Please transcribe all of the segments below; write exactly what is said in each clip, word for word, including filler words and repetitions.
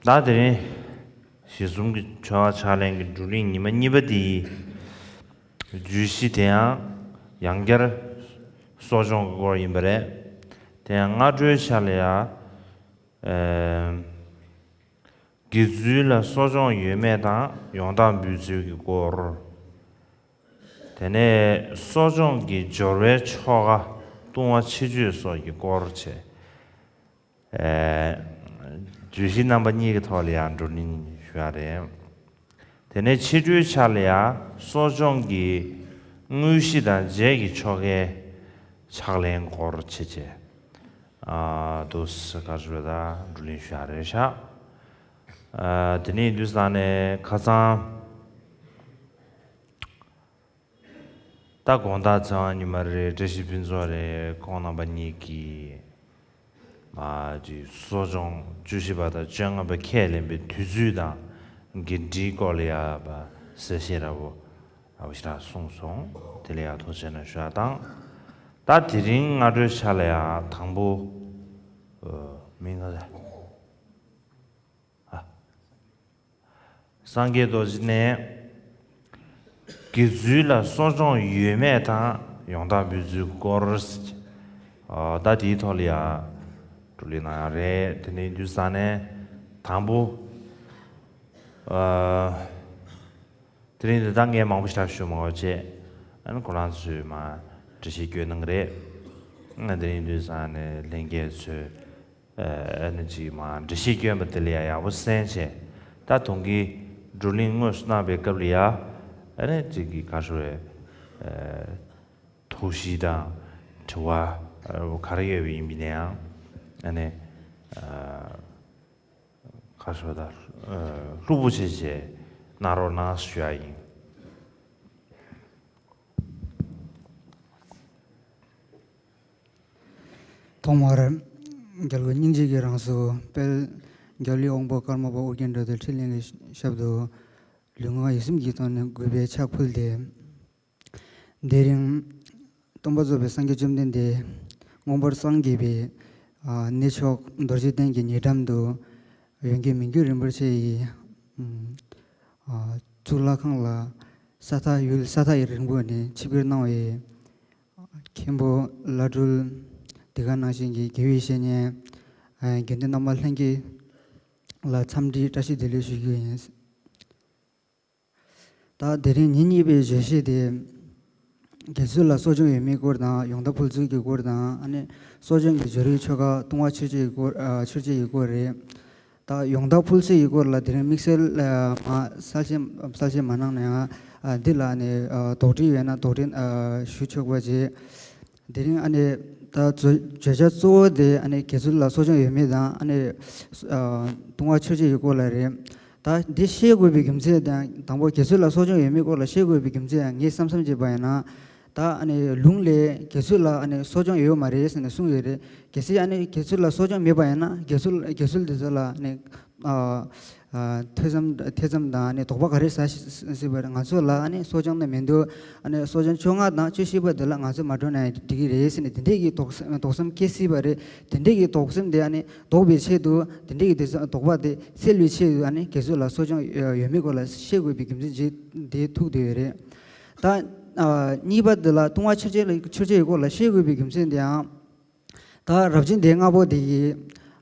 ད་དེ་རིང་གཞི་གསུམ་གྱི་ཆོ་ག་ཕྱག་ལེན་གྱི་བགྲོ་གླེང་ཉི་མ་གཉིས་པ་དེའི་བརྗོད་གཞི་དེ་ཡང་ཡང་བསྐྱར་གསོ་སྦྱོང་གི་སྐོར་ཡིན་པ་རེད། དེ་ཡང་སྔ་དྲོའི་ཆ་ལ་ཡང་། ཨེམ། དགེ་ཚུལ་ལ་གསོ་སྦྱོང་ཡོད་མེད་དང་ཡོང་སྟངས་འབུལ་ཚུལ་གྱི་སྐོར། དེ་ནས་གསོ་སྦྱོང་གི་སྦྱོར་བའི་ཆོ་ག་ལྟུང་བ་ཕྱིར་བཅོས་སོགས་ཀྱི་སྐོར་བྱས། ཨེ། བརྗོད་གཞི་རྣམ་པ་གཉིས་ཀྱི་ཐོག་ལ་ཡང་བགྲོ་གླེང་ཞུ་ཡ་རེད། དེ་ནས་ཕྱི་དྲོའི་ཆ་ལ་ཡང་གསོ་སྦྱོང་གི་དངོས་གཞི་དང་རྗེས་ཀྱི་ཆོ་གའི་ཕྱག་ལེན་སྐོར་བྱེད་ཆེད། ཨ། དུ་སི་ཀ་ཞུ་ད་བགྲོ་གླེང་ཞུ་ཡ་རེད་ཤག་ཨ། དེ་ནས་དུས་ས་ནས་ཁ་སང་། ད་དགོང་དག་ཚེས་པ་ཉི་མ་རེད། བཀྲ་ཤིས་ཕུན་ཚོགས་རེད། ཁོང་རྣམ་པ་གཉིས་ཀྱིས་མ་ཅིག་གསོ་སྦྱོང་བཅུ་བཞི་པ་དང་བཅོ་ལྔ་པ་ཁས་ལེན་པའི་དུས་ཚོད་དང་འགན་འཁྲིའི་སྐོར་ལ་ཡ་བ་གསལ་བཤད་ར་བོ་ཨ་བ་ཞིག་ར་གསུངས་སོང་། དེ་ལ་ཡ་ཐུགས་རྗེ་ཆེ་གནང་ཞུ་བ་དང་། ད་དེ་རིང་སྔ་དྲོའི་ཆ་ལ་ཡ་དང་པོ། ཨ། མིང་ག་ལ། ཨ། སངས་རྒྱས་རྡོ་རྗེ་ནས་དགེ་ཚུལ་ལ་གསོ་སྦྱོང་ཡོད་མེད་དང་ཡོང་སྟངས་འབུལ་ཚུལ་སྐོར། ཨ། ད་དེའི་ཐོག་ལ་ཡ་བགྲོ་གླེང་གནང་ཡ་རེད། དེ་ནས་དུས་ས་ནས་དང་པོ། ཨ། དེ་རིང་འདི་ད་ངས་མང་པོ་ཞིག་ཞུ་མ་དགོས་བྱས། ཨ་ནི་ཁོ་རང་ཚོས་མ་འགྲེལ་བཤད་སྐྱོན་གནང་གི་རེད། ང་དེ་རིང་དུས་ས་ནས་ལྷན་རྒྱས་ཚོས། ཨ་ནི་ཅིག་མ་འགྲེལ་བཤད་སྐྱོན་པ་དེ་ལ་ཡ་ཡག་པོ་གསན་བྱས། ད་དུང་གི་བགྲོ་གླེང་དངོས་སུ་གནང་པའི་སྐབས་ལ་ཡ། ཨ་ནི་ཅིག་གི་ག་ཞུ་རེད། ཨ། ཐུགས་གཞིགས་དང་དྲི་བ་ག་རེ་ཡོད་པ་ཡིན་པ་ཡིན་ན་ཡང་། ཨ་ནི། ཨ། ག་ཞུ་ད། ལྷུག་པོ་བྱས་བྱས་གནང་རོགས་གནང་ཞུ་ཡ་ཡིན། ཐོག་མར་རྒྱལ་བའི་སྙིང་རྗེ་གི་རང་གཟུགས་དཔལ་རྒྱལ་བའི་དབང་པོ་ཀརྨ་པ་ཨོ་རྒྱན་འགྲོ་དོན་འཕྲིན་ལས་ཀྱི་ཞབས་ཏུ་ལུས་ངག་ཡིད་གསུམ་གྱི་ཐོག་ནས་གུས་པས་ཕྱག་ཕུལ་ཏེ། དེ་རིང་སྟོན་པ་རྫོགས་པའི་སངས་རྒྱས་བཅོམ་ལྡན་འདས་མངོན་པར་སངས་རྒྱས་པའི་ཨ་གནས་མཆོག་རྡོ་རྗེ་གདན་གྱི་ཉེ་འགྲམ་དུ་ཡོན་གྱི་མི་འགྱུར་རིན་པོ་ཆེ་ཡི་ཨ་གཙུག་ལག་ཁང་ལ་ས་མཐའ་ཡུལ་ས་མཐའ་ཡི་རིང་པོ་ནས་ཆིབས་བསྒྱུར་གནང་བའི་མཁན་པོ་བླ་སྤྲུལ་འདི་ག་ནང་བཞིན་གྱི་དགེ་བའི་བཤེས་གཉེན་ཨ་དགེ་འདུན་རྣམ་པ་ལྷན་རྒྱས་ལ་འཚམས་འདྲི་བཀྲ་ཤིས་བདེ་ལེགས་ཞུ་རྒྱུ་ཡིན། ད་དེ་རིང་ཉིན་གཉིས་པའི་བརྗོད་གཞི་དེ། དགེ་ཚུལ་ལ་གསོ་སྦྱོང་ཡོད་མེད་སྐོར་དང་ཡོང་ད་ཕུལ་ཚུལ་གྱི་སྐོར་དང་ཨ་ནི་གསོ་སྦྱོང་གི་སྦྱོར་བའི་ཆོ་ག་ལྟུང་བ་ཕྱིར་བཅོས་ཀྱི་སྐོར་ཨ་ཕྱིར་བཅོས་ཀྱི་སྐོར་རེད། ད་ཡོང་ད་ཕུལ་ཚུལ་གྱི་སྐོར་ལ་དེ་རིང་དམིགས་བསལ་ཨ་མ་གསལ་བཤད་གསལ་བཤད་མ་གནང་ན་ཡང་ཨ་འདི་ལ་ཨ་ནི་ཨ་དོགས་འདྲི་ཡོད་ན་དོགས་འདྲི་ཨ་ཞུ་ཆོག་པ་བྱེད། དེ་རིང་ཨ་ནི་ད་བརྗོད་བརྗོད་བྱ་གཙོ་བོ་དེ་ཨ་ནི་དགེ་ཚུལ་ལ་གསོ་སྦྱོང་ཡོད་མེད་དང་ཨ་ནི་ཨ་ལྟུང་བ་ཕྱིར་བཅོས་ཀྱི་སྐོར་ལ་རེད། ད་འདི་ཤེས་དགོས་པའི་རྒྱུ་མཚན་དང་དང་པོ་དགེ་ཚུལ་ལ་གསོ་སྦྱོང་ཡོད་མེད་སྐོར་ལ་ཤེས་དགོས་པའི་རྒྱུ་མཚན་ཡང་ངས་བསམ་བསམ་བྱས་པ་ཡིན་ན། ད་ཨ་ནི་ལུང་ལས་དགེ་ཚུལ་ལ་ཨ་ནི་གསོ་སྦྱོང་ཡོད་མ་རེད་ཟེར་ནས་གསུངས་ཡོད་རེད། གལ་སྲིད་ཨ་ནི་དགེ་ཚུལ་ལ་གསོ་སྦྱོང་མེད་པ་ཡིན་ན་དགེ་ཚུལ་དགེ་ཚུལ་དེ་ཚོ་ལ་ཨ་ནི་ཨ་ཨ་ཐེ་ཚོམ་ཐེ་ཚོམ་དང་ཨ་ནི་དོགས་པ་ག་རེ་ཟ་སྲིད་པ་རེད། ང་ཚོ་ལ་ཨ་ནི་གསོ་སྦྱོང་ནི་མི་འདུག་ཨ་ནི་གསོ་སྦྱོང་བཅོ་ལྔ་དང་བཅུ་བཞི་པ་དེ་ལ་ང་ཚོ་མ་འགྲོ་ན་ཡང་འགྲིག་གི་རེད་ཟེར་ནས་དེ་འདྲས་ཀྱི་དོགས་དོགས་ཟོན་སྐྱེ་སྲིད་པ་རེད། དེ་འདྲས་ཀྱི་དོགས་ཟོན་དེ་ཨ་ནི་ཟློག་པའི་ཆེད་དུ་དེ་འདྲས་ཀྱི་དེ་ཚོ་དོགས་པ་དེ་སེལ་བའི་ཆེད་དུ་ཨ་ནི་དགེ་ཚུལ་ལ་གསོ་སྦྱོང་ཡོད་མེད་སྐོར་ལ་ཤེས་དགོས་པའི་རྒྱུ་མཚན་ཅིག་དེ་ཐུག་བསྡད་ཡོད་རེད། ད་ཨ་གཉིས་པ་དེ་ལ་ལྟུང་བ་ཕྱིར་བཅོས་ལ་ཕྱིར་བཅོས་ཡི་སྐོར་ལ་ཤེས་དགོས་པའི་རྒྱུ་མཚན་དེའང་། ད་རབ་བྱུང་སྡེ་ལྔ་པོ་དེ་ཡི་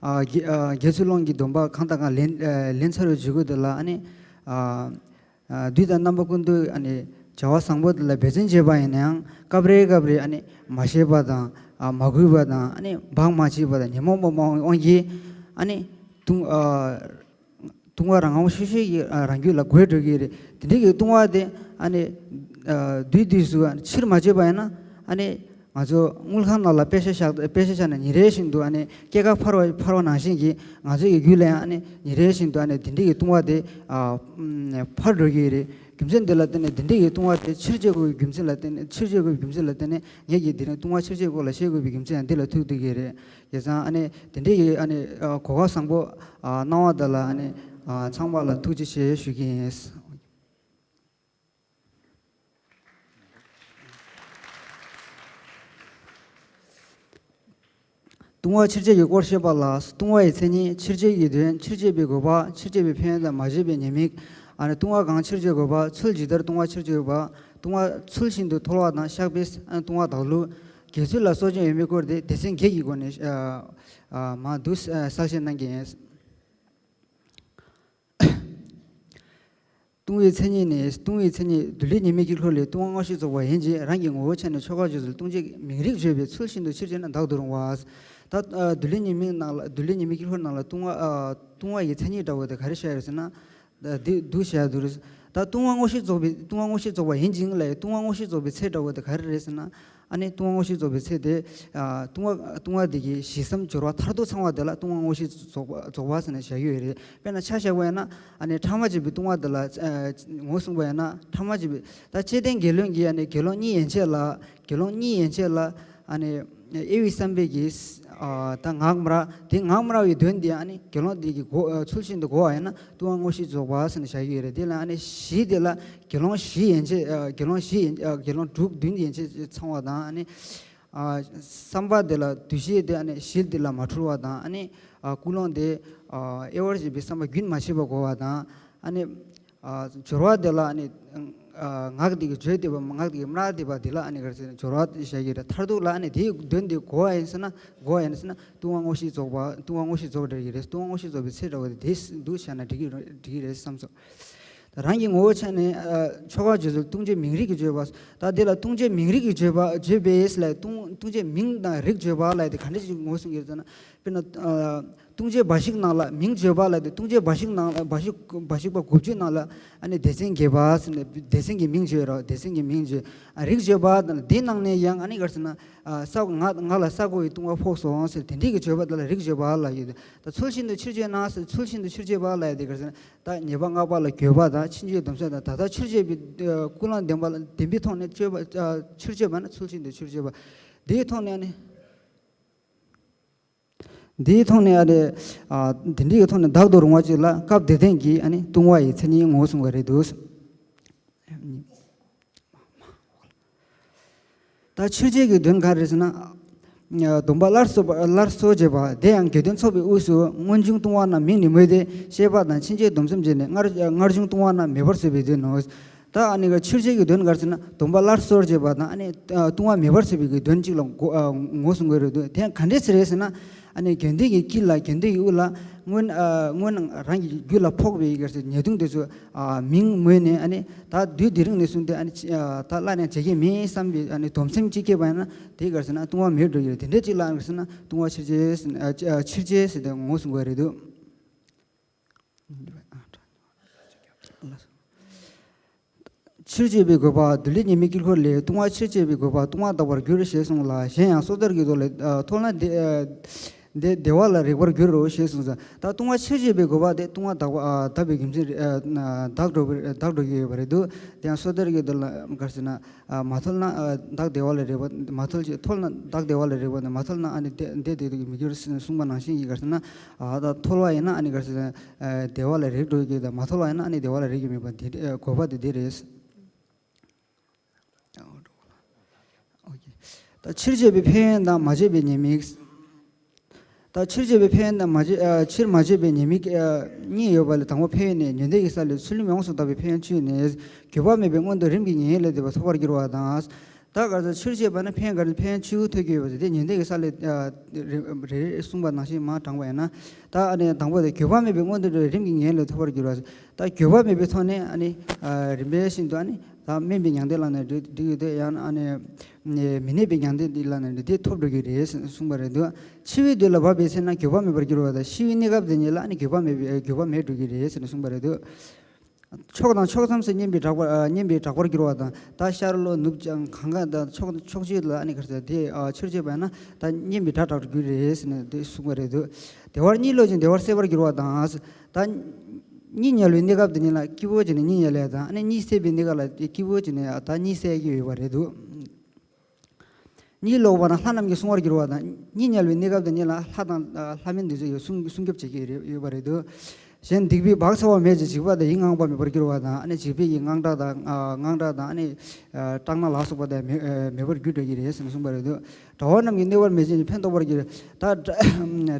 ཨ་དགེ་ཨ་དགེ་ཚུལ་སློང་གི་སྡོམ་པ་གང་དང་གང་ལེན་ཨ་ལེན་ཚར་བའི་མཇུག་གུ་དེ་ལ་ཨ་ནི་ཨ་ཨ་དུས་དང་རྣམ་པ་ཀུན་ཏུ་ཨ་ནི་བྱ་བ་བཟང་པོ་དེ་ལ་འབད་བརྩོན་བྱེད་པ་ཡིན་ན་ཡང་སྐབས་རེ་སྐབས་རེ་ཨ་ནི་མ་ཤེས་པ་དང་ཨ་མ་གུས་པ་དང་ཨ་ནི་བག་མ་ཆགས་པ་དང་ཉོན་མོངས་པ་མང་བའི་དབང་གིས་ཨ་ནི་ལྟུང་ཨ་ལྟུང་བ་རང་ངམ་ཤུགས་ཤུགས་ཀྱིས་ཨ་རང་རྒྱུད་ལ་འགོས་འགྲོ་གི་རེད། དེ་འདྲ་གི་ལྟུང་བ་དེ་ཨ་ནི་ཨ་དུས་དུས་སུ་ཨ་ནི་ཕྱིར་མ་བཅོས་པ་ཡིན་ན་ཨ་ནི་ང་ཚོ་དངུལ་ཁང་ནང་ལ་པེ་ཤ་བཞག་པེ་ཤ་བཞག་ནས་ཉིན་རེ་བཞིན་དུ་ཨ་ནི་སྐྱེད་ཀ་འཕར་བ་འཕར་བ་ནང་བཞིན་གྱི་ང་ཚོ་ཡི་རྒྱུད་ལ་ཡང་ཨ་ནི་ཉིན་རེ་བཞིན་དུ་ཨ་ནི་དེ་འདྲ་གི་ལྟུང་བ་དེ་ཨ་འཕར་འགྲོ་གི་རེད། རྒྱུ་མཚན་འདི་ལ་བརྟེན་ནས་དེ་འདྲ་གི་ལྟུང་བ་དེ་ཕྱིར་བཅོས་དགོས་པའི་རྒྱུ་མཚན་ལ་བརྟེན་ནས་ཕྱིར་བཅོས་དགོས་པའི་རྒྱུ་མཚན་ལ་བརྟེན་ནས་ངེད་ཀྱིས་དེ་རིང་ལྟུང་བ་ཕྱིར་བཅོས་སྐོར་ལ་བཤད་དགོས་པའི་རྒྱུ་མཚན་ཡང་འདི་ལ་ཐུག་བསྡད་ཀྱི་རེད། བྱས་ཙང་ཨ་ནི་དེ་འདྲའི་གི་ཨ་ནི་ཨ་གོ་སྐབས་བཟང་པོ་ཨ་གནང་བ་དེ་ལ་ཨ་ནི་ཨ་ཚང་མ་ལ་ཐུགས་རྗེ་ཆེ་ཞུ་གི་ཡིན། ལྟུང་བ་ཕྱིར་བཅོས་ཀྱི་སྐོར་བཤད་པ་ལ། ལྟུང་བ་ཡི་མཚན་ཉིད། ཕྱིར་བཅོས་ཀྱི་དོན། ཕྱིར་བཅོས་པའི་དགོས་པ། ཕྱིར་བཅོས་པའི་ཕན་ཡོན་དང་མ་བྱས་པའི་ཉེས་དམིགས། ཨ་ནི་ལྟུང་བ་གང་ཕྱིར་བཅོས་དགོས་པ། ཚུལ་ཇི་ལྟར་ལྟུང་བ་ཕྱིར་བཅོས་དགོས་པ། ལྟུང་བ་ཚུལ་བཞིན་དུ་མཐོལ་བ་དང་བཤགས་པས་ལྟུང་བ་དག་ལུགས། དགེ་ཚུལ་ལ་སྲོག་གཅོད་ཡོད་མེད་སྐོར་དེ་སྡེ་ཚན་བརྒྱད་ཀྱི་སྒོ་ནས་ཨ་ཨ་མ་འདུག་གསལ་བཤད་གནང་གི་ཡིན། ལྟུང་བའི་མཚན་ཉིད་ནི། ལྟུང་བའི་མཚན་ཉིད། བདུད་ལས་ཉེས་དམིགས་དཀྱིལ་འཁོར་ལས་ལྟུང་བ་དངོས་གཞི་རྫོགས་པ་ཡིན་གྱི། རང་གི་ངོ་བོའི་ཆ་ནས་ཆོས་འགལ་སྤྱོད་ཚུལ་ལྟུང་བྱེད་མིང་རིགས་བརྗོད་པས་ཚུལ་བཞིན་དུ་ཕྱིར་བཅོས་ན་བདག་ཏུ་རུང་བ། ད་ཨ་བདུད་ལས་ཉེས་དམིགས་ནང་ལ། བདུད་ལས་ཉེས་དམིགས་དཀྱིལ་འཁོར་ནང་ལ་ལྟུང་བ་ཨ་ལྟུང་བ་ཡི་མཚན་ཉིད་འདྲ་བོ་དེ་ག་རེ་བཤད་ཡོད་ཟེར་ན། ད་འདི་འདུག་བཤད་འདུག་རེད། ད་ལྟུང་བ་དངོས་གཞི་རྫོགས་པའི། ལྟུང་བ་དངོས་གཞི་རྫོགས་པ་ཡིན་ཅིང་ལ། ལྟུང་བ་དངོས་གཞི་རྫོགས་པའི་ཚད་འདྲ་བོ་དེ་ག་རེ་རེད་ཟེར་ན། ཨ་ནི་ལྟུང་བ་དངོས་གཞི་རྫོགས་པའི་ཚད་དེ། ཨ་ལྟུང་བ་ལྟུང་བ་དེ་གི་ཞི་བསམ་སྦྱོར་བ་མཐར་ཐུག་ཚང་བ་དེ་ལ་ལྟུང་བ་དངོས་གཞི་རྫོགས་པ་རྫོགས་པ་ཟེར་ནས་བཞག་གི་ཡོད་རེད། དཔེར་ན་ཆ་བཞག་པ་ཡིན་ན། ཨ་ནི་ཕྲ་མ་བྱས་པའི་ལྟུང་བ་དེ་ལ་ཨ་ངོས་བཟུང་བ་ཡིན་ན། ཕྲ་མ་བྱས་པའི། ད་བཅོམ་ལྡན་དགེ་སློང་གིས་ཨ་ནི་དགེ་སློང་གཉིས་ཡན་ཆད་ལ། དགེ་སློང་གཉིས་ཡན་ཆད་ལ་ཨ་ནི་དབྱེ་བའི་བསམ་པས་ཀྱིས། ཨ་ད་ངག་སྨྲ། དེ་ངག་སྨྲ་བའི་དོན་དེ་ཨ་ནི་དགེ་སློང་དེ་གི་གོ་ཨ་ཚུལ་བཞིན་དུ་གོ་བ་ཡིན་ན་ལྟུང་བ་དངོས་གཞི་རྫོགས་པ་ཟེར་ནས་བཞག་གི་ཡོད་རེད། དེ་ལ་ཨ་ནི་བཞི་དེ་ལ། དགེ་སློང་བཞི་ཡན་ཆད། ཨ་དགེ་སློང་བཞི་ཡན། ཨ་དགེ་སློང་དྲུག་བདུན་ཡན་ཆད་ཚང་བ་དང་། ཨ་ནི་ཨ་བསམ་པ་དེ་ལ་འདུ་ཤེས་དེ་ཨ་ནི་ཞི་བདེ་ལ་མ་འཁྲུལ་བ་དང་། ཨ་ནི་ཨ་ཀུན་སློང་དེ་ཨ་དབྱེ་བར་བྱེད་པའི་བསམ་པ་རྒྱུན་མ་ཆད་པ་གོ་བ་དང་། ཨ་ནི་ཨ་སྦྱོར་བ་དེ་ལ་ཨ་ནི་ཨ་ངག་དེ་གིས་བརྗོད་བསྡད་པ། ངག་དེ་གིས་སྨྲ་བསྡད་པ་དེ་ལ་ཨ་ནི་ག་རེ་ཟེར་ན་སྦྱོར་བ་བཤད་ཀྱི་རེད། མཐར་ཐུག་ལ་ཨ་ནི་དེའི་དོན་དེ་གོ་བ་ཡིན་ཟེར་ན། གོ་བ་ཡིན་ཟེར་ན་ལྟུང་བ་དངོས་གཞི་རྫོགས་པ། ལྟུང་བ་དངོས་གཞི་རྫོགས་འགྲོ་གི་རེད། ལྟུང་བ་དངོས་གཞི་རྫོགས་པའི་ཚད་འདྲ་བོ་དེ་དེ་འདུག་བྱས་ན་འགྲིག་གི་རེད། འགྲིག་གི་རེད་བསམ་སོང་། རང་གི་ངོ་བོ་ཆ་ནས་ཨ་ཆོ་ག་བརྗོད་ཚུལ་ལྟུང་བྱེད་མིང་རིགས་ཀྱི་བརྗོད་པ། ད་དེ་ལ་ལྟུང་བྱེད་མིང་རིགས་ཀྱི་བརྗོད་པ། བརྗོད་པས་ལ་ལྟུང་ལྟུང་བྱེད་མིང་དང་རིགས་བརྗོད་པ་ལ་དེ་ག་འདྲ་ཞིག་ངོས་བཟུང་གི་རེད་ཟེར་ན། དཔེར་ན་ཨ་ལྟུང་བྱེད་འབའ་ཞིག་ནང་ལ་མིང་བརྗོད་པ་ལ་དེ། ལྟུང་བྱེད་འབའ་ཞིག་ནང་ལ། འབའ་ཞིག་འབའ་ཞིག་པ་དགུ་བཅུ་ནང་ལ་ཨ་ནི་སྡེ་ཚན་བརྒྱད་པ་ཟེར་ནས་སྡེ་ཚན་གྱི་མིང་བརྗོད་རོགས། སྡེ་ཚན་གྱི་མིང་བརྗོད། ཨ་རིགས་བརྗོད་པ་དང་དེ་ནང་ནས་ཡང་ཨ་ནི་ག་རེ་ཟེར་ན། ཨ་ས་ང་ང་ལ་ས་བརྐོ་བའི་ལྟུང་བ་ཕོག་སོང་ཟེར་དེ་འདྲའི་གི་བརྗོད་པ་དེ་ལ་རིགས་བརྗོད་པ་ལ་ཡོད། ད་ཚུལ་བཞིན་དུ་ཕྱིར་བཅོས་ན་ཟེར། ཚུལ་བཞིན་དུ་ཕྱིར་བཅོས་པ་ལ་ཡོད་དེ་ག་རེ་ཟེར་ན། ད་ཉེས་པ་བསྔགས་པ་ལ་འགྱོད་པ་དང་། ཕྱིན་ཆད་སྡོམ་གསུམ་དང་། ད་ལྟ་ཕྱིར་བཅོས་པའི་ཨ་ཀུན་སློང་བདེན་པ་ལ། བདེན་པའི་ཐོག་ནས་བཅོས་པ། ཨ་ཕྱིར་བཅོས་པ་ན་ཚུལ་བཞིན་དུ་ཕྱིར་བཅོས་པ། འདིའི་ཐོག་ནས་ཨ་ནི། འདིའི་ཐོག་ནས་ཨ་ནི། ཨ་འདི་འདྲའི་ཐོག་ནས་བདག་ཏུ་རུང་བ་ཅིག་ལ་སྐབས་དེ་སྟོན་གྱི་ཨ་ནི་ལྟུང་བ་ཡི་མཚན་ཉིད་ངོས་བཟུང་བ་རེད་འདུག། ད་ཕྱིར་བཅོས་ཀྱི་དོན་ག་རེ་ཟེར་ན། སྡོམ་པ་སླར་གསོ་བ། སླར་གསོ་བྱེད་པ། དེ་ཡང་དགེ་འདུན་ཚོགས་པའི་དབུས་སུ་སྔོན་བྱུང་ལྟུང་བ་རྣམས་མིང་ནས་སྨོས་ཏེ་བཤད་པ་དང་། ཕྱིན་ཆད་སྡོམ་གསུམ་བྱས་ནས་སྔར་སྔར་བྱུང་ལྟུང་བ་རྣམས་མེད་པར་བཟོ་བའི་དོན་ནོ། ད་ཨ་ནི་ག་ཕྱིར་བཅོས་ཀྱི་དོན་ག་རེ་ཟེར་ན། སྡོམ་པ་སླར་གསོ་བྱེད་པ་དང་། ཨ་ནི་ལྟུང་བ་མེད་པར་བཟོ་བའི་གི་དོན་གཅིག་ལ་ངོ་ངོས་བཟུང་དགོས་རེད་འདུག། དེ་ཡང་ག་འདྲས་ཟེར་རེད་ཟེར་ན། ཨ་ནི་དགེ་འདུན་གྱི་དཀྱིལ་ལ། དགེ་འདུན་གྱི་དབུ་ལ་སྔོན་སྔོན་རང་གི་རྒྱུད་ལ་ཕོག་པའི་ག་རེ་ཟེར་ཉེས་ལྟུང་དེ་ཚོ་མིང་སྨོས་ནས། ཨ་ནི་ད་དུས་དེ་རིང་ནས་བཟུང་སྟེ་ཨ་ནི་ད་སླར་ཡང་བྱེད་ཀྱི་མིན་བསམ་པའི་ཨ་ནི་སྡོམ་སེམས་གཅིག་སྐྱེས་པ་ཡིན་ན། དེ་ག་རེ་ཟེར་ན་ལྟུང་བ་མེད་འགྲོ་གི་རེད། དེ་འདྲས་གཅིག་ལ་ག་རེ་ཟེར་ན་ལྟུང་བ་ཕྱིར་བཅོས་ཟེར་ནས། ཨ་ཕྱིར་བཅོས་ཟེར་ཏེ་ངོས་བཟུང་དགོས་རེད་འདུག། ཕྱིར་བཅོས་པའི་དགོས་པ། བདུད་ལས་ཉེས་དམིགས་དཀྱིལ་འཁོར་ལས་ལྟུང་བ་ཕྱིར་བཅོས་པའི་དགོས་པ། ལྟུང་བ་དག་པར་འགྱུར་ཞེས་གསུངས་ལ། གཞན་ཡང་སོ་ཐར་གྱི་མདོ་ལས། ཨ་མཐོལ་ན་བདེ་ཨ་བདེ་བདེ་བ་ལ་རེག་པར་འགྱུར་རོ་ཞེས་གསུངས་སོ། ད་ལྟུང་བ་ཕྱིར་བཅོས་པའི་དགོས་པ་དེ་ལྟུང་བ་དག་པ་ཨ་དག་པའི་རྒྱུ་མཚན་རེད། ཨ་དག་འགྲོ་བའི་དག་འགྲོ་གི་ཡོད་པ་རེད་འདུག། དེ་ཡང་སོ་ཐར་གྱི་མདོ་ལ་ག་རེ་ཟེར་ན། ཨ་མ་མཐོལ་ན་ཨ་བདག་བདེ་བ་ལ་རེག་པ། མ་མཐོལ་ཅིག། མཐོལ་ན་བདག་བདེ་བ་ལ་རེག་པ་ནི། མ་མཐོལ་ན་ཨ་ནི་བདེ་བདེ་སྡུག་མི་འགྱུར་གསུངས་པ་ནང་བཞིན་གྱི་ག་རེ་ཟེར་ན། ཨ་ད་མཐོལ་བ་ཡིན་ན་ཨ་ནི་ག་རེ་ཟེར་ན། ཨ་བདེ་བ་ལ་རེག་འགྲོ་གི། ད་མ་མཐོལ་བ་ཡིན་ན་ཨ་ནི་བདེ་བ་ལ་རེག་གི་མེད་པ་དེ་ཨ་དགོས་པ་དེ་དེ་རེད། ཨོ་ཁེ། ད་ཕྱིར་བཅོས་པའི་ཕན་ཡོན་དང་མ་བཅོས་པའི་ཉེས་དམིགས། ད་ཕྱིར་བཅོས་པའི་ཕན་ཡོན་དང་མ་བཅོས། ཨ་ཕྱིར་མ་བཅོས་པའི་ཉེས་དམིགས་ཨ་གཉིས་ཡོད་པ་ལས། དང་པོ་ཕན་ཡོན་ནི། ཉོན་ཏན་གྱི་ས་ལས་ཚུལ་ཁྲིམས་ཡོངས་སུ་དག་པའི་ཕན་ཡོན་བཅུ་ནི། འགྱོད་པ་མེད་པའི་སྔོན་དུ་རིམ་གྱིས་ཉེ་བའི་ལས་འདས་པ་ཐོབ་པར་འགྱུར་བ་དང་། ད་ག་ཚོད་ཕྱིར་བཅོས་པ་ན་ཕན་ག་རེ། ཕན་བཅུ་ཐོབ་ཀྱི་ཡོད་པ་དེ་ཉོན་ཏན་གྱི་ས་ལས་ཨ་རེ་རེ་གསུངས་པ་ནང་བཞིན་མར་དྲངས་པ་ཡིན་ན། ད་ཨ་ནི་དང་པོ་དེ་འགྱོད་པ་མེད་པའི་སྔོན་དུ་རིམ་གྱིས་ཉེ་བའི་ལས་ཐོབ་པར་འགྱུར་བ། ད་འགྱོད་པ་མེད་པའི་ཐོག་ནས་ཨ་ནི་ཨ་རིམ་པས་བཞིན་དུ་ཨ་ནི་ད་སྨན་པའི་མྱང་འདས་བླངས་ནས་འགྲིག་འགྲིག་ཡོད་དེ། ཡང་ཨ་ནི་མི་གནས་པའི་མྱང་འདས་འདི་བླངས་ནས་འགྲིག་དེ་ཐོབ་འགྲོ་གི་རེད་གསུངས་པ་རེད་འདུག། འཆི་བའི་དུས་ལ་བབ་པའི་ཚེ་ན་འགྱོད་པ་མེད་པར་འགྱུར་བ་དང་། ཤི་བའི་གནས་སྐབས་དེ་ཉིད་ལ་ཨ་ནི་འགྱོད་པ་མེད་པའི་འགྱོད་པ་མེད་འགྲོ་གི་རེད་ཟེར་ནས་གསུངས་པ་རེད་འདུག། ཕྱོགས་དང་ཕྱོགས་མཚམས་སུ་བསྙེན་པའི་གྲགས་པ། ཨ་བསྙེན་པའི་གྲགས་པར་འགྱུར་བ་དང་། ད་ཤར་ལྷོ་ནུབ་བྱང་གང་ག་དང་ཕྱོགས་ཕྱོགས་བཅུ་ལ་ཨ་ནི་ག་རེ་ཟེར་དེ་ཨ་ཕྱིར་བཅོས་པ་ཡིན་ན་ད་བསྙེན་པའི་གྲགས་གྲགས་འགྱུར་རེད་ཟེར་ནས་དེ་གསུངས་པ་རེད་འདུག། བདེ་བར་གཉིད་ལོག་ཅིང་བདེ་བར་སད་པར་འགྱུར་བ་དང་། ད་གཉིད་ཉལ་བའི་གནས་སྐབས་དེ་ཉིད་ལ་སྐྱིད་པོ་བྱས་ནས་གཉིད་ཉལ་ཡ་དང་། ཨ་ནི་གཉིད་སད་པའི་གནས་སྐབས་ལ་སྐྱིད་པོ་བྱས་ནས་ད་གཉིད་སད་ཀྱི་ཡོད་པ་རེད་འདུག། གཉིད་ལོག་པ་ན་ལྷ་རྣམས་ཀྱིས་བསྲུང་བར་འགྱུར་བ་དང་། གཉིད་ཉལ་བའི་གནས་སྐབས་དེ་ཉིད་ལ་ལྷ་དང་ལྷ་མིན་འདི་ཚོས་སྲུང་སྲུང་སྐྱོབ་བྱེད་ཀྱི་ཡོད་པ་རེད་འདུག། གཞན་སྡིག་པའི་བག་ཚ་བ་མེད་ཅིང་འཇིགས་པ་དང་ཡིད་དབང་བ་མེད་པར་འགྱུར་བ་དང་། ཨ་ནི་འཇིགས་པའི་གི་དངངས་སྐྲག་དང་ཨ་དངངས་སྐྲག་དང་། ཨ་ནི་ཨ་སྐྲག་སྣང་ལ་སོགས་པ་དེ་མེད་ཨ་མེད་པར་འགྱུར་འགྲོ་གི་རེད་ཟེར་ནས་གསུངས་པ་རེད་འདུག། དགྲ་བོ་རྣམས་ཀྱིས་གནོད་པར་མི་བྱེད་ཅིང་ཕན་ཐོགས་པར་འགྱུར། ད་དགྲ་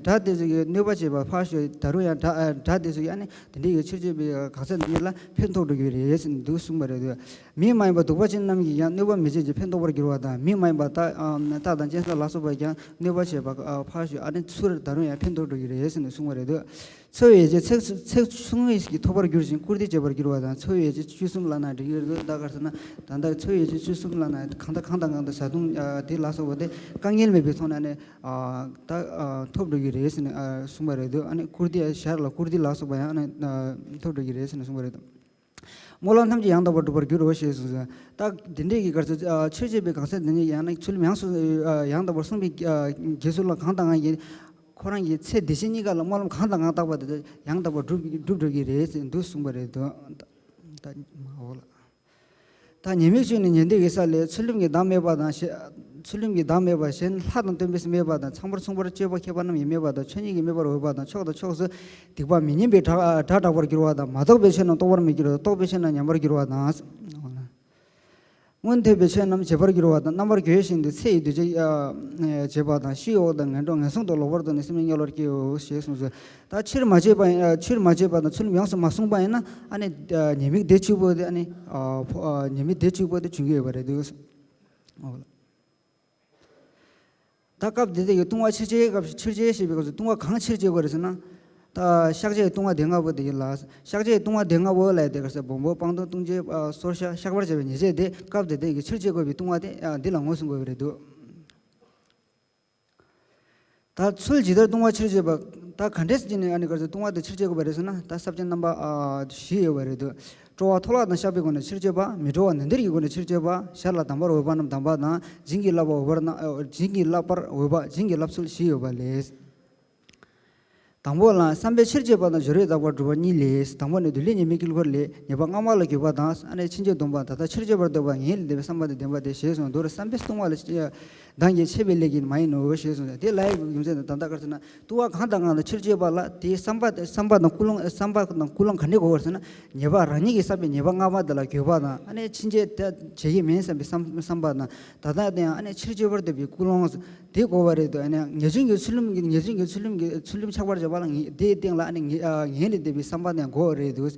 དགྲ་དེ་ཚོ་གིས་གནོད་པ་བྱེད་པ་ཕར་ཞོག། ད་རུང་ཡང་དགྲ་དགྲ་དེ་ཚོ་གིས་ཨ་ནི་དེ་འདྲའི་གི་ཕྱིར་བྱེད་པའི་གང་ཟག་འདི་ལ་ཕན་ཐོགས་འགྲོ་གི་རེད་ཟེར་ནས་འདུག་གསུངས་པ་རེད་འདུག། མི་མ་ཡིན་པ་གདུག་པ་ཅན་རྣམས་ཀྱིས་ཀྱང་གནོད་པར་མི་བྱེད་ཅིང་ཕན་ཐོགས་པར་འགྱུར་བ་དང་། མི་མ་ཡིན་པ་རྟ་ཨ་རྟ་དང་གཅན་གཟན་ལ་སོགས་པས་ཀྱང་གནོད་པ་བྱེད་པ་ཨ་ཕར་ཞོག། ཨ་ནི་ཚུར་ད་རུང་ཡང་ཕན་ཐོགས་འགྲོ་གི་རེད་ཟེར་ནས་གསུངས་པ་རེད་འདུག། འཚེ་བའི་ཡོ་བྱད་ཚེགས་ཚེགས་ཆུང་ངུ་ཞིག་གིས་ཐོབ་པར་འགྱུར་ཞིང་བཀུར་སྟི་བྱེད་པར་འགྱུར་བ་དང་། འཚེ་བའི་ཡོ་བྱད་བཅུ་གསུམ་ལབ་ན་འགྲིག་གི་རེད་འདུག། ད་ག་རེ་ཟེར་ན། ད་ལྟ་འཚེ་བའི་ཡོ་བྱད་བཅུ་གསུམ་ལབ་ན་གང་དང་གང་དང་གང་དང་བཟའ་བཏུང་ཨ་དེ་ལ་སོགས་པ་དེ་དཀའ་ངལ་མེད་པའི་ཐོག་ནས་ཨ་ནི་ཨ་ད་ཨ་ཐོབ་འགྲོ་གི་རེད་ཟེར་ནས་ཨ་གསུངས་པ་རེད་འདུག། ཨ་ནི་བཀུར་སྟི་ཞར་ལ་བཀུར་སྟི་ལ་སོགས་པ་ཡང་ཨ་ནི་ཨ་ཐོབ་འགྲོ་གི་རེད་ཟེར་ནས་གསུངས་པ་རེད་འདུག། སྨོན་ལམ་ཐམས་ཅད་ཡང་དག་པར་འགྲུབ་པར་འགྱུར་རོ་ཞེས་གསུངས་སོ། ད་འདི་འདྲའི་གི་ག་རེ་ཟེར་ཨ་ཆོས་བྱེད་པའི་གང་ཟག་འདི་ཉིད་ཡང་ན་ཚུལ་ཁྲིམས་ཡོངས་སུ་ཨ་ཡང་དག་པར་སྲུང་བའི་ཨ་དགེ་ཚུལ་ལ་གང་དང་གང་གིས་ཁོ་རང་གི་ཚེ་འདི་ཕྱི་གཉིས་ཀ་ལ་སྨོན་ལམ་གང་དང་གང་བཏབ་པ་དེ་ཡང་དག་པར་འགྲུབ་འགྲུབ་འགྲོ་གི་རེད་ཟེར་འདུག་གསུངས་པ་རེད་འདུག། ད་ད་མ་འོ་ལ། ད་ཉེས་དམིགས་བཅུ་ནི་ཉེ་འདོད་ཀྱི་ས་ལས། ཚུལ་ཁྲིམས་ཀྱི་བདག་མེད་པ་དང་གཞན། ཚུལ་ཁྲིམས་ཀྱི་བདག་མེད་པ་གཞན་ལྷ་དང་སྟོན་པས་སྨད་པ་དང་། ཚངས་པར་སྲུང་བར་སྤྱོད་པ་མཁས་པ་རྣམས་ཀྱིས་སྨད་པ་དང་། ཆོས་ཉིད་ཀྱིས་སྨད་པར་འོས་པ་དང་། ཕྱོགས་དང་ཕྱོགས་སུ་སྡིག་པ་མི་སྙན་པའི་སྒྲ་སྒྲ་བསྒྲགས་པར་འགྱུར་བ་དང་། མ་རྟོགས་པའི་ཆོས་རྣམས་རྟོགས་པར་མི་འགྱུར་བ་དང་། རྟོགས་པའི་ཆོས་རྣམས་ཉམས་པར་འགྱུར་བ་དང་། སྔོན་ཐོས་པའི་ཆོས་རྣམས་བརྗེད་པར་འགྱུར་བ་དང་། རྣམ་པར་གྱུར་ཞིང་དུ་ཚེ་ཡི་འདུ་བྱེད་བྱེད་པ་དང་། ཤི་འོ་དང་ངན་འགྲོ་ངན་སོང་དུ་ལོག་པར་འདོད་ནས་སེམས་ཅན་དམྱལ་བར་སྐྱེའོ་ཞེས་གསུངས་སོ། ད་ཕྱིར་མ་བྱས་པ་ཡིན་ཕྱིར་མ་བྱས་པ་དང་ཚུལ་ཡོངས་སུ་མ་བསྲུངས་པ་ཡིན་ན་ཨ་ནི་ཉེས་དམིགས་དེ་གཅིག་པོ་དེ་ཨ་ནི་ཉེས་དམིགས་དེ་གཅིག་པོ་དེ་བྱུང་གི་ཡོད་པ་རེད་འདུག། ད་སྐབས་དེ་དག་གི་ལྟུང་བ་ཕྱིར་བཅོས་སྐབས་ཕྱིར་བཅོས་ཞེས་པའི་སྐབས་སུ་ལྟུང་བ་གང་ཕྱིར་བཅོས་དགོས་རེད་ཟེར་ན། ད་བཤགས་བཅོས་ལྟུང་བ་སྡེ་ལྔ་པོ་དེ་ཡིན་ལ། བཤགས་བཅོས་ལྟུང་བ་སྡེ་ལྔ་པོ་ལ་དེ་ག་ཟེར་སྦོམ་པོ་སྤང་ལྟུང་ལྟུང་བྱེད་སོར་བཤགས་བཤགས་པར་བྱ་བའི་ཉེས་བྱས་དེ་སྐབས་དེ་དག་གི་ཕྱིར་བཅོས་དགོས་པའི་ལྟུང་བ་དེ་འདི་ལ་ངོས་བཟུང་དགོས་པ་རེད་འདུག། ད་ཚུལ་ཇི་ལྟར་ལྟུང་བ་ཕྱིར་བཅོས་པ། ད་ག་འདྲས་སེ་བྱས་ནས་ཨ་ནི་ག་ཟེར་ལྟུང་བ་དེ་ཕྱིར་བཅོས་དགོས་པ་རེད་ཟེར་ན་ད་ས་བཅད་རྣམ་པ་ཨ་བཞི་ཡོད་པ་རེད་འདུག། སྤྲོ་བ་མཐོལ་བ་དང་བཤགས་པའི་སྒོ་ནས་ཕྱིར་བཅོས་པ། མི་སྤྲོ་བ་ནན་ཏན་གྱི་སྒོ་ནས་ཕྱིར་བཅོས་པ། ཞར་ལ་གདམས་པར་འོས་པ་རྣམས་གདམས་པ་དང་། བྱིན་གྱིས་བརླབ་པར་འོས་པ་རྣམས་བྱིན་གྱིས་བརླབ་པར་འོས་པ་བྱིན་གྱིས་བརླབ་ཚུལ་བཞི་ཡོད་པ་ལས། དང་པོ་ལ་བསམ་པས་ཕྱིར་བཅོས་པ་དང་སྦྱོར་བས་དག་པར་སྒྲུབ་པ་གཉིས་ལས། དང་པོ་ནི་འདུལ་བའི་ཉེས་དམིགས་དཀྱིལ་འཁོར་ལས། ཉེས་པ་སྔ་མ་ལ་འགོད་པ་དང་། ཨ་ནི་ཕྱིན་ཆད་སྡོམ་པ། ད་ལྟ་ཕྱིར་བཅོས་པར་འདོད་པ་ངེས་ལ་འདོད་པའི་བསམ་པ་དང་ལྡན་པ་སྟེ་ཞེས་གསུངས། མདོར་བསམ་པས་ལྟུང་བ་ལ་ལྡང་གི་ཆད་པའི་ལས་ཀྱིས་མ་ཡིན་ནོ་ཞེས་གསུངས། དེ་ལ་ཡི་རྒྱུ་མཚན་ནི་ད་ལྟ་ག་རེ་ཟེར་ན་ལྟུང་བ་གང་དང་གང་ལ་ཕྱིར་བཅོས་པ་ལ་དེའི་བསམ་པ་བསམ་པ་དང་ཀུན་སློང་བསམ་པ་དང་ཀུན་སློང་ག་འདྲ་དགོས་པར་ཟེར་ན། ཉེས་པ་རང་ཉིད་ཀྱིས་བསགས་པའི་ཉེས་པ་སྔ་མ་དེ་ལ་འགོད་པ་དང་། ཨ་ནི་ཕྱིན་ཆད་དེ་བྱེད་ཀྱི་མིན་བསམ་པའི་བསམ་བསམ་པ་དང་། ད་ལྟ་དེ་ཡང་ཨ་ནི་ཕྱིར་བཅོས་པར་འདོད་པའི་ཀུན་སློང་། དེ་དགོས་པ་རེད་འདུག། ཨ་ནི་ངེས་འབྱུང་གི་ཚུལ་ཁྲིམས་ཀྱི་ངེས་འབྱུང་གི་ཚུལ་ཁྲིམས་ཀྱི་ཚུལ་ཁྲིམས་ཆགས་པར་བྱེད་པ་ལ་ངེས་དེའི་སྟེང་ལ་ཨ་ནི་ངེས་ཨ་ངེས་ལ་འདོད་པའི་བསམ་པ་ནི་དགོས་རེད་འདུག།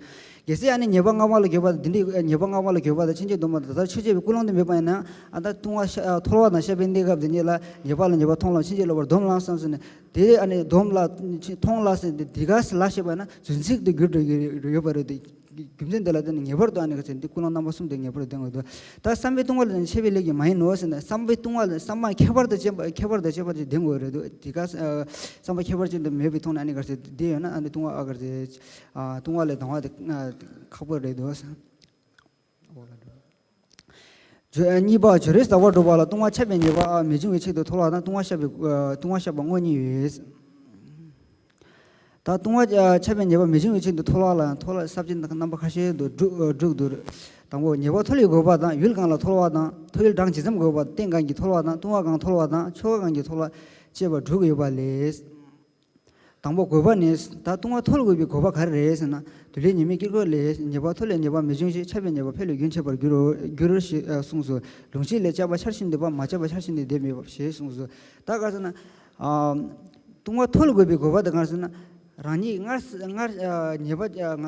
གལ་སྲིད་ཨ་ནི་ཉེས་པ་སྔ་མ་ལ་འགོད་པ་དང་དེ་འདྲའི་ཉེས་པ་སྔ་མ་ལ་འགོད་པ་དང་ཕྱིན་ཆད་སྡོམ་པ་དང་ད་ལྟ་ཕྱིར་བཅོས་པའི་ཀུན་སློང་དེ་མེད་པ་ཡིན་ན། ཨ་ད་ལྟུང་བ་བཤགས་མཐོལ་བ་དང་བཤགས་པའི་གནས་སྐབས་དེ་ཉིད་ལ་ཉེས་པ་ལ་ཉེས་པ་མཐོང་ལ་ཕྱིན་ཆད་སློབ་པར་སྡོམ་ལ་བསམ་ཟེར་ནས་དེ་ཨ་ནི་སྡོམ་ལ་མཐོང་ལ་ཟེར་ནས་དེ་ག་ལ་བཤད་པ་ཡིན་ན་རྫུན་ཚིག་ཏུ་གྱུར་འགྲོ་གི་ཡོད་པ་རེད་དེ། རྒྱུ་མཚན་དེ་ལ་བརྟེན་ནས་ངེས་པར་དུ་ཨ་ནི་ག་ཚད་འདི་ཀུན་སློང་རྣམ་པ་གསུམ་དེ་ངེས་པར་དུ་ལྡན་དགོས་འདུག། ད་བསམ་པས་ལྟུང་བ་ལ་ཆད་པའི་ལས་ཀྱིས་མ་ཡིན་ནོ་ཟེར་ནས། བསམ་པས་ལྟུང་བ་ལ་བསམ་པ་ཁྱད་པར་དུ་བྱེད་པ་ཁྱད་པར་དུ་བྱེད་པ་དེ་ལྡན་དགོས་རེད་འདུག། དེ་ག་ཨ་བསམ་པ་ཁྱད་པར་ཅན་དུ་མེད་པའི་ཐོག་ནས་ཨ་ནི་ག་ཚད་འདི་ཡོད་ན་ཨ་ནི་ལྟུང་བ་ཨ་ག་ཚད་ཨ་ལྟུང་བ་ལས་ལྡང་བ་དེ་ཨ་ཁག་པོ་རེད་འདུག། གཉིས་པ་སྦྱོར་བས་དག་པར་སྒྲུབ་པ་ལ་ལྟུང་བ་ཆད་པའི་ཉེས་པ་མི་འབྱུང་བའི་ཆེད་དུ་མཐོལ་བ་དང་ལྟུང་བ་བཤགས་པའི་ལྟུང་བ་བཤགས་པ་དངོས་གཉིས་ཡོད། ད་ལྟུང་བ་ཆད་པའི་ཉེས་པ་མི་འབྱུང་བའི་ཆེད་དུ་མཐོལ་བ་ལ་ཡང་མཐོལ་བ་ས་བཅད་རྣམ་པ་ཁ་ཤས་དུ་དྲུག་དྲུག་འདུག། དང་པོ་ཉེས་པ་མཐོལ་བའི་དགོས་པ་དང་། ཡུལ་གང་ལ་མཐོལ་བ་དང་། མཐོ་ཡུལ་གྲངས་ཇི་ཙམ་དགོས་པ། རྟེན་གང་གིས་མཐོལ་བ་དང་། ཆོ་ག་གང་གིས་མཐོལ་བ་ཅེས་པ་དྲུག་ཡོད་པ་ལས། དང་པོ་དགོས་པ་ནི། ད་ལྟུང་བ་མཐོལ་དགོས་པའི་དགོས་པ་ག་རེ་རེད་ཟེར་ན། འདུལ་བའི་ཉེས་དམིགས་དཀྱིལ་འཁོར་ལས། ཉེས་པ་མཐོལ་ལས་ཉེས་པ་མི་འབྱུང་ཞིང་། ཆད་པའི་ཉེས་པ་འཕེལ་བས་རྒྱུན་ཆད་པར་འགྱུར་རོ། འགྱུར་ཞེས་གསུངས་སོ། ལུང་གཞན་ལས་བཅས་པ་ཆར་བཞིན་འདེབས་པ། མ་བཅས་པ་ཆར་བཞིན་དུ་འདེབས་མེད་པ་ཞེས་གསུངས་སོ། ད་ག་ཟེར་ན། ལྟུང་བ་མཐོལ་དགོས་པའི་དགོས་པ་དེ་ག་རེ་ཟེར་ན། རང་ཉིད་སྔར་སྔར་ཉེས་པ་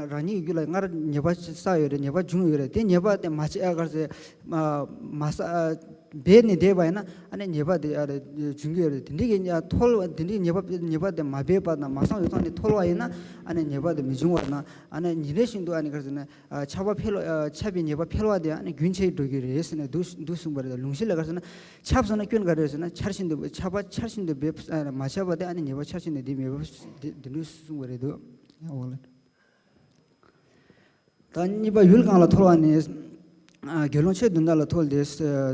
རང་ཉིད་ཀྱི་རྒྱུད་ལ་སྔར་ཉེས་པ་བསགས་ཡོད་རེད། ཉེས་པ་བྱུང་ཡོད་རེད། དེ་ཉེས་པ་དེ་མ་བྱས་ག་རེ་ཟེར། མ་བསགས། འབད་ནས་བསྡད་པ་ཡིན་ན་ཨ་ནི་ཉེས་པ་དེ་ཨ་རེ་འབྱུང་གི་ཡོད་རེད། དེ་འདྲའི་གི་མཐོལ་བ་དེ་འདྲའི་ཉེས་པ་ཉེས་པ་དེ་མ་འབད་པ་དང་མ་བསགས་པའི་ཐོག་ནས་མཐོལ་བ་ཡིན་ན་ཨ་ནི་ཉེས་པ་དེ་མི་འབྱུང་བ་དང་། ཨ་ནི་ཉིན་རེ་བཞིན་དུ་ཨ་ནི་ག་རེ་ཟེར་ན་ཆགས་པ་འཕེལ་བ་ཆགས་པའི་ཉེས་པ་འཕེལ་བ་དེ་ཨ་ནི་རྒྱུན་ཆད་འགྲོ་གི་རེད་ཟེར་ནས་འདུག་འདུག་གསུངས་པ་རེད། ལུང་གཞན་ལ་ག་རེ་ཟེར་ན་ཆགས་སོང་ན་སྐྱོན་ག་རེ་ཟེར་ན་ཆར་བཞིན་དུ་ཆགས་པ་ཆར་བཞིན་དུ་འབད་མ་ཆགས་པ་དེ་ཨ་ནི་ཉེས་པ་ཆར་བཞིན་དུ་འདི་མེད་པ་འདི་འདི་འདུག་གསུངས་པ་རེད་འདུག། འོ་ལ། ད་གཉིས་པ་ཡུལ་གང་ལ་མཐོལ་བ་ནི། དགེ་སློང་ཆོས་བདུན་ལ་མཐོལ་ཏེ།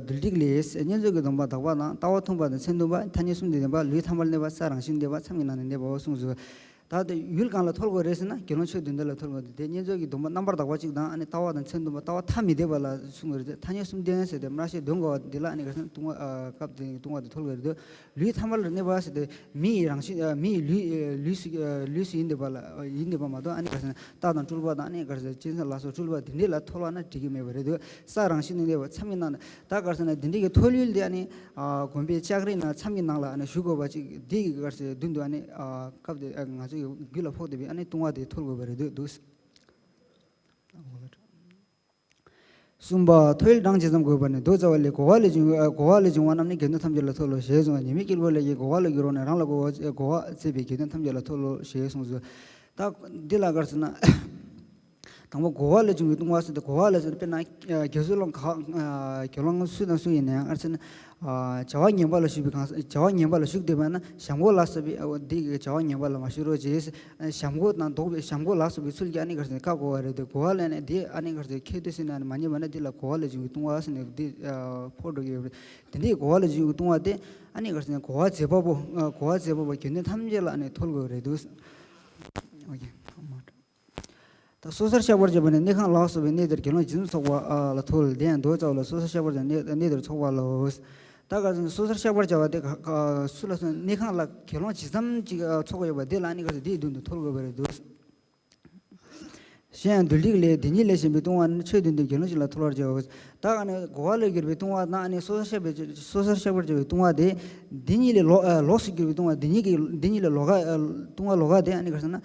བདུད་སྡིག་ལས། བསྙེན་རྫོགས་ཀྱི་སྡོམ་པ་དག་པ་དང་། ལྟ་བ་མཐུན་པ་དང་མཚན་མཐུན་པ། ཐ་སྙད་གསུམ་དུ་ལྡན་པ། ལུས་ཐ་མལ་གནས་པ། ས་རང་བཞིན་གནས་པ། མཚམས་ཀྱི་ནང་ན་གནས་པའོ་གསུངས་སོ། ད་ ད་དེ་ཡུལ་གང་ལ་ཐོལ་དགོས་རེད་ཟེར་ན་དགེ་སློང་ཆོས་བདུན་ལྡན་ལ་ཐོལ་དགོས་རེད། དེ་བསྙེན་རྫོགས་ཀྱི་སྡོམ་པ་རྣམ་པར་དག་པ་གཅིག་དང་ཨ་ནི་ལྟ་བ་དང་མཚན་བདུན་པ་ལྟ་བ་ཐ་མི་དད་པ་ལ་གསུངས་པ་རེད། དེ་ཐ་སྙད་གསུམ་ལྡན་ཟེར་ཏེ་སྨྲ་བཤད་བདུན་དགོས་པ་འདི་ལ་ཨ་ནི་ག་རེ་ཟེར་ན་ལྟུང་བ་ཨ་སྐབས་དེ་ལྟུང་བ་དེ་ཐོལ་དགོས་རེད། ལུས་ཐ་མལ་ལ་གནས་པ་ཟེར་ཏེ་མི་ཡི་རང་བཞིན་ཨ་མི་ཡི་ལུས་ཨ་ལུས་སུ་ཨ་ལུས་སུ་ཡིན་བསྡད་པ་ལ་ཨ་ཡིན་བསྡད་པ་མ་གཏོགས་ཨ་ནི་ག་རེ་ཟེར་ན་རྟ་དང་སྤྲུལ་པ་དང་ཨ་ནི་ག་རེ་ཟེར་ན་གཅན་གཟན་ལ་སོགས་སྤྲུལ་པ་དེ་འདྲས་ལ་ཐོལ་བ་ན་འགྲིག་གི་མེད་པ་རེད་འདུག་ས་རང་བཞིན་ནི་གནས་པ་མཚམས་ཀྱི་ནང་ན་ད་ག་རེ་ཟེར་ན་དེ་འདྲས་ཀྱི་ཐོལ་ཡུལ་དེ་ཨ་ནི་ཨ་དགོན་པའི་ལྕགས་རི་ནང་མཚམས་ཀྱི་ནང་ལ་ཨ་ནི་བཞུགས་དགོས་པ་ཅིག་འདི་གི་ག་རེ་ཟེར་མདུན་དུ་ཨ་ནི་ཨ་སྐབས་དེ་ཨ་ང་ཚོ་ཡི་རྒྱུད་ལ་ཕོག་བསྡད་པའི་ཨ་ནི་ལྟུང་བ་དེ་ཐོལ་དགོས་པ་རེད་འདུག་འདུག་གསུམ་པ། ཐོལ་གྲངས་ཇི་ཙམ་དགོས་པ་ནི་མདོ་རྩ་བ་ལས། གོ་བ་ལས་བྱུང་བའི་གོ་བ་ལས་བྱུང་བ་རྣམས་ནི་དགེ་འདུན་ཐམས་ཅད་ལ་ཐོལ་ལོ་ཞེས་གསུངས། ཉེས་དམིགས་དཀྱིལ་འཁོར་ལས་ཀྱི་གོ་བ་ལ་འགྱུར་བ་ནི་རང་ལ་གོ་བ་གོ་བ་བྱེད་པའི་དགེ་འདུན་ཐམས་ཅད་ལ་ཐོལ་ལོ་ཞེས་གསུངས་སོ། ད་འདི་ལ་ག་རེ་ཟེར་ན། དང་པོ་གོ་བ་ལས་བྱུང་བའི་ལྟུང་བ་ཟེར་ཏེ་གོ་བ་ལ་ཟེར་ཏེ་དཔེར་ན་དགེ་ཚུལ་སློང་ག་དགེ་སློང་སུ་དང་སུ་ཡིན་ནའང་ཨ་ཟེར་ན། བྱ་བ་ངན་པ་ལ་ཞུགས་པའི་གང་བྱ་བ་ངན་པ་ལ་ཞུགས་བསྡད་པ་ན་བྱམས་སྒོ་ལ་སོགས་པའི་འདི་གི་བྱ་བ་ངན་པ་ལ་མ་ཞུགས་རོགས་བྱེད། བྱམས་སྒོ་དང་ལྡོག་པའི་བྱམས་སྒོ་ལ་སོགས་པའི་ཚུལ་གྱིས་ཨ་ནི་ག་རེ་ཟེར་ན་བཀག་དགོས་པ་རེད་དེ་གོ་བ་ལ་ནི་འདི་ཨ་ནི་ག་རེ་ཟེར་ཁྱད་དུ་བསད་ན་ནི་མ་ཉེས་པ་ན་འདི་ལ་གོ་བ་ལ་བྱུང་བའི་ལྟུང་བ་ཟེར་ནས་འདི་ཕོག་འགྲོ་གི་ཡོད་རེད། དེ་འདྲའི་གོ་བ་ལ་བྱུང་བའི་ལྟུང་བ་དེ་ཨ་ནི་ག་རེ་ཟེར་ན་གོ་བ་མཛེས་པ་པོ་གོ་བ་མཛེས་པ་པོ་དགེ་འདུན་ཐམས་ཅད་ལ་ཨ་ནི་ཐོལ་དགོས་པ་རེད་འདུག་ཨོ་ཁེ། ད་སོ་སོར་བཤགས་པར་བྱ་བ་ནི་གནས་ཁང་ལ་སོགས་པའི་གནས་དེར་དགེ་སློང་ཇི་ཙམ་ཚོགས་པ་ལ་ཐོལ། དེ་ཡང་མདོ་རྩ་བ་ལ་སོ་སོར་བཤགས་པར་བྱ་བ་གནས་དེར་ཚོགས་པ་ལ། ད་ག་རེ་ཟེར་ན་སོ་སོར་བཤགས་པར་བྱ་བ་དེ་ག་ག་སུ་ལ་སོགས་གནས་ཁང་ལ་དགེ་སློང་ཇི་ཙམ་ཅིག་ཚོགས་ཡོད་པ་དེ་ལ་ཨ་ནི་ག་རེ་ཟེར་དེའི་མདུན་དུ་ཐོལ་དགོས་པ་རེད་འདུག་གཞན་ཡང་སྡུད་སྒྲིག་ལས་དེ་ཉིད་ལས་གཞན་པའི་ལྟུང་བ་ནི་ཆོས་བདུན་ལྡན་དགེ་སློང་ཞིག་ལ་ཐོལ་བར་བྱའོ། ད་ཨ་ནི་གོ་བ་ལས་གྱུར་པའི་ལྟུང་བ་དང་ཨ་ནི་སོ་སོར་བཤགས་པའི་སོ་སོར་བཤགས་པར་བྱ་བའི་ལྟུང་བ་དེ་འདི་ཉིད་ལས་ལོག་ལོགས་སུ་གྱུར་པའི་ལྟུང་བ་འདི་ཉིད་ཀྱི་འདི་ཉིད་ལས་ལོག་ག་ལྟུང་བ་ལོག་ག་དེ་ཨ་ནི་ག་རེ་ཟེར་ན།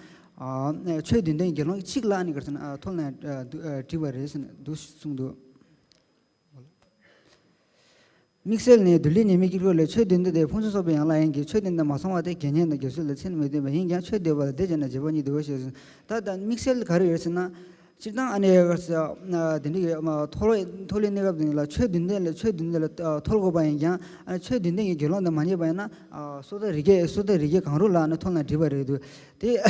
ཆོས་བདུན་ལྡན་དགེ་སློང་གཅིག་ལ་ཨ་ནི་ག་རེ་ཟེར་ན་ཐོལ་ནས་འགྲིག་པ་རེད་ཟེར་ནས་འདུག་གསུངས་འདུག་དམིགས་བསལ་ནི་སྡུད་ལེན་ཉེས་དམིགས་དཀྱིལ་འཁོར་ལས་ཆོས་བདུན་ལྡན་དེ་ཕུང་ཚོགས་གསོག་པའི་ཡན་ལག་ཡིན་གྱི་ཆོས་བདུན་ལྡན་མ་སོང་བ་དེ་དགེ་བསྙེན་དང་དགེ་ཚུལ་ལ་མཚན་མི་ལྡན་པ་ཡིན་ཀྱང་ཆོས་འདུལ་བ་ལ་དེ་བྱས་ན་བྱེད་པ་ཉིད་འདུལ་བ་ཞེས་གསུངས། ད་ད་དམིགས་བསལ་ག་རེ་ཡོད་ཟེར་ན། སྤྱིར་བཏང་ཨ་ནི་ག་རེ་ཟེར་དེ་འདྲའི་ཐོལ་ཐོལ་བའི་གནས་སྐབས་དེ་ལ་ཆོས་བདུན་ལྡན་ལ་ཆོས་བདུན་ལྡན་ལ་ཐོལ་དགོས་པ་ཡིན་ཀྱང་ཨ་ཆོས་བདུན་ལྡན་གྱི་དགེ་སློང་དང་མ་ཉེས་པ་ཡིན་ན་སོ་ཐར་རི་རྒྱལ་སོ་ཐར་རི་རྒྱལ་གང་རུང་ལ་ཨ་ནི་ཐོལ་ན་འགྲིག་པ་རེད་འདུག་དེ།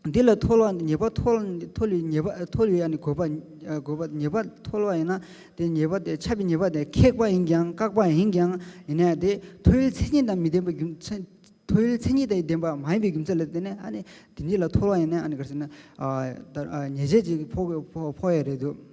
འདི་ལ་ཐོལ་བ་ཉེས་པ་ཐོལ་ཐོལ་བའི་ཉེས་པ་ཐོལ་བའི་ཨ་ནི་དགོས་པ་དགོས་པ་ཉེས་པ་ཐོལ་བ་ཡིན་ན་དེ་ཉེས་པ་དེ་ཁྱབ་པའི་ཉེས་པ་དེ་ཁེགས་པ་ཡིན་ཀྱང་བཀག་པ་ཡིན་ཀྱང་ཡིན་ན་དེ་ཐོལ་བའི་མཚན་ཉིད་དང་མི་ལྡན་པའི་རྒྱུ་མཚན་ཐོལ་བའི་མཚན་ཉིད་དང་ལྡན་པ་མ་ཡིན་པའི་རྒྱུ་མཚན་ལ་བརྟེན་ནས་ཨ་ནི་དེ་ཉིད་ལ་ཐོལ་བ་ཡིན་ན་ཨ་ནི་ག་རེ་ཟེར་ན་ཉེས་བྱས་ཅིག་ཕོག་ཕོག་ཕོག་ཡ་རེད་འདུག་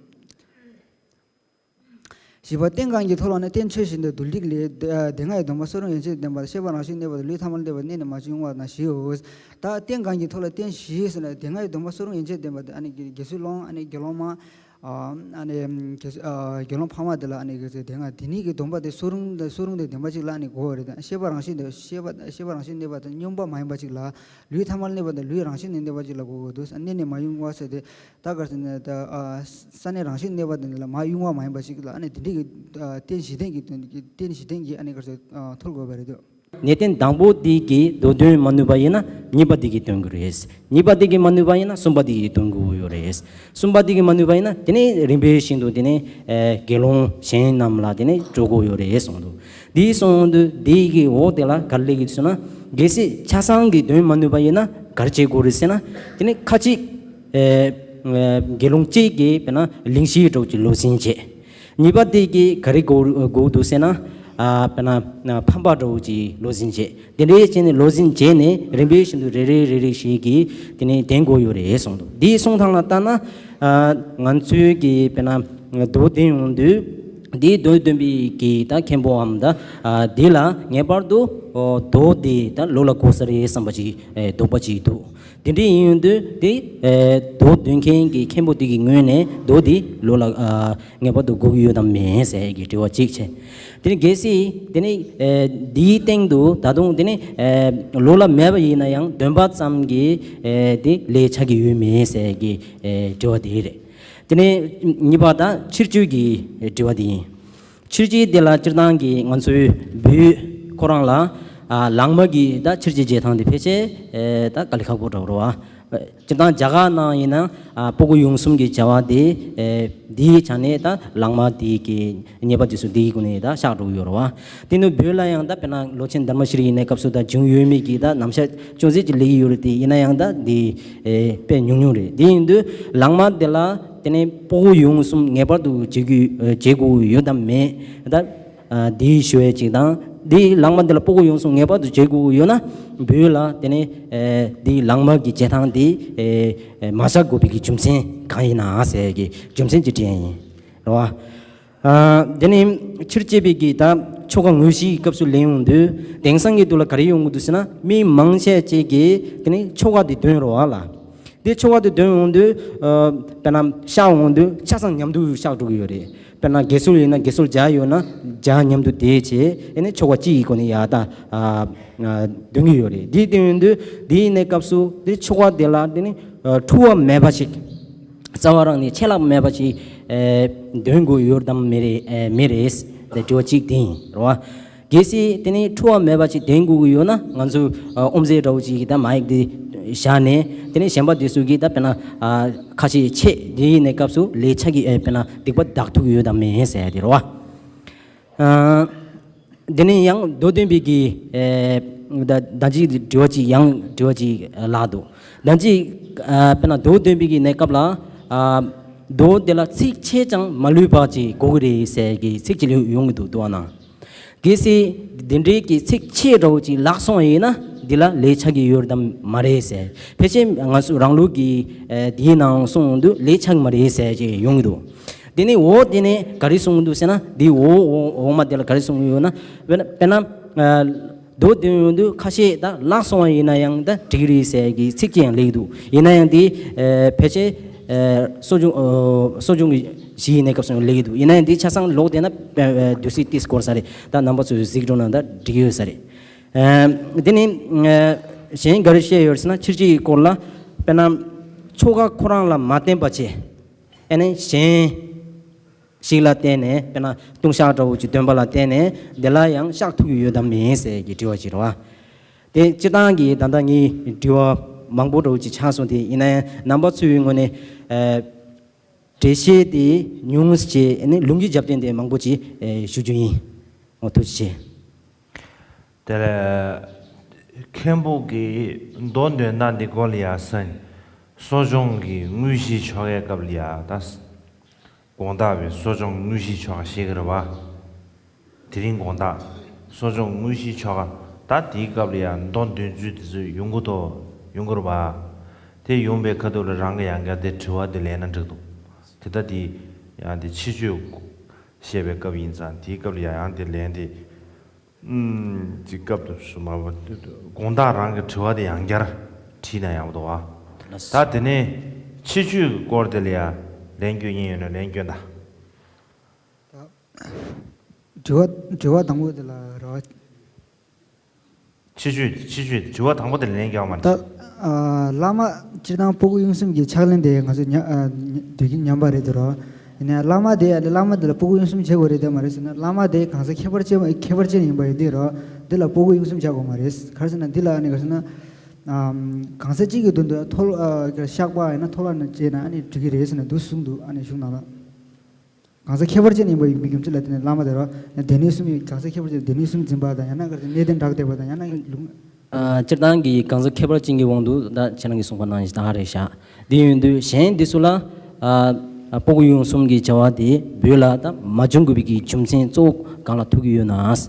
བཞི་པ་རྟེན་གང་གིས་ཐོལ་བ་ནི་རྟེན་ཆོས་བཞིན་དུ་སྡུད་སྒྲིག་ལས། དེ་སྔ་ཡི་སྡོམ་པ་སུ་རུང་ཡན་ཆད་ལྡན་པ་ཤེས་པ་རང་བཞིན་གནས་པ་དང་ལུས་ཐ་མལ་གནས་པ་གནས་ནས་མ་བྱུང་བ་ན་བཞིའོ། ད་རྟེན་གང་གིས་ཐོལ་བ་རྟེན་བཞི་ཟེར་ན་དེ་སྔ་ཡི་སྡོམ་པ་སུ་རུང་ཡན་ཆད་ལྡན་པ་དེ་ཨ་ནི་དགེ་ཚུལ་སློང་ཨ་ནི་དགེ་སློང་མ། ཨ་ནི་དགེ་ཚུལ་དགེ་སློང་འཕགས་མ་དེ་ལ་ཨ་ནི་དེ་སྔ་དེ་ཉིད་ཀྱི་སྡོམ་པ་དེ་སུ་རུང་སུ་རུང་དེ་ལྡན་པ་ཅིག་ལ་ཨ་ནི་གོ་བ་རེད། ད་ཤེས་པ་རང་བཞིན་དུ་ཤེས་པ་ཤེས་པ་རང་བཞིན་གནས་པ་དང་སྙོམས་པ་མ་ཡིན་པ་ཅིག་ལ། ལུས་ཐ་མལ་གནས་པ་དང་ལུས་རང་བཞིན་ནས་གནས་པ་ཅིག་ལ་གོ་དགོས་འདུག་གནས་ནས་མ་དབྱུང་བ་ཟེར་ཏེ། ད་ག་རེ་ཟེར་ན་ད་ས་གནས་རང་བཞིན་གནས་པ་དེ་འདི་ལ་མ་དབྱུང་བ་མ་ཡིན་པ་ཞིག་ལ་ཨ་ནི་དེ་འདྲའི་གི་རྟེན་བཞི་ལྡན་གྱི་དོན་གྱི་རྟེན་བཞི་ལྡན་གྱི་ཨ་ནི་ག་རེ་ཟེར་ཐོལ་དགོས་པ་རེད་འདུག་གནས་རྟེན་དང་པོ་དེ་གི་མདོ་དོན་མ་ནུས་པ་ཡིན་ན་གཉིས་པ་དེ་གི་དོན་དགོས་རེད། གཉིས་པ་དེ་གི་མ་ནུས་པ་ཡིན་ན་གསུམ་པ་དེ་གི་དོན་དགོས་ཡོད་རེད། གསུམ་པ་དེ་གི་མ་ནུས་པ་ཡིན་ན་དེ་ནས་རིམ་པས་བཞིན་དུ་དེ་ནས་དགེ་སློང་གཞན་རྣམས་ལ་དེ་ནས་འགྲོ་དགོས་ཡོད་རེད་གསུངས་འདུག་དེའི་གསུངས་དུས་དེའི་གི་འོག་དེ་ལ་ག་རེ་ལེགས་ཀྱི་ཟེར་ན། གལ་སྲིད་ཆ་ཚང་གི་དོན་མ་ནུས་པ་ཡིན་ན་ག་རེ་བྱེད་དགོས་རེད་ཟེར་ན། དེ་ནི་ཁ་ཅིག་ཨེ་དགེ་སློང་གཅིག་གིས་དཔེར་ན་གླེང་གཞིའི་གྲོགས་ཀྱི་ལུགས་ཟིན་བྱེད། གཉིས་པ་དེ་གིས་ག་རེ་དགོས་དགོས་འདུག་ཟེར་ན། ཨ་དཔེར་ན་ཕམ་པ་གྲོགས་ཀྱི་ལུགས་ཟིན་བྱེད། དེ་འདྲའི་བྱས་ནས་ལུགས་ཟིན་བྱས་ནས་རིམ་པས་བཞིན་དུ་རེ་རེ་རེ་རེ་ཞིག་གིས་དེ་ནི་ལྡན་དགོས་ཡོད་རེད་གསུངས་འདུག་དེའི་གསུང་སྟངས་ལ་ལྟ་ན། ཨ་ང་ཚོའི་གི་དཔེར་ན་མདོ་འདོན་ཡོང་དུས། འདིའི་མདོ་འདོན་པའི་གི་ད་མཁན་པོའམ་ད་ཨ་འདི་ལ་ངེས་པར་དུ་ཨོ་མདོ་འདི་ད་ལོ་ལ་གོ་ས་རེད་བསམ་པ་ཅིག་ཨེ་འདོད་པ་ཅིག་འདུག་དེ་འདྲ་ཡིན་ཡོང་དུས་དེ་ཨེ་མདོ་འདོན་མཁན་གྱི་མཁན་པོ་དེ་གི་ངོས་ནས་མདོ་འདི་ལོ་ལ་ཨ་ངེས་པར་དུ་དགོས་ཀྱི་ཡོད་དམ་མེད་ཟེར་གྱི་དྲི་བ་གཅིག་བྱས། དེ་ནས་གལ་སྲིད་དེ་ནས་ཨེ་འདིའི་སྟེང་དུ་ད་དུང་དེ་ནས་ཨེ་ལོ་ལ་མེད་པ་ཡིན་ན་ཡང་འདོན་པ་ཙམ་གྱི་ཨེ་དེ་ལས་ཆགས་ཀྱི་ཡོད་མེད་ཟེར་གྱི་ཨེ་དྲི་བ་དེ་རེད། དེ་ནས་གཉིས་པ་དང་ཕྱིར་བཅོས་ཀྱི་དྲི་བ་དེ་ཡིན། ཕྱིར་བཅོས་དེ་ལ་སྤྱིར་བཏང་གི་ང་ཚོའི་བོད་ཁོ་རང་ལ་ཨ་ལང་མ་གི་ད་ཕྱིར་བཅོས་བྱེད་སྟངས་དེ་ཕལ་ཆེར་ཨེ་ད་དཀའ་ལས་ཁག་པོ་འདྲ་བོ་རེད་བ། སྤྱིར་བཏང་རྒྱ་གར་ནང་ཡིན་ན་ཨ་སྤུ་གུ་ཡོངས་སུམ་གྱི་བྱ་བ་དེ་ཨེ་འདིའི་ཆ་ནས་ད་ལང་མ་དེ་གི་ཉེས་པ་དེ་ཚོ་འདིའི་སྒོ་ནས་ད་བཤགས་འགྲོ་གི་ཡོད་རེད་བ། དེ་ནི་བོད་ལ་ཡང་ད་དཔེར་ན་ལོ་ཆེན་དྷརྨ་ཤྲཱི་ཡིན་ནའི་སྐབས་སུ་ད་བྱུང་ཡོད་མེད་ཀྱི་ད་རྣམ་གཞག་ཅུང་ཟད་ཅིག་སླེབས་ཀྱི་ཡོད་རེད། དེ་ཡིན་ན་ཡང་ད་འདི་ཨེ་དཔེ་ཉུང་ཉུང་རེད། དེ་ཡིན་དུས་ལང་མ་དེ་ལ་དེ་ནས་སྤུ་གུ་ཡོངས་སུམ་ངེས་པར་དུ་བྱེད་དགོས་ཨ་བྱེད་དགོས་ཡོད་དམ་མེད། ད་ཨ་འདིའི་ཞུ་ཡས་ཅིག་དང་ འདི་ལག་དམར་འདི་ལ་སྤོ་བོ་ཡོངས་སུ་ངེས་པར་དུ་བྱེད་དགོས་ཀྱི་ཡོད་ན། བོད་ལ་དེ་ནས་ཨེ་འདི་ལག་དམར་གྱི་བྱེད་སྟངས་འདི་ཨེ་ཨེ་མ་བཞག་དགོས་པའི་གི་རྒྱུ་མཚན་གང་ཡིན་ན་ཟེར་གི་རྒྱུ་མཚན་གྱི་དྲིས་ཡིན་རེད་བ། ཨ་དེ་ནས་ཕྱིར་བཅད་པའི་གི་ད་ཆོ་ག་དངོས་གཞིའི་སྐབས་སུ་ལེན་ཡོང་དུས། དེང་སང་གི་དུས་ལ་ག་རེ་ཡོང་གི་འདུག་ཟེར་ན། མི་མང་ཆེ་ཅིག་གིས་དེ་ནས་ཆོ་ག་འདི་འདོན་རེད་བ་ལ། དེ་ཆོ་ག་དེ་འདོན་འོང་དུས། ཨ་དཔེར་ན་གཤགས་འོང་དུས་ཆ་ཚང་མཉམ་དུ་གཤགས་འགྲོ་གི་ཡོད་རེད། དཔེར་ན་དགེ་ཚུལ་ཡིན་ན་དགེ་ཚུལ་བརྒྱ་ཡོད་ན་བརྒྱ་མཉམ་དུ་བསྡད་བྱས། ཨེ་ནས་ཆོ་ག་གཅིག་གི་སྒོ་ནས་ཡར་ད་ཨ་ཨ་འདོན་གི་ཡོད་རེད། དེ་འདོན་ཡོང་དུས་དེ་ཡིན་ནའི་སྐབས་སུ་དེ་ཆོ་ག་དེ་ལ་དེ་ནི་ཨ་འཁྲུལ་བ་མེད་པ་ཞིག་རྩ་བ་རང་ནས་ཆད་ལྷག་མེད་པ་ཞིག་ཨེ་འདོན་དགོས་ཡོད་དམ་མེད་རེད། ཨེ་མེད་རེད། དེ་དྲི་བ་གཅིག་དེ་ཡིན་རེད་བ། གལ་སྲིད་དེ་ནི་འཁྲུལ་བ་མེད་པ་ཅིག་འདོན་དགོས་ཀྱི་ཡོད་ན། ང་ཚོས་ཨ་ཨོམ་ཟེ་འདྲ་བོ་ཅིག་གི་ད་མའིག་འདི་བཞག་ནས། དེ་ནི་གཞན་པ་འདི་ཚོ་གིས་ད་དཔེར་ན་ཨ་ཁ་ཤས་ཆད། དེ་ཡིན་ནའི་སྐབས་སུ་ལས་བྱ་གི་ཨེ་དཔེར་ན་སྡིག་པ་འདག་ཐུབ་ཀྱི་ཡོད་དམ་མེད་ཟེར་ཡ་དེ་རེད་བ། ཨ་དེ་ནས་ཡང་མདོ་སྟོན་པའི་གི་ཨེ་ད་ད་ཅིག་དྲི་བ་ཅིག་ཡང་དྲི་བ་ཅིག་ལྷག་འདུག་ད་ཅིག་ཨ་དཔེར་ན་མདོ་སྟོན་པའི་གི་གནས་སྐབས་ལ། ཨ་མདོ་དེ་ལ་ཚིགས་ཆད་ཀྱང་མ་ལུས་པ་ཅིག་དགོས་ཀྱི་རེད་ཟེར་གི་ཚིག་ཅིག་ཡོང་གི་འདུག་འདུག་ཨ་ན། གལ་སྲིད་འདི་འདྲའི་གི་ཚིགས་ཆད་འདྲ་བོ་ཅིག་ལྷག་སོང་བ་ཡིན་ན། འདི་ལ་ལས་བྱ་གི་ཡོད་དམ་མ་རེད་ཟེར། ཕལ་ཆེར་ང་ཚོ་རང་ལུགས་ཀྱི་ཨེ་དེའི་ནང་གསུངས་འདུག་ལས་བྱ་གི་མ་རེད་ཟེར་ཅིག་ཡོང་གི་འདུག་དེ་ནས་འོ་དེ་ནས་ག་རེ་གསུངས་འདུག་ཟེར་ན། འདི་འོ་འོ་འོག་མ་དེ་ལ་ག་རེ་གསུངས་ཡོད་ན། དཔེར་ན་དཔེར་ན་ཨ་མདོ་འདོན་ཡོང་དུས་ཁ་ཤས་ད་ལྷག་སོང་བ་ཡིན་ན་ཡང་ད་འགྲིག་རེད་ཟེར་གི་ཚིག་ཅིག་ཡང་སླེབས་འདུག་ཡིན་ན་ཡང་དེ་ཨེ་ཕལ་ཆེར་ཨེ་གསོ་སྦྱོང་ཨ་གསོ་སྦྱོང་གི་གཞི་ཡིན་ནའི་སྐབས་སུ་སླེབས་འདུག་ཡིན་ན་ཡང་དེ་ཆ་ཚང་ལོག་བསྡད་ན་ཨེ་ཨེ་དུས་ཚོད་ཏོག་ཙམ་འགོར་ས་རེད། ད་རྣམ་པ་ཚོས་གཟིགས་འགྲོ་ན་ད་འགྲིག་ཡོད་ས་རེད། ཨེ་དེ་ནས་ཨེ་གཞན་ག་རེ་བཤད་ཡོད་ཟེར་ན། ཕྱིར་བཅད་ཀྱི་སྐོར་ལ། དཔེར་ན་ཆོ་ག་ཁོ་རང་ལ་མ་བརྟེན་པ་བྱས། ཨེ་ནས་གཞན་ཞིག་ལ་བརྟེན་ནས། དཔེར་ན་ལྟུང་བཤགས་འདྲ་བོ་ཅིག་འདོན་པ་ལ་བརྟེན་ནས་འདི་ལ་ཡང་བཤགས་ཐུབ་ཀྱི་ཡོད་དམ་མེད་ཟེར་གྱི་དྲི་བ་ཅིག་རེད་བ། དེ་སྤྱིར་བཏང་གི་ད་ལྟ་ངའི་དྲི་བ་མང་པོ་འདྲ་བོ་ཅིག་ཆགས་སོང་། དེ་ཡིན་ན་ཡང་རྣམ་པ་ཚོའི་ངོས་ནས་ཨ་འགྲེལ་བཤད་དེ་ཉུང་ངུ་ཞིག་བྱས། ཨེ་ནས་ལུང་གི་རྒྱབ་རྟེན་དེ་མང་པོ་ཅིག་ཨེ་ཞུ་རྒྱུ་ཡིན། འོ་ཐུགས་རྗེ་ཆེ། དེ་ལས་མཁན་པོ་གིས་མདོ་འདོན་སྟངས་འདི་སྐོར་ལ་ཡ་ཟེར་ན། གསོ་སྦྱོང་གི་དངོས་གཞིའི་ཆོ་གའི་སྐབས་ལ་ཡ་ད་དགོང་དག་པའི་གསོ་སྦྱོང་དངོས་གཞིའི་ཆོ་ག་བཤད་ཀྱི་རེད་བ། དེ་རིང་དགོང་དག་གསོ་སྦྱོང་དངོས་གཞིའི་ཆོ་ག་ད་དེའི་སྐབས་ལ་ཡ་མདོ་འདོན་ཚུལ་དེ་ཚོ་ཡོང་གི་འདུག་ཡོང་གི་རེད་བ། དེ་ཡོང་པའི་ཁ་ཐུག་ལ་རང་གི་ཡང་བསྐྱར་དེ་དྲི་བ་དེ་ལེན་ན་འགྲིག་འདུག་དེ་ལྟ་དེ་ཡང་དེ་ཕྱི་ཆོས་བཤད་པའི་སྐབས་ཡིན་ཙང་། དེའི་སྐབས་ལ་ཡ་ཡང་དེ་ལན་དེ། ཨུམ། ཅིག་སྐབས་དུ་སུ་མ་བ་དགོང་དག་རང་གི་དྲི་བ་དེ་ཡང་བསྐྱར་དྲིས་ན་ཡག་པོ་འདུག་ཨ། ལགས་སོ། ད་དེ་ནས་ཕྱི་ཆོས་ཀྱི་སྐོར་དེ་ལ་ཡ་ལན་སྐྱོན་ཡིན་ཡོད་ན་ལན་སྐྱོན་དང་། ད་དྲི་བ་དྲི་བ་དང་པོ་དེ་ལ་རོགས། ཕྱི་ཆོས་ཕྱི་ཆོས་དྲི་བ་དང་པོ་དེ་ལ་ལན་སྐྱོན་མ་ད་རེད། ཨ་བླ་མ་སྤྱིར་བཏང་སྤུ་གུ་གཡུང་གསུམ་གྱི་ཕྱག་ལེན་དེ་ང་ཚོས་ཉ་ཨ་ཉ་དུས་རྒྱུན་ཉམས་པ་རེད་དེ་རོ། ཡིན་ནའི་བླ་མ་དེ་ཨ་ནི་བླ་མ་དེ་ལ་སྤུ་གུ་གཡུང་གསུམ་བྱེད་དགོས་རེད་དེ་མ་རེད་ཟེར་ན། བླ་མ་དེ་གང་ཟག་ཁྱད་པར་ཅན་ཁྱད་པར་ཅན་ཡིན་པ་ཡིན་དུས་རོ། འདི་ལ་སྤུ་གུ་གཡུང་གསུམ་བྱ་དགོས་མ་རེད། ག་རེ་ཟེར་ན་འདི་ལ་ཨ་ནི་ག་རེ་ཟེར་ན། ཨམ་གང་ཟག་གཅིག་གི་དོན་དུ་མཐོལ་ཨ་གཤགས་པ་ཡིན་ན་མཐོལ་བ་ནས་བྱས་ན་ཨ་ནི་འགྲིག་གི་རེད་ཟེར་ན་འདུག་གསུངས་འདུག་ཨ་ནི་གཞུང་ནང་ལ། གང་ཟག་ཁྱད་པར་ཅན་ཡིན་པ་ཡིན་པའི་རྒྱུ་མཚན་ལ་བརྟེན་ནས་བླ་མ་དེ་རོ། སྡེ་སྣོད་གསུམ་ཡིན། གང་ཟག་ཁྱད་པར་ཅན་སྡེ་སྣོད་གསུམ་འཛིན་པ་དང་། ཡང་ན་ག་རེ་ཟེར་གནས་བརྟན་དྲག་བསྡད་པ་དང་། ཡང་ན་ལུང་། ཨ་སྤྱིར་བཏང་གི་གང་ཟག་ཁྱད་པར་ཅན་གྱི་དབང་དུ་ད་ཁྱེད་རང་གིས་གསུངས་པ་ནང་བཞིན་ད་ག་རེད་བཞག་དེ་ཡིན་དུས་གཞན་འདི་ཚོ་ལ་ཨ་ཨ་སྤུ་གུ་གཡུང་གསུམ་གྱི་བྱ་བ་དེ་བོད་ལ་ད་མ་བྱུང་དགོས་པའི་གི་རྒྱུ་མཚན་གཙོ་བོ་གང་ལ་ཐུག་གི་ཡོད་ན། དངོས་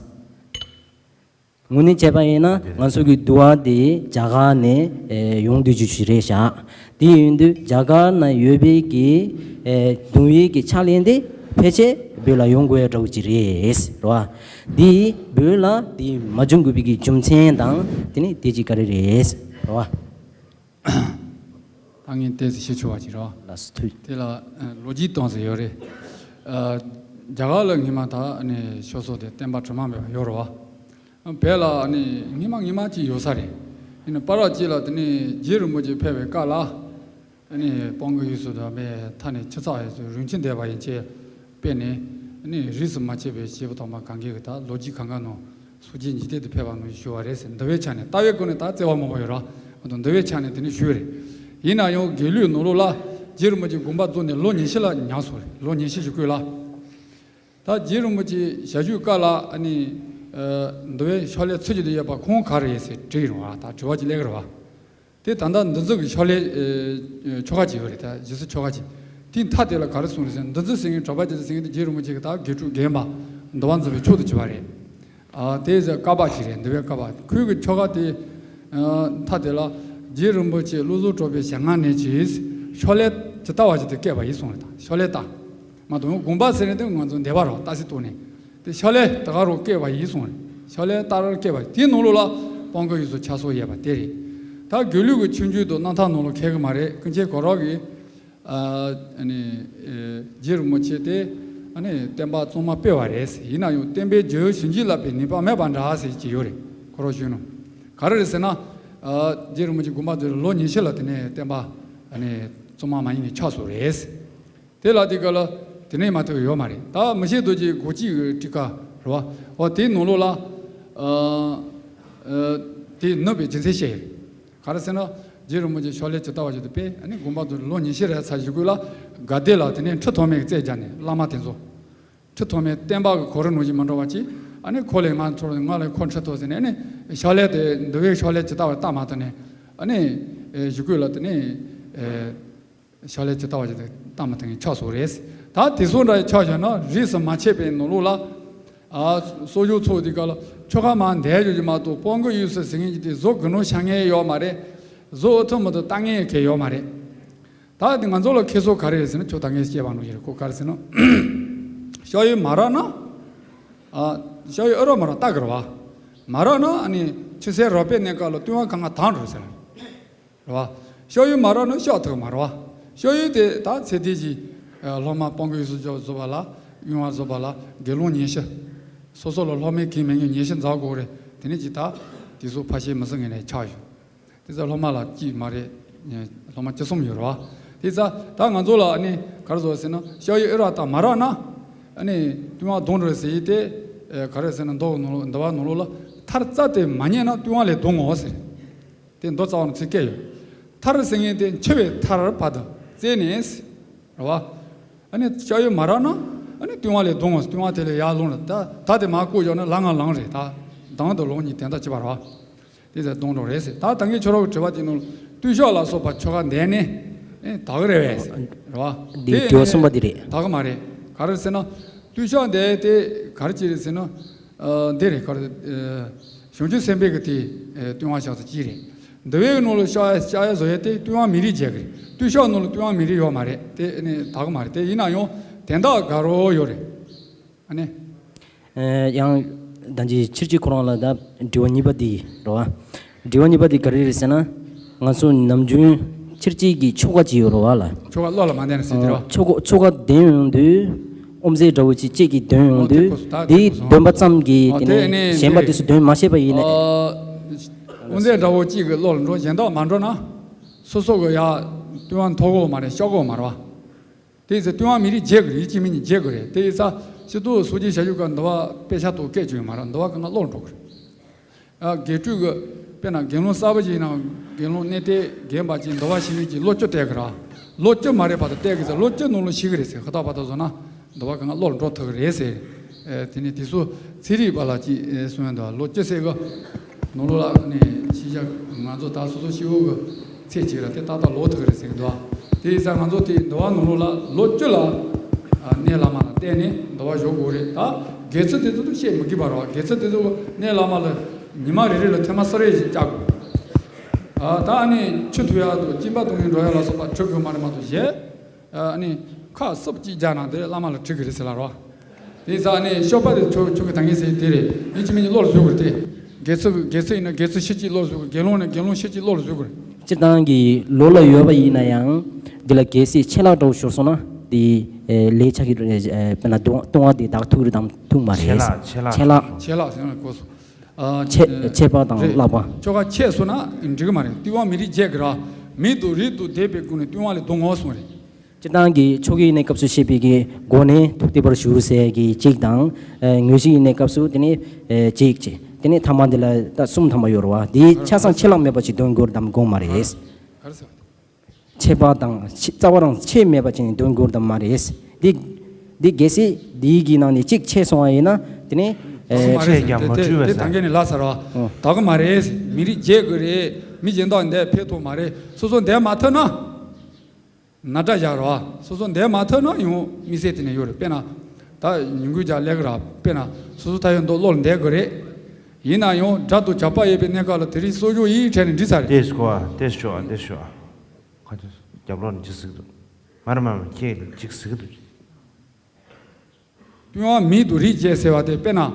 གནས་བྱས་པ་ཡིན་ན་ང་ཚོ་གི་འདུལ་བ་དེ་རྒྱ་གར་ནས་ཨེ་ཡོང་སྡོད་རྒྱུ་ཞིག་རེད་བཞག་དེ་ཡིན་དུས་རྒྱ་གར་ན་ཡོད་པའི་གི་ཨེ་འདུལ་བའི་གི་ཕྱག་ལེན་དེ་ཕལ་ཆེར་བོད་ལ་ཡོང་དགོས་ཡ་འདྲ་བོ་ཅིག་རེད་རོ། དེ་བོད་ལ་དེ་མ་བྱུང་དགོས་པའི་གི་རྒྱུ་མཚན་དང་། དེ་ནི་དེ་ཅིག་ག་རེ་རེད་རོ། ད་ངས་ཏོག་ཙམ་ཞུ་ཆོག་པ་ཅིག་རོ། ལགས་སོ། ཐུགས། དེ་ལ་ཨ་ལོ་རྒྱུས་གཏོང་ཟེར་ཡོད་རེད། ཨ་རྒྱ་གར་ལ་སྔོན་མ་ད་ཨ་ནི་ཆོས་ཚོགས་དེ་བསྟན་པ་དྲི་མ་མེད་པ་ཡོད་རེད་བ། བོད་ལ་ཨ་ནི་སྔོན་མ་སྔོན་མ་ཅིག་ཡོད་ས་རེད། ཡིན་ནའི་བར་བ་ཅིག་ལ་དེ་ནས་རྗེ་རིན་པོ་ཆེ་ཕེབས་པའི་སྐབས་ལ། ཨ་ནི་སྤང་གི་ཡུལ་སུ་དང་མེ་མཐའ་ནས་ཆུ་ཚགས་ཡུལ་སུ་རིན་ཆེན་སྡེ་པ་ཡན་ཆད་སྤེལ་ནས། ཨ་ནི་རིས་སུ་མ་ཆད་པའི་སྐྱེས་བུ་དམ་པ་གང་གའི་གི་ད་ལོ་རྒྱུས་གང་ག་ནང་སོ་སྐྱེ་འཇིག་རྟེན་དུ་ཕེབས་པ་ནང་ཞུ་བ་རེད་ཟེར། འདུལ་བའི་ཆ་ནས་ལྟ་བའི་སྒོ་ནས་ད་བརྩེ་བ་མང་པོ་ཡོད་ར། འོ་དང་འདུལ་བའི་ཆ་ནས་དེ་ནས་ཞུས་རེད། ཡིན་ན་ཡང་དགེ་ལུགས་ནང་ལོགས་ལ་རྗེ་རིན་པོ་ཆེ་དགོངས་པ་རྫོགས་ནས་ལོ་ཉི་ཤུ་ལ་ཉམས་སོང་རེད། ལོ་ཉི་ཤུ་ཞིག་སྐོར་ལ། ད་རྗེ་རིན་པོ་ཆེ་ཞལ་བཞུགས་སྐབས་ལ་ཨ་ནི་ཨ་འདུལ་བའི་ཕྱག་ལེན་ཚུལ་གྱི་དུ་ཡོད་པ་ཁོང་ག་རེ་ཡིན་ཟེར་དྲིས་རུང་བ། ད་དྲི་བ་ཅིག་སླེབས་ཀྱི་རེད་བ། དེ་ད་ལྟ་འདུལ་འཛིན་གྱི་ཕྱག་ལེན་ཨེ་ཆོ་ག་ཅིག་ཡོད་རེད། ད་རྗེས་སུ་ཆོ་ག་ཅིག་དེའི་མཐའ་དེ་ལ་ག་རེ་གསུངས་རེད་ཟེར་ན། འདུལ་འཛིན་ཟེར་མཁན་གྲགས་པ་རྗེ་བཙུན་ཟེར་མཁན་དེ་རྗེ་རིན་པོ་ཆེ་གི་ད་དགེ་ཕྲུག་རྒན་པ་འདུལ་བ་འཛིན་པའི་མཆོག་ཏུ་གྱུར་པ་རེད། ཨ་དེ་ཟེར་བཀའ་བབས་ཅིག་རེད། འདི་བའི་བཀའ་བབས། ཁོའི་གི་ཆོ་ག་དེ་ཨ་མཐའ་དེ་ལ། རྗེ་རིན་པོ་ཆེ་བློ་བཟང་གྲགས་པའི་ཞལ་སྔ་ནས་ཀྱིས་ཕྱག་ལེན་ཇི་ལྟ་བ་བཞིན་དུ་བསྐྱེད་པ་ཡིན་གསུངས་རེད། ད་ཕྱག་ལེན་ལྟ་མ་གཏོགས་དགོངས་པ་ཟེར་ནས་དེ་ང་ཚོ་འདས་པ་རོ་ལྟ་སྲིད་དོ་ནས། དེ་ཕྱག་ལེན་ད་ག་རུ་བསྐྱེད་པ་ཡིན་གསུངས་རེད། ཕྱག་ལེན་ལྟར་བསྐྱེད་པ་དེའི་ནང་ལོགས་ལ་དཔལ་མགོན་ཡུལ་སོགས་ཕྱག་སོགས་ཡོད་པ་དེ་རེད། ད་དགེ་ལུགས་ཀྱི་ཆོས་འབྱུང་དང་རྣམ་ཐར་ནང་ལ་འཁེལ་གི་མ་རེད། ཀུན་མཁྱེན་གོ་རབ་ཀྱིས། ཨ་ནི་ཨེ་རྗེ་རིན་པོ་ཆེ་དེ་ཨ་ནི་བསྟན་པ་བཙུན་མ་སྤེལ་བ་རེད། ཡིན་ན་ཡང་བསྟན་པའི་རྒྱུ་བྱིན་གྱིས་བརླབས་པའི་ནུས་པ་མེད་པ་འདྲ་ཟེར་གྱི་ཡོད་རེད། ཁོ་རང་གཞོན་ནུ་ག་རེ་རེད་ཟེར་ན། ཨ་རྗེ་རིན་པོ་ཆེ་དགོངས་པ་རྫོགས་ལོ་ཉི་ཤུ་ལ་དེ་ནས་བསྟན་པ་ཨ་ནི་བཙུན་མ་མ་ཡིན་ནས་ཆགས་སོང་རེད། དེ་ལ་དེ་ག་ལ་དེ་ནས་མ་ཐུབ་ཡོད་མ་རེད། ད་མི་ཤེས་རྡོ་རྗེ་སྒོ་གཅིག་གི་ཊཱི་ཀ་རེད་བ། འོ་དེའི་ནང་ལོགས་ལ་ཨ་ཨ་དེ་ནུབ་པའི་རྒྱུ་མཚན་བཤད་ཡོད་རེད། ག་རེ་ཟེར་ན། རྗེ་རིན་པོ་ཆེ་ཕྱག་ལེན་ཇི་ལྟ་བ་བཞིན་དུ་སྤེལ། ཨ་ནི་དགོངས་པ་རྫོགས་ལོ་ཉི་ཤུ་རེ་ཚར་གཞུག་གུ་ལ་དགའ་ལྡན་ལ་དེ་ནས་ཁྲི་ཐོག་མའི་རྩལ་སྦྱར་ནས་བླ་མ་དེ་ཚོ། ཁྲི་ཐོག་མའི་བསྟན་པ་གི་གོ་རིམ་ནང་བཞིན་མི་འགྲོ་བ་ཅིག་ཨ་ནི་ཁོ་ལས་ང་ཚོར་ང་ལས་ཁོ་ཁྲི་ཐོག་ཟེར་ནས། ཨ་ནི་ཕྱག་ལེན་དེ་འདི་བའི་ཕྱག་ལེན་ཇི་ལྟ་བ་ལྟ་མ་ཐུབ་ནས། ཨ་ནི་གཞུག་གུ་ལ་དེ་ནས། ཕྱག་ལེན་ཇི་ལྟ་བ་ཞིག་དང་མ་མཐུན་ཆགས་སོང་རེད། ད་དེ་ཚོ་འདྲ་ཆགས་བཞག་ན་རིས་སུ་མ་ཆད་པའི་ནང་ལོགས་ལ། ཨ་གསོ་སྦྱོང་ཚོགས་དེ་ག་ལ་ཆོ་ག་མར་འདེད་ཡོད་ཀྱི་མ་གཏོགས། དཔལ་མགོན་ཡུལ་སོགས་ཟེར་མཁན་གྱི་དེ་གཟུགས་དགུང་ལོ་ཆགས་མཁན་ཡོད་མ་རེད། གཟུགས་འོ་ཐུབ་མི་ཐུབ་ལྟ་མཁན་གང་ཡང་ཡོད་མ་རེད། ད་དེ་ང་ཚོ་ལ་ཁེ་སོ་ག་རེ་རེད་ཟེར་ན། ཁྱོད་ད་ངས་བཤད་པ་ནང་བཞིན་རེད། ཁོ་ག་རེ་ཟེར་ན། ཕྱག་གཡོག་མ་རག་ན། ཨ་ཕྱག་གཡོག་ཨེ་རག་མ་རག་ལྟ་གི་རེད་བ། མ་རག་ན་ཨ་ནི་ཆུ་སེར་རོ་པའི་གནས་སྐབས་ལ་བསྟུན་པ་གང་ག་དྭངས་འགྲོ་ཟེར། རེད་བ། ཕྱག་གཡོག་མ་རག་ན་ཕྱག་ཐུབ་མ་རེད་བ། ཕྱག་གཡོག་དེ་ད་ཚེ་འདས་ཀྱི་སློབ་མ་དཔལ་མགོན་ཡུལ་སོགས་བཟོ་བ་ལ། ཡོན་བདག་བཟོ་བ་ལ་དགེ་སློང་ཉི་ཤུ། སོ་སོ་ལ་སློབ་མ་གང་མང་ཉུང་ཉི་ཤུ་འཛོམས་དགོས་རེད། དེ་ནས་ཅིག་ད་དེ་ཚོ་ཕལ་ཆེར་མི་སྲིད་ངེས་ནས་ཆགས་ཡོད། དེ་ཚོ་སློབ་མ་ལ་གཅིག་མ་རེད། སློབ་མ་བཅུ་གསུམ་ཡོད་རེད་བ། དེ་ཚོ་ད་ང་ཚོ་ལ་ཨ་ནི་ག་རེ་བཟོ་ཟེར་ན། ཕྱག་གཡོག་ཨེ་རག་ད་མ་རག་ན། ཨ་ནི་བསྟུན་པ་དྭངས་འགྲོ་ཟེར་ཡས་དེ། ཨེ་ག་རེ་ཟེར་ན། མདོ་ནང་ལོགས་འདུལ་བ་ནང་ལོགས་ལ། མཐར་རྩ་དེ་མ་རྙེད་ན་བསྟུན་པ་ལས་ལྡང་ངོ་ཟེར། དེ་མདོ་རྩ་བ་ནས་ཚིག་བཀལ་ཡོད། མཐར་ཟེར་མཁན་དེ་འཆི་བའི་མཐར་བར་དུ་བཙལ་ནས། རེད་བ། ཨ་ནི་ཕྱག་གཡོག་མ་རག་ན། ཨ་ནི་བསྟུན་པ་ལས་ལྡང་ངོ་། བསྟུན་པ་དེ་ལས་ཡར་ལོངས་ལ། ད་ད་དེ་མར་བཀོད་བཞག་ན་ལ་ང་ལངས་རེད། ད་ལྡང་དང་ལོངས་གཉིས་དེ་འདྲ་བྱེད་པ་རེད་བ། དེ་ཚོ་ལྡང་འགྲོ་རེད་ཟེར། ད་ད་ངས་ཁྱོད་རང་གི་དྲི་བ་དེ་ནང་ལ་བསྟུན་ཕྱག་ལ་སོགས་པ་ཆོ་ག་འདི་ནི་ཨེ་དག་གི་རེད་བས་ཟེར། རེད་བ། འདི་དེ་དྲི་བ་གསུམ་པ་འདི་རེད། དག་གི་མ་རེད། ག་རེ་ཟེར་ན། བསྟུན་ཕྱག་འདི་དེ་ག་རེ་ཅིག་རེད་ཟེར་ན། ཨ་འདི་རེད། ག་རེ། ཨ་བྱང་ཆུབ་སེམས་དཔའི་གི་དེ་ཨ་བསྟུན་པ་ཕྱག་ཚོ་གཅིག་རེད། འདུལ་བའི་ནང་ལ་ཕྱག་ཕྱག་གཡོག་བཟོ་ཡས་དེ་བསྟུན་པ་མི་རིགས་བརྒྱད་གི་རེད། བསྟུན་ཕྱག་ནང་ལ་བསྟུན་པ་མི་རིགས་ཡོད་མ་རེད། དེ་ནི་དག་མ་རེད། དེ་ཡིན་ན་ཡང་དོན་དག་དགའ་རོགས་ཡོད་རེད། ཨ་ནི། ཨ་ཡང་ད་ཅི་ཕྱིར་ཅིག་ཁོ་རང་ལ་ད་དྲི་བ་གཉིས་པ་འདི་རེད་བ། དྲི་བ་གཉིས་པ་འདི་ག་རེ་རེད་ཟེར་ན། ང་ཚོ་ནམ་རྒྱུན་ཕྱིར་ཅིག་གི་ཆོ་ག་ཅིག་ཡོད་རེད་བ་ལ། ཆོ་ག་བློ་ལ་མ་འདྲེན་ཟེར་དེ་རེད་བ། ཆོ་ག་ཆོ་ག་འདོན་ཡོང་དུས། དབུ་མཛད་འདྲ་བོ་ཅིག་ཅིག་གིས་འདོན་ཡོང་དུས། འོ་དེ་གོ་སོང་། ད་དེ་དེ་གོ་སོང་། འདོན་པ་ཙམ་གྱིས་འོ་དེ་དེ་ནས་ནས་གཞན་པ་དེ་དེ་ཚོ་འདོན་མ་ཤེས་པ་ཡིན་ན། ཨ་དབུ་མཛད་འདྲ་བོ་གཅིག་གི་བློ་ལ་འགྲོ། གཞན་དག་མ་འགྲོ་ན། སོ་སོ་གི་ཡ་བསྟུན་པ་མཐོ་གོ་མ་རེད། ཤོག་གོ་མ་རེད་བ། དེ་ཚེ་བསྟུན་པ་མི་རིགས་བརྒྱད་གི་རེད། ཡིན་གཅིག་མིན་གཉིས་བརྒྱད་གི་རེད། དེ་ཡིན་ཙང་སྤྱི་ཚོགས་སྲོལ་རྒྱུན་བྱ་རྒྱུད་ཀ་འདུལ་བ་དཔེ་ཆ་ཐོག་སྐད་བྱུང་ཡོད་མ་རེད། འདུལ་བ་གང་ག་བློ་ལ་འགྲོ་གི་རེད། ཨ་དགེ་ཕྲུག་གི་དཔེར་ན་དགེ་སློང་གསར་པ་ཞིག་ཡིན་ན། དགེ་སློང་གནས་བརྟན་རྒན་པ་ཅིག་འདུལ་བ་ཤེས་མཁན་ཅིག་ལོ་བཅུ་བསྡད་གི་རེད། ལོ་བཅུ་མ་རེད་བར་དུ་བསྡད་གི་ཟེར། ལོ་བཅུ་ནང་ལ་ཤེས་གི་རེད་ཟེར། ཧུར་ཐག་བར་དུ་བཟོ་ན་འདུལ་བ་གང་ག་བློ་ལ་འགྲོ་ཐུབ་གི་རེད་ཟེར། ཨེ་དེ་ནས་དེ་ཚོ་ཚན་རིག་པ་ལ་ཅིག་ཨེ་གསུང་ཡ་འདུག་ལོ་བཅུ་ཟེར་གི་ནང་ལོགས་ལ་ནས་ཤེས་བྱ་ང་ཚོ་ད་སོ་སོ་སྐྱེ་བོ་གི་ཚེ་གཅིག་ལ་དེ་ཏག་ཏག་ལོག་ཐུབ་ཀྱི་རེད་ཟེར་གི་འདུག་དེ་ཡིན་ཙང་ང་ཚོ་དེ་འདུལ་བ་ནང་ལོགས་ལ་ལོ་བཅུ་ལ་ཨ་གནས་བླ་མ་ལ་བསྟེན་ནས་འདུལ་བ་ཞུ་དགོས་རེད། ད་དགེ་ཚུལ་དེ་ཚོ་བཤད་མི་དགོས་པ་རེད་བ། དགེ་ཚུལ་དེ་ཚོ་གནས་བླ་མ་ལ་ཉི་མ་རེ་རེ་ལ་ཐེངས་མ་གསུམ་རེ་ཞིག་བཅར་དགོས། ཨ་ད་ཨ་ནི་ཆུ་འཐུང་ཡ་དང་སྦྱིན་པ་གཏོང་གི་འགྲོ་ཡ་ལ་སོགས་པ་ཁྲིད་དགོས་མ་རེད་མ་གཏོགས། གཞན་ཨ་ནི་ཁ་སུབ་ཅིག་རྒྱག་ན་དེ་བླ་མ་ལ་ཁྲིད་གི་རེད་ཟེར་ལབ་རེད་བ། དེ་ཡིན་ཙང་ནི་སྤྱོད་པ་དེ་ཆོ་ཆོ་གི་ད་ངས་ཟེར་དེ་རེད། ཡིན་གཅིག་མིན་གཉིས་བློ་ལ་བཟོ་དགོས་རེད་དེ། དགེ་ཚུལ་དགེ་ཚུལ་ཡིན་ན་དགེ་ཚུལ་ཤེས་ཀྱི་བློ་ལ་བཟོ་དགོས། དགེ་སློང་ན་དགེ་སློང་ཤེས་ཀྱི་བློ་ལ་བཟོ་དགོས་རེད། སྤྱིར་བཏང་གི་ལོ་ལ་ཡོད་པ་ཡིན་ན་ཡང་། འདི་ལ་གལ་སྲིད་ཆད་ལྷག་འདྲ་བོ་ཤོར་སོང་ན། འདི་ལས་ཆག་གི་རེད། དཔེར་ན་ལྟུང་བ་དེ་དག་ཐུག་རེད་དམ་ཐུག་མ་རེད། ཆད་ལྷག་ཆད་ལྷག་ཆད་ལྷག་ཆད་ལྷག་ཟེར་ན་གོ་སོང་། ཨ་ཆད་ཆད་པ་དང་རེད། བརླག་པ། ཆོ་ག་ཆད་སོང་ན་འགྲིག་གི་མ་རེད། བསྟུན་པ་མི་རིགས་བརྒྱད་ཀྱི་ར། མི་དང་རིགས་དང་ལྡན་པའི་སྒོ་ནས་བསྟུན་པ་ལས་ལྡང་ངོ་གསུངས་རེད། སྤྱིར་བཏང་གི་ཆོ་གའི་གནས་སྐབས་སུ་བཤད་པའི་གི་སྒོ་ནས་ཐུགས་གཏད་པར་ཞུ་ཟེར་གི་གཅིག་དང་། ཨ་དངོས་གཞིའི་གནས་སྐབས་སུ་དེ་ནས་ཨ་གཅིག་བྱས། དེ་ནས་ཐ་མ་འདི་ལ་ད་གསུམ་ཐ་མ་ཡོད་རེད་བ། འདི་ཆ་ཚང་ཆད་ལྷག་མེད་པ་ཅིག་འདོན་དགོས་རེད་དམ་དགོས་མ་རེད། ག་རེ་ཟེར་བ། ཆད་པ་དང་ཆད་རྩ་བ་རང་ཆད་མེད་པ་ཅིག་འདོན་དགོས་རེད་དམ་མ་རེད། འདི་འདི་གལ་སྲིད་འདིའི་གི་ནང་ནས་གཅིག་ཆད་སོང་བ་ཡིན་ན་དེ་ནས་ཨ་ཆད་ཀྱང་མ་འཁྲུལ་བ་དེ་ཟེར། ད་གིན་ནས་ལབ་ཚར་བ། ཨོ། དག་གི་མ་རེད། མི་རིགས་བརྒྱད་ཀྱི་རེད། མི་གཞན་དག་འདི་ཕན་ཐོགས་མ་རེད། སོ་སོ་འདི་མ་ཐུབ་ན། ན་དགྲ་བཞག་རོགས། སོ་སོ་འདས་མ་ཐུབ་ན་ཡང་དམིགས་བསལ་དེ་ནས་ཡོད་རེད། དཔེར་ན། ད་ཉིན་གུང་རྒྱག་ལས་ཀྱི་ར། དཔེར་ན་སོ་སོ་ད་ཡོད་མདོག་བློ་ལ་འདས་དགོས་རེད། ཡིན་ན་ཡང་སྒྲ་དང་བྱ་བ་ཡོད་པའི་གནས་སྐབས་ལ་དེ་རིང་གསོ་སྦྱོང་ཡིན་དྲན་ནས་འགྲིག་ས་རེད། དེ་ཞོག་ཨ། དེ་ཞོག་ཨ། དེ་ཞོག་ཨ། ཁ་ཅིག་རྒྱབ་ལོག་ནས་ཅིག་ཟེར་གི་འདུག་མ་རེད་མ་རེད། ཁྱེད་ཅིག་ཟེར་གི་འདུག་དཔེ་བ་མིང་དུ་རིགས་བརྒྱད་ཟེར་བ་དེ་དཔེར་ན། ཨ།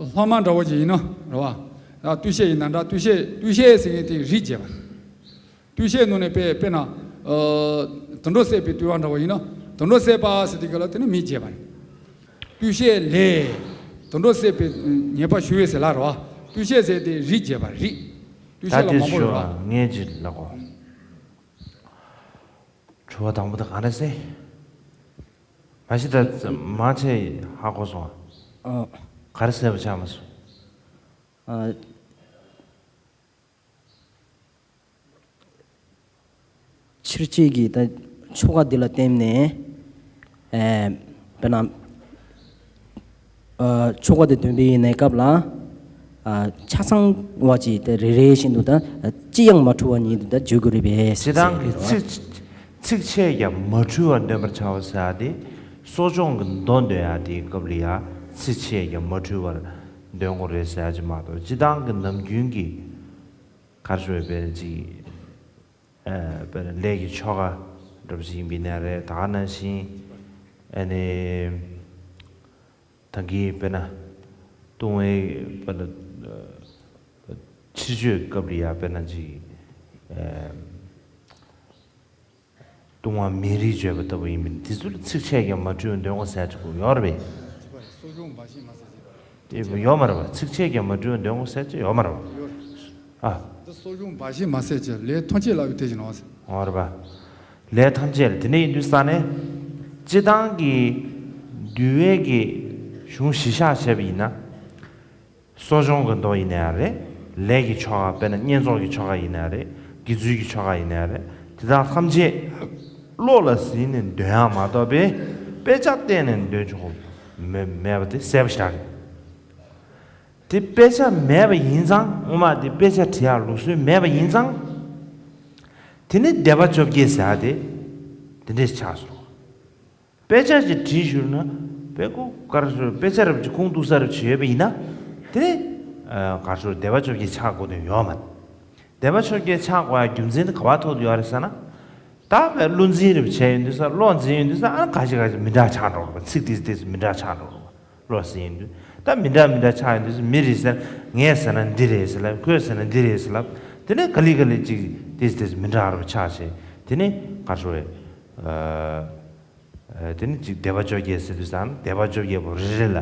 ལྷག་མ་འདྲ་བོ་ཅིག་ཡིན་ན་རེད་བ། ཨ། ལྟོས་བཤད་ཡིན་ན་འདྲ། ལྟོས་བཤད་ལྟོས་བཤད་ཟེར་མཁན་དེ་རིགས་བརྒྱད་པ་རེད། ལྟོས་བཤད་ནང་ནས་དཔེ་དཔེར་ན། ཨ། དུད་འགྲོ་བསད་པའི་ལྟོས་པ་འདྲ་བོ་ཡིན་ན། དུད་འགྲོ་བསད་པ་ཟེར་དུས་སྐབས་ལ་དེ་ནི་མིང་བརྒྱད་པ་རེད། ལྟོས་བཤད་ལས། དུད་འགྲོ་བསད་པའི་ཉེས་པ་ཞུ་བའི་ཟེར་ལ་རེད་བ། ལྟོས་བཤད་ཟེར་དེ་རིགས་བརྒྱད་པ་རེད། ལྟོས་ད་བཤད་ལ་དེ་མང་པོ་ཞུ་རེད་བ། ཨ། ངས་ཅིག་ལབ་གོ་དྲི་བ་དང་པོ་དེ་ག་རེ་ཟེར། མ་གཞི་ད་མང་ཆེ་ཧ་གོ་སོང་ཨ། ཨ། ག་རེ་ཟེར་བ་ཆགས་མ་སོང་། ཨ། ཕྱིར་བཅོས་ཀྱི་ད་ཆོ་ག་འདི་ལ་བརྟེན་ནས། ཨ། དཔེར་ན། ཨ། ཆོ་ག་དེ་འདོན་པའི་གནས་སྐབས་ལ། ཨ། ཆ་ཚང་བ་ཅིག་དེ་རེ་རེ་བཞིན་དུ་ད་ཅི་ཡང་མ་འཁྲུལ་བ་ཉིད་དུ་ད་བརྗོད་དགོས་རེད་པས་སྤྱིར་བཏང་གི་ཟེར་བ། ཚིག་ཚིག་ཆད་ཀྱང་མ་འཁྲུལ་བར་འདོན་པར་བྱའོ་ཟེར་ཡ་དེ། གསོ་སྦྱོང་གི་མདོ་འདོན་ཡ་དེའི་སྐབས་ལ་ཡ་ཚིག་ཆད་ཀྱང་མ་འཁྲུལ་བར་འདོན་དགོས་རེད་ཟེར་ཡ་ཅིག་མ་གཏོགས། སྤྱིར་བཏང་གི་ནམ་རྒྱུན་གྱི་གར་ཞུ་བའི་དཔེར་ན་ཅིག་ཨ། དཔེར་ན་ལས་ཀྱི་ཆོ་ག་འདྲ་པོ་ཞིག་ཡིན་པ་ཡིན་ན་རེད། ད་ག་ནང་བཞིན་ཨ་ནི། ད་གིན་དཔེར་ན་ལྟུང་བའི་དཔེར་ན་ཕྱིར་བཅོས་སྐབས་ལ་ཡ་དཔེར་ན་ཅིག་ཨ། ལྟུང་བ་མིང་རིགས་བརྗོད་པ་ལྟ་བུ་ཡིན་པས་དེ་ཚོ་ལ་ཚིག་ཆད་ཀྱང་མ་འཁྲུལ་བར་འདོན་དགོས་ཟེར་ཅིག་ཡོད་རེད་པས། གསོ་སྦྱོང་འབའ་ཞིག་མ་ཟད་ཅིག་དེ་ཡོད་མ་རེད་པ། ཚིག་ཆད་ཀྱང་མ་འཁྲུལ་བར་འདོན་དགོས་ཟེར་ཅིག་ཡོད་མ་རེད་པ། ཨ། འདི་གསོ་སྦྱོང་འབའ་ཞིག་མ་ཟད་ཅིག་ལས་ཐམས་ཅད་ལ་ཡོད་དེ་བཞིན་ནོ། འོ་རེད་པ། ལས་ཐམས་ཅད་ལ། དེ་འདྲ་ཡིན་དུས་ཙ་ནས། སྤྱིར་བཏང་གི་འདུལ་བའི་གི་གཞུང་གཞི་བཞག་བྱས་པ་ཡིན་ན། གསོ་སྦྱོང་གི་མདོ་ཡིན་ན་ཡང་རེད། ལས་ཀྱི་ཆོ་ག་དཔེར་ན་བསྙེན་རྫོགས་ཀྱི་ཆོ་ག་ཡིན་ན་ཡང་རེད། དགེ་ཚུལ་གྱི་ཆོ་ག་ཡིན་ན་ཡང་རེད། དེ་དག་ཐམས་ཅད་བློ་ལ་ཟིན་ནས་འདོན་ཡག་མ་གཏོགས་པའི་དཔེ་ཆ་བལྟས་ནས་འདོན་ཆོག་མེད་མེད་པ་དེ་གསལ་པོ་ཞིག་རེད། དེ་དཔེ་ཆ་མེད་པ་ཡིན་ཙང་། སྔོན་མ་དེ་དཔེ་ཆ་བྲི་ཡག་ལུགས་སྲོལ་མེད་པ་ཡིན་ཙང་། དེ་ནི་སྡེ་པ་བཅོ་བརྒྱད་ཟེར་ཡག་དེ་དེ་འདྲས་ཆགས་སོང་། དཔེ་ཆ་ཞིག་བྲིས་བཞག་ན། དཔེ་ཁོ་གར་ཞོར་དཔེ་ཆ་རབ་ཅིག་ཁུངས་གཏུགས་ས་རབ་ཅིག་ཡོད་པ་ཡིན་ན། དེ་ནི་གར་ཞོར་སྡེ་པ་བཅོ་བརྒྱད་ཆགས་དགོས་དོན་ཡོད་མ་རེད། སྡེ་པ་བཅོ་བརྒྱད་ཆགས་དགོས་ཡག་རྒྱུ་མཚན་དེ་ག་པར་ཐུག་ཡོད་རེད་ཟེར་ན། ད་བློ་འཛིན་རབ་བྱས་ཡོང་དུས་ས། བློ་འཛིན་ཡོང་དུས་ས། ཨ། ག་ཞིག་ག་ཞིག་མི་འདྲ་ཆགས་འགྲོ་གི་རེད་པ། ཚིག་དེ་དེ་མི་འདྲ་ཆགས་འགྲོ་གི་རེད་པ། བློ་ཟིན་ཡོང་དུས་ད་མི་འདྲ་མི་འདྲ་ཆགས་ཡོང་དུས་ས། མི་རེད་ཟེར། ངས་ཟེར་ན་འདི་རེད་ཟེར་ལབ། ཁོས་ཟེར་ན་འདི་རེད་ཟེར་ལབ། དེ་ནས་ག་ལེ་ག་ལེ་ཅིག་དེ་དེ་མི་འདྲ་རབ་ཆགས་བྱས། དེ་ནས་གར་ཞོར་བའི། ཨ། ཨ། དེ་ནི་ཅིག་སྡེ་པ་བཅོ་བརྒྱད་ཟེར་དུས་ཙང་། སྡེ་པ་བཅོ་བརྒྱད་པོ་རེ་རེ་ལ་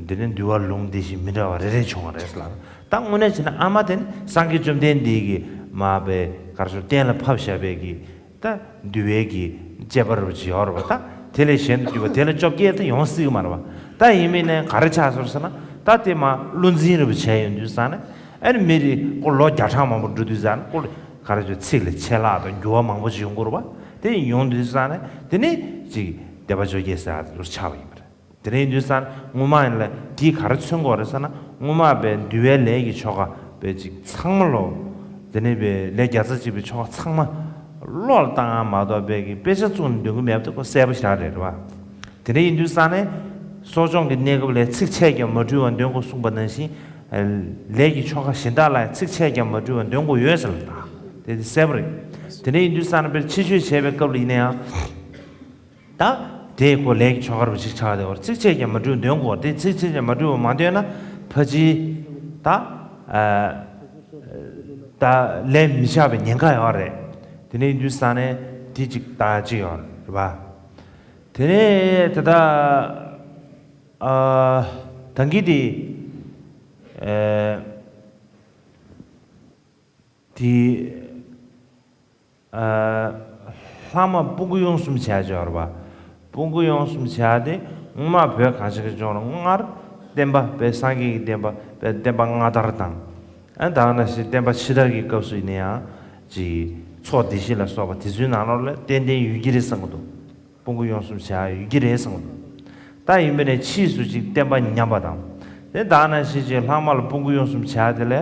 དེ་ནི་འདུལ་བ་ལུང་སྡེ་བཞི་མི་འདྲ་བ་རེ་རེ་བྱུང་བ་རེད་ལ། ད་དངོས་གནས་བྱས་ན་ཨ་མ་དེ་ནི་སངས་རྒྱས་བཅོམ་ལྡན་འདས་ཀྱིས་མར་པའི་གར་ཞོར་གཏན་ལ་ཕབ་བཞག་པའི་གི་ད་འདུལ་བའི་གི་དཔྱད་པ་རུ་ཅིག་ཡོད་རེད་པ། ད་དེ་ལས་གཞན་དུ་གྱུར་པ་དེ་ལ་བཅོ་བརྒྱད་དུ་ཡོང་སྲིད་ཀྱི་མ་རེད་པ། ད་ཡིན་མིན་ནས་ག་རེ་ཆགས་སོང་ཟེར་ན། ད་དེ་མར་བློ་འཛིན་རུ་བྱས་ཡོང་དུས་ཙང་ནས། ཨ་ནི་མི་རེ་ཁོ་ལོ་བརྒྱ་ཕྲག་མང་པོ་འགྲོ་དུས་ཙང་ནས། ཁོ་ག་རེ་ཅོ་ཚིག་ལ་ཆད་ལྷག་དང་འགྱུར་བ་མང་པོ་ཅིག་ཡོང་གི་རེད་པ། དེ་ཡོང་དུས་ཙང་ནས་དེ་ནི་ཅིག་སྡེ་པ་བཅོ་བརྒྱད་ཟེར་ཡག་དེ་ཚོར་ཆགས་པ་ཡིན་པ་རེད། དེ་ནས་ཡིན་དུས་ཙང་ནས་སྔོན་མ་ཡིན་ལ་དེས་ག་རེ་མཚོན་གྱི་ཡོད་རེད་ཟེར་ན། སྔོན་མ་པའི་འདུལ་བའི་ལས་ཀྱི་ཆོ་ག་པའི་ཅིག་ཚང་མ་ལོ། དེ་ནས་པའི་ལས་བརྒྱ་རྩ་གཅིག་པའི་ཆོ་ག་ཚང་མ་བློ་ལ་བཏང་ཡག་མ་གཏོགས་པའི་གི་དཔེ་ཆ་བཙུགས་ནས་འདོན་གྱི་མེད་པ་དེ་ཁོ་གསལ་པོ་ཞིག་རེད་པ། དེ་འདྲ་ཡིན་དུས་ཙང་ནས་གསོ་སྦྱོང་གི་གནས་སྐབས་ལ་ཚིག་ཆད་ཀྱང་མ་འཁྲུལ་བར་འདོན་དགོས་གསུངས་པ་ནང་བཞིན། ལས་ཀྱི་ཆོ་ག་གཞན་དག་ལ་ཚིག་ཆད་ཀྱང་མ་འཁྲུལ་བར་འདོན་དགོས་ཡོད་ཟེར་ལ། ད་དེ་གསལ་པོ་རེད། དེ་འདྲ་ཡིན་དུས་ཙང་ནས་པའི་ཕྱིར་བཅོས་བྱས་པའི་སྐབས་ལ་ཡིན་ན་ཡང་། ད་དེ་ཁོ་ལས་ཀྱི་ཆོ་ག་རུ་ཅིག་ཆགས་ཏེ། འོ། ཚིག་ཆད་ཀྱང་མ་འཁྲུལ་འདོན་དགོས། དེ་ཚིག་ཆད་ཀྱང་མ་འཁྲུལ་བ་མ་འདོན་ན་ཕལ་ཆེར་ད། ཨ། ད་ལས་མི་བྱ་བའི་ཉེན་ཁ་ཡོད་རེད། དེ་ནས་ཡིན་དུས་ཙང་ནས་དེ་གཅིག་ད་གཅིག་ཡོད་རེད་པ། དེ་ནས་ད་ལྟ། ཨ། ད་གིན་དེ། ཨ། དེ། ཨ། ལྷག་མ་སྤུ་གུ་གཡུང་གསུམ་བྱས་ཡོད་རེད་པ། སྤུ་གུ་གཡུང་གསུམ་བྱས་དེ་སྔོན་མ་བོད་གངས་ཅན་གྱི་ལྗོངས་ལ་སྔར་བསྟན་པ་པའི་སངས་རྒྱས་ཀྱི་བསྟན་པ་པའི་བསྟན་པ་སྔ་དར་དང་། ཨ། ད་ག་ནང་བཞིན་བསྟན་པ་ཕྱི་དར་གྱི་སྐབས་སུ་ཡིན་ན་ཡང་། ཅིག་ཚོགས་སྡེ་བཞི་ལ་སོགས་པ་དེ་ཚོའི་ནང་ལོགས་ལ་ཏན་ཏན་ཡོད་ཀྱི་རེད་བསམ་གྱི་འདུག་སྤུ་གུ་གཡུང་གསུམ་བྱས་ཡོད་ཀྱི་རེད་བསམ་གྱི་འདུག་ད་ཡིན་པ་ནས་ཕྱིས་སུ་ཅིག་བསྟན་པ་ཉམས་པ་དང་། དེ་ད་ག་ནང་བཞིན་ཅིག་ལྷག་མ་ལ་སྤུ་གུ་གཡུང་གསུམ་བྱས་དེ་ལ་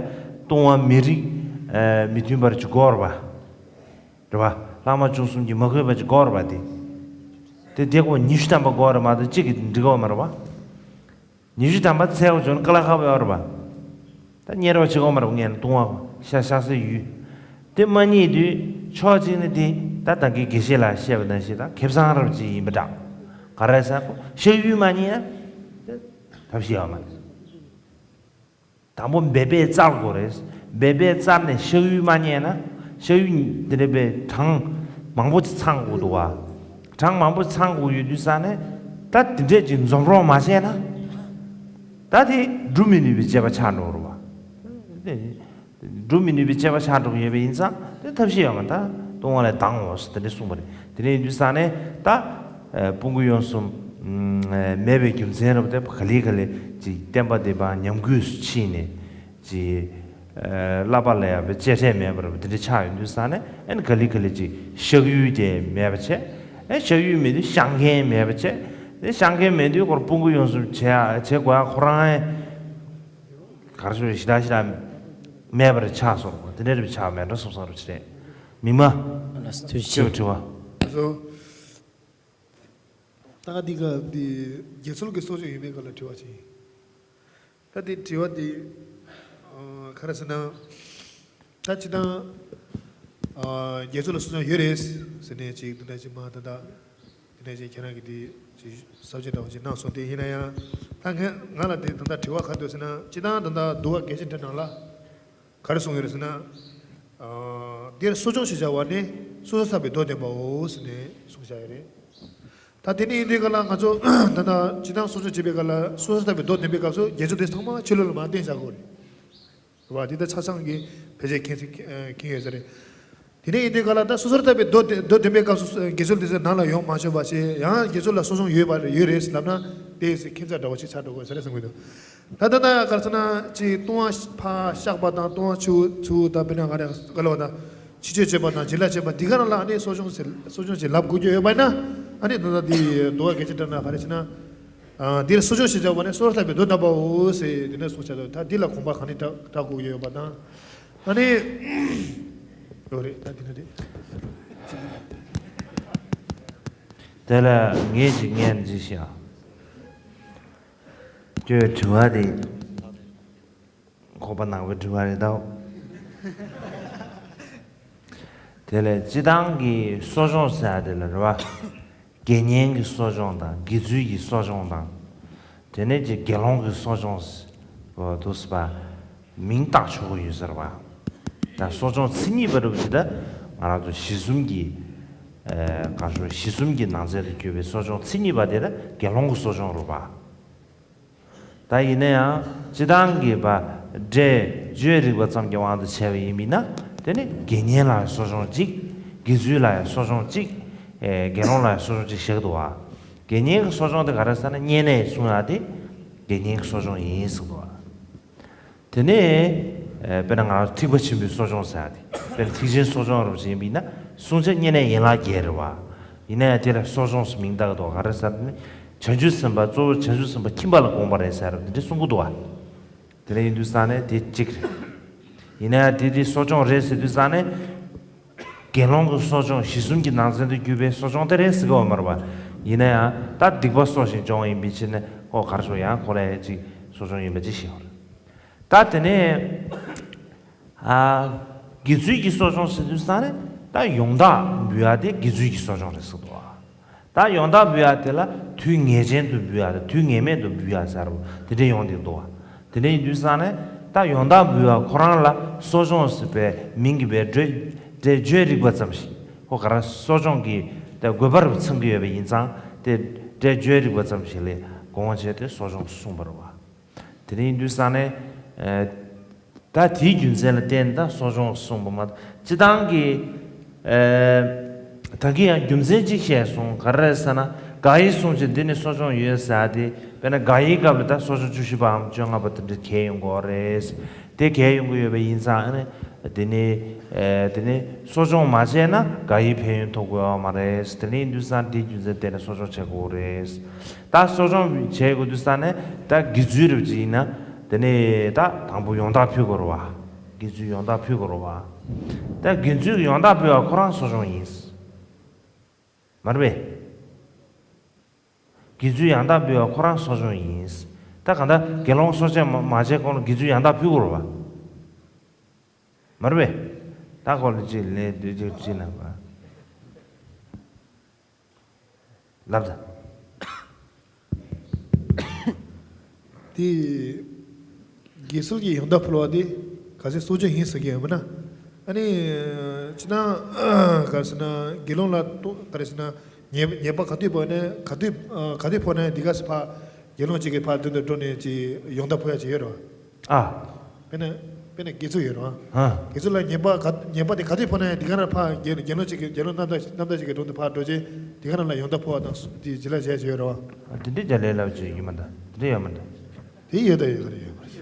ལྟུང་བ་མིང་རིགས། ཨ། མི་མཐུན་པར་ཅིག་དགོས་རེད་པ། རེད་པ། ལྷག་མ་བཅུ་གསུམ་གྱིས་མ་གོས་པ་ཅིག་དགོས་རེད་པ། དེ་ དེ་དེ་གོ་ཉི་ཤུ་ཐམ་པ་དགོས་རེད་མ་གཏོགས་གཅིག་གིས་འགྲིག་གོ་མ་རེད་བ། ཉི་ཤུ་ཐམ་པ་ཚད་གོ་བྱུང་ན་ཀ་ལ་ཁ་བ་ཡོད་རེད་བ། ད་གཉེར་བ་བྱེད་གོ་མ་རེད་བ། ངས་ནི་ལྟུང་བ་ཤ་ཤ་སའི་ཡུལ། དེ་མ་རྙེད་དུས་ཕྱོགས་གཅིག་ནས་དེ་ད་ད་གིན་དགེ་བཤེས་ལགས་བཤད་པ་ནང་བཞིན་ད་ཁེ་བཟང་རབ་ཅིག་ཡིན་པ་འདྲ། ག་རེ་ཟེར་ན་ཁོ་གཤག་ཡུལ་མ་རྙེད་ན་ཐབས་ཤེས་ཡོད་མ་རེད། དང་པོ་འབད་པས་བཙལ་དགོས་རེད། འབད་པས་བཙལ་ནས་གཤག་ཡུལ་མ་རྙེད་ན་གཤག་ཡུལ་དེ་འདྲ་བའི་གྲངས་མང་པོ་ཅིག་ཚང་དགོས་འདུག་བ། གྲངས་མང་པོ་ཚང་དགོས་ཡོད་དུས་ཙང་ནས་ད་དེ་འདྲས་ཅིག་འཛོམས་རོགས་མ་བྱས་ན་ད་དེ་སྒྲུབ་མི་ནུས་པའི་དཔྱད་པ་ཆགས་འགྲོ་རེད་བ། སྒྲུབ་མི་ནུས་པའི་དཔྱད་པ་ཆགས་འགྲོ་གི་ཡོད་པ་ཡིན་ཙང་དེ་ཐབས་ཤེས་ཡོད་མ་ད་ལྟུང་བ་ལས་ལྡང་འོང་ཟེར་དེ་འདྲས་གསུངས་པ་རེད། དེ་འདྲས་ཡིན་དུས་ཙང་ནས་ད་ཨ་སྤོང་བའི་ཡུལ་གསུམ་ཨ་མེད་པའི་རྒྱུ་མཚན་རབ་དེ་ག་ལེ་ག་ལེ་ཅིག་བསྟན་པ་འདི་པ་ཉམས་རྒུད་སུ་ཕྱིན་ནས་ཅིག་ཨ་བསླབ་པ་ལ་ཡང་བཅད་ཁྲལ་མེད་པར་དེ་འདྲ་ཆགས་ཡོང་དུས་ཙང་ནས་ཨ་ནི་ག་ལེ་ག་ལེ་ཅིག་གཤག་ཡུལ་དེ་མེད་པ་བྱས། ཨ་གཤག་ཡུལ་མེད་དུས་བཤགས་མཁན་མེད་པ་བྱས། དེ་བཤགས་མཁན་མེད་དུས་ཁོར་སྤོང་བའི་ཡུལ་གསུམ་བྱེད་ཡ་བྱེད་དགོས་ཡ་ཁོ་རང་ཨེ་གར་ཞུ་ཞི་དྲག་ཞི་དྲག་མེད་པར་ཆགས་སོང་བ་དེ་འདྲ་རེ་ཆགས་མེད་འགྲོ་སོང་ས་རུ་ཆེ་མི་མ། ལགས་སོ་ཐུགས་རྗེ་ཆེ། དྲི་བ། ད་འདི་ག་འདི་དགེ་ཚུལ་གྱི་གསོ་སྦྱོང་ཡོད་པའི་སྐབས་ལ་དྲི་བ་ཅིག་ད་འདི་དྲི་བ་འདི་ཨ་ག་རེ་ཟེར་ན། ད་སྤྱིར་བཏང་ཨ་དགེ་ཚུལ་ལ་གསོ་སྦྱོང་ཡོད་རེད་ཟེར་ནས་ཅིག་འདི་འདྲ་ཅིག་མ་ད་ད་འདི་འདྲ་ཅིག་ཁྱེད་རང་གིས་འདི་ཅིག་ཟབ་ཅིག་འདྲ་བོ་ཅིག་གནང་སོང་། དེ་ཡིན་ན་ཡང་ད་ངས་ང་ལ་འདི་ད་ལྟ་དྲི་བ་ག་འདུག་ཟེར་ན། སྤྱིར་བཏང་ད་ལྟ་འདུལ་བ་རྒྱས་ཆེན་འགྲེལ་ནང་ལ། ག་རེ་གསུངས་ཡོད་རེད་ཟེར་ན། ཨ་འདིར་གསོ་སྦྱོང་ཞེས་བྱ་བ་ནི་སོ་སོར་ཐར་པའི་མདོ་བསྟན་པའོ་ཟེར་ནས་གསུངས་བཞག་ཡོད་རེད། ད་དེ་ནས་ཡིན་དུས་ག་ལ་ང་ཚོ་ད་ལྟ་སྤྱིར་བཏང་གསོ་སྦྱོང་བྱེད་པའི་སྐབས་ལ་སོ་སོར་ཐར་པའི་མདོ་བསྟན་པའི་སྐབས་སུ་དགེ་ཚུལ་དེ་ཚང་མ་ཆོས་ལུགས་ལ་མར་བརྟེན་བཞག་དགོས་རེད། རེད་བ། དེ་ལྟར་ཆ་ཚང་གིས་ཕལ་ཆེར་མཁྱེན་མཁྱེན་ཡོད་ས་རེད། དེ་ནས་ཡིན་དུས་ག་ལ་ད་སོ་སོར་ཐར་པའི་མདོ་དེ་མདོ་བསྟན་པའི་སྐབས་སུ་དགེ་ཚུལ་དེ་ཚོ་ནང་ལ་ཡོང་མ་ཆོག་པ་ཞིག་ཡང་དགེ་ཚུལ་ལ་གསོ་སྦྱོང་ཡོད་པ་ཡོད་རེད་ལབ་ན་དེ་ཁྱད་མཚར་འདྲ་བོ་ཞིག་ཆགས་འགྲོ་དགོས་ས་རེད་བསམ་གྱི་འདུག་ད་ལྟ་ན་ག་རེ་ཟེར་ན་ཅིག་ལྟུང་བ་ཕར་བཤགས་པ་དང་ལྟུང་བ་ཆུ་ཚུར་ད་དཔེར་ན་ག་རེ་ག་ལ་བ་དང་ཕྱི་བཅོས་བྱེད་པ་དང་བྱིན་རླབས་བྱེད་པ་འདི་ག་རང་ལ་ཨ་ནི་གསོ་སྦྱོང་ཟེར་གསོ་སྦྱོང་ཞིག་ལབ་དགོས་ཀྱི་ཡོད་པ་ཡིན་ན། ཨ་ནི་ད་ལྟ་འདི་འདུལ་བ་རྒྱས་ཆེན་འགྲེལ་ན་ག་རེ་བྱེད་ན། ཨ་འདིར་གསོ་སྦྱོང་ཞེས་བྱ་བ་ནི་སོ་སོར་ཐར་པའི་མདོ་བསྟན་པའོ་ཟེར་འདི་འདྲ་གསུངས་བྱ་དོ། ད་འདི་ལ་དགོངས་པ་གང་ནས་བཞག་དགོས་ཀྱི་ཡོད་པ་དང་། ཨ་ནི་ཡོད་རེད། ད་འདི་འདྲ་རེད། དེ་ལ་ངས་ཅིག་ངས་ཅིག་བཤད། ཁྱོད་དྲི་བ་དེ་ཁོག་པ་ནག་པོའི་དྲི་བ་རེད་དོ། དེ་ལས་སྤྱིར་བཏང་གི་གསོ་སྦྱོང་ཟེར་ཡ་དེ་ལ་རེད་བ། དགེ་བསྙེན་གྱི་གསོ་སྦྱོང་དང་དགེ་ཚུལ་གྱི་གསོ་སྦྱོང་དང་། དེ་ནས་ཀྱི་དགེ་སློང་གི་གསོ་སྦྱོང་ཟེར་འདུག་ཟེར་བ། མིང་བཏགས་ཆོག་གི་ཡོད་ཟེར་བ། ད་གསོ་སྦྱོང་མཚན་ཉིད་པ་རུ་ཇི་ལྟར་ང་རང་ཚོ་གཞི་གསུམ་གྱི་ཨ་ག་ཞུ་གཞི་གསུམ་གྱི་ནང་ཚན་དུ་གྱུར་པའི་གསོ་སྦྱོང་མཚན་ཉིད་པ་དེ་ལ་དགེ་སློང་གི་གསོ་སྦྱོང་རུ་བ། ད་ཡིན་ན་ཡང་སྤྱིར་བཏང་གི་བ་འབྲས་བཅུའི་རིགས་པ་ཙམ་གྱི་དབང་དུ་བྱས་པ་ཡིན་མིན་ན་དེ་ནི་དགེ་བསྙེན་ལ་གསོ་སྦྱོང་གཅིག་དགེ་ཚུལ་ལ་གསོ་སྦྱོང་གཅིག་ཨེ་དགེ་སློང་ལ་གསོ་སྦྱོང་གཅིག་བཞག་འདུག་བ། དགེ་བསྙེན་གྱི་གསོ་སྦྱོང་དེ་ག་རེ་ཟེར་ན་བསྙེན་གནས་གསུང་ཡ་དེ་དགེ་བསྙེན་གྱི་གསོ་སྦྱོང་ཡིན་ཟེར་འདུག་བ། དེ་ནས་ཨེ་དཔེར་ན་ང་རང་ཐེག་པ་ཆེན་པོའི་གསོ་སྦྱོང་ཟེར་ཡ་དེ་དཔེར་ན་ཐེག་ཆེན་གསོ་སྦྱོང་རུ་ཡིན་མིན་ན་གསུང་བྱ་བསྙེན་གནས་ཡན་ལག་བརྒྱད་རེད་བ། ཡིན་ན་ཡང་དེ་ལ་གསོ་སྦྱོང་ཟེར་མིང་བཏགས་འདུག་ག་རེ་ཟེར་ན་བྱང་ཆུབ་སེམས་དཔའ་གཙོ་བོ་བྱང་ཆུབ་སེམས་དཔའ་ཁྱིམ་པ་ལ་དགོངས་པ་རེད་ཟེར་འདི་འདྲ་གསུང་གི་འདུག་བ། དེ་ལ་ཡིན་དུས་ཙང་ནས་དེ་གཅིག་རེད། ཡིན་ན་ཡང་དེ་དེ་གསོ་སྦྱོང་རེད་ཟེར་དུས་ཙང་ནས། དགེ་སློང་གི་གསོ་སྦྱོང་གཞི་གསུམ་གྱི་ནང་ཚན་དུ་གྱུར་པའི་གསོ་སྦྱོང་དེ་རེད་ཟེར་གི་ཡོད་མ་རེད་པ། ཡིན་ན་ཡང་ད་སྡིག་པ་གསོ་ཞིང་སྦྱོང་བ་ཡིན་པའི་ཕྱིར་ནས་ཁོ་གར་སོང་ཡང་ཁོ་ལ་ཡང་ཅིག་གསོ་སྦྱོང་ཡིན་པ་ཅིག་ཤེས་པ་རེད། ད་དེ་ནས་ཨ་དགེ་ཚུལ་གྱི་གསོ་སྦྱོང་ཟེར་དུས་ཙང་ནས་ད་ཡོན་བདག་འབུལ་ཡ་དེ་དགེ་ཚུལ་གྱི་གསོ་སྦྱོང་རེད་ཟེར་གི་འདུག་བ། ད་ཡོན་བདག་འབུལ་ཡ་དེ་ལ་དུས་ངེས་ཅན་དུ་འབུལ་ཡ་དང་དུས་ངེས་མེད་དུ་འབུལ་ཡ་ཟེར་བ་དེ་འདྲ་ཡོང་གི་འདུག་བ། དེ་འདྲ་ཡིན་དུས་ཙང་ནས་ད་ཡོན་བདག་འབུལ་བ་ཁོ་རང་ལ་གསོ་སྦྱོང་ཟེར་བའི་མིང་གི་བའི་འགྲེལ་འགྲེལ་བརྗོད་རིག་པ་ཙམ་ཞིག་ཁོ་ག་རང་གསོ་སྦྱོང་གི་དེ་དགོས་པ་རུ་ཚང་གི་ཡོད་པ་ཡིན་ཙང་དེ་འགྲེལ་བརྗོད་རིག་པ་ཙམ་ཞིག་ལས་དགོངས་བྱས་ཏེ་གསོ་སྦྱོང་གསུངས་པ་རེད་བ། དེ་འདྲ་ཡིན་དུས་ཙང་ནས་ཨ། ད་དེའི་རྒྱུ་མཚན་ལ་བརྟེན་ད་གསོ་སྦྱོང་གསུངས་པ་མ་གཏོགས་སྤྱིར་བཏང་གི་ཨེ། ད་གིན་ཡང་རྒྱུ་མཚན་གཅིག་བཤད་སོང་། ག་རེ་རེད་ཟེར་ན་དགག་དབྱེ་གསུངས་ཀྱི་འདི་ནི་གསོ་སྦྱོང་ཡོད་ཟེར་ཏེ། དཔེར་ན་དགག་དབྱེའི་སྐབས་ལ་ད་གསོ་སྦྱོང་བཅུ་བཞི་པའམ་བཅོ་ལྔ་པ་དེ་འདྲ་གལ་ཡོང་གི་ཡོད་རེད། དེ་གལ་ཡོང་གི་ཡོད་པ་ཡིན་ཙང་ཨ་ནི་དེ་ནི་ཨེ། དེ་ནི་གསོ་སྦྱོང་མ་བྱས་ན་དགག་དབྱེ་ཕན་ཡོན་ཐོབ་ཀྱི་ཡོད་མ་རེད། དེ་འདྲ་ཡིན་དུས་ཙང་དེའི་རྒྱུ་མཚན་བརྟེན་ནས་གསོ་སྦྱོང་བྱེད་དགོས་རེད། ད་གསོ་སྦྱོང་བྱེད་དགོས་དུས་ཙང་ནས་ད་དགེ་ཚུལ་རབ་ཅིག་ཡིན་ན་དེ་ནས་ད་དང་པོ་ཡོན་བདག་ཕུལ་དགོས་རེད་བ། དགེ་ཚུལ་ཡོན་བདག་ཕུལ་དགོས་རེད་བ། ད་དགེ་ཚུལ་ཡོན་བདག་ཕུལ་བ་ཁོ་རང་གསོ་སྦྱོང་ཡིན། མ་རེད་པས། དགེ་ཚུལ་ཡང་དག་འབུལ་བ་ཁོ་རང་གསོ་སྦྱོང་ཡིན། ད་གང་ལྟར་དགེ་སློང་གསོ་དཔྱད་མ་མ་བྱས་གོང་ལ་དགེ་ཚུལ་ཡང་དག་ཕུལ་དགོས་རེད་པ། མ་རེད་པས། ད་ཁོ་ལ་ཅིག་ལན་བསྡུས་ཅིག་ཅིག་གནང་བ། ལབ་ད། དེ། དགེ་ཚུལ་གྱི་ཡང་དག་ཕུལ་བ་དེ་གལ་སྲིད་གསོ་སྦྱོང་ཡིན་ཟེར་གྱི་ཡོད་པ་ན། ཨ་ནི། ཅི་ན། ག་རེ་ཟེར་ན་དགེ་སློང་ལ་ཏོ་ག་རེ་ཟེར་ན་ཉེས་ཉེས་པ་ག་དུས་ཕོག་ནས་ག་དུས་ག་དུས་ཕོག་ནས་འདི་ག་སེ་ཕ་དགེ་སློང་གཅིག་གི་ཕ་མདུན་དུ་འགྲོ་ནས་ཅི་ཡང་དག་ཕུལ་ཡ་ཅིག་ཡོད་རེད་བ། ཨ། དཔེར་ན། དཔེར་ན་དགེ་ཚུལ་ཡོད་རེད་བ། ཨ། དགེ་ཚུལ་ལ་ཉེས་པ་ག་ཉེས་པ་དེ་ག་དུས་ཕོག་ན་ཡང་དེ་ག་ན་ཕར་དགེ་དགེ་སློང་གཅིག་གི་དགེ་སློང་རྣམ་དག་རྣམ་དག་ཅིག་གི་དྲུང་དུ་ཕར་འགྲོ་རྗེས་དེ་ག་ན་ལ་ཡང་དག་ཕུལ་བ་དང་སུ་དེ་ཇི་ལ་བྱས་བྱས་ཡོད་རེད་བ། ཨ། དེ་འདྲའི་ཅ་ལག་ལབ་ཅིག་ཡོད་མ་འདུག་དེ་འདྲ་ཡོད་མ་འདུག་དེ་ཡོད་ད་ཡོད་ག་རེ་ཡོད་ག་རེ།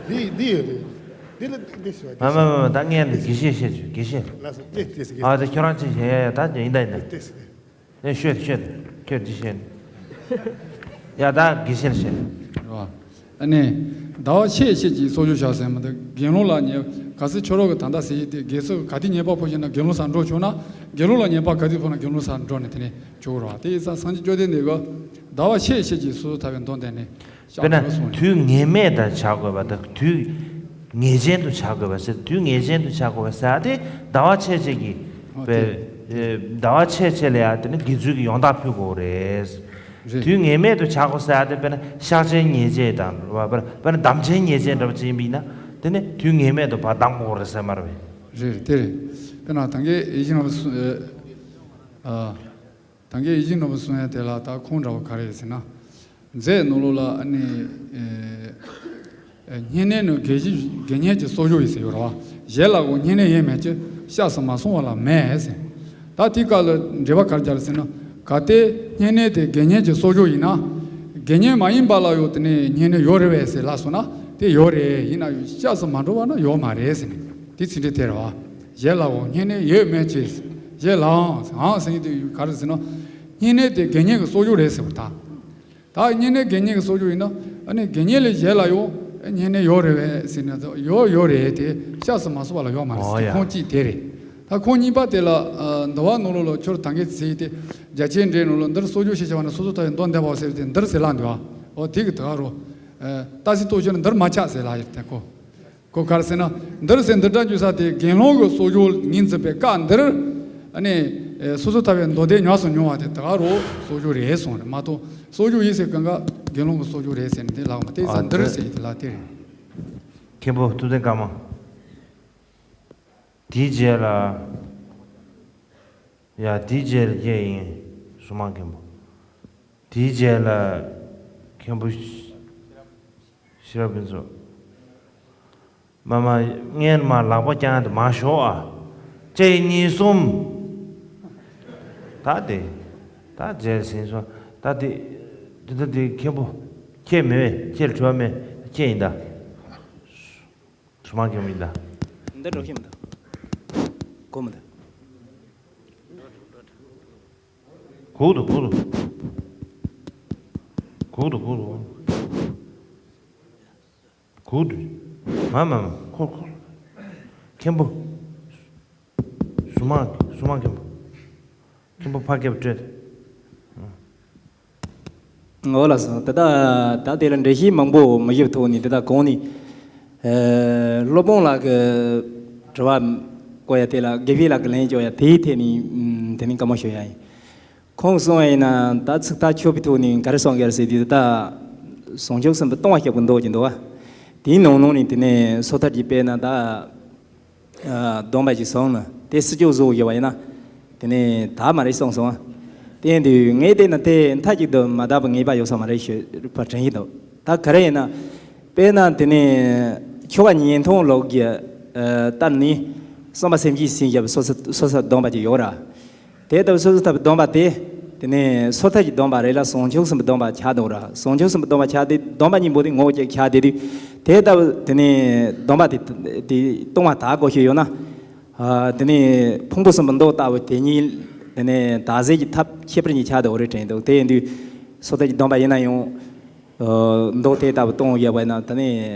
འདི་འདི་ཡོད་དེ། འདི་ལ་འདི་ཞུ་བ་མ་མ་མ་མ། ད་ངས་འདི་དགེ་བཤེས་བཤད་བྱོས། དགེ་བཤེས། ལགས་སོ། དེ་དེ་ཟེར་གི། ཨ། དེ་ཁྱོད་རང་ཅིག་བྱས། ཡ་ཡ། ད་ཡིན་ད་ཡིན་ད། དེ་ཟེར་གི། ཨེ། ཤོད་ཤོད། ཁྱོད་འདི་བཤད། ཡ། ད་དགེ་བཤེས་ལ་བཤད། རེད་བ། ཨ་ནི། ཟླ་བ་ཕྱེད་ཕྱེད་ཀྱི་གསོ་སྦྱོང་བྱ་ཟེར་མི་འདུག་དགེ་སློང་ལ་ཉེ་ག་སེ་ཁྱོད་རང་གི་ད་ལྟ་ཟེར་ཡིག་དེ་དགེ་ཚུལ་ག་དུས་ཉེས་པ་ཕོག་ཤེ་ན་དགེ་སློང་སར་འགྲོ་ཆོག་ན། དགེ་སློང་ལ་ཉེས་པ་ག་དུས་ཕོག་ན་དགེ་སློང་སར་འགྲོ་ནས་དེ་ནས་བྱུག་རོགས། དེ་ཡིན་ཙང་སངས་རྒྱས་བཅོམ་ལྡན་འདས་ཀྱིས་ཟླ་བ་ཕྱེད་ཕྱེད་ཀྱི་གསོ་སྦྱོང་ཐར་པའི་མདོ་འདི་ནས་དཔེར་ན་བཞག་པ་གསུངས་ནས། དུས་ངེས་མེད་དུ་བྱ་དགོས་པ་དང་དུས་ངེས་ཅན་དུ་བྱ་དགོས་པ་ཟེར། དུས་ངེས་ཅན་དུ་བྱ་དགོས་པ་ཟེར་ཡ་དེ་ཟླ་བ་ཕྱེད་ཕྱེད་ཀྱི། ཨོ། པའི། དེ། ཨེ། ཟླ་བ་ཕྱེད་ཕྱེད་ལ་ཡ་དེ་ནི་དགེ་ཚུལ་གྱི་ཡང་དག་ཕུལ་དགོས་རེད། རེད། དུས་ངེས་མེད་དུ་བྱ་དགོས་ཟེར་ཡ་དེ་དཔེར་ན་གཤག་བྱའི་ཉེས་བྱས་དང་། དཔེར་ན་དམ་བྱའི་ཉེས་བྱས་འདྲ་པོ་ཅིག་ཡིན་པ་ཡིན་ན། དེ་ནི་དུས་ངེས་མེད་དུ་ཕར་གདམ་དགོས་རེད་ཟེར་མ་རེད་པས། རེད་དེ་རེད། དཔེར་ན་ད་གིན་ཡིད་བཞིན་ནོར་བུ་གསུང་། ཨ། ད་གིན་ཡིད་བཞིན་ནོར་བུ་གསུང་ཡ་དེ་ལ་ད་ཁུངས་འདྲ་བོ་ག་རེ་ཡོད་ཟེར་ན། མཛད་ནོར་ལུག་ལ་ཨ་ནི། ཨེ། བསྙེན་གནས་ནི་དགེ་བཞི་དགེ་བསྙེན་གྱི་གསོ་སྦྱོང་ཡིན་ཟེར་ཡོད་རེད་བ། ཞེས་ལ་གོ་བསྙེན་གནས་ཡོད་མེད་ཀྱི་སྐབས་སུ་མ་སོང་བ་ལ་མེད་ཟེར། ད་དེའི་སྐབས་ལ་འགྲེལ་པ་ག་རེ་རྒྱག་ཟེར་ན། གལ་ཏེ་བསྙེན་གནས་དེ་དགེ་བསྙེན་གྱི་གསོ་སྦྱོང་ཡིན་ན། དགེ་བསྙེན་མ་ཡིན་པ་ལ་ཡང་དེ་ནས་བསྙེན་གནས་ཡོད་རེད་པས་ཟེར་ལབ་སོང་ན་དེ་ཡོད་རེད། ཡིན་ན་ཡང་སྐབས་སུ་མ་འགྲོ་བ་ན་ཡོད་མ་རེད་ཟེར་ནས་དེ་ཚིག་འགྲེལ་དེ་རེད་བ། ཞེས་ལ་གོ་བསྙེན་གནས་ཡོད་མེད་ཀྱི། ཞེས་ལའང་ཟེར་ཡིན་དུས་ག་རེ་ཟེར་ན། བསྙེན་གནས་དེ་དགེ་བསྙེན་གྱི་གསོ་སྦྱོང་རེད་ཟེར་བ་ད། ད་བསྙེན་གནས་དགེ་བསྙེན་གྱི་གསོ་སྦྱོང་ཡིན་ན། ཨ་ནི་དགེ་བསྙེན་ལས་གཞན་ལ་ཡང་བསྙེན་གནས་ཡོད་རེད་པས་ཟེར་ན་ཡོད་ཡོད་རེད་དེ་སྐབས་སུ་མ་སོང་བ་ལ་ཡོད་མ་རེད་ཟེར། ཨོ་ཡ། ཁུངས་གཅིག་དེ་རེད། ད་ཁུངས་གཉིས་པ་དེ་ལ་ཨ་འདུལ་བ་ནང་ལོགས་ལ་ཁྱོད་ད་གིན་ཟེར་ཡིག་དེ་རྒྱ་ཆེའི་འགྲེལ་ནང་ལ་འདིར་གསོ་སྦྱོང་ཞེས་བྱ་བ་ནི་སོ་སོར་ཐར་པའི་མདོ་འདས་པའོ་ཟེར་བ་དེ་འདིར་ཟེར་ལབ་འདུག་ཨ། ཨོ་དེ་གི་ད་ག་རུ། ཨ། ཏ་སི་ཏོ་ཤོ་ནི་འདིར་མ་ཆགས་ཟེར་ལབ་ཡོད་དེ་ཁོ། ཁོ་ག་རེ་ཟེར་ན། འདིར་ཟེར་འདི་སྒྲ་འཇུག་ས་དེ་དགེ་སློང་གི་གསོ་སྦྱོང་ཉིད་འཛིན་པའི་སྐབས་འདིར། ཨ་ནི། ཨེ། སོ་སོར་ཐར་པའི་མདོ་སྡེ་ཉམས་སུ་མྱོང་བ་དེ་ད་ག་རུ་གསོ་སྦྱོང་རེད་གསུངས་རེད་མ་གཏོགས་གསོ་སྦྱོང་ཡིན་ཟེར་གང་ག་དགེ་སློང་གི་གསོ་སྦྱོང་རེད་ཟེར་ནས་དེ་ལབ་མ། དེ་ཨ་ཙང་འདིར་ཟེར་ཡིག་དེ་ལ་དེ་རེད། མཁན་པོ་ཐུབ་བསྟན་ཀརྨ། དེའི་རྗེས་ལ། ཡ། དེའི་རྗེས་ལ་ཁྱེད་ཡིན། གཟུངས་མང་མཁན་པོ། དེའི་རྗེས་ལ་མཁན་པོ་ཤེས་རབ་ཕུན་ཚོགས། མ་མ། སྔན་མ་ལག་པ་བརྐྱང་དེ་མ་ཞོག་ཨ། གཅིག་གཉིས་གསུམ། ད་དེ། ད་རྗེས་ཟིན་སོང་། ད་དེ། དེ་ད་དེ་མཁན་པོ། ཁྱེད་མེད་པས། ཁྱེད་ལ་དྲི་བ་མེད། ཁྱེད་ཡིན་ད། གཟུངས་མང་མཁན་པོ་ཡིན་ད། འདི་འགྲོ་ཤེས་མི་འདུག་གོ་མི་འདུག་གུག་འདུག་གུག་འདུག་གུག་འདུག་གུག་འདུག་གུག་འདུག་མ་མ་མ། ཁོ་ཁོ། མཁན་པོ། གཟུངས་མང་གཟུངས་མང་མཁན་པོ། མཁན་པོ་ཕ་སྐད་པ་སྤྲོད། འོ་ལགས་སོ། ད་ལྟ་ད་དེ་ལ་འགྲེལ་བཤད་མང་པོ་མི་ཞུ་བའི་ཐོག་ནས་དེ་དག་གོང་ནས། ཨ། སློབ་དཔོན་ལགས་ཀྱི་དྲི་བ་བཀོད་ཡ་དེ་ལ་དགེ་བཤེས་ལགས་ཀྱིས་ལན་བརྒྱབ་ཡ་དེའི་ཐད་ནས་དེ་ནས་བཀའ་མོལ་ཞུ་ཡ་ཡིན། ཁོང་གསུངས་པ་ཡིན་ན་ད་ཚིག་ཐག་ཆོད་པའི་ཐོག་ནས་ག་རེ་གསུངས་ཀྱི་རེད་ཟེར་དུས། ད་ཟུང་འཇུག་གསུམ་པོ་སྟོང་པ་རྐྱབ་ཀྱི་འདུག་ཀྱི་འདུག་བ། དེའི་ནང་ནང་ནས་དེ་ནས་སོ་ཐར་གྱི་དཔེར་ན་ད། ཨ། སྡོམ་པ་ཅིག་བཟུང་ན་དེ་སྲིད་ཅུང་བཟོ་ཡོད་པ་ཡིན་ན། དེ་ནས་ད་མ་རེད་གསུངས་སོང་། དེ་ཡིན་དུས་ངས་བལྟས་ན་དེ་མཐའ་གཅིག་ཏུ་མ་དག་པའི་ངེས་པ་ཡོད་ས་མ་རེད་ཞུ་བ་དྲན་གྱི་འདུག་ད་ག་རེ་ཡིན་ན། དཔེར་ན་དེ་ནས་ཆོ་ག་ཉན་ཐོས་ལུགས་ཀྱི། ཨ། ལྟར་ནི་བསམ་པ་སེམས་བསྐྱེད་ཟིན་བྱ་བའི་སོ་སོ་སོ་སོ་སྡོམ་པ་ཅིག་ཡོད་ར། དེ་ལྟ་བུ་སོ་སོར་ཐར་པའི་སྡོམ་པ་དེ། དེ་ནས་སོ་ཐར་གྱི་སྡོམ་པ་རེད་ལ་ཟུང་འཇུག་གསུམ་པའི་སྡོམ་པ་ཆགས་འདུག་ར། ཟུང་འཇུག་གསུམ་པའི་སྡོམ་པ་ཆགས་དུས་སྡོམ་པ་གཉིས་པོ་དེ་ངོ་བོ་གཅིག་ཆགས་བསྡད་དུས། དེ་ལྟ་བུ་དེ་ནས་སྡོམ་པ་དེ་དེ་སྟོང་པ་དག་དགོས་ཤེས་ཡོད་ན། ཨ། དེ་ནས་ཕུང་པོ་གསུམ་པོ་མདོ་ལྟ་བུ་དེ་གཉིས། དེ་ནས་དག་ཟས་ཀྱི་ཐབས་ཁྱད་པར་གཉིས་ཆགས་འདུག་རེད་དྲན་འདུག་དེ་ཡིན་དུས་སོ་ཐར་གྱི་སྡོམ་པ་ཡིན་ན་ཡང་། ཨ། མདོ་དེ་ལྟ་བུ་སྟོང་ཡོད་པ་ཡིན་ན། དེ་ནས་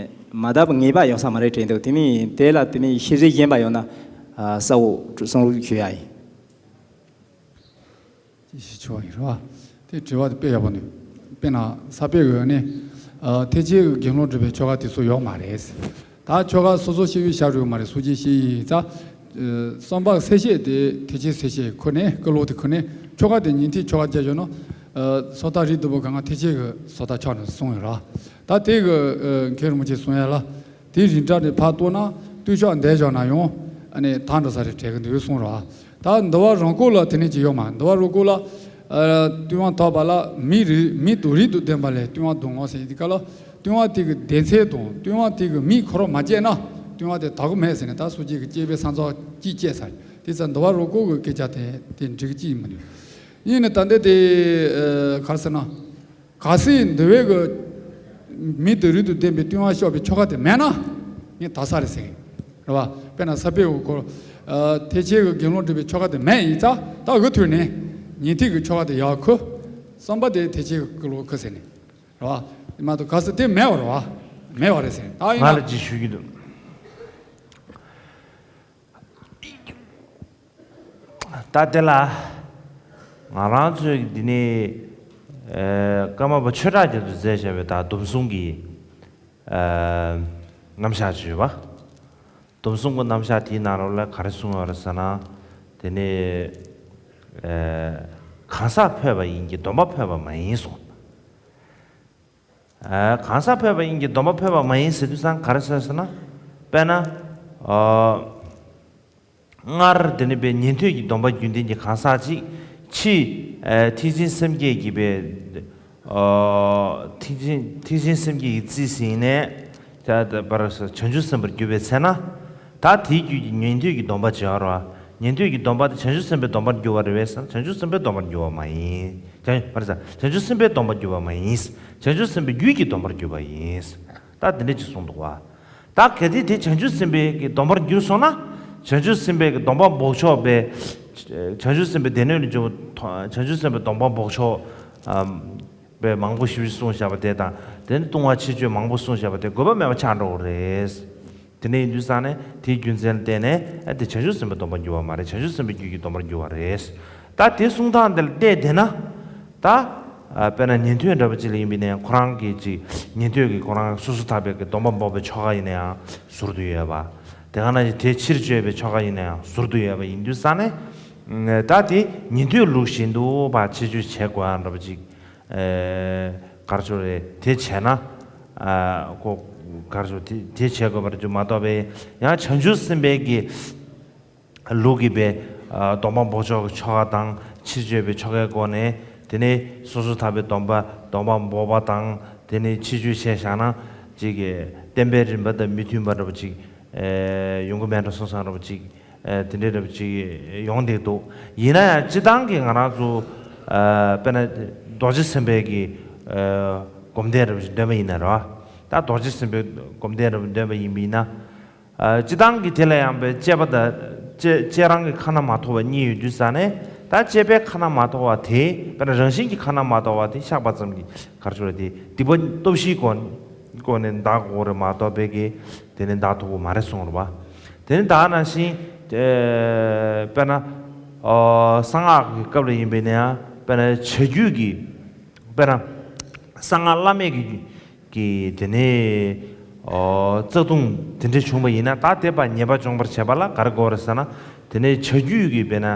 མ་དག་པའི་ངེས་པ་ཡོད་ས་མ་རེད་དྲན་འདུག་དེ་ནས་དེ་ལ་དེ་ནས་ཤེས་བྱེད་གཞན་པ་ཡོད་ན། ཨ། གསལ་བོ་གསུང་རོགས་ཞུ་ཡ་ཡིན། ཅི་ཞིག་ཆོག་ཡིན་རོ། དེ་དྲི་བ་དེ་དཔེ་ཡག་པོ་འདུག་དཔེར་ན་ས་པཎ་གྱི་ནི། ཨ། ཐེག་ཆེན་གྱི་དགེ་སློང་སྒྲུབ་པའི་ཆོ་ག་དེ་ཚོ་ཡོག་མ་རེད། ད་ཆོ་ག་སོ་སོ་ཤེས་ཡོན་བྱ་རུ་མ་རེད། སོ་སྐྱེ་ཤེས་ཡིན་ཙང་། ཨ། གསང་སྔགས་གསལ་བཤད་དེ་ཐེག་ཆེན་གསལ་བཤད་ཁོ་ནས་ཀུན་སློང་དེ་ཁོ་ནས་ཆོ་ག་དེ་ཉན་ཐོས་ཆོ་ག་བརྒྱབ་བཞག་ན། ཨ། སོ་ཐར་རིགས་བདུན་པོ་གང་ག་ཐེག་ཆེན་གྱི་སོ་ཐར་ཆགས་ནས་གསུངས་ཡོད་ར། ད་དེ་གི། ཨ། མཁན་རིན་པོ་ཆེ་གསུང་ཡ་ལ། དེ་རིགས་འདྲ་ནས་ཕར་གཏོར་ན་བརྟུལ་ཞུགས་འདི་བཞག་ན་ཡང་། ཨ་ནི་དག་འགྲོ་ས་རེད་དྲན་གི་འདུག་གསུངས་ར། ད་འདུལ་བ་རང་རྐོ་ལ་དེ་ནས་ཅི་ཡོད་མ། འདུལ་བ་རང་རྐོ་ལ། ཨ། བཏུང་བ་དག་པ་ལ་མིག་རིག་མིག་དང་རིགས་དང་ལྡན་པ་ལས་བཏུང་བ་དང་ངོ་ཟེར་དེ་ག་ལ། བཏུང་བ་དེ་གི་ལྡན་ཚད་དང་བཏུང་བ་དེ་གི་མིག་ཁོ་རང་མ་བཅད་ན་བཏུང་བ་དེ་དག་གི་མེད་ཟེར་ནས། ད་སོ་སྐྱེ་གི་སྐྱེས་པའི་ས་མཚམས་གཅིག་བཅད་ས་རེད། དེ་ཙང་འདུལ་བ་རང་རྐོ་གི་སྐད་ཆ་དེ་དེ་འགྲིག་གི་ཅི་ཡིན་མི་འདུག་ཡིན་ནི་ད་ལྟ་དེ། ཨ། ག་རེ་ཟེར་ན། གལ་སྲིད་འདུལ་བའི་གི་མིག་དང་རིགས་དང་ལྡན་པའི་བཏུང་བ་གཤོག་པའི་ཆོ་ག་དེ་མེད་ན་ངས་དག་ས་རེད་ཟེར། རེད་བ། དཔེར་ན་ས་པཎ་གྱི་སྐོར། ཨ། ཐེག་ཆེན་གྱི་དགེ་སློང་སྒྲུབ་པའི་ཆོ་ག་དེ་མེད་ཡིན་ཙང་། ད་འུ་ཐུག་ནས་ཉན་ཐོས་ཀྱི་ཆོ་ག་དེ་ཡག་ཁུ། གསང་སྔགས་དེ་ཐེག་ཆེན་གྱི་ཀུན་སློང་ཁུ་ཟེར་ནས། རེད་བ། དེ་མ་གཏོགས་གལ་སྲིད་དེ་མེད་པ་རེད་བ། མེད་པ་རེད་ཟེར། ད་ཡིན་ང་ན། ལ་ཅིག་ཞུ་གི་འདུག་ད་དེ་ལ་ང་རང་ཚོའི་འདི་ནས། ཨ། ཀརྨ་པ་ཆོས་གྲགས་རྒྱ་མཚོས་མཛད་བཞག་པའི་ད་སྡོམ་གསུམ་གྱི། ཨ། རྣམ་གཞག་ཅིག་ཡོད་པ། སྡོམ་གསུམ་གྱི་རྣམ་གཞག་དེའི་ནང་ལོགས་ལ་ག་རེ་གསུངས་ཡོད་རེད་ཟེར་ན། དེ་ནས། ཨ། གང་ཟག་འཕོས་པ་ཡིན་གྱི་སྡོམ་པ་འཕོས་པ་མ་ཡིན་གསུངས། ཨ། གང་ཟག་འཕོས་པ་ཡིན་གྱི་སྡོམ་པ་འཕོས་པ་མ་ཡིན་ཟེར་དུས་ཙང་ག་རེ་ཟེར་ཟེར་ན། དཔེར་ན། ཨ། སྔར་དེ་ནི་པའི་ཉན་ཐོས་ཀྱི་སྡོམ་པ་རྒྱུན་ལྡན་གྱི་གང་ཟག་ཅིག་ཕྱིས། ཨ། ཐེག་ཆེན་སེམས་བསྐྱེད་ཀྱི་པའི། ཨ། ཐེག་ཆེན་ཐེག་ཆེན་སེམས་བསྐྱེད་ཀྱི་རྩིས་ཟིན་ནས། ད་ད་བར་བྱང་ཆུབ་སེམས་དཔར་གྱུར་པའི་ཚེ་ན། ད་དེའི་རྒྱུད་ཀྱི་ཉན་ཐོས་ཀྱི་སྡོམ་པ་བྱེད་པ་རེད་བ། ཉན་ཐོས་ཀྱི་སྡོམ་པ་དེ་བྱང་ཆུབ་སེམས་དཔའི་སྡོམ་པར་འགྱུར་བ་རེད་པས་ཟེར་ན། བྱང་ཆུབ་སེམས་དཔའི་སྡོམ་པར་འགྱུར་བ་མ་ཡིན། བྱང་། བར་ཟ། བྱང་ཆུབ་སེམས་དཔའི་སྡོམ་པར་འགྱུར་བ་མ་ཡིན། བྱང་ཆུབ་སེམས་དཔའི་རྒྱུད་ཀྱི་སྡོམ་པར་འགྱུར་བ་ཡིན། ད་དེ་འདྲ་ཅིག་གསུངས་འདུག་བ། ད་གལ་ཏེ་དེ་བྱང་ཆུབ་སེམས་དཔའི་གི་སྡོམ་པར་འགྱུར་སོང་ན། བྱང་ཆུབ་སེམས་དཔའི་གི་སྡོམ་པ་འབོགས་ཆོག་པའི། བྱང་ཆུབ་སེམས་དཔའི་སྡེ་སྣོད་ལ་འཇུག་བྱང་ཆུབ་སེམས་དཔའི་སྡོམ་པ་འབོགས་ཆོག་པའི་མང་པོ་ཞིབ་ཞིབ་གསུངས་བཞག་པ་དེ་དང་། དེ་ནི་ལྟུང་བ་ཕྱིར་བཅོས་མང་པོ་གསུངས་བཞག་པ་དེ་དགོས་པ་མེད་པ་ཆགས་འགྲོ་གི་རེད། དེ་འདྲ་ཡིན་དུས་ཙང་ནས་དེའི་རྒྱུ་མཚན་ལ་བརྟེན་ནས། ཨ། དེ་བྱང་ཆུབ་སེམས་དཔའི་སྡོམ་པར་འགྱུར་བ་མ་རེད། བྱང་ཆུབ་སེམས་དཔའི་རྒྱུད་ཀྱི་སྡོམ་པར་འགྱུར་བ་རེད། ད་དེ་གསུང་སྟངས་དེ་ལ་བལྟས་བསྡད་ན། ད། ཨ། དཔེར་ན་ཉན་ཐོས་འདྲ་པོ་ཅིག་ལ་ཡིན་པ་ཡིན་ན་ཡང་ཁོ་རང་གིས་ཅིག་ཉན་ཐོས་ཀྱིས་ཁོ་རང་སོ་སོ་ཐར་པའི་གི་སྡོམ་པ་འབོགས་པའི་ཆོ་ག་ཡིན་ན་ཡང་ཟུར་དུ་ཡོད་པ། དེ་ག་ནང་བཞིན་དེ་ཕྱིར་བཅོས་པའི་ཆོ་ག་ཡིན་ན་ཡང་ཟུར་དུ་ཡོད་པ་ཡིན་དུས་ཙང་ནས། ད་དེ་ཉན་ཐོས་ལུགས་བཞིན་དུ་ཕར་ཕྱིར་བཅོས་བྱེད་དགོས་ཡ་འདྲ་པོ་ཅིག་ཨེ། ག་རེ་ཟེར་རེད། དེ་བྱས་ན། ཨ། ཁོ། ག་རེ་ཟེར། དེ་དེ་བྱེད་དགོས་པ་རེད་མ་གཏོགས་པའི། ཡང་བྱང་ཆུབ་སེམས་དཔའི་གི་ལུགས་ཀྱི་པའི། ཨ། སྡོམ་པ་འབོགས་ཆོག་གི་ཆོ་ག་དང་ཕྱིར་བཅོས་པའི་ཆོ་གའི་སྒོ་ནས། དེ་ནས་སོ་སོ་ཐར་པའི་སྡོམ་པ་སྡོམ་པ་འབོགས་པ་དང་། དེ་ནས་ཕྱིར་བཅོས་བྱས་བཞག་ན། ཅིག་གི་བསྟན་པའི་རིམ་པ་དང་མི་མཐུན་པ་འདྲ་པོ་ཅིག་ཨེ། ཡོང་གི་མེད་འགྲོ་སོང་སང་འདྲ་པོ་ཅིག་ཨེ། དེ་འདྲའི་འདྲ་པོ་ཅིག་ཡོང་བསྡད་འདུག་ཡིན་ན་ཡང་སྤྱིར་བཏང་གི་ང་རང་ཚོ། ཨ། དཔེར་ན་རྡོ་རྗེ་སེམས་དཔའི་གི། ཨ། སྒོམ་བཟླས་འདྲ་པོ་ཅིག་འདོན་པ་ཡིན་ན་རེད་བ། ད་རྡོ་རྗེ་སེམས་དཔའི་སྒོམ་བཟླས་འདྲ་པོ་འདོན་པ་ཡིན་པ་ཡིན་ན། ཨ། སྤྱིར་བཏང་གི་དེ་ལ་ཡང་པའི་དཔྱད་པ་དང་། དཔྱད་དཔྱད་རང་གི་ཁ་ན་མ་ཐོ་བ་གཉིས་ཡོད་དུས་ཙང་ནས། ད་དཔྱད་པའི་ཁ་ན་མ་ཐོ་བ་དེ། དཔེར་ན་རང་བཞིན་གྱི་ཁ་ན་མ་ཐོ་བ་དེ་བཤགས་པ་ཙམ་གྱིས། ག་རེ་ཟེར་རེད། དེ་སྡིག་པ་སྟོབས་བཞིའི་སྒོ་སྒོ་ནས་འདག་དགོས་རེད་མ་གཏོགས་པའི་གི་དེ་ནས་འདག་ཐུབ་ཀྱི་མ་རེད་གསུངས་རེད་པ། དེ་ནས་ད་ནང་བཞིན། ཨེ། དཔེར་ན། ཨོ། གསང་སྔགས་ཀྱི་སྐབས་ལ་ཡིན་པས་ན་ཡང་། དཔེར་ན་བྱ་རྒྱུད་ཀྱི། དཔེར་ན་གསང་སྔགས་བླ་མེད་ཀྱི་གི་དེ་ནས། ཨོ། རྩ་ལྟུང་དེ་འདྲ་བྱུང་བ་ཡིན་ན། ད་དེ་ཕར་ཉེས་པ་སྦྱོང་བར་བྱེད་པ་ལ་ག་རེ་དགོས་རེད་ཟེར་ན། དེ་ནས་བྱ་རྒྱུད་ཀྱི་དཔེར་ན།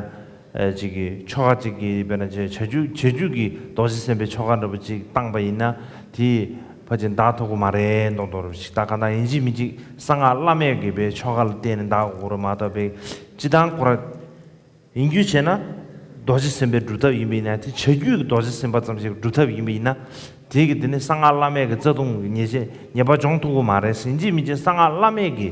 ཨ། ཅིག་གི་ཆོ་ག་ཅིག་གི་དཔེར་ན་བྱ་བྱ་རྒྱུད་བྱ་རྒྱུད་ཀྱི་རྡོ་རྗེ་སེམས་དཔའི་ཆོ་ག་འདྲ་པོ་ཅིག་བཏང་པ་ཡིན་ན། དེ་ཕལ་ཆེར་འདག་ཐུབ་ཀྱི་མ་རེད་མདོག་མདོག་འདྲ་པོ་ཅིག་ད་ག་ན་ཡིན་གཅིག་མིན་གཅིག་གསང་སྔགས་བླ་མེད་ཀྱི་པའི་ཆོ་ག་ལ་བརྟེན་ནས་འདག་དགོས་རེད་མ་གཏོགས་པའི། སྤྱིར་བཏང་ཁོ་རང་ཡིན་རྒྱུ་བྱས་ན། རྡོ་རྗེ་སེམས་དཔའི་སྒྲུབ་ཐབས་ཡིན་པ་ཡིན་ན། དེ་བྱ་རྒྱུད་ཀྱི་རྡོ་རྗེ་སེམས་དཔའ་ཙམ་ཞིག་སྒྲུབ་ཐབས་ཡིན་པ་ཡིན་ན། དེ་གི་དེ་ནི་གསང་སྔགས་བླ་མེད་ཀྱི་རྩ་ལྟུང་གི་ཉེས་བྱས་ཉེས་པ་སྦྱོང་ཐུབ་ཀྱི་མ་རེད། ཡིན་གཅིག་མིན་གཅིག་གསང་སྔགས་བླ་མེད་ཀྱི་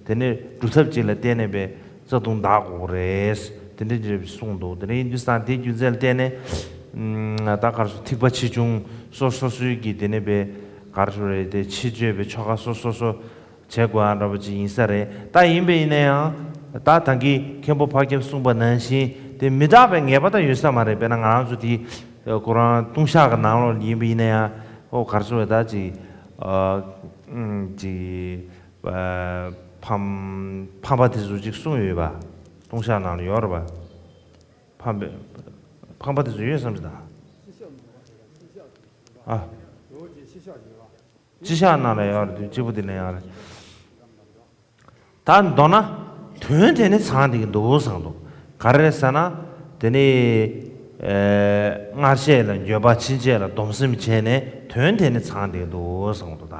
དེ་ནི་སྒྲུབ་ཐབས་ཅིག་ལ་བརྟེན་ནས་པའི་རྩ་ལྟུང་འདག་དགོས་རེད། དེ་འདྲ་ཅིག་གསུངས་འདུག་དེ་འདྲ་ཡིན་དུས་ཙང་དེའི་རྒྱུ་མཚན་ལ་བརྟེན་ནས། ད་ག་རེ་ཟེར། ཐེག་པ་ཆེ་ཆུང་སོ་སོ་སོའི་གི་དེ་ནི་པའི་ག་རེ་ཟེར་རེད། དེ་ཕྱིར་བཅོས་པའི་ཆོ་ག་སོ་སོ་སོ་བྱེད་དགོས་ཨ་འདྲ་པོ་ཅིག་ཡིན་ས་རེད། ད་ཡིན་པ་ཡིན་ན་ཡང་། ད་ད་གིན་མཁན་པོ་ཕ་ཁྱིམ་གསུངས་པ་ནང་བཞིན་དེ་མི་རྟག་པའི་ངེས་པ་ད་ཡོད་ས་མ་རེད། དཔེར་ན་ང་རང་ཚོ་དེ་ཁོ་རང་ལྟུང་བཤགས་ཀྱི་ནང་ལོགས་ཡིན་པ་ཡིན་ན་ཡང་། ཨོ། ག་རེ་ཟེར་བ། ད་ཅིག་ཨ། ཅིག་ཨ། ཕམ་ཕམ་པ་དེ་ཚོ་ཅིག་གསུངས་ཡོད་པ། ལྟུང་བཤགས་ནང་ལ་ཡོད་རེད་པ། ཕམ་པའི་ཕམ་པ་དེ་ཚོ་ཡོད་བསམ་གྱི་ད། ཨ། སྤྱི་བཤགས་ནང་ལ་ཡོད་རེད། གཅིག་པུ་དེ་ནས་ཡང་རེད། ད་མདོར་ན་དོན་དེ་ནི་ཚང་བསྡད་ཀྱི་འདུག་བསམ་འདུག་ག་རེ་རེད་ཟེར་ན། དེ་ནི་ཨེ་སྔར་བྱས་ལ་འགྱོད་པ་ཕྱིན་ཆད་ལ་སྡོམ་སེམས་བྱས་ནས་དོན་དེ་ནི་ཚང་བསྡད་ཀྱི་འདུག་བསམ་འདུག་ད་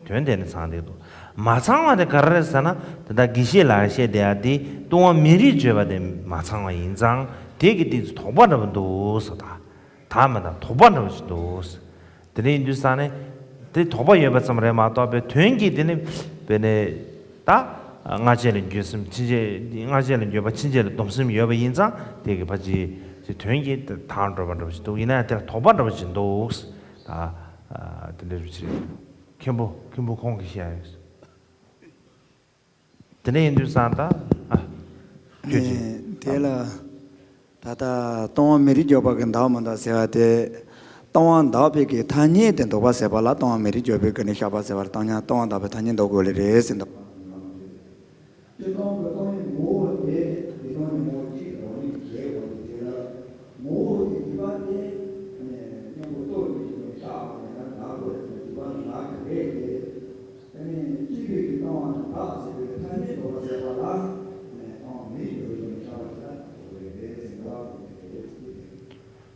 དོན་དེ་ནི་ཚང་བསྡད་ཀྱི་འདུག་མ་ཚང་བ་དེ་ག་རེ་རེད་ཟེར་ན། དེ་ད་དགེ་བཤེས་ལགས་བཤད་བསྡད་ཡ་དེ་ལྟུང་བ་མི་རིགས་བརྗོད་པ་དེ་མ་ཚང་བ་ཡིན་ཙང་། དེ་གི་སྟེང་དུ་དོགས་པ་འདྲ་པོ་འདུག་ཟེར། ད་ད་མ་ད་དོགས་པ་འདྲ་པོ་ཞིག་འདུག་དེ་འདྲ་ཡིན་དུས་ཙང་ནས་དེ་དོགས་པ་ཡོད་པ་ཙམ་རེད་མ་གཏོགས་པའི་དོན་གྱི་དེ་ནི་དཔེར་ན་ད་སྔར་བྱས་ལ་འགྱོད་སེམས་ཕྱིན་ཆད། སྔར་བྱས་ལ་འགྱོད་པ་ཕྱིན་ཆད་ལ་སྡོམ་སེམས་ཡོད་པ་ཡིན་ཙང་། དེ་གི་ཕ་ཅི་ཅི་དོན་གྱི་དང་འགྲོ་བ་འདྲ་པོ་ཞིག་འདུག་ཡིན་ན་ཡང་དེ་ལ་དོགས་པ་འདྲ་པོ་ཞིག་འདུག་ད་དེ་འདྲ་རུ་ཆེ། མཁན་པོ་མཁན་པོ་ཁོང་གིས་བཤད་ཡོད། དེ་འདྲ་ཡིན་དུས་ཙང་ད། ཨ། ཁྱོད་ཀྱིས། ཨེ། དེ་ལ་ད་ལྟ་ལྟུང་བ་མི་རིགས་བརྗོད་པ་གི་འདག་མི་འདག་ཟེར་བ་དེ། ལྟུང་བ་འདག་པའི་གི་ཐ་སྙད་དེ་འདོགས་པ་ཟེར་བ་ལ་ལྟུང་བ་མི་རིགས་བརྗོད་པའི་གི་ནི་བཤགས་པ་ཟེར་བར་ལྟུང་ཉ་ལྟུང་བ་འདག་པའི་ཐ་སྙད་འདོགས་དགོས་ལེ་རེད་ཟེར་འདུག་སྤྱིར་བཏང་གི་ལྟུང་བའི་ངོ་བོ་དེ་དེ་དང་ནི་ངོ་བོ་གཅིག་རང་ཉིད་ཀྱི་ལས་ངོ་བོ་དེ་དེ་ལ་ངོ་བོ་དེ་སྡིག་པ་དེ་གཉེན་པོ་ལྟོ་རིགས་ཀྱི་བཤགས་པ་ཡང་ན་འདག་པ་ཡང་ན་སྡིག་པ་ནི་ལག་གི་རེད་དེ། ཨ་ནི་སྐྱེས་པའི་གི་ལྟུང་བ་དང་བདག་ཟེར་བའི་ཐ་སྙད་འདོགས་པ་ཟེར་བ་ལ། ཨ་ནི་ལྟུང་བ་མི་ཡི་འདོད་ཡོན་ཤར་བ་ཞིག་ལ་འདོགས་པའི་རེད་ཟེར་འདོགས་པ་དེ་རེད་ཟེར་གྱི་རེད།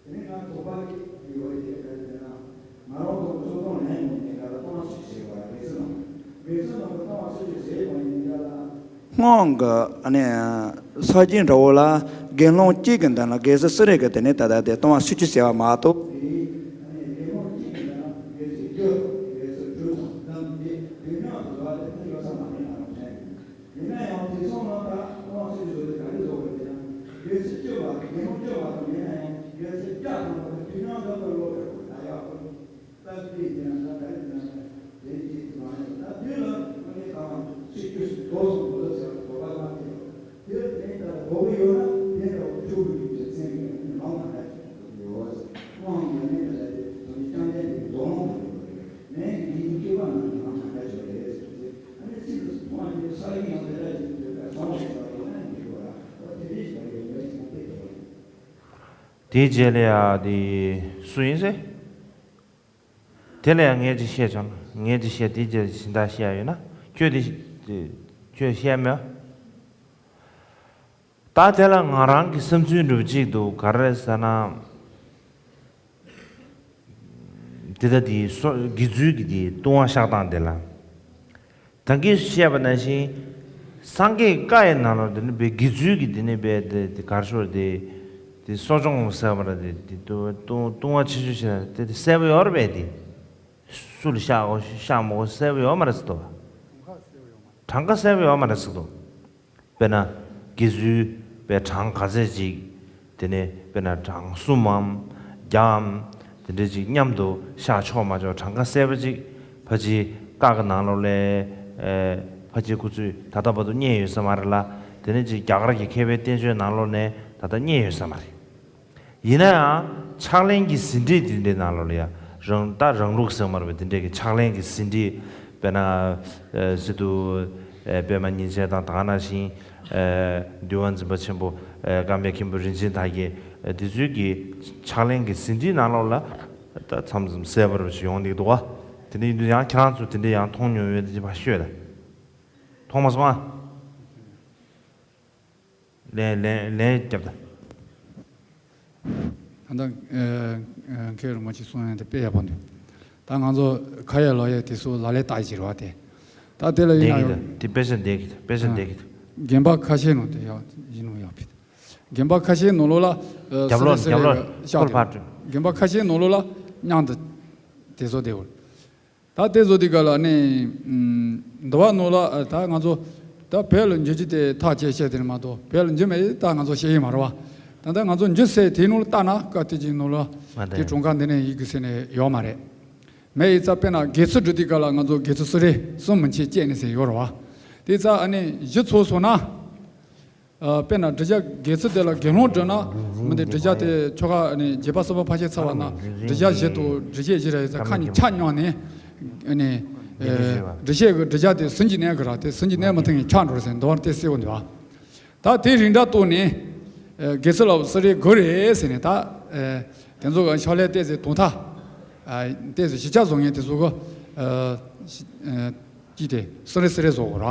དེ་ནས་ང་དོགས་པ་གི་ཡོད་རེད་ཟེར་ན། ང་རང་ཚོ་གི་སོ་སོ་ལན་ཡོང་ནས་ང་ལ་ལྟུང་བ་སུ་ཞིག་བྱས་པ་རེད་ཟེར་ན། དགེ་ཚུལ་ནང་གི་ལྟུང་བ་སུ་ཞིག་བྱས་པ་ཡིན་ན་ལ། སྔོན་གྱི་ཨ་ནི་ས་བཅད་འདྲ་བོ་ལ་དགེ་སློང་གཅིག་གི་མདུན་ལ་དགེ་ཚུལ་སུ་རེད་གི་དེ་ནི་ད་ལྟ་དེ་ལྟུང་བ་སུ་ཅི་ཟེར་བ་མ་གཏོགས། ཡིན་ན་ཡང་དེ་སོང་ན་ད་ལྟུང་བ་སུ་ཅི་བཟོ་དེ་ག་རེ་བཟོ་དགོས་ཟེར་ན། དགེ་ཚུལ་བཅུ་པ་དགེ་སློང་བཅུ་པ་དང་ཡིན་ན་ཡང་དགེ་ཚུལ་བརྒྱ་ཐམ་པ་དེ་དུས་ཡང་ལྟ་བུ་ལོག་པའི་སྒོ་ནས་ཡག་པོ། ད་དེ་ཡིན་ན་ད་ག་རེ་ཡིན་ན་དེ་གཅིག་མ་རེད། ད་དེ་ལ་ཨ་ནི་གང་ཚིག་སྐྱོ་ཞིག་དོགས་སོང་དོགས་ཟེར་བ་དོགས་པ་བཏང་སྟེ། དེ་ལ་དེ་ལྟར་དོགས་པ་ཡོད་ན་དེ་འདྲ་བོ་ཆོས་ཀྱི་རིགས་ཀྱི་མཚན་གྱི་ལམ་ལ་ད་ཅིག་ཡོད། དབང་གིས་ནི་ད་ལྟ་དེ་དོན་ནི་རྐྱང་རྐྱང་གི་དོགས་སློང་དུ་ཡོད་པ་རེད། མེད་ཀྱི་ཡིན་སྐྱེ་བ་ནང་གི་ལམ་ལ་ད་ཅིག་རེད་ཟེར་ཏེ། ཨ་ནི་ཚིག་ཏུ་མཐོང་བ་ནི་ས་ཡིན་ཡང་དེ་ལ་ཡིན་ཏེ་བསམ་བློ་ཞིག་ཡོད་ན་ཡིན་ཞུ་བ་ལ། འོ་དེ་རེད་ཞེས་པ་ཡོད་མེད་ཀྱང་དེ་དོགས་པ་རེད། དེའི་རྗེས་ལ་ཡ་དེ་སུ་ཡིན་ཟེར། དེ་ལ་ཡང་ངས་ཅིག་བཤད་བྱུང་། ངས་ཅིག་བཤད། དེའི་རྗེས་ལ་སྦྱིན་བདག་བཤད་ཡ་ཡོད་ན་ཁྱོད་དེ་ཁྱོད་བཤད་མེད། ད་དེ་ལ་ང་རང་གི་བསམ་ཚུལ་འདྲ་པོ་གཅིག་འདུག་ག་རེ་ཟེར་ན། དེ་ལྟ་དེའི་སོ་དགེ་ཚུལ་གྱི་དེའི་ལྟུང་བ་བཤགས་སྟངས་དེ་ལ། ད་གིན་བཤད་པ་ནང་བཞིན། སངས་རྒྱས་བཀའ་ཡི་ནང་ལོགས་དེ་ནི་བའི་དགེ་ཚུལ་གྱི་དེ་ནི་བའི་དེ་དེ་གར་ཤོར་དེ། དེ་གསོ་སྦྱོང་ཟེར་བ་ར་དེ་དེ་ལྟུང་ལྟུང་ལྟུང་བ་ཆེ་ཤོས་ཤིག་དེ་དེ་གསལ་པོ་ཡོད་རེད་པས་དེ། སུ་ལ་བཤགས་དགོས་བཤགས་མ་དགོས་གསལ་པོ་ཡོད་མ་རེད་ཟེར་དོ། གྲངས་ཀ་གསལ་པོ་ཡོད་མ་རེད་ཟེར་དོ། དཔེར་ན། དགེ་ཚུལ་པའི་གྲངས་ག་ཚད་ཅིག་དེ་ནས་དཔེར་ན་གྲངས་གསུམ་མམ། བརྒྱའམ། དེ་འདྲ་ཅིག་མཉམ་དུ་བཤགས་ཆོག་མ་ཆོག་གྲངས་ཀ་གསལ་པོ་ཅིག་ཕ་ཅི་བཀའ་གི་ནང་ལོགས་ལས། ཨེ། ཕ་ཅི་ཁོ་ཚོས་ད་ལྟ་བར་དུ་རྙེད་ཡོད་ས་མ་རེད་ལ། དེ་ནས་ཅིག་རྒྱ་གར་གྱི་མཁས་པའི་བསྟན་བཅོས་ནང་ལོགས་ནས་ད་ལྟ་རྙེད་ཡོད་ས་མ་རེད། ཡིན་ན་ཡང་ཕྱག་ལེན་གྱི་ཟིན་བྲིས་དེ་འདྲའི་ནང་ལོགས་ལ་ཡང་རང་ད་རང་ལུགས་ཟེར་མ་རེད་པས། དེ་འདྲའི་གི་ཕྱག་ལེན་གྱི་ཟིན་བྲིས། དཔེར་ན། ཨེ། སི་ཏུ། ཨེ། པདྨ་ཉིན་བྱེད་དང་ད་ག་ནང་བཞིན། ཨེ། འདུལ་བ་འཛིན་པ་ཆེན་པོ། ཨེ། ཀརྨ་མཁན་པོ་རིན་ཆེན་དར་རྒྱས། ཨེ། དེ་ཚོའི་གི་ཕྱག་ལེན་གྱི་ཟིན་བྲིས་ནང་ལོགས་ལ་ད་མཚམས་མཚམས་གསལ་པོ་རེ་ཞིག་ཡོང་གི་འདུག་ག་དེ་འདྲ་ཡིན་དུས་ཡང་ཁྱེད་རང་ཚོ་དེ་འདྲ་ཡང་མཐོང་མྱོང་ཡོད་དེ་ཅིག་ཕར་ཤོད་ད། མཐོང་མ་སོང་ཨ། ལན་ལན་ལན་རྒྱབ་ད། ད་ལྟ་ཨ་ཨ་མཁན་རིན་པོ་ཆེ་གསུང་ཡ་དེ་དཔེ་ཡག་པོ་འདུག་ད་ང་ཚོ་ཁ་ཡ་ལོ་ཡ་དེ་ཚོ་ལ་ལས་བལྟ་ཡི་ཟེར་བ་དེ། ད་དེ་ལ་ཡིན་ན་ཡང་དེ་དཔེ་ཆ་འདེགས་ཀྱི་དཔེ་ཆ་འདེགས་ཀྱི་རྒན་པ་ཁ་ཤས་ནང་དེ་ཡག་ཡིན་ནོ་ཡག་པི། རྒན་པ་ཁ་ཤས་ནང་ལོགས་ལ་ཨ་རྒྱབ་ལོགས་སི་རེ་རྒྱབ་ལོགས་སི་རེ་ཤག་ཁོལ་ཕར་སྤྲོད། རྒན་པ་ཁ་ཤས་ནང་ལོགས་ལ་མཉམ་དུ་དེ་ཚོ་དེ་བོ། ད་དེ་བཟོ་དུས་སྐབས་ལ་ནི། ཨམ། འདི་བ་ནོ་ལ་ཨ་ད་ང་ཚོ་ད་བོད་ལ་འགྱོ་རྒྱུ་དེ་ཐག་བཅད་བཤད་དེ་ནི་མ་གཏོགས་བོད་ལ་འགྱོ་མེད་ད་ང་ཚོ་ཤེས་ཡི་མ་རེད་བ། ད་ལྟ་ང་ཚོ་འགྱོ་སའི་དེ་ནོ་ལ་ལྟ་ན་སྐབས་དེ་ཅིག་ནོ་ལ་མ་དེ་གྲོང་ཁ་འདི་ནས་ཡིག་གི་ཟེར་ནས་ཡོད་མ་རེད། མེད་ཡི་ཙ་དཔེར་ན་དགེ་ཚུལ་འགྲོ་དུས་སྐབས་ལ་ང་ཚོ་དགེ་ཚུལ་སུ་རེད་གསུམ་མིན་ཆད་བཅད་ནས་ཟེར་ཡོད་རེད་བ། དེ་ཙ་ཨ་ནི་གཞི་ཚོགས་སོང་ན། ཨ། དཔེར་ན་འབྲི་བྱ་དགེ་ཚུལ་དེ་ལ་དགེ་སློང་བགྲོད་ན་མི་འདི་འབྲི་བྱ་དེ་ཆོ་ག་ནི་རྒྱས་པ་གསུམ་པ་ཕལ་ཆེར་ཚར་བ་ན་འབྲི་བྱ་བཞི་དང་འགྲེལ་བཤད་བཞི་རེ་ཡོད་ཚེ་ཁ་གཉིས་ཆ་སྙོམས་ནས་ནི་ཨ་འགྲེལ་བཤད་ཀྱི་འབྲི་བྱ་དེ་ཟིན་གྱི་གནས་ཀྱི་ར་དེ་ཟིན་གྱི་གནས་མ་ཐུབ་ནས་ཆག་འགྲོ་ཟེར་འདི་བར་དེ་གསལ་བོ་འདུག་ད་དེ་རིགས་འདྲ་གཏོགས་ནས་དགེ་ཚུལ་ལ་སུ་རེད་དགོས་རེད་ཟེར་ནས་ད་དེ་ཚོ་གི་ཕྱག་ལས་བལྟས་ཚེ་དོན་དག་ཨ་ཏོག་ཙམ་གཞིས་ཆགས་བཟོ་མཁན་དེ་ཚོ་གི་ཨ་ཅི་ཨ་ཅི་དེ་སུ་རེ་སུ་རེ་བཟོ་དགོས་ར།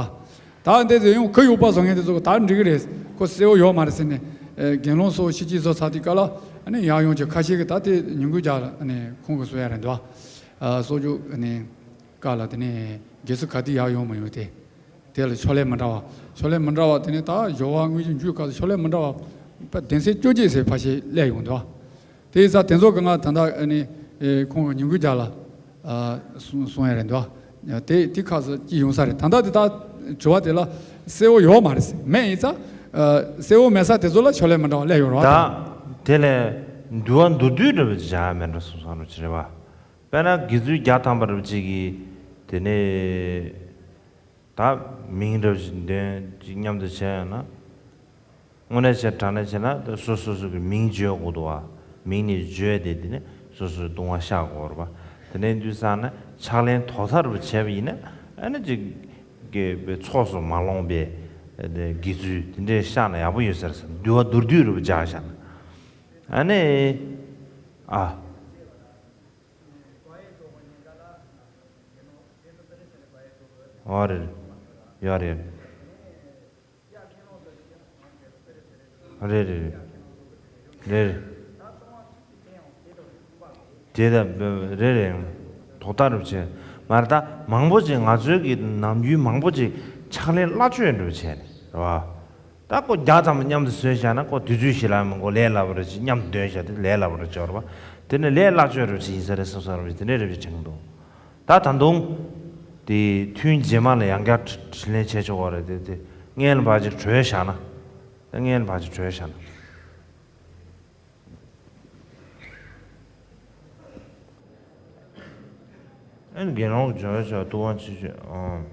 ད་ཏོག་ཙམ་ཡང་ཁུ་ཡུག་པ་བཟོ་མཁན་དེ་ཚོ་གི་ད་འགྲིག་གི་རེད། ཁོ་གསལ་བོ་ཡོད་མ་རེད་ཟེར་ནས་ཨ་དགེ་སློང་ཚོ་ཕྱི་ཕྱི་བཟོ་ཚར་དུས་སྐབས་ལ་ཨ་ནི་ཡར་ཡོང་ཅིག་ཁ་ཤས་ཀྱིས་ད་དེ་ཉིན་གུང་རྒྱག་ལ་ཨ་ནི་ཁོང་གིས་བཟོ་ཡ་རེད་འདུག་ཨ་གསོག་འཇོག་ཨ་ནི་སྐབས་ལ་དེ་ནས་དགེ་ཚུལ་ག་དུས་ཡར་ཡོང་མི་ཡོང་དེ། དེ་ལ་ཕྱག་ལས་མི་འདྲ་བ། ཕྱག་ལས་མི་འདྲ་བ་དེ་ནས་ད་སྦྱོར་བ་དངོས་གཞི་འཇུག་སྐབས་སུ་ཕྱག་ལས་མི་འདྲ་བ་ཕར་གདན་སའི་བཅོ་བརྒྱད་ཟེར་ཕར་ཞིག་སླེབས་ཡོང་འདུག་དེ་ཡིན་ཙང་དེ་ཚོ་གི་ང་ད་ལྟ་ཨ་ནི་ཨེ་ཁོང་གི་ཉིན་གུང་རྒྱག་ལ་ཨ་གསུང་གསུང་ཡ་རེད་འདུག་དེ་དེ་ཁ་སང་ཅི་ཡོང་ས་རེད། ད་ལྟ་དེ་ད་དྲི་བ་དེ་ལ་གསལ་བོ་ཡོད་མ་རེད། མེད་ཡིན་ཙང་ཨ་གསལ་བོ་མེད་ས་དེ་ཚོ་ལ་ཕྱག་ལས་མི་འདྲ་བ་སླེབས་ཡོང་རེད་བ། ད་དེ་ལས་འདུལ་བ་མདོར་བསྡུས་འདྲ་བ་ཅིག་བྱ་ཡ་མེད་འགྲོ་བསམ་བསམ་རོ་ཅི་རེད་བ། དཔེར་ན་དགེ་ཚུལ་བརྒྱ་ཐམ་པ་རུ་གཅིག་གིས་དེ་ནས་ད་མིང་རབ་ཅིག་འདོན་ཅིག་མཉམ་དུ་བྱས་ཡོད་ན། དངོས་གནས་བྱས་དྲང་གནས་བྱས་ན་ད་སོ་སོ་སོ་གི་མིང་བརྗོད་དགོས་འདུག་བ། མིང་ནི་བརྗོད་དེ་དེ་ནས་སོ་སོའི་ལྟུང་བ་བཤགས་དགོས་རེད་བ། དེ་ནས་དུས་ཙང་ནས་ཕྱག་ལེན་དོ་མཐའ་རུ་བྱས་པ་ཡིན་ན་ཨ་ནི་ཅིག་གི་ཚོགས་སུ་མ་ལོངས་པའི་དགེ་ཚུལ་དེ་འདྲས་བཤགས་ན་ཡག་པོ་ཡོད་ས་རེད་ཟེར། འདུལ་བ་མདོར་བསྡུས་རུ་བྱས་བཞག་ན་ཨ་ནི་ཨ། ཨོ་རེད། ཡོད་རེད། རེད་རེད་རེད། རེད་རེད། དེ་ད་རེད་རེད། དོ་ལྟ་རུ་བྱས། མ་རེད་ད་མང་པོ་ཅིག་ང་ཚོའི་གི་ནམ་རྒྱུན་མང་པོ་ཅིག་ཕྱག་ལེན་སླ་བཅོས་འགྲོ་བྱས་ནས་རེད་བ། ད་ཁོ་བརྒྱ་ཙམ་མཉམ་དུ་བཟོས་བཞག་ན་ཁོ་དུས་ཚོད་ཞིག་ལ་མི་དགོས། ལས་སླ་པོ་རེད་ཅེས་མཉམ་དུ་འདོན་བཞག་དེ་ལས་སླ་པོ་རེད་ཅེས་རེད་པ། དེ་ནི་ལས་སླ་བཅོས་རེད་ཅེས་ཡིན་ས་རེད་བསམ་བསམ་རེད་དེ་འདྲས་རེད་ཅེས་དྲན་གྱི་འདུག་ད་ད་དུང་དེ་ཐུན་རྗེས་མ་ལ་ཡང་བསྐྱར་དྲི་དྲིས་ལན་བྱེད་ཆོག་པ་རེད་དེ་དེ་སྔན་ལ་ཕར་ཅིག་གྲོལ་བཞག་ན། ད་སྔན་ལ་ཕར་ཅིག་གྲོལ་བཞག་ན། ཨ་ནི་དགེ་སློང་གི་སྦྱོར་བའི་ཕྱོགས་ལྟུང་བ་ཆེ་ཤོས། ཨང་།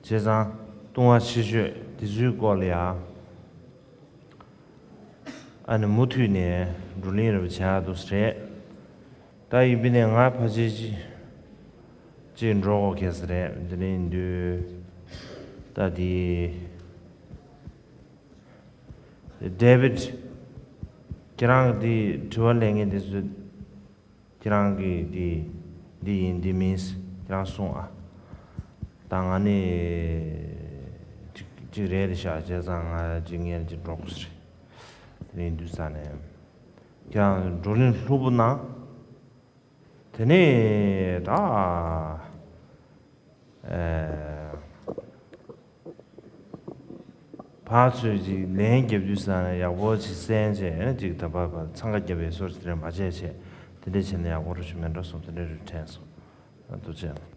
བྱས་ཙང་ལྟུང་བ་ཆེ་ཤོས་དེ་ཚོའི་སྐོར་ལ་ཡང་ཨ་ནི་མུ་མཐུད་ནས་བགྲོ་གླེང་རེ་བྱ་ཡག་འདུག་ཟེར་རེད། ད་ཡིན་པ་ནས་ང་ཕལ་ཆེར་ཅི་ཅིག་འགྲོ་དགོས་ཁེལ་ས་རེད། དེ་ནས་འདུག་ད་དེ་ཌེ་བིད་ཁྱེད་རང་གི་དེ་དྲི་བ་ལེན་མཁན་དེ་ཚོས། ཁྱེད་རང་གིས་འདི་འདི་ཡིན་འདི་མིན་ཁྱེད་རང་གསུངས་ཨ། ད་ང་ནི་གཅིག་གཅིག་རེད་ཤག་བྱས་ཙང་ང་གཅིག་ངས་གཅིག་འགྲོ་དགོས་རེད། དེ་ནས་འདུག་ས་ནས་ཁྱེད་རང་བགྲོ་གླེང་ལྷུག་པོ་གནང་། དེ་ནས་ད། ཨེ། ཕར་ཚུར་ཅིག་ལན་རྒྱབ་དུས་ཙང་ཡག་པོ་ཅིག་གསན་བྱས་ཅིག་ད་བར་བར་འཚང་ཁ་རྒྱབ་པའི་སོར་ཅིག་རེ་མ་བྱས་བྱས་དེ་འདྲ་བྱས་ན་ཡག་པོ་རུ་ཞིག་མེད་འགྲོ་སོང་། དེ་འདྲ་རུ་དྲན་སོང་། ཐུགས་རྗེ་ཆེ།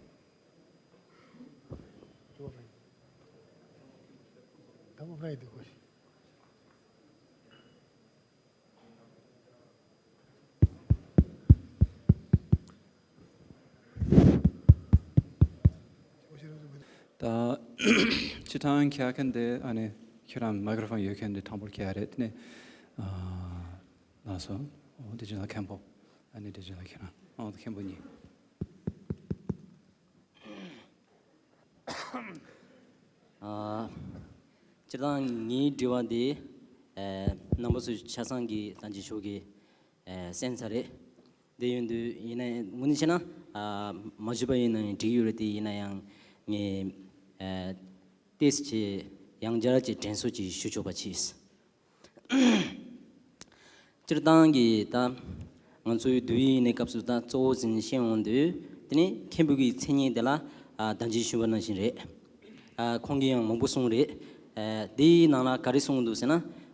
ད་སྤྱིར་བཏང་ཁྱེར་མཁན་དེ་ཨ་ནི་ཁྱེད་རང་མའི་ཀྲོ་ཕོན་ཡོད་མཁན་དེ་དང་པོར་ཁྱེར་རེད་དེ་ནས་ཨ་ལགས་སོ། འོ་དེ་བྱས་ན་མཁན་པོ་ཨ་ནི་དེ་བྱས་ན་ཁྱེད་རང་ཨ་མཁན་པོ་གཉིས། ཨ། སྤྱིར་བཏང་ངའི་དྲི་བ་འདི་ཨ་རྣམ་པ་ཚོས་ཆ་ཚང་གི་ད་རྗེས་ཕྱོགས་ཀྱི་ཨ་གསན་ཚར་རེད། དེ་ཡིན་དུས་ཡིན་ན་ཡང་དངོས་གནས་བྱས་ན་ཨ་མ་ཞུས་པ་ཡིན་ན་ཡང་འགྲིག་ཡོད་རེད། དེ་ཡིན་ན་ཡང་ངས་ཨ་ཏོག་ཙམ་ཅིག་ཡང་བསྐྱར་ཅིག་དྲན་གསོ་ཅིག་ཞུ་ཆོག་པ་བྱས། སྤྱིར་བཏང་གི་ད་ང་ཚོའི་འདུལ་བའི་གནས་སྐབས་སུ་ད་གཙོ་བོ་ཟིན་བཤད་འོང་དུས་དེ་ནི་མཁན་པོ་གི་མཚན་ཉིད་དེ་ལ་ཨ་ད་ཅི་ཞུས་པ་ནང་བཞིན་རེད། ཨ་ཁོང་གིས་ཡང་མང་པོ་གསུངས་རེད། ཨ་དེའི་ནང་ལ་ག་རེ་གསུངས་འདུག་ཟེར་ན་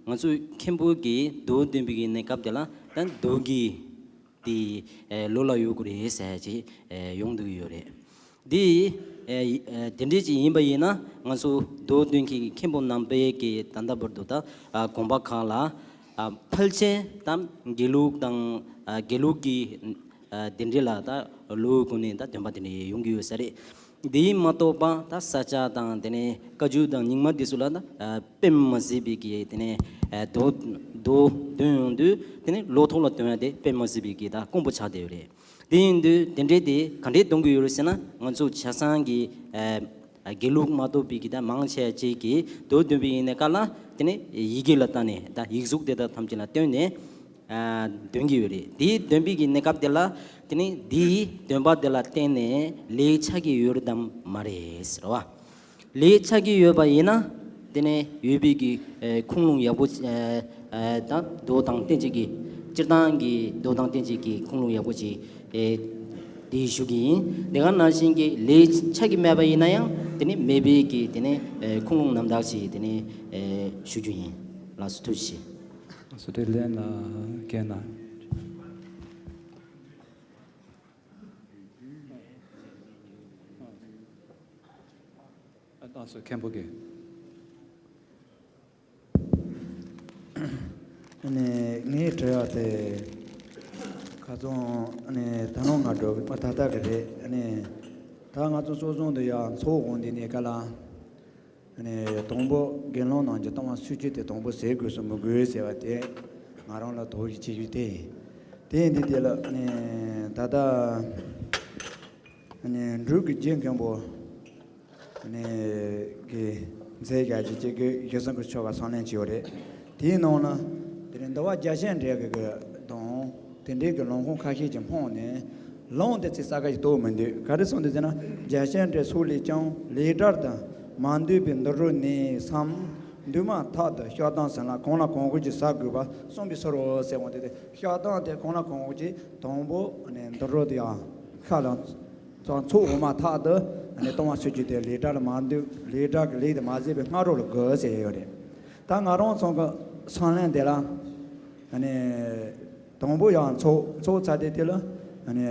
ང་ཚོའི་མཁན་པོ་གིས་མདོ་འདོན་པའི་གི་གནས་སྐབས་དེ་ལ་ད་མདོ་གི་དེ་ཨེ་ལོ་ལ་ཡོད་དགོས་རེད་ཟེར་ཅིག་ཨེ་ཡོང་འདུག་ཡོད་རེད། དེ་ཨེ་ཨེ་དེ་འདྲས་ཅིག་ཡིན་པ་ཡིན་ན་ང་ཚོ་མདོ་འདོན་མཁན་གྱི་མཁན་པོ་རྣམ་པས་ཀྱི་ད་ལྟ་བར་དུ་ད་ཨ་དགོན་པ་ཁག་ལ་ཨ་ཕལ་ཆེར་ད་དགེ་ལུགས་དང་ཨ་དགེ་ལུགས་ཀྱི་ཨ་དེ་འདྲས་ལ་ད་ལོའི་སྒོ་ནས་ད་འདོན་པ་དེ་འདྲས་ཡོང་གི་ཡོད་ས་རེད། དེ་མ་གཏོགས་པ་ད་ས་སྐྱ་དང་དེ་ནས་བཀའ་བརྒྱུད་དང་རྙིང་མ་དེ་ཚོ་ལ་ད་ཨ་དཔེ་མ་སྲིད་པའི་གི་དེ་ནས་ཨ་མདོ་མདོ་འདོན་ཡོང་དུས་དེ་ནས་ལོ་ཐོག་ལ་འདོན་ཡ་དེ་དཔེ་མ་སྲིད་པའི་གི་ད་དཀོན་པོ་ཆགས་བསྡད་ཡོད་རེད། དེ་ཡིན་དུས་དེ་འདྲའི་དེ་ག་འདྲས་འདོན་གི་ཡོད་རེད་ཟེར་ན་ང་ཚོ་ཆ་ཚང་གི་ཨ་དགེ་ལུགས་མ་གཏོགས་པའི་གི་ད་མང་ཆེ་བ་ཅིག་གིས་མདོ་འདོན་པའི་ཡིན་ནའི་སྐབས་ལ་དེ་ནས་ཡི་གེ་ལ་བལྟས་ནས་ད་ཡིག་གཟུགས་དེ་དག་ཐམས་ཅད་ལ་བལྟས་ནས། ཨ་འདོན་གྱི་ཡོད་རེད། དེའི་འདོན་པའི་གི་གནས་སྐབས་དེ་ལ་དེ་ནི་དེའི་འདོན་པ་དེ་ལ་བརྟེན་ནས་ལས་ཆགས་ཀྱི་ཡོད་རེད་དམ་མ་རེད་ཟེར་བ། ལས་ཆགས་ཀྱི་ཡོད་པ་ཡིན་ན། དེ་ནས་ཡོད་པའི་གི་ཨེ་ཁུངས་ལུང་ཡག་པོ་ཅིག་ཨེ་ཨེ་དང་མདོ་དང་གཏན་ཚིགས་ཀྱི་སྤྱིར་བཏང་གི་མདོ་དང་གཏན་ཚིགས་ཀྱི་ཁུངས་ལུང་ཡག་པོ་ཅིག་ཨེ་དེ་ཞུ་གི་ཡིན། དེ་ག་ནང་བཞིན་གྱི་ལས་ཆགས་ཀྱི་མེད་པ་ཡིན་ན་ཡང་དེ་ནི་མེད་པའི་གི་དེ་ནི་ཨེ་ཁུངས་ལུང་རྣམ་དག་ཅིག་དེ་ནི་ཨེ་ཞུ་རྒྱུ་ཡིན། ལགས་སོ། ཐུགས་རྗེ་ཆེ། སོ་དྲིལ་ལན་ལ་རྒན་ན། ཨ་ལགས་སོ། མཁན་པོ་གིས། ཨ་ནི་ངའི་དྲི་བ་དེ་ཁ་སང་ཨ་ནི་ད་ནང་ང་འགྲོ་གི་མ་ད་ལྟ་གི་རེད། ཨ་ནི་ད་ང་ཚོ་སོ་སོ་འདི་ཡང་ཚོགས་འོང་དེ་ནས་ག་ལ། ཨ་ནི་དང་པོ་དགེ་སློང་རྣམས་ཀྱི་ལྟུང་བ་སོ་བཅུ་དེ་དང་པོ་ཟད་དགོས་སམ་མི་དགོས་ཟེར་བ་དེ་ང་རང་ལ་དོགས་གཞི་ཆེ་ཤོས་དེ། དེ་ཡིན་དུས་དེ་ལ་ཨ་ནི་ད་ལྟ་ཨ་ནི་འབྲུག་གི་རྗེ་མཁན་པོ་ཨ་ནི་གི་མཛད་བཞག་གི་ཅིག་གི་ཞེ་སྡང་གི་ཆོ་ག་སང་ལེན་བྱས་ཡོད་རེད། དེའི་ནང་ན་དེ་ནི་འདུལ་བ་རྒྱ་ཆེར་འགྲེལ་གི་གི་དང་། དེ་འདྲའི་གི་ལུང་ཁུངས་ཁ་ཤས་ཀྱིས་ཕུང་ནས་ལུང་དེ་ཚིག་གསལ་ཁ་ཞིག་རྟོགས་མི་འདུག་ག་རེ་གསུངས་འདུག་ཟེར་ན། རྒྱ་ཆེར་འགྲེལ་སོགས་ལས་ཀྱང་ལས་གྲལ་དུ་མ་འདུས་པའི་འདུ་རོ་ནས་སམ། འདུས་མ་ཐག་ཏུ་བཤགས་དང་སང་ལེན་གང་ལ་གང་དགོས་ཀྱི་ཟ་དགོས་པ་གསུངས་པའི་ཕྱིར་རོ་ཟེར་འོང་དེ། དེ་བཤགས་དང་དེ་གང་ལ་གང་དགོས་ཀྱི་དང་པོ་ནས་འདུ་རོ་དེ་ཡང་ཁ་ལ་ཚོགས་འོག་མ་ཐག་ཏུ་ནས་ལྟུང་བ་སོ་བཅུ་དེ་ལས་གྲལ་ལ་མ་འདུས། ལས་གྲལ་གྱི་ལས་དེ་མ་ཟད་པའི་སྔ་དྲོ་ལ་དགོས་ཟེར་ཡོད་རེད། ད་ང་རང་ཚོ་གི་སང་ལེན་དེ་ལ་ཨ་ནི་དང་པོ་ཡང་ཚོགས་ཚོགས་ཚར་དེ་དེ་ལ་ཨ་ནི་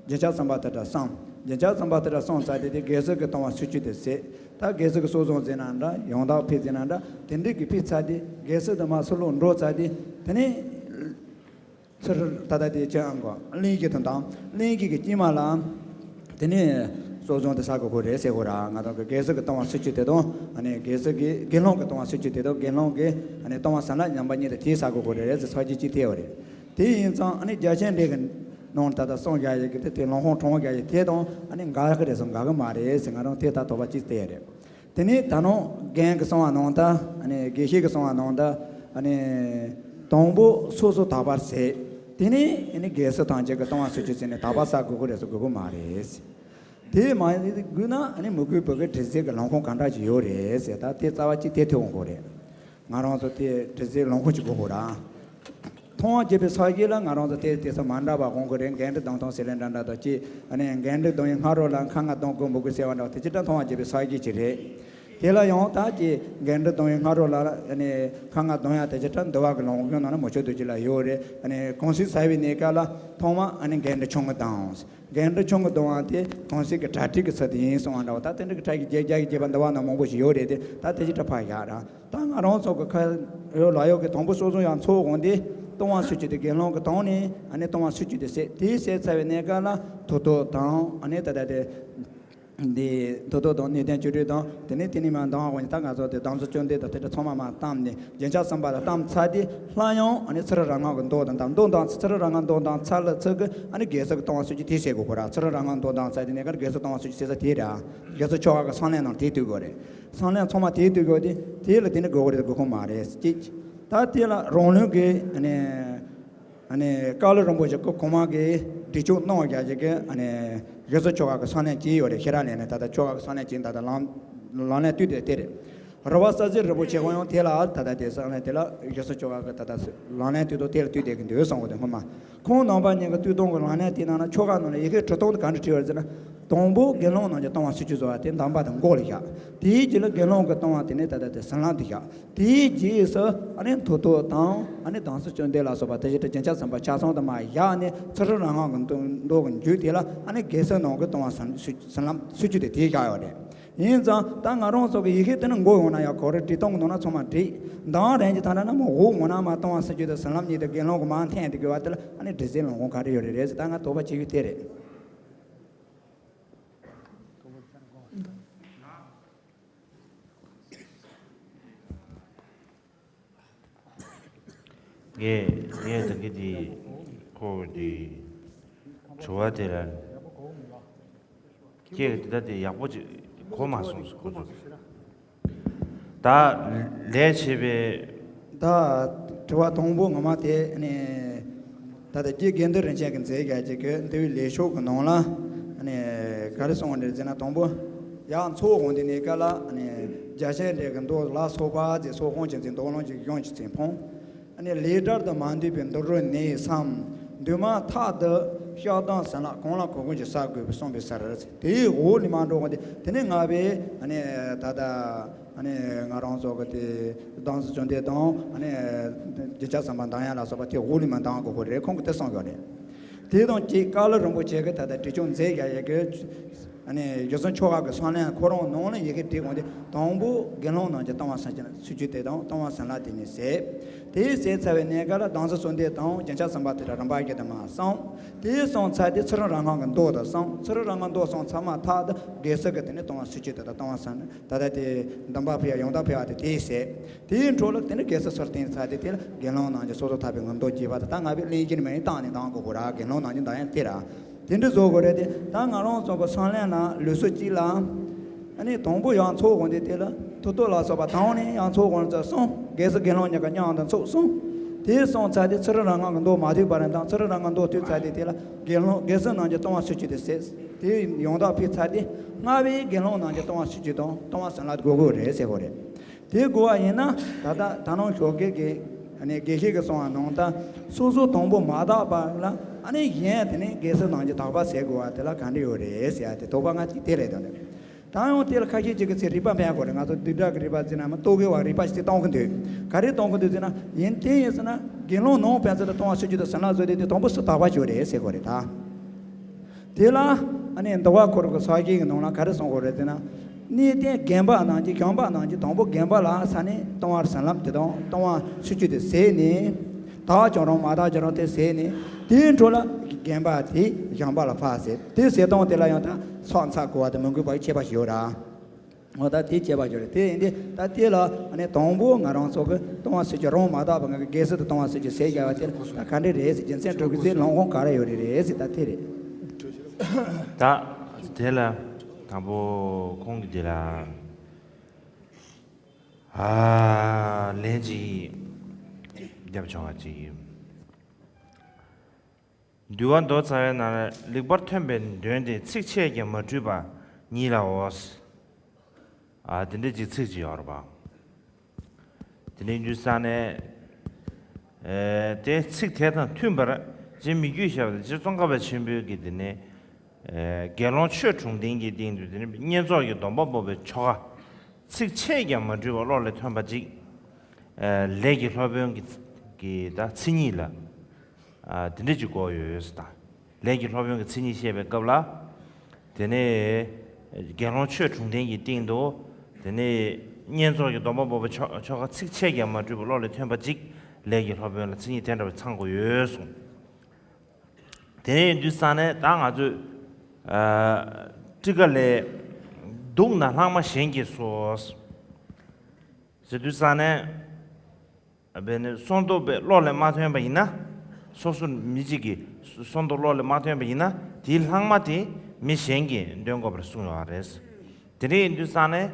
རྒྱུན་ཆགས་སམ་བྷ་ཏ་ཏྲ་སམ། རྒྱུན་ཆགས་སམ་བྷ་ཏ་ཏྲ་སམ་ཚར་དེ་དེ་དགེ་སོགས་ཀྱི་ལྟུང་བ་སོ་བཅུ་དེ་ཟད། ད་དགེ་སོགས་ཀྱི་གསོ་བཟང་ཟེར་ན་འདྲ། ཡང་དག་ཕེབས་ཟེར་ན་འདྲ། དེ་འདྲའི་གི་ཕེབས་ཚར་དེ་དགེ་སོགས་དུ་མ་སུ་ལུ་འགྲོ་ཚར་དེ་དེ་ནི། ཚུར་ད་ལྟ་དེ་ཅི་ཨང་གོ་གླིང་གི་དོན་དང་གླིང་གི་གི་དཀྱིལ་མ་ལ། དེ་ནས་གསོ་སྦྱོང་དེ་ས་གོ་གོ་རེད་ཟེར་གོ་ར། ང་ཚོ་གི་དགེ་སོགས་ཀྱི་ལྟུང་བ་སོ་བཅུ་དེ་དང་། ཨ་ནི་དགེ་སོགས་ཀྱི་དགེ་སློང་གི་ལྟུང་བ་སོ་བཅུ་དེ་དང་དགེ་སློང་གི་ཨ་ནི་ལྟུང་བ་སང་ལེན་རྣམ་པ་གཉིས་དེ་དེའི་ས་གོ་གོ་རེད་ཟེར་ཚར་གྱི་ཅི་ཐེ་བ་རེད། དེ་ཡིན་ཙང་ཨ་ནི་རྒྱ་ཆེར་འགྲེལ་གི་ནང་ད་ལྟ་གསུངས་བཞག་ཡོད་གི་དེ་དེ་ལུང་ཁུངས་དྲངས་བཞག་ཡོད་དེ་དང་ཨ་ནི་འགལ་གི་རེད་སམ་འགལ་གི་མ་རེད་ཟེར་ང་རང་དེ་ལྟར་དོགས་པ་ཅི་སྟེ་རེད། དེ་ནས་ད་ནང་རྒན་གྱིས་གསུངས་པ་ནང་ལྟར། ཨ་ནི་དགེ་བཤེས་ཀྱིས་གསུངས་པ་ནང་ལྟར། ཨ་ནི་དང་པོ་སོ་སོ་དག་པར་ཟད། དེ་ནས་ཨ་ནི་དགེ་སོགས་ཐམས་ཅད་ཀྱི་ལྟུང་བ་སོ་བཅུ་ཟད་ནས་དག་པ་ས་དགོས་ཀྱི་རེད་ཟེར་དགོས་ཀྱི་མ་རེད། དེ་མ་ཡིན་དགོས་ན་ཨ་ནི་མི་དགོས་པའི་གི་དྲི་ཟའི་གི་ལུང་ཁུངས་གང་འདྲ་ཞིག་ཡོད་རེད་ཟེར། ད་དེ་རྩ་བ་གཅིག་དེ་ཐོས་འོང་དགོས་རེད། ང་རང་ཚོ་དེ་དྲི་ཟའི་ལུང་ཁུངས་ཅིག་དགོས་དགོས་ར། མཐོང་བ་བརྒྱུད་པའི་ཕྱག་རྒྱ་ལ་ང་རང་ཚོ་དེ་དེ་ཚོ་མ་འདྲ་བ་དགོངས་ཀྱི་རེད། འགལ་འདུ་སྡོམ་མཐོང་ཟེར་ལེ་འདྲ་འདྲ་དང་གཅིག་ཨ་ནི་འགལ་འདུ་སྡོམ་པའི་སྔ་རོལ་ལ་ཁ་ལྔ་སྡོམ་དགོས་མི་དགོས་ཟེར་བ་འདྲ་བ་དེ་ཅི་འདྲ་མཐོང་བ་བརྒྱུད་པའི་ཕྱག་རྒྱ་ཅིག་རེད། དེ་ལ་ཡང་ད་ཀྱི་འགལ་འདུ་སྡོམ་པའི་སྔ་རོལ་ལ་ཨ་ནི་ཁ་ལྔ་སྡོམ་ཡ་དེ་ཅི་འདྲ་འདུལ་བ་གི་ལུང་ཁུངས་ནང་ན་མུ་ཁྱུད་དུ་ཅི་ལ་ཡོད་རེད། ཨ་ནི་གང་ཟག་ཟ་བའི་གནས་སྐབས་ལ་ཐོག་མ་ཨ་ནི་འགལ་འདུ་ཆུང་ངུ་དང་། འགལ་འདུ་ཆུང་ངུ་སྡོམ་པ་དེ་གང་ཟག་གི་གྲ་སྒྲིག་གི་ཚུལ་དེ་ཡིན་གསུང་བ་འདྲ་བ། ད་དེ་འདྲ་གི་གྲ་གི་བརྒྱད་བརྒྱ་གི་བརྒྱད་པ་འདུལ་བ་ནང་མང་པོ་ཞིག་ཡོད་རེད་དེ། ད་དེ་ཅི་འདྲ་ཕར་བཞག་ར། ད་ང་རང་ཚོ་གི་ཁ་ཡོད་ལག་ཡོད་ཀྱི་དང་པོ་སོ་སོ་ཡང་ཚོགས་འོང་དེ་ལྟུང་བ་སོ་བཅུ་དེ་དགེ་སློང་གི་དོན་ནི་ཨ་ནི་ལྟུང་བ་སོ་བཅུ་དེ་ཟད། དེ་ཟད་ཚར་བའི་གནས་སྐབས་ལ་མཐུ་སྟོབས་དང་ཨ་ནི་ད་ལྟ་དེ་འདི་མཐུ་སྟོབས་དང་ནུས་ལྡན་བཅུ་དྲུག་དང་དེ་ནས་དེ་ནས་མར་ལྡང་བ་ནི་ད་ང་ཚོ་དེ་སྡོམ་གསུམ་བཅོམ་ལྡན་འདས་དང་དེ་འདྲ་ཚང་མ་མར་བསྡམས་ནས་རྒྱུན་ཆགས་སམ་བྷ་ཏ་བསྡམས་ཚར་དེ་སླར་ཡང་ཨ་ནི་ཚུ་རོལ་རང་སྔགས་ཀྱི་མདོ་དང་བསྡམས། མདོ་བསྡམས་ཚུ་རོལ་རང་སྔགས་མདོ་བསྡམས་ཚར་ལ་ཚུར་གི་ཨ་ནི་དགེ་སོགས་ཀྱི་ལྟུང་བ་སོ་བཅུ་དེ་ཟད་དགོས་ཁོ་ར། ཚུ་རོལ་རང་སྔགས་མདོ་བསྡམས་ཚར་དེ་གནས་སྐབས་དགེ་སོགས་ལྟུང་བ་སོ་བཅུ་ཟད་ས་དེ་ར། དགེ་སོགས་ཆོ་ག་གི་སང་ལེན་ནང་དེ་འདུས་དགོས་རེད། སང་ལེན་ཚང་མ་དེ་འདུས་དགོས་དེ། དེ་ལ་དེ་ནི་དགོས་ཀྱི་རེད་དགོས་ཁོ་མ་རེད་ཅིག་ད་དེ་ལ་རང་ལུགས་ཀྱི་ཨ་ནི་ཨ་ནི་ཀ་ལི་རིན་པོ་ཆེ་སྐུ་གོང་མ་གི་སྒྲིག་ཆོག་གནང་བ་རྒྱ་ཆེ་གི་ཨ་ནི་དགེ་སོགས་ཆོ་ག་གི་སང་ལེན་བྱས་ཡོད་རེད། ཤེས་རབ་ལས་ནི་ད་ལྟ་ཆོ་ག་གི་སང་ལེན་བྱས་ད་ལྟ་ལམ་ལམ་ལྷོང་བཏུས་དེ་དེ་རེད། རི་བ་སཱ་སི་རིན་པོ་ཆེ་ཁོང་ཡང་དེ་ལ་ད་ལྟ་དེ་སང་ལེན་དེ་ལ་དགེ་སོགས་ཆོ་ག་གི་ད་ལྟ་ལམ་ལྷོང་བཏུས་དང་དེ་ལ་བཏུས་བསྡད་ཀྱི་འདུག་གསུང་གི་འདུག་སྔོན་མ། ཁོང་རྣམ་པ་གཉིས་ཀྱི་བཏུས་དང་གི་ལམ་ལྷོང་དེ་ནང་ན་ཆོ་ག་ནང་ལ་ཡི་གེ་ཁྲི་སྟོང་དེ་ག་འདྲ་བྲིས་ཡོད་རེད་ཟེར་ན། དང་པོ་དགེ་སློང་རྣམས་ཀྱི་ལྟུང་བ་སོ་བཅུ་བཟོ་བ་དེ་འདམ་པ་དང་མགོ་ལ་བཞག་དེའི་རྗེས་ལ་དགེ་སློང་གི་ལྟུང་བ་དེ་ནི་ད་ལྟ་དེ་སང་ལམ་དུ་བཞག་དེའི་རྗེས་སུ་ཨ་ནི་མཐུ་སྟོབས་དང་ཨ་ནི་སྡོམ་གསུམ་བཅོམ་ལྡན་ལ་སོགས་པ་དེ་བཞིན་དུ་རྒྱུན་ཆགས་སམ་བྷ་ཏ་ཆ་ཚང་དུ་མར་བཞག་ནས་ཚུ་རོལ་རང་སྔགས་ཀྱི་མདོ་མདོ་གི་མཇུག་དེ་ལ་ཨ་ནི་དགེ་སོགས་རྣམས་ཀྱི་ལྟུང་བ་སང་སང་ལམ་སོ་བཅུ་དེ་དེ་བཞག་ཡོད་རེད། ཡིན་ཙང་ད་ང་རང་ཚོ་གི་ཡི་གེ་དེ་ནི་མགོ་ཡོང་ན་ཡང་གོ་རེ་བྲིས་གཏོང་གི་འདུག་ན་ཚང་མ་བྲིས། འདམ་རན་གྱི་ད་ན་ན་མ་འོག་ངོ་ན་མ་ལྟུང་བ་སོ་བཅུ་དང་སང་ལམ་གཉིས་དེ་དགེ་སློང་གི་མར་འཐེན་དེ་དགོས་པ་དེ་ལ་ཨ་ནི་དྲི་ཟའི་ལུང་ཁུངས་ག་རེ་ཡོད་རེད་རེད་ཟེར། ད་ང་དོགས་པ་བྱེད་རྒྱུ་དེ་རེད། ངས་ངས་ད་གི་དེ་ཁོ་དེ་དྲི་བ་དེ་ལ་ཁྱེད་ཀྱིས་དེ་ད་དེ་ཡག་པོ་ཅིག་གོ་མ་སོང་ཟེར་ཁོ་ཚོ། ད་ལས་བྱེད་པའི། ད་ དྲི་བ་དང་པོ་ངོ་མ་དེ་ནི་ད་ལྟ་རྒན་དགེ་འདུན་རིན་ཆེན་གྱིས་མཛད་བཞག་ཅིག་གི་འདུལ་བའི་ལས་ཤོག་གི་ནང་ལ་ནི་ག་རེ་གསུངས་པ་རེད་ཟེར་ན། དང་པོ་ཡང་ཚོགས་དབང་དུ་གནས་སྐབས་ལ་ནི་རྒྱ་ཆེར་འགྲེལ་གྱི་མདོ་ལ་སོགས་པ་ཅེས་སོགས་དབང་ཆེན་ཚིག་མདོ་ལུང་གི་གཞུང་གི་ཚིག་ཕུང་། ལས་འབྲས་དུ་མ་འདུས་པའི་འདུལ་རོ་ནས་སམ། འདུས་མ་ཐག་ཏུ་བཤགས་དང་ཟིན་ལ་གང་ལ་གང་དགོས་ཀྱི་བསགས་དགོས་པའི་གསུངས་པའི་ས་རེད། དེའི་འོག་ནས་མར་འགྲོ་བ་དེ་དེ་ནས་ལྔ་པའི་ནི་ད་ལྟ། ཨ་ནི་ང་རང་ཚོ་གི་དེ་སྡོམ་རྩིས་བཅོམ་ལྡན་དང་། ཨ་ནི་རྒྱུན་ཆགས་ཟིན་པ་འདང་ཡག་ལ་སོགས་པ་དེ་འོག་ནས་མར་འདང་དགོས་ཀྱི་རེད། ཁོང་གིས་དེ་གསུངས་ཡོད་རེད། དེ་དང་གཅིག་ཀ་ལི་རིན་པོ་ཆེ་གིས་ད་ལྟ་འབྲི་ཆུང་མཛད་བཞག་ཡོད་གི། ཨ་ནི་རྗེ་བཙུན་ཆོ་ག་གི་གསུང་ལན་ཁོ་རང་ནང་ལ་ཡི་གེ་བྲིས་གོང་དེ་དང་པོ་དགེ་སློང་རྣམས་ཀྱི་ལྟུང་བ་སེལ་ཚུལ་གྱི་དེ་དང་ལྟུང་བ་ཟིན་ལ་དེ་ཉིད་ཟེར། དེ་ཟེར་ཚར་བའི་གནས་སྐབས་ལ་སྡོམ་རྩིས་བཅོམ་ལྡན་དང་རྒྱུན་ཆགས་ཟིན་པ་དེ་ལ་རིམ་པ་བཞིན་དུ་མར་གསུངས། དེ་གསུངས་ཚར་དེ་ཚུལ་ཁྲིམས་རང་དབང་གི་མདོ་དེ་གསུངས། ཚུལ་ཁྲིམས་རང་དབང་མདོ་གསུངས་ཚར་མ་ཐག་ཏུ་རྒྱལ་སྲས་ཀྱི་དེ་ནས་ལྟུང་བ་སེལ་ཚུལ་དེ་དང་ལྟུང་བ་ཟིན། ད་ལྟ་དེ་འདུན་པ་ཕུལ་ཡག་ཡང་དག་ཕུལ་ཡག་དེ་དེ་བྱས། དེའི་འཕྲོ་ལ་དེ་ནས་རྒྱལ་སྲས་ཚུར་བསྟན་ཚར་དེ་དེ་ལ་དགེ་སློང་རྣམས་ཀྱིས་སོ་སོར་ཐར་པའི་ངང་མདོ་རྒྱས་པ་དེ་ད་ལྔ་པའི་གླེང་གཞི་ནས་མར་བཏང་ནས་འདང་དགོས་པ་རེད། དགེ་སློང་རྣམས་ཀྱི་འདང་ཡག་དེ་རེད། དེ་འདྲ་བཟོ་དགོས་རེད་དེ། ད་ང་རང་ཚོ་གི་གསུང་ལན་ལ་ལུགས་སྲོལ་གཅིག་ལ། ཨ་ནི་དང་པོ་ཡང་ཚོགས་དབང་དུ་གནས་དེ་ལ་ཐུགས་སྟོབས་ལ་སོགས་པ་དང་ནས་ཡང་ཚོགས་དབང་དུ་གསུངས། རྒྱལ་སྲས་དགེ་སློང་གཉིས་ཀ་མཉམ་དུ་ཚོགས་གསུངས། དེ་གསུངས་ཚར་དེ་ཚུལ་ཁྲིམས་རང་དབང་གི་མདོ་མ་ཐོས་པ་རེད། ད་ཚུལ་ཁྲིམས་རང་དབང་མདོ་ཐོས་ཚར་དེ་དེ་ལ་དགེ་སློང་རྒྱལ་སྲས་རྣམས་ཀྱི་ལྟུང་བ་སེལ་ཚུལ་དེ་ཟེར། དེ་ཡང་དག་ཕུལ་ཚར་དེ་ལྔ་པའི་དགེ་སློང་རྣམས་ཀྱི་ལྟུང་བ་སེལ་ཚུལ་དང་ལྟུང་བ་ཟིན་ལ་དགོས་དགོས་རེད་ཟེར་དགོས་རེད། དེ་དགོས་པ་ཡིན་ན་ད་ལྟ་ད་ནང་ཞོགས་ཀས་ཀྱི་ཨ་ནི་དགེ་བཤེས་ཀྱིས་གསུངས་པ་ནང་ལྟར་སོ་སོ་དང་པོ་མ་དག་པ་ལ་ཨ་ནི་གཞན་དེ་ནས་རྒྱལ་སྲས་རྣམས་ཀྱིས་དག་པ་ཟེར་དགོས་པ་དེ་ལ་ག་འདྲ་ཡོད་རེད་ཟེར་ཡག་དེ་དོགས་པ་ལྔ་གཅིག་དེ་རེད་དོ། ད་ཡང་དེ་ལ་ཁ་ཤས་ཅིག་གིས་ཚིག་རིགས་པ་སྨྲ་དགོས་རེད། ང་ཚོ་བདུན་ཕྲག་གི་རིགས་པ་ཟེར་ན་མི་རྟོག་གེ་བ་རིགས་པ་ཞིག་གཏོང་གི་འདུག་ག་རེ་གཏོང་གི་འདུག་ཟེར་ན། ཡིན་དེ་ཡིན་ཟེར་ན་དགེ་སློང་ནང་ཕན་ཚུན་ལ་ལྟུང་བ་སེལ་ཚུལ་དང་ཟིན་ལ་བཟོ་དེ་དེ་དང་པོ་སུ་དག་པ་ཞིག་རེད་ཟེར་དགོས་རེད་ད། དེ་ལ་ཨ་ནི་འདུལ་བ་འཁོར་གྱི་ས་བཞི་གི་ནང་ལ་ག་རེ་གསུང་དགོས་རེད་ཟེར་ན། གནས་བརྟན་རྒན་པ་རྣམས་ཀྱིས་བྱམས་པ་རྣམས་ཀྱིས་དང་པོ་རྒན་པ་ལ་ས་ནས་ལྟུང་བ་ཟིན་ལ་དེ་དང་ལྟུང་བ་སེལ་ཚུལ་དེ་ཟེར་ནས། དག་ཀྱང་རུང་མ་དག་ཀྱང་རུང་དེ་ཟེར་ནས། དེའི་འཕྲོ་ལ་རྒན་པ་དེས་བྱམས་པ་ལ་ཕར་ཟེར། དེ་ཟེར་སྟངས་དེ་ལ་ཡང་ད་ཚགས་ཚགས་དགོས་པ་དང་མི་དགོས་པ་ཁྱད་པར་ཞིག་ཡོད་ར། འོ་ད་དེ་ཁྱད་པར་ཞིག་རེད། དེ་ཡིན་དུས་ད་དེ་ལ་ཨ་ནི་དང་པོ་ང་རང་ཚོ་གི་ལྟུང་བ་སེལ་ཚུལ་རང་མ་དག་པ་ང་གི་རྒྱལ་སྲས་དང་ལྟུང་བ་སེལ་ཚུལ་ཟེར་བཞག་པ་དེ་ལ་ད་ག་འདྲ་རེད་ཟེར། རྒྱུ་མཚན་སྒྲུབ་དགོས་ཚུལ་ལམ་ཁོང་ག་རེ་ཡོད་རེད་རེད་ཟེར། ད་དེ་རེད། ད་དེ་ལ་དང་པོ་ཁོང་གིས་དེ་ལ་ཨ་ལན་ཅིག་རྒྱབ་བྱུང་བ་ཅིག་འདུལ་བ་མདོ་རྩ་བའི་ནང་ལ་ལེགས་པར་ཐོན་པའི་དོན་དེ་ཚིགས་བཅད་ཀྱང་མ་འཁྲུལ་པ་ཉིད་ལའོ། ཨ་དེ་འདྲ་ཅིག་ཚིག་ཅིག་ཡོད་རེད་པ། དེ་འདྲ་ཡིན་དུས་ཙང་ནས། ཨེ་དེ་ཚིག་དེ་དང་མཐུན་པར་རྗེ་མི་བསྐྱོད་ཞབས་ཏོག་རྗེ་ཙོང་ཁ་པ་ཆེན་པོའི་གི་དེ་ནས། ཨེ་དགེ་སློང་ཆོས་དྲུག་ལྡན་གྱི་སྟེང་དུ་དེ་ནས་བསྙེན་རྫོགས་ཀྱི་སྡོམ་པ་འབོགས་པའི་ཆོ་ག་ཚིགས་བཅད་ཀྱང་མ་འཁྲུལ་བ་བློ་ལ་ཐོན་པ་ཅིག་ཨེ་ལས་ཀྱི་སློབ་དཔོན་གྱི་གི་ད་མཚན་ཉིད་ལ། ཨ་དེ་འདྲ་ཅིག་གོ་ཡོད་ཟེར་ད། ལས་ཀྱི་སློབ་དཔོན་གྱི་མཚན་ཉིད་བཤད་པའི་སྐབས་ལ། དེ་ནས་དགེ་སློང་ཆོས་དྲུག་ལྡན་གྱི་སྟེང་དུ། དེ་ནས་བསྙེན་རྫོགས་ཀྱི་སྡོམ་པ་འབོགས་པའི་ཆོ་ཆོ་ག་ཚིགས་བཅད་ཀྱང་མ་འཁྲུལ་པ་བློ་ལ་ཐོན་པ་ཅིག་ལས་ཀྱི་སློབ་དཔོན་ལ་མཚན་ཉིད་དེ་འདྲ་བ་ཚང་དགོས་ཡོད་གསུངས། དེ་ནས་ཡིན་དུས་ཙང་ནས་ད་ང་ཚོས། ཨ་ཊཱི་ཀ་ལས། འདུག་ན་ལྷག་མ་གཞན་གྱིས་སོ། ཟེར་དུས་ཙང་ནས། དཔེར་ན་བསམ་གཏན་པའི་བློ་ལ་མ་ཐོན་པ་ཡིན་ན། སོ་སོ་མི་གཅིག་གིས་བསམ་གཏན་བློ་ལ་མ་ཐོན་པ་ཡིན་ན་དེའི་ལྷག་མ་དེ་མི་གཞན་གྱིས་འདོན་དགོས་པར་གསུངས་ཡོད་རེད། དེ་འདྲ་ཡིན་དུས་ཙང་ནས།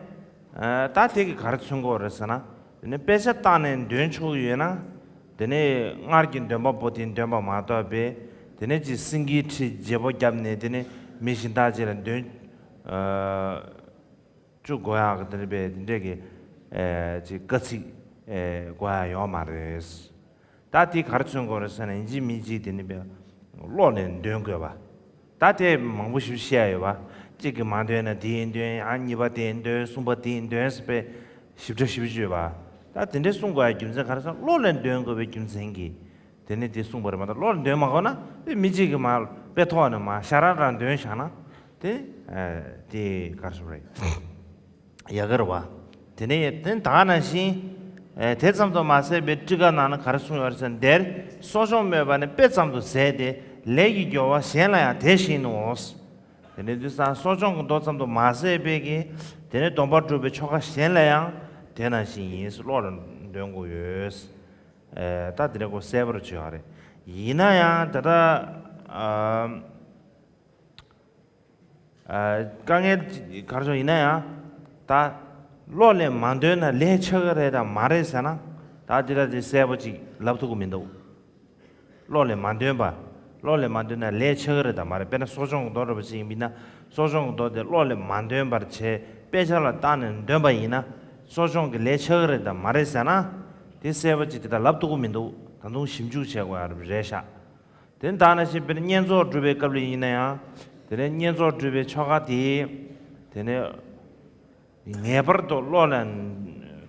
ཨ་ད་དེ་གིས་ག་རེ་མཚོན་གྱི་ཡོད་རེད་ཟེར་ན། དེ་ནས་དཔེ་ཆ་བཏང་ནས་འདོན་ཆོག་གི་ཡོད་ན། དེ་ནས་སྔར་གྱི་འདོན་པ་པོ་དེ་འདོན་པ་མ་གཏོགས་པའི། དེ་ནས་ཅིག་སེང་གེའི་ཁྲི་བརྗེ་པོ་བརྒྱབ་ནས་དེ་ནས་མི་གཞན་དག་ཅིག་ལ་འདོན། ཨ། བཅུག་དགོས་ཡག་གི་དེ་འདྲ་བའི་དེ་འདྲས་ཀྱི་ཨེ་ཅིག་དཀའ་ཚེགས་ཨེ་དགོས་ཡག་ཡོད་མ་རེད། ད་དེ་ག་རེ་མཚོན་གྱི་ཡོད་རེད་ཟེར་ན། ཡིན་གཅིག་མིན་གཅིག་དེ་འདྲ་བའི་བློ་ནས་འདོན་དགོས་པ། ད་དེ་མང་པོ་ཞིག་བཤད་ཡ་ཡོད་པ། གཅིག་གིས་མ་འདོན་ན་དེས་འདོན། ཡང་གཉིས་པ་དེས་འདོན། གསུམ་པ་དེས་འདོན་ཟེར་བའི་ཞིབ་ཕྲ་ཞིབ་ཕྲ་བརྗོད་པ། ད་དེ་འདྲས་གསུང་དགོས་ཡ་རྒྱུ་མཚན་ག་རེ་ཟེར་ན། བློ་ལ་འདོན་དགོས་པའི་རྒྱུ་མཚན་གྱིས་དེ་ནས་དེ་གསུངས་པ་རེད་མ་གཏོགས། བློ་ལ་འདོན་མ་དགོས་ན་དེ་མི་གཅིག་གིས་མར་དཔེ་ཐོག་ནས་མར་ཞར་རང་རང་འདོན་བཞག་ན། དེ་ཨ་དེ་ག་རེ་ཟེར་དགོས་རེད། ཡག་གི་རེད་པ། དེ་ནས་དེ་ད་ག་ནང་བཞིན། ཨ་དེ་ཙམ་དུ་མ་ཟད་པའི་ཊཱི་ཀ་ནང་ན་ག་རེ་གསུངས་ཡོད་རེད་ཟེར་ན། དེར་གསོ་སྦྱོང་སྨོས་པ་ནི་དཔེ་ཙམ་དུ་ཟད་དེ། ལས་ཀྱི་རྒོལ་བ་གཞན་ལ་ཡང་དེ་བཞིན་ནོ། དེ་ནས་དུས་སང་གསོ་སྦྱོང་གི་མདོ་ཙམ་དུ་མ་ཟད་པའི་གི། དེ་ནས་སྡོམ་པ་སྒྲུབ་པའི་ཆོ་ག་གཞན་ལ་ཡང་དེ་ནང་བཞིན་ཡིན་ཟེར་བློ་ལ་འདོན་དགོས་ཡོད། ཨ་ད་དེ་འདྲ་ཁོ་གསལ་པོར་བརྗོད་ཡོད་རེད། ཡིན་ན་ཡང་ད་ལྟ་ཨ། ཨ་དཀའ་ངལ་ག་རེ་བྱུང་ཡིན་ན་ཡང་། ད་བློ་ལས་མ་འདོན་ན་ལས་ཆགས་ཀྱི་རེད་དམ་མ་རེད་ཟེར་ན། ད་ ད་འདི་ལ་དེ་གསལ་པོ་ཅིག་ལབ་ཐུབ་ཀྱི་མི་འདུག་བློ་ལས་མ་འདོན་པ། བློ་ལས་མ་འདོན་ན་ལས་ཆགས་ཀྱི་རེད་དམ་མ་རེད། དཔེར་ན་གསོ་སྦྱོང་གི་མདོ་འདྲ་པོ་ཅིག་ཡིན་པ་ཡིན་ན། གསོ་སྦྱོང་གི་མདོ་དེ་བློ་ལས་མ་འདོན་པར་བྱས། དཔེ་ཆ་ལ་བལྟས་ནས་འདོན་པ་ཡིན་ན། གསོ་སྦྱོང་གི་ལས་ཆགས་ཀྱི་རེད་དམ་མ་རེད་ཟེར་ན། དེ་གསལ་པོ་ཅིག་དེ་ལྟར་ལབ་ཐུབ་ཀྱི་མི་འདུག་ད་དུང་ཞིབ་འཇུག་བྱེད་དགོས་ཡ་རེད་ཤག་དེ་ད་ནང་བཞིན་དཔེར་ན་བསྙེན་རྫོགས་སྒྲུབ་པའི་སྐབས་ལ་ཡིན་ན་ཡང་། དེ་ནས་བསྙེན་རྫོགས་སྒྲུབ་པའི་ཆོ་ག་དེ། དེ་ནས་ངེས་པར་དུ་བློ་ལ།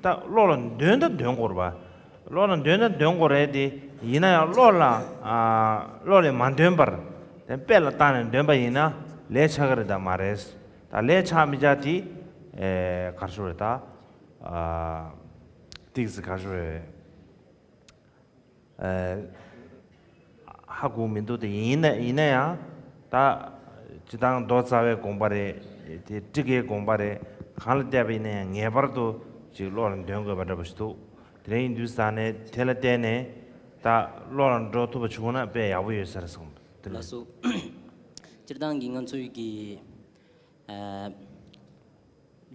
ད་བློ་ལ་འདོན་ད་འདོན་དགོས་རེད་པ། བློ་ལ་འདོན་ད་འདོན་དགོས་རེད་དེ། ཡིན་ན་ཡང་བློ་ལ། ཨ། བློ་ལས་མ་འདོན་པར། དེ་དཔེ་ལ་བལྟས་ནས་འདོན་པ་ཡིན་ན་ལས་ཆགས་ཀྱི་རེད་དམ་མ་རེད། ད་ལས་ཆགས་མི་ཆགས་དེ། ཨེ། ག་རེ་ཞུ་རེད་ད། ཨ། ཏིག་ཙི་ག་རེ་ཞུ་རེད། ཨ། ཧ་གོ་མི་འདུག་དེ་ཡིན་ན་ཡིན་ན་ཡང་། ད་སྤྱིར་བཏང་མདོ་རྩ་བའི་དགོངས་པ་རེད། དེ་ཊཱི་ཀའི་དགོངས་པ་རེད། གང་ལ་བལྟས་པ་ཡིན་ན་ཡང་ངེས་པར་དུ་ཅིག་བློ་ལ་འདོན་དགོས་པ་འདྲ་པོ་ཞིག་འདུག་དེ་འདྲ་ཡིན་དུས་ཙང་ནས་དེ་ལ་བརྟེན་ནས་ད་བློ་ལ་འགྲོ་ཐུབ་པ་བྱུང་ན་དཔེ་ཡག་པོ་ཡོད་ས་རེད་བསམ་གི་འདུག་ལགས་སོ། སྤྱིར་བཏང་གི་ང་ཚོའི་གི། ཨ།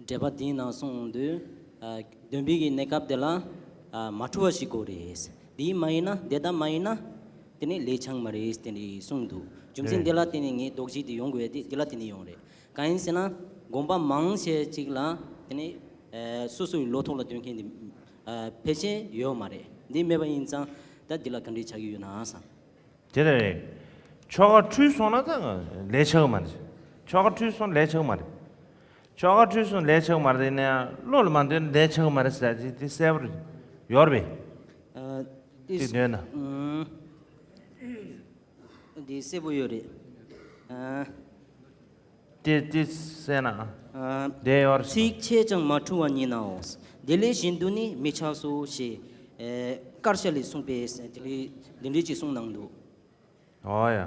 འགྲེལ་པ་འདིའི་ནང་གསུངས་འདུག་ཨ། འདོན་པའི་གི་གནས་སྐབས་དེ་ལ། ཨ། མ་འཁྲུལ་བ་ཞིག་དགོས་རེད། འདི་མ་ཡིན་ན། དེ་ལྟར་མ་ཡིན་ན། དེ་ནི་ལས་ཆགས་མ་རེད་དེ་འདྲ་གསུངས་འདུག་རྒྱུ་མཚན་དེ་ལ་བརྟེན་ནས་ངས་དོགས་གཞི་དེ་ཡོང་དགོས་ཏེ། དེ་ལ་བརྟེན་ནས་ཡོང་རེད། གང་ཡིན་ཟེར་ན། དགོངས་པ་མང་ཆེ་གཅིག་ལ་དེ་ནི། ཨ། སོ་སོའི་བློ་ཐོག་ལ་འདོན་མཁན་དེ། ཨ། ཕལ་ཆེར་ཡོད་མ་རེད། འདི་མེད་པ་ཡིན་ཙང་ད་འདི་ལ་ག་འདྲས་ཆགས་ཀྱི་ཡོད་ན་བསམ། དེ་ལྟར་རེད། ཆོ་ག་འཁྲུལ་སོང་ན་ད་ལས་ཆགས་མ་རེད། ཆོ་ག་འཁྲུལ་སོང་ན་ལས་ཆགས་མ་རེད། ཆོ་ག་འཁྲུལ་སོང་ན་ལས་ཆགས་མ་རེད་ཡིན་ན་ཡང་བློ་ལ་མ་འདོན་ན་ལས་ཆགས་མ་རེད་ཟེར་ཡ་དེ་གསལ་པོ་རེད། ཡོད་རེད་པས། ཨ། དེ་ཅིག་འདོན་ན། ཨུམ། དེ་གསལ་པོ་ཡོད་རེད། ཨ། དེ་དེ་གསལ་ན། ཨ། དེ་ཡོད་རེད། ཚིག་ཆད་ཀྱང་མ་འཁྲུལ་བ་ཉིད་ནའོ། དེ་ལས་གཞན་དུ་ནི་མི་ཆགས་སོ་ཞེས། ཨེ། དཀར་ཆག་ལས་གསུངས་པས་དེ་འདྲའི་དེ་འདྲའི་ཅིག་གསུངས་གནང་འདུག་འོ་ཡ།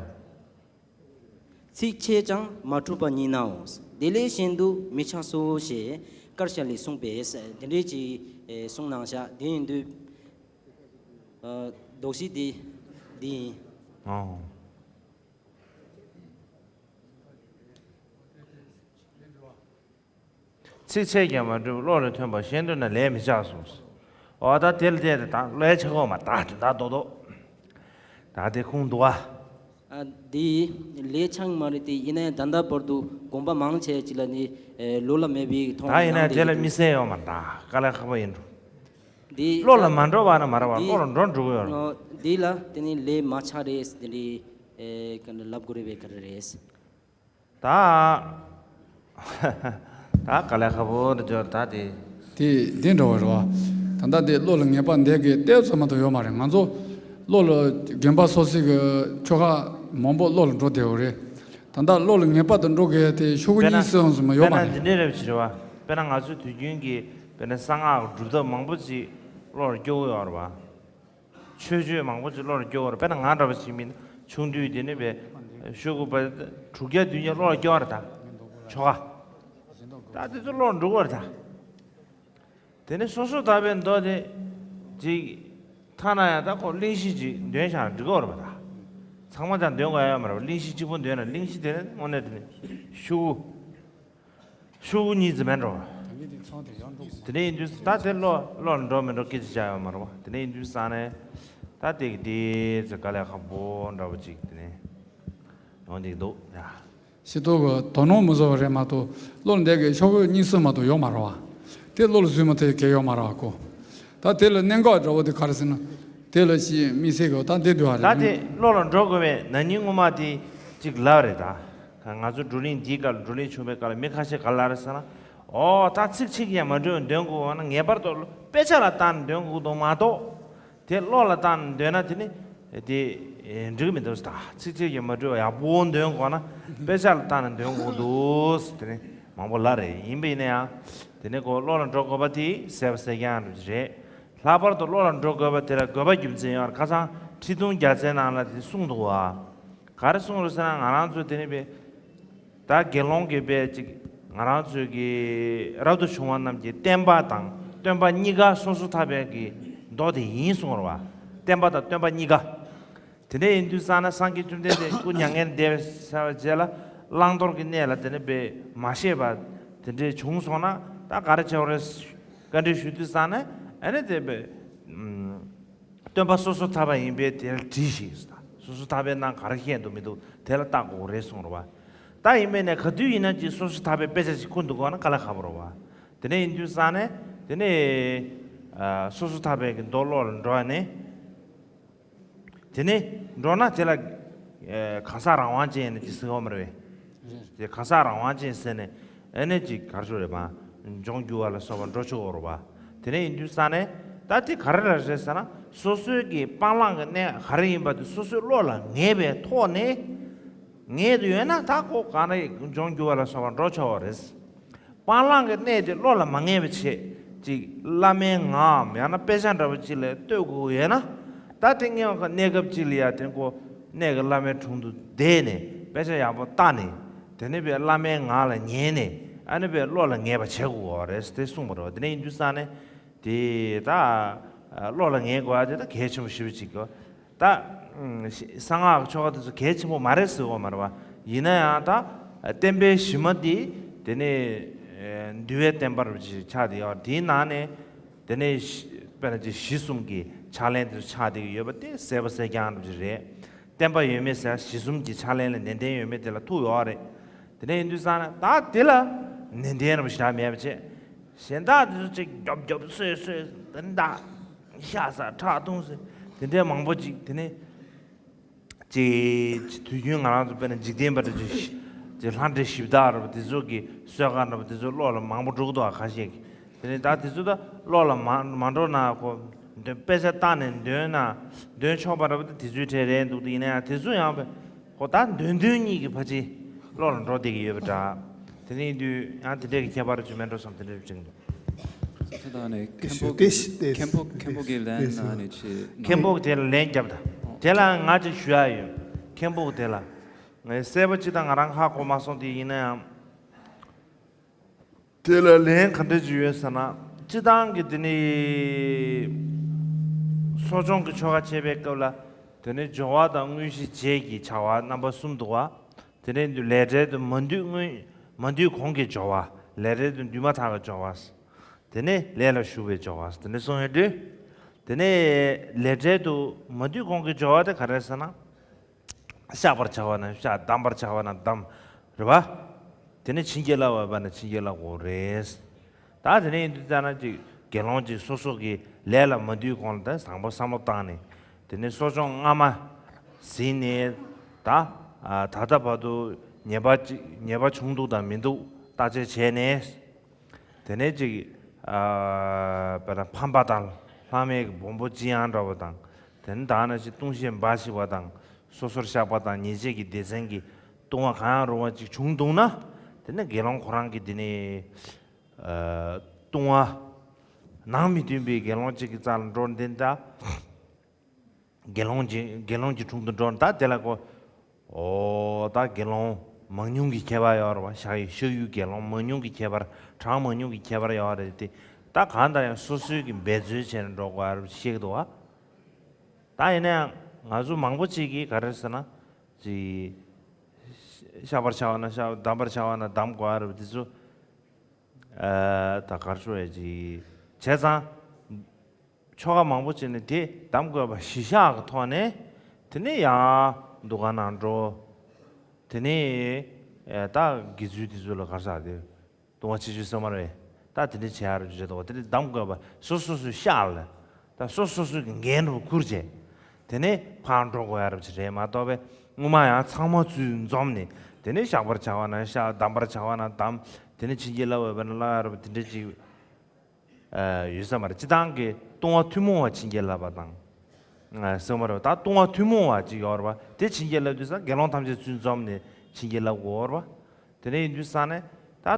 ཚིག་ཆད་ཀྱང་མ་འཁྲུལ་བ་ཉིད་ནའོ། དེ་ལས་གཞན་དུ་མི་ཆགས་སོ་ཞེས་དཀར་ཆག་ལས་གསུངས་པས་དེ་འདྲའི་ཅིག་ཨེ། གསུངས་གནང་ཤག་དེ་ཡིན་དུས། ཨ། དོགས་གཞི་དེ་འདི་ཡིན། ཨོ། ཚིག་ཆད་ཀྱང་མ་འཁྲུལ་བློ་ལ་ཐོན་པ་གཞན་དུ་ན་ལས་མི་ཆགས་སོ། འོ་ད་དེ་ལ་བལྟས་ཏེ་ད་ལས་ཆགས་ཀྱི་མ་རེད། ད་དོ་དོ། ད་དེ་ཁུངས་འདུག་ཨ། ཨ། འདི་ལས་ཆགས་མ་རེད་དེ། ཡིན་ན་ཡང་ད་ལྟ་བར་དུ་དགོངས་པ་མང་ཆེ་ཅིག་ལ་ནི། ཨེ། བློ་ལ་མེད་པའི་མཐོང་ད་ཡིན་ན་སྣང་དེ་ལ་དེ་དམིགས་བསལ་ཡོད་མ་རེད། ད་དཀའ་ལས་ཁག་པོ་ཡིན་འགྲོ། འདི་བློ་ལ་མ་འགྲོ་བ་ན་མ་རེད་བ། འདི་བློ་ལ་འགྲོ་འགྲོ་གི་ཡོད་རེད། འོ། འདི་ལ་དེ་ནི་ལས་མ་ཆགས་རེད་དེ་འདྲའི། ཨེ། ག་འདྲ་ལབ་དགོས་རེད་པས། ག་རེ་རེད། ད། ད་དཀའ་ལས་ཁག་པོ་རེད་འགྲོ་ད་དེ། དེ་འདི་འདྲ་བ་རེད་བ། ད་ལྟ་དེ་བློ་ལ་ངེས་པ་འདེད་དགོས་ལྟ་བུ་ཙམ་མ་གཏོགས་ཡོད་མ་རེད། ང་ཚོ་བློ་ལ་རྒན་པ་སོ་སོའི་གི་ཆོ་ག་མང་པོ་བློ་ལ་འགྲོ་བསྡད་ཡོད་རེད། ད་ལྟ་བློ་ལ་ངེས་པར་དུ་འགྲོ་དགོས་དེ་ཤོག་གུ་དཔེར་ན། གཉིས་གསུམ་ཙམ་ཡོད་དཔེར་མ་ན་རེད། འདི་འདྲའི་རེད་བྱེད་རེད་བ། དཔེར་ན་ང་ཚོའི་དུས་རྒྱུན་གྱི་དཔེར་ན་གསང་སྔགས་སྒྲུབ་ཐབས་མང་པོ་ཅིག་བློ་ལ་སྐྱོ་བོ་ཡོད་རེད་བ། ཆོས་སྤྱོད་མང་པོ་ཅིག་བློ་ལ་སྐྱོ་བོ་རེད། དཔེར་ན་ང་འདྲ་བ་ཞིག་མིན་ཆུང་དུས་དེ་ནི་བས་ཤོག་གུ་པ་དྲུག་བརྒྱ་བདུན་བརྒྱ་བློ་ལ་སྐྱོ་བ་རེད་ད། ཆོ་ག་ད་དེ་ཚོ་བློ་ལ་འགྲོ་གི་རེད་ད། དེ་ནི་སོ་སོ་ཐར་པའི་མདོ་དེ་ཅིག་ཐ་ན་ཡང་ད་ཁོ་གླེང་གཞི་ཅིག་འདོན་བཞག་ན་འགྲིག་གི་རེད་པ། ད་ཚང་མ་ཅང་འདོན་དགོས་ཡ་ཡོད་མ་རེད་པ། གླེང་གཞི་གཅིག་པོ་འདོན་ན་གླེང་གཞི་དེ་ནི་དངོས་གནས་དེ་ནི་ཤོག་གུ། ཤོག་གུ་གཉིས་ཙམ་མེད་འགྲོ། དེ་འདྲ་ཡིན་དུས་ད་དེ་བློ་བློ་ལ་འགྲོ་མི་འགྲོ་སྐད་ཆ་བྱ་ཡོད་མ་རེད་པ། དེ་འདྲ་ཡིན་དུས་ཙང་ནས་ད་དེ་གི་དེ་ཚོ་དཀའ་ལས་ཁག་པོ་འདྲ་པོ་ཅིག་དེ་ནས་ཡོང་གི་འདུག་ཡ། ཤེས་རྟོགས་ཀྱི་དོ་སྣང་མི་བཟོ་བ་རེད་མ་གཏོགས་བློ་ལ་འདེད་དགོས་ཤོག་གུ་གཉིས་གསུམ་མ་གཏོགས་ཡོད་མ་རེད་པ། དེ་བློ་ལ་བཟོས་མ་ཐུབ་གལ་ཡོད་མ་རེད་པ་ཁོ། ད་དེ་ལ་གནད་འགག་འདྲ་པོ་དེ་ག་རེ་ཟེར་ན། དེ་ལ་ཞིག་དམིགས་བསལ་གྱི་ད་འདི་འདུག་པ་རེད། ད་དེ་བློ་ལ་འགྲོ་དགོས་པའི་ན་ནིང་སྔོན་མ་དེ་ཅིག་ལབ་རེད་ད། ང་ཚོ་བགྲོ་གླེང་འདིའི་སྐབས་ལ་བགྲོ་གླེང་བྱུང་བའི་སྐབས་ལ་མི་ཁ་ཤས་ག་ལ་རེད་ཟེར་ན། ཨོ་ད་ཚིག་གཅིག་ཀྱང་མ་འཁྲུལ་བ་འདོན་དགོས་པ་ན་ངེས་པར་དུ་དཔེ་ཆ་ལ་བལྟས་ནས་འདོན་དགོས་འདུག་མ་གཏོགས། དེ་བློ་ལ་བཏང་ནས་འདོན་ན་དེ་ནི་དེ་འགྲིག་གི་མི་འདུག་ཟེར། ད་ཚིག་གཅིག་ཀྱང་མ་འཁྲུལ་བ་ཡག་པོ་འདོན་དགོས་ན་དཔེ་ཆ་ལ་བལྟས་ནས་འདོན་དགོས་འདུག་ཟེར། དེ་ནི་མང་པོ་ལབ་རེད། ཡིན་པ་ཡིན་ན་ཡང་དེ་ནི་ཁོ་བློ་ལ་འགྲོ་དགོས་པ་དེ་གསལ་པོ་གསལ་རྐྱང་རེད། ལྷག་པར་དུ་བློ་ལ་འགྲོ་དགོས་པ་དེ་ལ་དགོས་པ་རྒྱུ་མཚན་ཡོད་རེད། ཁ་སང་ཁྲི་གདུང་རྒྱལ་མཚན་ནང་ལ་དེ་གསུངས་འདུག་པ། ག་རེ་གསུངས་རེད་ཟེར་ན། ང་རང་ཚོ་དེ་ནི་བས་ད་དགེ་སློང་གི་བས་ཅིག་ང་རང་ཚོའི་གི་རབ་ཏུ་བྱུང་བ་རྣམས་ཀྱི་བསྟན་པ་དང་སྟོན་པ་གཉིས་ཀ་སོ་སོ་ཐར་པའི་གི་མདོ་དེ་ཡིན་གསུངས་རེད་པ། བསྟན་པ་དང་སྟོན་པ་གཉིས་ཀ། དེ་འདྲ་ཡིན་དུས་ཙང་ན་སངས་རྒྱས་བཅོམ་ལྡན་འདས་སྐུ་མྱ་ངན་འདས་པའི་རྗེས་ལ་བླང་དོར་གྱི་གནས་ལ་དེ་ནི་བས་མ་ཤེས་པ་དེ་འདྲ་བྱུང་སོང་ན་ད་ག་རེ་བྱེད་དགོས་རེད། བཀའ་འདྲི་ཞུ་དུས་ཙང་ནས་ཨ་ནི་དེ་བས། སྟོན་པ་སོ་སོ་ཐར་པ་ཡིན་པས་དེ་ལ་དྲིས་ཤིག་ཟེར། སོ་སོ་ཐར་པའི་ནང་ག་རེ་བཤད་འདུག་མི་འདུག་དེ་ལ་བལྟ་དགོས་རེད་གསུངས་རེད་བ། ད་ཡིན་པས་ནས་ག་དུས་ཡིན་ན་ཅིག་སོ་སོ་ཐར་པའི་དཔེ་ཆ་ཞིག་ཁུར་འདུག་གོ་ན་དཀའ་ལས་ཁག་པོ་རེད་བ། དེ་ནས་ཡིན་དུས་ཙང་ནས་དེ་ནས་ཨ་སོ་སོ་ཐར་པའི་གི་མདོ་ཀློག་ལ་འགྲོ་བ་ནས། དེ་ནས་འགྲོ་ན་དེ་ལ་ཨེ་གང་ཟག་རང་དབང་ཅན་ནི་ཅི་ཟེར་བ་མ་རེད་པས། དེ་གང་ཟག་རང་དབང་ཅན་ཟེར་ནས་ཨེ་ནས་ཅིག་གར་ཆོག་རེད་པ། ལྗོངས་རྒྱུ་བ་ལ་སོགས་པ་འགྲོ་ཆོག་རེད་པ། དེ་ནས་ཡིན་དུས་ཙང་ནས་ད་དེ་ག་རེ་ལ་རེད་ཟེར་ན། སོ་སོའི་གི་སྤང་བླང་གི་གནས་ག་རེ་ཡིན་པ་དེ་སོ་སོའི་བློ་ལ་ངེས་པའི་ཐོག་ནས། ངེས་དུ་ཡོད་ན་ད་ཁོ་གང་ན་ལྗོངས་རྒྱུ་བ་ལ་སོགས་པ་འགྲོ་ཆོག་པ་རེད། སྤང་བླང་གི་གནས་དེ་བློ་ལ་མ་ངེས་པ་བྱས། ཅིག་བླ་མའི་ངག་ཡང་ན་དཔེ་ཆ་འདྲ་པོ་ཅིག་ལ་ལྟོས་དགོས་ཡོད་ན། ད་དེ་ངེས་པ་གནས་སྐབས་ཅིག་ལ་ཡ་དེ་ཁོ་གནས་ཀྱི་བླ་མའི་དྲུང་དུ་བསྡད་ནས་དཔེ་ཆ་ཡག་པོ་བལྟས་ནས། དེ་ནས་པའི་བླ་མའི་ངག་ལ་ཉན་ནས་ཨ་ནི་པའི་བློ་ལ་ངེས་པ་བྱེད་དགོས་པ་རེད་དེ་གསུངས་པ་རེད་བ། དེ་ནས་ཡིན་དུས་ཙང་ནས་དེ་ད་བློ་ལ་ངེས་དགོས་པ་དེ་ད་གལ་ཆེན་པོ་ཞེ་པོ་ཅིག་གོ། ད་གསང་སྔགས་ཀྱི་ཆོ་ག་དེ་ཚོ་གལ་ཆེན་པོ་མ་རེད་ཟེར་བ་མ་རེད་བ། ཡིན་ན་ཡང་ད་བསྟན་པའི་གཞི་མ་འདི་དེ་ནས་འདུལ་བའི་བསྟན་པ་རུ་ཅིག་ཆགས་བསྡད་ཡོད། དེའི་ནང་ནས་དེ་ནས་དཔེར་ན་ཅིག་གཞི་གསུམ་གྱི་ཕྱག་ལེན་དེ་ཚོ་ཆགས་བསྡད་ཀྱི་ཡོད་པ་དེ་གསལ་པོ་གསལ་རྐྱང་རུ་ཅིག་རེད། བསྟན་པ་ཡོད་མེད་ཟེར་གཞི་གསུམ་གྱི་ཕྱག་ལེན་ལ་ནན་ཏན་ཡོད་མེད་དེ་ལ་ཐུག་ཡོད་རེད། དེ་ནས་ཡིན་དུས་ཙང་ན་ད་དེ་ལ་ནན་ཏན་རུ་ཞེ་དྲག་མེད་པ་བྱས། གཞན་དག་དེ་ཚོ་ཅིག་རྒྱོབ་རྒྱོབ་སོད་སོད་དེ་འདྲ་ཤ་ཟ་ཁྲག་འཐུང་ཟེར་དེ་འདྲའི་མང་པོ་ཅིག་དེ་ནས་ཅིག་དུས་རྒྱུན་ང་རང་ཚོ་དཔེར་ན་འཇིག་རྟེན་པ་འདྲ་ཅིག་ཅིག་ལྷ་འདྲེ་གཞི་བདག་འདྲ་པོ་དེ་ཚོ་གི་གསོལ་ཁ་འདྲ་པོ་དེ་ཚོ་བློ་ལ་མང་པོ་འགྲོ་གི་འདུག་ཨ་ཁ་ཤས་ཀྱིས། དེ་ནས་ད་དེ་ཚོ་ད་བློ་ལ་མ་མ་འགྲོ་ན་ཁོ་འདོན་དཔེ་ཆ་བཏང་ནས་འདོན་ན་འདོན་ཆོག་པ་འདྲ་པོ་དེ་དེ་ཚོའི་གྲས་རེད་འདུག་དེ་ཡིན་ན་ཡང་དེ་ཚོ་ཡང་ཁོ་ད་འདོན་འདོན་གཉིས་ཀྱི་ཕ་ཆེ་བློ་ལ་འགྲོ་བསྡད་ཀྱི་ཡོད་པ་འདྲ། དེ་ནས་ཡིན་དུས་ཡང་དེ་འདྲས་ཀྱི་ཁྱད་པར་ཅིག་མེད་འགྲོ་བསམ་དེ་འདྲས་དྲན་འདུག་དེ་དང་ནི་མཁན་པོ་དེ་ཤི་དེ་མཁན་པོ་མཁན་པོ་གི་ལན་ན་ནི་ཆེ། མཁན་པོ་དེ་ལ་ལན་བརྒྱབ་ད། དེ་ལ་ང་ཅིག་ཞུ་ཡ་ཡོད། མཁན་པོ་དེ་ལ་ངས་གསལ་པོ་ཅིག་དང་ང་རང་ཧ་གོ་མ་སོང་དེ་ཡིན་ན་ཡང་། དེ་ལ་ལན་ག་འདྲ་ཅིག་ཡོད་ཟེར་ན། སྤྱི་བཏང་གི་དེ་ནི་གསོ་སྦྱོང་གི་ཆོ་ག་བྱེད་པའི་སྐབས་ལ་དེ་ནི་སྦྱོར་བ་དང་དངོས་གཞི་རྗེས་ཀྱི་བྱ་བ་རྣམ་པ་གསུམ་འདུག་བ། དེ་ནས་ལས་འབྲས་དུ་མ་འདུས་སྔོན་མ་འདུས་གོང་གི་སྦྱོར་བ། ལས་འབྲས་དུ་འདུས་མ་ཐག་གི་སྦྱོར་བ། དེ་ནས་ལས་ལ་ཞུགས་པའི་སྦྱོར་བ་དེ་ནས་གསུངས་ཡོད་དུས། དེ་ནས་ལས་འབྲས་དུ་མ་འདུས་གོང་གི་སྦྱོར་བ་དེ་ག་རེ་ཟེར་ན། བཤགས་པར་བྱ་བ་ན་བཤགས། བསྡམ་པར་བྱ་བ་ན་བསྡམ། རེད་བ། དེ་ནས་བྱིན་གྱིས་བརླབ་པ་ན་བྱིན་གྱིས་བརླབ་དགོས་རེད། ད་དེ་ནས་ཡིན་དུས་ཙ་ན་ཅིག་དགེ་སློང་ཅིག་སོ་སོ་གི་ལས་ལ་མ་འདུས་གོང་ལ་ད་བཟང་པོ་བསམ་བློ་བཏང་ནས། དེ་ནས་གསོ་སྦྱོང་སྔ་མ་ཟིན་ནས་ད་ད་ལྟ་བར་དུ་ཉེས་པ་ཅིག་ཉེས་པ་བྱུང་འདུག་དང་མི་འདུག་བརྟག་དཔྱད་བྱས་ནས། དེ་ནས་ཅིག་ཨ་དཔེར་ན་ཕམ་པ་དང་ལྷག་མའི་སྦོམ་པོ་ཅི་ཡང་འདྲ་བ་དང་། དེ་ནས་ད་ནི་ཅིག་ལྟུང་བཤད་འབའ་ཞིག་པ་དང་སོ་སོར་བཤགས་པ་དང་ཉེས་བྱས་ཀྱི་སྡེ་ཚན་གྱི་ལྟུང་བ་གང་ཡང་རུང་བ་ཅིག་བྱུང་འདུག་ན། དེ་ནས་དགེ་སློང་ཁོ་རང་གིས་དེ་ནས་ཨ་ལྟུང་བ་ནང་མི་མཐུན་པའི་དགེ་སློང་གཅིག་གི་རྩ་ལ་འགྲོ་འདི་འདྲ། དགེ་སློང་གི་དགེ་སློང་གི་དྲུང་དུ་འགྲོ་ན་ད་དེ་ལ་གོ། ཨོ་ད་དགེ་སློང་མང་ཉུང་གི་ཁྱད་པར་ཡོད་རེད་བ། ཤག་ཡུལ་ཤག་ཡུལ་དགེ་སློང་མང་ཉུང་གི་ཁྱད་པར་གྲངས་མང་ཉུང་གི་ཁྱད་པར་ཡོད་རེད་དེ། ད་གང་ལྟར་ཡང་སོ་སོའི་གི་འབད་རྩོལ་བྱས་ནས་འགྲོ་དགོས་རེད་བཤད་ཀྱི་འདུག་བ། ད་ཡིན་ན་ཡང་ང་ཚོ་མང་པོ་ཅིག་གིས་ག་རེ་ཟེར་ན། ཅིག་བཤགས་པར་བྱ་བ་ན་བཤགས། བསྡམ་པར་བྱ་བ་ན་བསྡམ་དགོས་རེད་བ་དེ་ཚོ། ཨ་ད་གར་ཤོར་ཡ་ཅིག་བྱས་ཙང་། ཆོ་ག་མང་པོ་བྱས་ནས་དེ་བསྡམ་དགོས་པ་གཞི་བཞག་གི་ཐོག་ནས། དེ་ནས་ཡང་འདུ་ཁང་ནང་འགྲོ། དེ་ནས་ཨ་ད་དགེ་ཚུལ་དེ་ཚོ་ལ་གར་ཟག་དེ་ལྟུང་བ་ཆེ་ཆུང་ཚང་མ་རེད། ད་དེ་འདྲ་བྱེད་ཡ་རེད་བྱེད་དོ། དེ་འདྲ་བསྡམ་དགོས་པ་སོ་སོ་སོའི་ཤག་ལ། ད་སོ་སོ་སོ་གི་འགན་རུ་ཁུར་བྱས། དེ་ནས་ཕར་འགྲོ་དགོས་ཡ་རེད་བྱེད་རེད་མ་གཏོགས་པས་སྔོན་མ་ཡང་ཚང་མ་ཚུར་འཛོམས་ནས་དེ་ནས་བཤགས་པར་བྱ་བ་ན་བཤགས། བསྡམ་པར་བྱ་བ་ན་བསྡམ། དེ་ནས་བྱིན་གྱིས་བརླབ་འོས་པ་ན་བརླབ་ཡ་རེད་བ་དེ་འདྲ་ཅིག་ཨ་ཡོད་ས་མ་རེད། སྤྱི་བཏང་གི་ལྟུང་བ་ཐུན་མོང་བ་བྱིན་གྱིས་བརླབ་པ་དང་། ཨ་གསུངས་པ་རེད་བ། ད་ལྟུང་བ་ཐུན་མོང་བ་ཅིག་ཡོད་རེད་བ། དེ་བྱིན་གྱིས་བརླབ་དུས་ཙང་དགེ་སློང་ཐམས་ཅད་ཚུར་འཛོམས་ནས་བྱིན་གྱིས་བརླབ་དགོས་རེད་བ། དེ་ནས་ཡིན་དུས་ཙང་ནས་ད་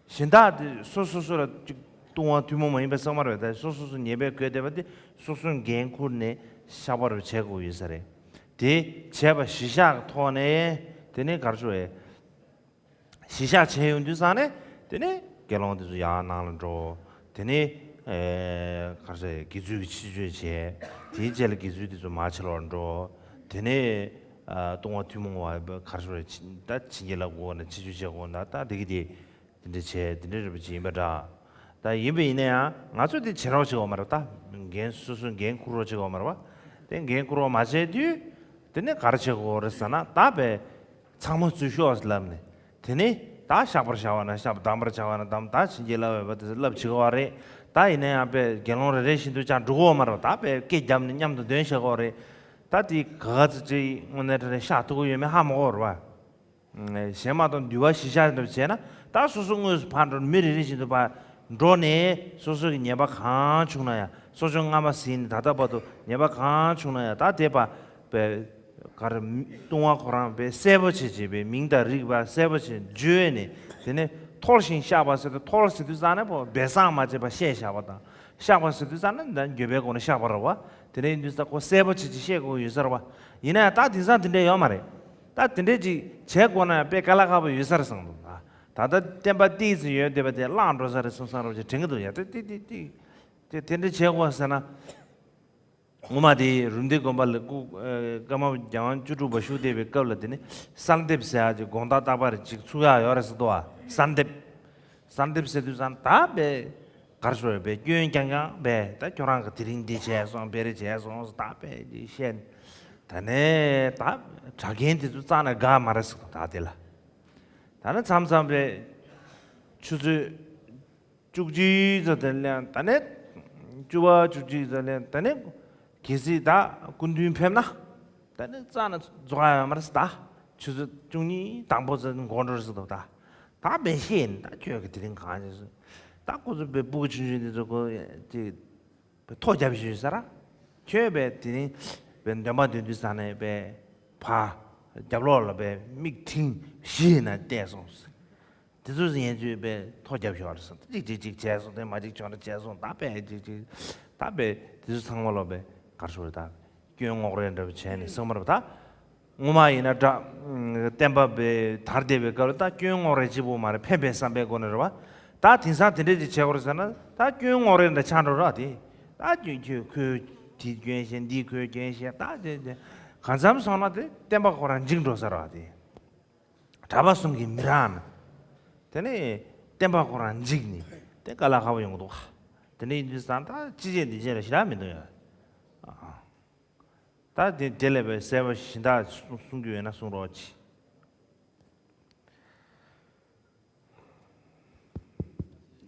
གཞན་དག་དེ་སོ་སོ་སོ་ལ་ཅིག་ལྟུང་བ་ཐུན་མོང་མ་ཡིན་པའི་གསུངས་པ་རེད་བ། ད་སོ་སོ་སོ་ཉེས་པས་གོས་བསྡད་པ་དེ་སོ་སོའི་འགན་ཁུར་ནས་བཤགས་པ་རུ་བྱེད་དགོས་ཡོད་ས་རེད། དེ་བྱས་པ་གཞི་བཞག་གི་ཐོག་ནས་དེ་ནས་གར་ཤོར་བས། གཞི་བཞག་བྱས་ཡོང་དུས་ཙང་ནས་དེ་ནས་དགེ་སློང་དེ་ཚོ་ཡང་ནང་ལ་འགྲོ། དེ་ནས་ཨེ་ག་རེ་ཟེར། དགེ་ཚུལ་གྱི་ཕྱི་བཅོས་བྱས། དེའི་རྗེས་ལ་དགེ་ཚུལ་དེ་ཚོ་མར་ཕྱི་ལོགས་འགྲོ། དེ་ནས་ཨ་ལྟུང་བ་ཐུན་མོང་བ་ག་རེ་ཟེར། ད་བྱིན་གྱིས་བརླབ་དགོས་ན་ཕྱི་བཅོས་བྱེད་དགོས་ན་ད་དེ་གི་དེ་དེ་འདྲ་བྱས་དེ་འདྲ་རེད་པ་ཅིག་ཡིན་པ་འདྲ། ད་ཡིན་པ་ཡིན་ན་ཡང་ང་ཚོས་དེ་བྱེད་རོགས་བྱེད་དགོས་མ་རེད། ད་འགན་སོ་སོས་འགན་འཁུར་རོགས་བྱེད་དགོས་མ་རེད་བ། དེ་འགན་འཁུར་རོགས་མ་བྱས་དུས་དེ་ནས་ག་རེ་བྱེད་དགོས་རེད་ཟེར་ན། ད་པའི་ཚང་མ་ཚུར་ཤོག་ལབ་ནས། དེ་ནས་ད་བཤགས་པར་བྱ་བ་ན་བཤགས་པ། གདམས་པར་བྱ་བ་ན་གདམས། ད་བྱིན་གྱིས་བརླབ་འོས་པ་དེ་ཚོ་བརླབ་བྱེད་དགོས་པ་རེད། ད་ཡིན་ན་ཡང་པའི་དགེ་སློང་རེ་རེ་བཞིན་དུ་ཀྱང་འགྲོ་གི་ཡོད་མ་རེད། ད་པའི་སྐད་བརྒྱབ་ནས་མཉམ་དུ་འདོན་བྱེད་དགོས་རེད། ད་དེ་ག་ཚོད་ཅིག་དངོས་གནས་དྲང་གནས་བཤགས་ཐུབ་ཀྱི་ཡོད་མེད་ཧ་མ་གོ་བ་རེད་བ། གཞན་མ་གཏོགས་འདུལ་བ་གཞིར་བཞག་འདྲ་བྱས་ན། ད་སོ་སོ་དངོས་སུ་ཕར་འགྲོ། མི་རེ་རེ་བཞིན་དུ་ཕར་འགྲོ་ནས་སོ་སོ་གི་ཉེས་པ་གང་བྱུང་ན་ཡང་། གསོ་སྦྱོང་སྔ་མ་ཟིན་ནས་ད་ལྟ་བར་དུ་ཉེས་པ་གང་བྱུང་ན་ཡང་། ད་དེ་པ་པའི་ག་རེ་ལྟུང་བ་ཁོ་རང་པའི་གསལ་པོ་བྱེད་བྱེད་པའི་མིང་དང་རིགས་པ་གསལ་པོ་བྱེད་བརྗོད་ནས། དེ་ནས་མཐོལ་ཞིང་བཤགས་པ་ཟེར་དུས། མཐོལ་ཟེར་དུས་ཙང་ནས་པོ་སྦས་གསང་མ་བྱས་པ་བཤད་བཞག་པ་དང་། བཤགས་པ་ཟེར་དུས་ཙང་ནས་ད་འགྱོད་པའི་སྒོ་ནས་བཤགས་པ་རེད་བ། དེ་འདྲ་ཡིན་དུས་ད་ཁོ་གསལ་པོ་བྱེད་ཅིག་བཤད་དགོས་ཡོད་ས་རེད་བ། ཡིན་ན་ཡང་ད་དེང་སང་དེ་འདྲ་ཡོད་མ་རེད། ད་དེ་འདྲས་ཅིག་བྱེད་དགོས་ན་ཡང་དཔེ་དཀའ་ལས་ཁག་པོ་ཡོད་ས་རེད་བསམ་འདུག་ད་ད་ལྟ་བསྟན་པ་ཏོག་ཙམ་ཡོད་བསྡད་པ་དེ་བརླག་འགྲོ་ས་རེད་བསམ་བསམ་རོགས་ཅིག་དྲན་གྱི་འདུག་ཡ། དེ་དེ་དེ་དེ་དེ་དེ་འདྲས་བྱེད་དགོས་ཟེར་ན། ངོ་མ་དེ་རུམ་བཏེག་དགོན་པ་ལ་སྐུ་ཨ་ཀརྨ་པ་རྒྱལ་དབང་བཅུ་དྲུག་པ་བཞུགས་བསྡད་པའི་སྐབས་ལ། དེ་ནས་གསོལ་འདེབས་ཟེར་ཡག་ཅིག་དགོང་དག་རྟག་པར་ཅིག་ཚུགས་ཡག་ཡོད་རེད་ཟེར་འདུག་བ། གསོལ་འདེབས། གསོལ་འདེབས་ཟེར་དུས་ཙང་ད་དཔེ་གར་ཤོར་བའི་སྐྱོན་རྐྱང་རྐྱང་བས། ད་ཁྱོད་རང་གི་དེ་རིང་འདི་བྱས་སོང་། དཔེ་རེ་བྱས་སོང་ཟེར་ད་དཔེ་འདི་བཤད། ད་ནས་ད་གྲྭ་རྒན་དེ་ཚོ་རྩ་ནས་དགའ་མ་རེད་ཟེར། ད་དེ་ལ་ད་ནི་མཚམས་མཚམས་རེ་ཆུ་ཚོད་བཅུ་གཅིག་ཙམ་དེ་ལ་ད་ནས་བཅུ་པ་བཅུ་གཅིག་ཙམ་ལ་ད་ནས་གལ་སྲིད་ད་སྐུ་མདུན་ཕེབས་ན་ད་ནས་རྩ་ནས་རྫོགས་ཡ་ཡོད་མ་རེད་ཟེར། ད་ཆུ་ཚོད་བཅུ་གཉིས་དང་པོ་ཙམ་འགོར་འགྲོ་རེད་ཟེར་འདུག་ད་ད་དཔེ་བཤད་ནས། ད་ཁྱོད་ཀྱི་དེ་རིང་གང་བྱས་སོང་། ད་ཁོ་ཚོ་དཔེ་སྤུ་གུ་ཆུང་ཆུང་དེ་ཚོ་ཁོ་ཅིག་ཐོ་རྒྱབ་བཞིན་ཡོད་ས་ར། ཁྱོད་དཔེ་དེ་རིང་དཔེ་འདོན་པ་འདོན་དུས་ཙང་ནས་དཔེ་ཕར་རྒྱབ་ལོགས་ལ་དཔེ་མིག་མཐིང་བཞི་ན་བལྟས་སོང་ཟེར། དེ་ཚོ་ཡན་ཆོད་དཔེ་ཐོ་རྒྱབ་ཞོར་སོང་། ཅིག་ཅིག་ཅིག་བྱས་སོང་། དེ་མ་ཅིག་ཆོག་འདྲ་བྱས་སོང་། ད་དཔེ་ཅིག་ཅིག་ད་དཔེ་དེ་ཚོ་ཚང་མ་ལོ་དཔེ་གར་ཤོར། ད་སྐྱོན་ངོགས་རེ་འདྲ་བྱས་ནས་སོང་མ་རེད་པ། ད་ངོ་མ་ཡིན་ན་འདྲ། བསྟན་པ་དཔེ་དར་བསྡད་པའི་སྐབས་ལ་ད་སྐྱོན་ངོགས་རེ་གཅིག་པོ་མ་རེད། ཕན་པའི་བསམ་པའི་སྒོ་ནས་རེད་པ། ད་དེང་སང་དེ་འདྲས་ཅིག་བྱེད་དགོས་རེད་ཟེར་ན། ད་སྐྱོན་ངོགས་རེ་འདྲ་ཆགས་འགྲོ་ར། དེ་ད་སྐྱོན་ཁྱོད་ཁོས་དེ་སྐྱོན་བཤད། འདི་ཁོས་སྐྱོན་བཤད། ད་དེ་དེ་གང་འཚམ་སོང་ན་དེ་བསྟན་པ་ཁོ་རང་འཇིག་འགྲོ་ས་རེད་པ། དེ་གྲྭ་པ་གསུམ་གྱིས་མི་རངས་ན། དེ་ནས་བསྟན་པ་ཁོ་རང་འཇིག་ནས་དེ་དཀའ་ལས་ཁག་པོ་ཡོང་གི་འདུག་དེ་འདྲ་ཡིན་དུས་ཙང་ད་ཅི་བྱེད་འདི་བྱེད་ལ་ཞེ་དྲག་མི་འདུག་ཡ། ད་དེ་དེ་ལས་པའི་གསལ་པོ་གཞན་དག་གསུང་རྒྱུ་ཡོད་ན་གསུང་རོགས་གྱིས།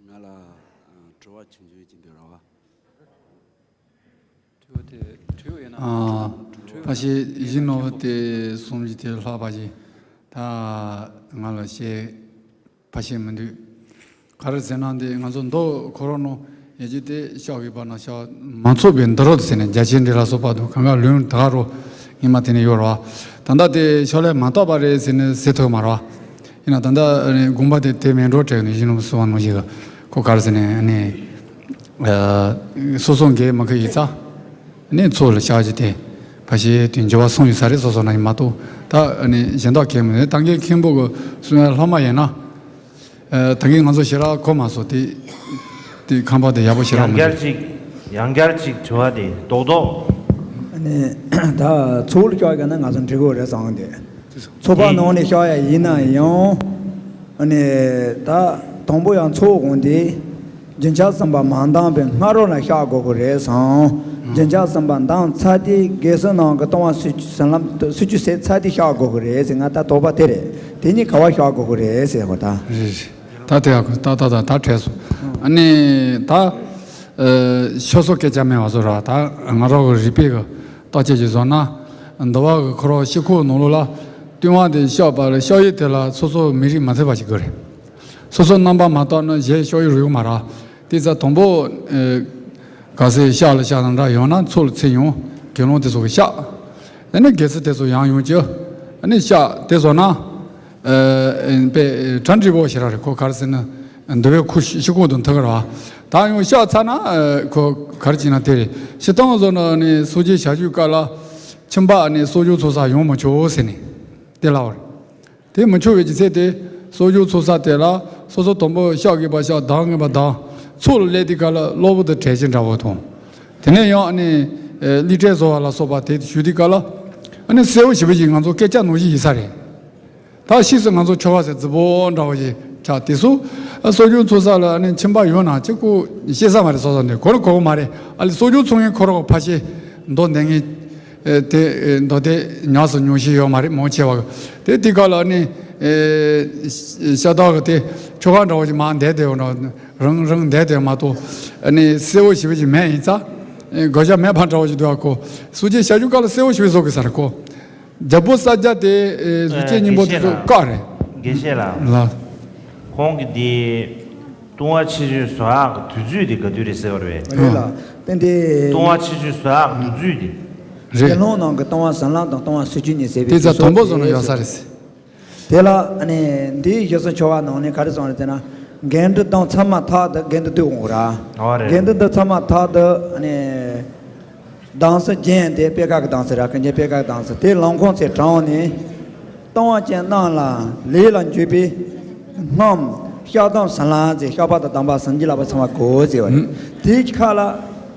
ང་ལ་ཨ་དྲི་བ་ཆུང་ཆུང་ཅིག་འདུག་ར་བ། དྲི་བ་དེ་དྲི་བ་ཡོད་ན། ཨ། དྲི་བ་ཕ་ཤེས་ཡིན་ནོ་དེ་གསུང་གི་དེ་ལྷག་པ་ཞིག་ད་ང་ལ་བཤད། ཕ་ཤེས་མི་འདུག་ག་རེ་ཟེར་ན་འདི་ང་ཚོ་མདོ་ཁོ་རང་ནང་ཡེ་ཇི་དེ་ཤོག་གི་བར་ན་ཤོག་མ་ཚོགས་པའི་འདི་རོ་ཟེར་ནས་རྒྱ་ཆེན་འདི་ལ་སོགས་པ་དང་གང་ག་ལོན་ད་རོ་ངེས་མ་དེ་ནས་ཡོད་རོ། ད་ལྟ་དེ་ཤོག་ལས་མ་གཏོགས་པ་རེད་ཟེར་ནས་ཟེར་ཐུབ་མ་རོ། ཡིན་ན་ད་ལྟ་དགོངས་པ་དེ་དེ་མེད་འགྲོ་དྲན་ནས་ཡིན་ནོ་སུ་བ་ནོ་ཞིག་ག་ཁོ་ག་རེ་ཟེར་ནས་ནི་སོ་སོ་འགས་མ་ཁ་ཡིག་ཚ་ནི་ཚོགས་ལ་ཤག་ཅི་དེ་ཕ་ཤེས་དེ་འགྱུར་བ་སོང་ཡོད་ས་རེད། སོ་སོ་ན་ཡིན་མ་གཏོགས་ད་ནི་གཞན་དག་གས་མི་ནི་ད་འགས་མཁན་པོ་གི་གསུང་ཡ་ལྷག་མ་ཡིན་ན། ད་གིན་ང་ཚོ་ཞེ་དྲག་གོ་མ་སོང་། དེ་དེ་ཁང་པ་དེ་ཡག་པོ་ཞེ་དྲག་ཡང་མ་བསྐྱར་འདུག་ཅིག་ཡང་བསྐྱར་ཅིག་དྲི་བ་དེ་རྡོག་རྡོག་ཨ་ནི་ད་ཚོགས་ལ་ཤོག་ཡ་ན་ང་ཚོ་འགྲིག་གོ་རེད་བསམ་གི་འདུག་ཚོགས་པ་ནང་ནས་ཤོག་ཡ་ཡིན་ན་ཡང་ཨ་ནི་ད་དང་པོ་ཡང་ཚོགས་དགོངས་དེ་རྒྱུན་ཆགས་ཟིན་པ་མ་འདང་བའི་སྔ་རོལ་ལ་ཤོག་དགོས་གི་རེད་བསམ། རྒྱུན་ཆགས་ཟིན་པ་འདང་ཚར་དུས་དགེ་སོ་ནང་གི་ལྟུང་བ་སུ་ཟིན་ལམ་སུ་ཅུ་ཟད་ཚར་དུས་ཤོག་དགོས་གི་རེད་ཟེར། ང་ད་དོགས་པ་དེ་རེད། དེ་གཉིས་ག་བ་ཤོག་དགོས་གི་རེད་ཟེར་གོ་ད། རེད་རེད། ད་དེ་ཡག་གི་ད་ད་ད་ད་བྲལ་སོང་། ཨ་ནི་ད་ཨ་ཤོག་སོགས་སྐད་ཆ་མེད་པ་བཟོ་ར། ད་ང་རང་གི་རིག་པའི་གི་བརྟག་དཔྱད་ཅིག་བཟོ་ན། འདི་བ་གི་ཁོ་རང་སྤྱི་ཁོག་ནང་ལོགས་ལ་ལྟུང་བ་དེ་བཤགས་པ་ལ་བཤགས་ཡུལ་དེ་ལ་སོ་སོ་མི་རིགས་མ་འཚལ་བ་ཞིག་དགོས་རེད། སོ་སོ་རྣམ་པ་མ་དག་ན་གཞན་བཤགས་ཡུལ་རུ་ཡོང་མ་ར། དེ་ཚ་དང་པོ་ཨ་ག་ཚོད་བཤགས་ལ་བཤགས་དང་འདྲ་ཡང་ན་ཚོགས་ལ་ཚེ་ཡོང་དགེ་སློང་དེ་ཚོ་གི་བཤགས། ཨ་ནི་དགེ་ཚུལ་དེ་ཚོ་ཡང་ཡོང་གི། ཨ་ནི་བཤགས་དེ་བཟོ་ན། ཨ་པའི་གྲ་འགྲིག་པོ་ཞེ་དྲག་རེད། ཁོ་ག་རེ་ཟེར་ན་འདི་བའི་ཁུ་ཤི་ཁུ་དང་ཐུག་གི་ར། ད་ཡང་བཤགས་ཚར་ན་ཨ་ཁོ་ག་རེ་བྱས་ན་དེ་རེད། སྤྱིར་བཏང་བཟོ་ན་ནི་སོ་སྐྱེ་བྱ་སྤྱོད་སྐབས་ལ་ཁྱིམ་པ་ནི་གསོ་སྦྱོང་ཚོགས་བསགས་ཡོང་མི་ཆོག་ཟེར་ནས་དེ་ལབ་པ་རེད། དེ་མི་ཆོག་པའི་རྒྱུ་མཚན་དེ་གསོ་སྦྱོང་ཚོགས་བསགས་དེ་ལ་སོ་སོ་དང་པོ་བཤགས་དགོས་པ་བཤགས། གདམས་དགོས་པ་གདམས། ཚོགས་ལ་སླེབས་དུས་སྐབས་ལ་གློ་བུར་དུ་བྲལ་ཕྱིར་འདྲ་བོ་དང་། དེ་ནས་ཡང་ནི་ཨ་ལི་ཏྲེ་བཟོ་བ་ལ་སོགས་པ་དེ་ཞུ་དུས་སྐབས་ལ་ཨ་ནི་གསལ་བོ་ཞེ་པོ་ཞིག་ང་ཚོ་སྐད་ཆ་ནང་བཞིན་ཡིན་ས་རེད། ད་ཕྱིས་སུ་ང་ཚོ་ཆོ་ག་ཟེར་རྫི་བོ་འདྲ་བོ་ཞིག་ཆགས། དེ་ཚོ་ ཨ་གསོ་སྐྱོང་ཚོགས་ས་ལ་ཨ་ནི་ཁྱིམ་པ་ཡོད་ན་ཅིག་ཁོ་ཤེས་ས་མ་རེད། སོ་སོ་འདི་ཁོ་རང་གོ་གི་མ་རེད། ཨ་ལས་གསོ་སྐྱོང་ཚོགས་མཁན་ཁོ་རང་ཕ་ཤེས་མདོ་འདོན་མཁན་ཨེ་དེ་ཨེ་མདོ་དེ་ཉགས་སུ་ཉུང་ཤས་ཡོད་མ་རེད། མང་ཆེ་བ་གི་དེ་དེ་ག་ལ་ཨ་ནི་ཨེ་ཤ་སྟག་གི་དེ་ཁྱོ་ག་འདྲ་བོ་ཞིག་མར་བསྡད་དེ་ཡོད་ན་རང་རང་བསྡད་དེ་མ་གཏོགས་ཨ་ནི་གསལ་བོ་ཞེ་པོ་ཞིག་མེད། ཡིན་ཙང་ཨེ་དགོས་ཆ་མེད་པ་འདྲ་བོ་ཞིག་འདུག་ཨ་ཁོ་སུ་ཅིག་བྱ་རྒྱུ་ག་ལ་གསལ་བོ་ཞེ་པོ་བཟོ་དགོས་ས་རེད་ཁོ། རྒྱལ་པོ་ས་སྐྱ་དེ་ཨེ་གཟུགས་ཅན་སྙིང་པོ་དེ་ཚོ་བཀག་རེད། དགེ་བཤེས་ལགས། ལགས། ཁོང་གི་དེ་ལྟུང་བ་ཆེ་ཆུང་བཟོ་ཡག་གི་དུས་ཚོད་དེ་ག་དུས་རེད་ཟེར་བ་རེད། རེད་ལགས། ཏན་ཏན་ལྟུང་བ་ཆེ་ཆུང་བཟོ་ཡག་གི་དུས་ཚོད་དེ། རེད། དགེ་སློང་རྣམས་ཀྱི་ལྟུང་བ་བྱིན་རླབས་དང་ལྟུང་བ་སོ་བཅུ་གཉིས་ཟེར་བའི་དེ་ཚོ་དུས་དུམ་བུ་བཟོ་ན་ཡོད་ས་རེད། དེ་ལ་ཨ་ནི་འདིའི་རྗེ་བཙུན་ཆོ་ག་ནང་ནས་ག་རེ་གསུངས་རེད་ཟེར་ན། འགལ་འདུ་དང་མཚམས་མ་ཐག་ཏུ་འགལ་འདུ་སྡུད་དགོས་ར། ཨོ་རེད། འགལ་འདུ་དང་མཚམས་མ་ཐག་ཏུ་ཨ་ནི་གདམས་ས་རྒྱན་དེ་པད་དཀར་གྱི་གདམས་ས་ར། ཀུན་མཁྱེན་པད་དཀར་གྱི་གདམས་ས་དེ་ལམ་ཁོང་ཚེ་དྲངས་ནས། ལྟུང་བ་ཅན་རྣམས་ལ་ལས་ལ་འཇུག་པའི་རྔམ་བཤགས་སྡོམ་བྱིན་རླབས་ཟེར། བཤགས་པ་དང་གདམས་པ་བྱིན་གྱིས་བརླབ་པ་ཚང་མ་དགོས་ཟེར་བ་རེད། ཨུ། དེའི་ཁ་ལ་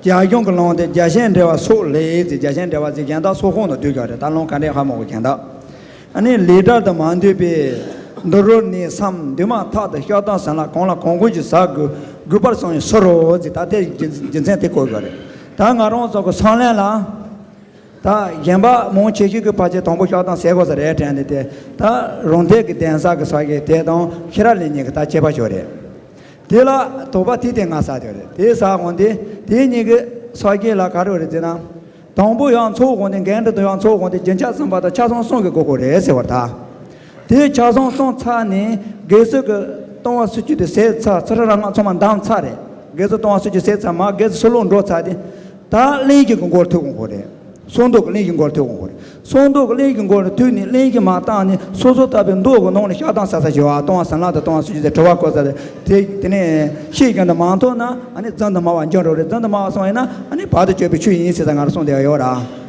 རྒྱ་གཞུང་གི་ལུང་དེ་རྒྱལ་ཆེན་འགྲེལ་པ་སོགས་ལས་ཟེར། རྒྱལ་ཆེན་འགྲེལ་པ་ཟེར་གཞན་དག་སོགས་ཁོངས་ནང་བསྡུས་ཀྱང་རེད། ད་ལུང་ག་འདྲས་ཧ་མ་གོ་གཞན་དག་ཨ་ནི་ལས་འབྲས་དུ་མ་འདུས་པའི་འདུ་རོལ་ནས་སམ་འདུས་མ་ཐག་ཏུ་བཤགས་སྡོམ་བྱིན་རླབས་གང་ལ་གང་དགོས་ཀྱི་ཟ་དགོས་དགོས་པར་གསུངས་པའི་ཚུལ་རོ་ཟེར། ད་དེ་རྒྱུ་རྒྱུ་མཚན་དེ་བཀོད་དགོས་རེད། ད་ང་རང་ཚོ་གི་སང་ལན་ལ་ད་གཞན་པ་མང་ཆེ་ཤོས་ཀྱི་ཕལ་ཆེར་དང་པོ་བཤགས་སྡོམ་ཟེར་དགོས་ས་རེད་དྲན་ཏེ། དེ་ད་རང་འདོད་ཀྱི་གདན་ས་གི་ས་གི་དེ་དང་ཤེས་རབ་གླིང་གཉིས་ཀྱི་ད་ཁྱད་པར་ཤོད་རེད། དེ་ལ་དོགས་པ་དེ་དེ་ང་ཟ་དེ་རེད། དེ་ཟ་འོང་དེ་དེ་གཉིས་ཀྱི་ས་གི་ལ་ག་རེ་རེད་ཟེར་ན། དང་པོ་ཡང་ཚོགས་དགོངས་ཏེ་འགལ་འདུ་དང་ཡང་ཚོགས་དགོངས་ཏེ་རྒྱུན་ཆགས་གསུམ་པ་དང་ཆ་ཚང་གསུམ་གྱི་དགོས་མཁོ་རེད་ཟེར་བ་ད། དེ་ཆ་ཚང་གསུམ་ཚར་ནས་དགེ་ཚུལ་གྱི་ལྟུང་བ་སོ་བཅུ་དེ་ཟད་ཚར། ཚུལ་ཁྲིམས་རང་དབང་ཚང་མ་འདམ་ཚར་རེད། དགེ་ཚུལ་ལྟུང་བ་སོ་བཅུ་ཟད་ཚར་མ་དགེ་ཚུལ་སོ་ལོག་འགྲོ་ཚར་ཏེ། ད་གླིང་བཞི་གི་མགོར་ཐུག་དགོས་མཁོ་རེད། སྲོག་འདོགས་ཀྱི་གླིང་བཞི་མགོར་ཐུག་དགོས་མཁོ་རེད། སྲོག་འདོགས་ཀྱི་གླིང་བཞི་མགོར་ཐུག་ནས་གླིང་བཞི་མ་བཏང་ནས་སོ་སོ་ལྟ་བུའི་མདོ་གི་ནང་ནས་བཤགས་སྡོམ་ཟ་ས་བྱེད་པ། ལྟུང་བ་བྱིན་རླབས་དང་ལྟུང་བ་སོ་བཅུ་ཟེར་དྲི་བ་བཀོད་ས་རེད། དེ་དེ་ནས་ཤེས་ཀྱང་དུ་མ་མཐོང་ན་ཨ་ནི་རྫུན་དུ་སྨྲ་བ་འཇོག་འགྲོ་རེད། རྫུན་དུ་སྨྲ་བ་སོང་ཡིན་ན་ཨ་ནི་བར་དུ་གཅོད་པའི་ཆོས་ཡིན་ཟེར་ས་ང་རང་གསུངས་བསྡད་ཡོད་ར།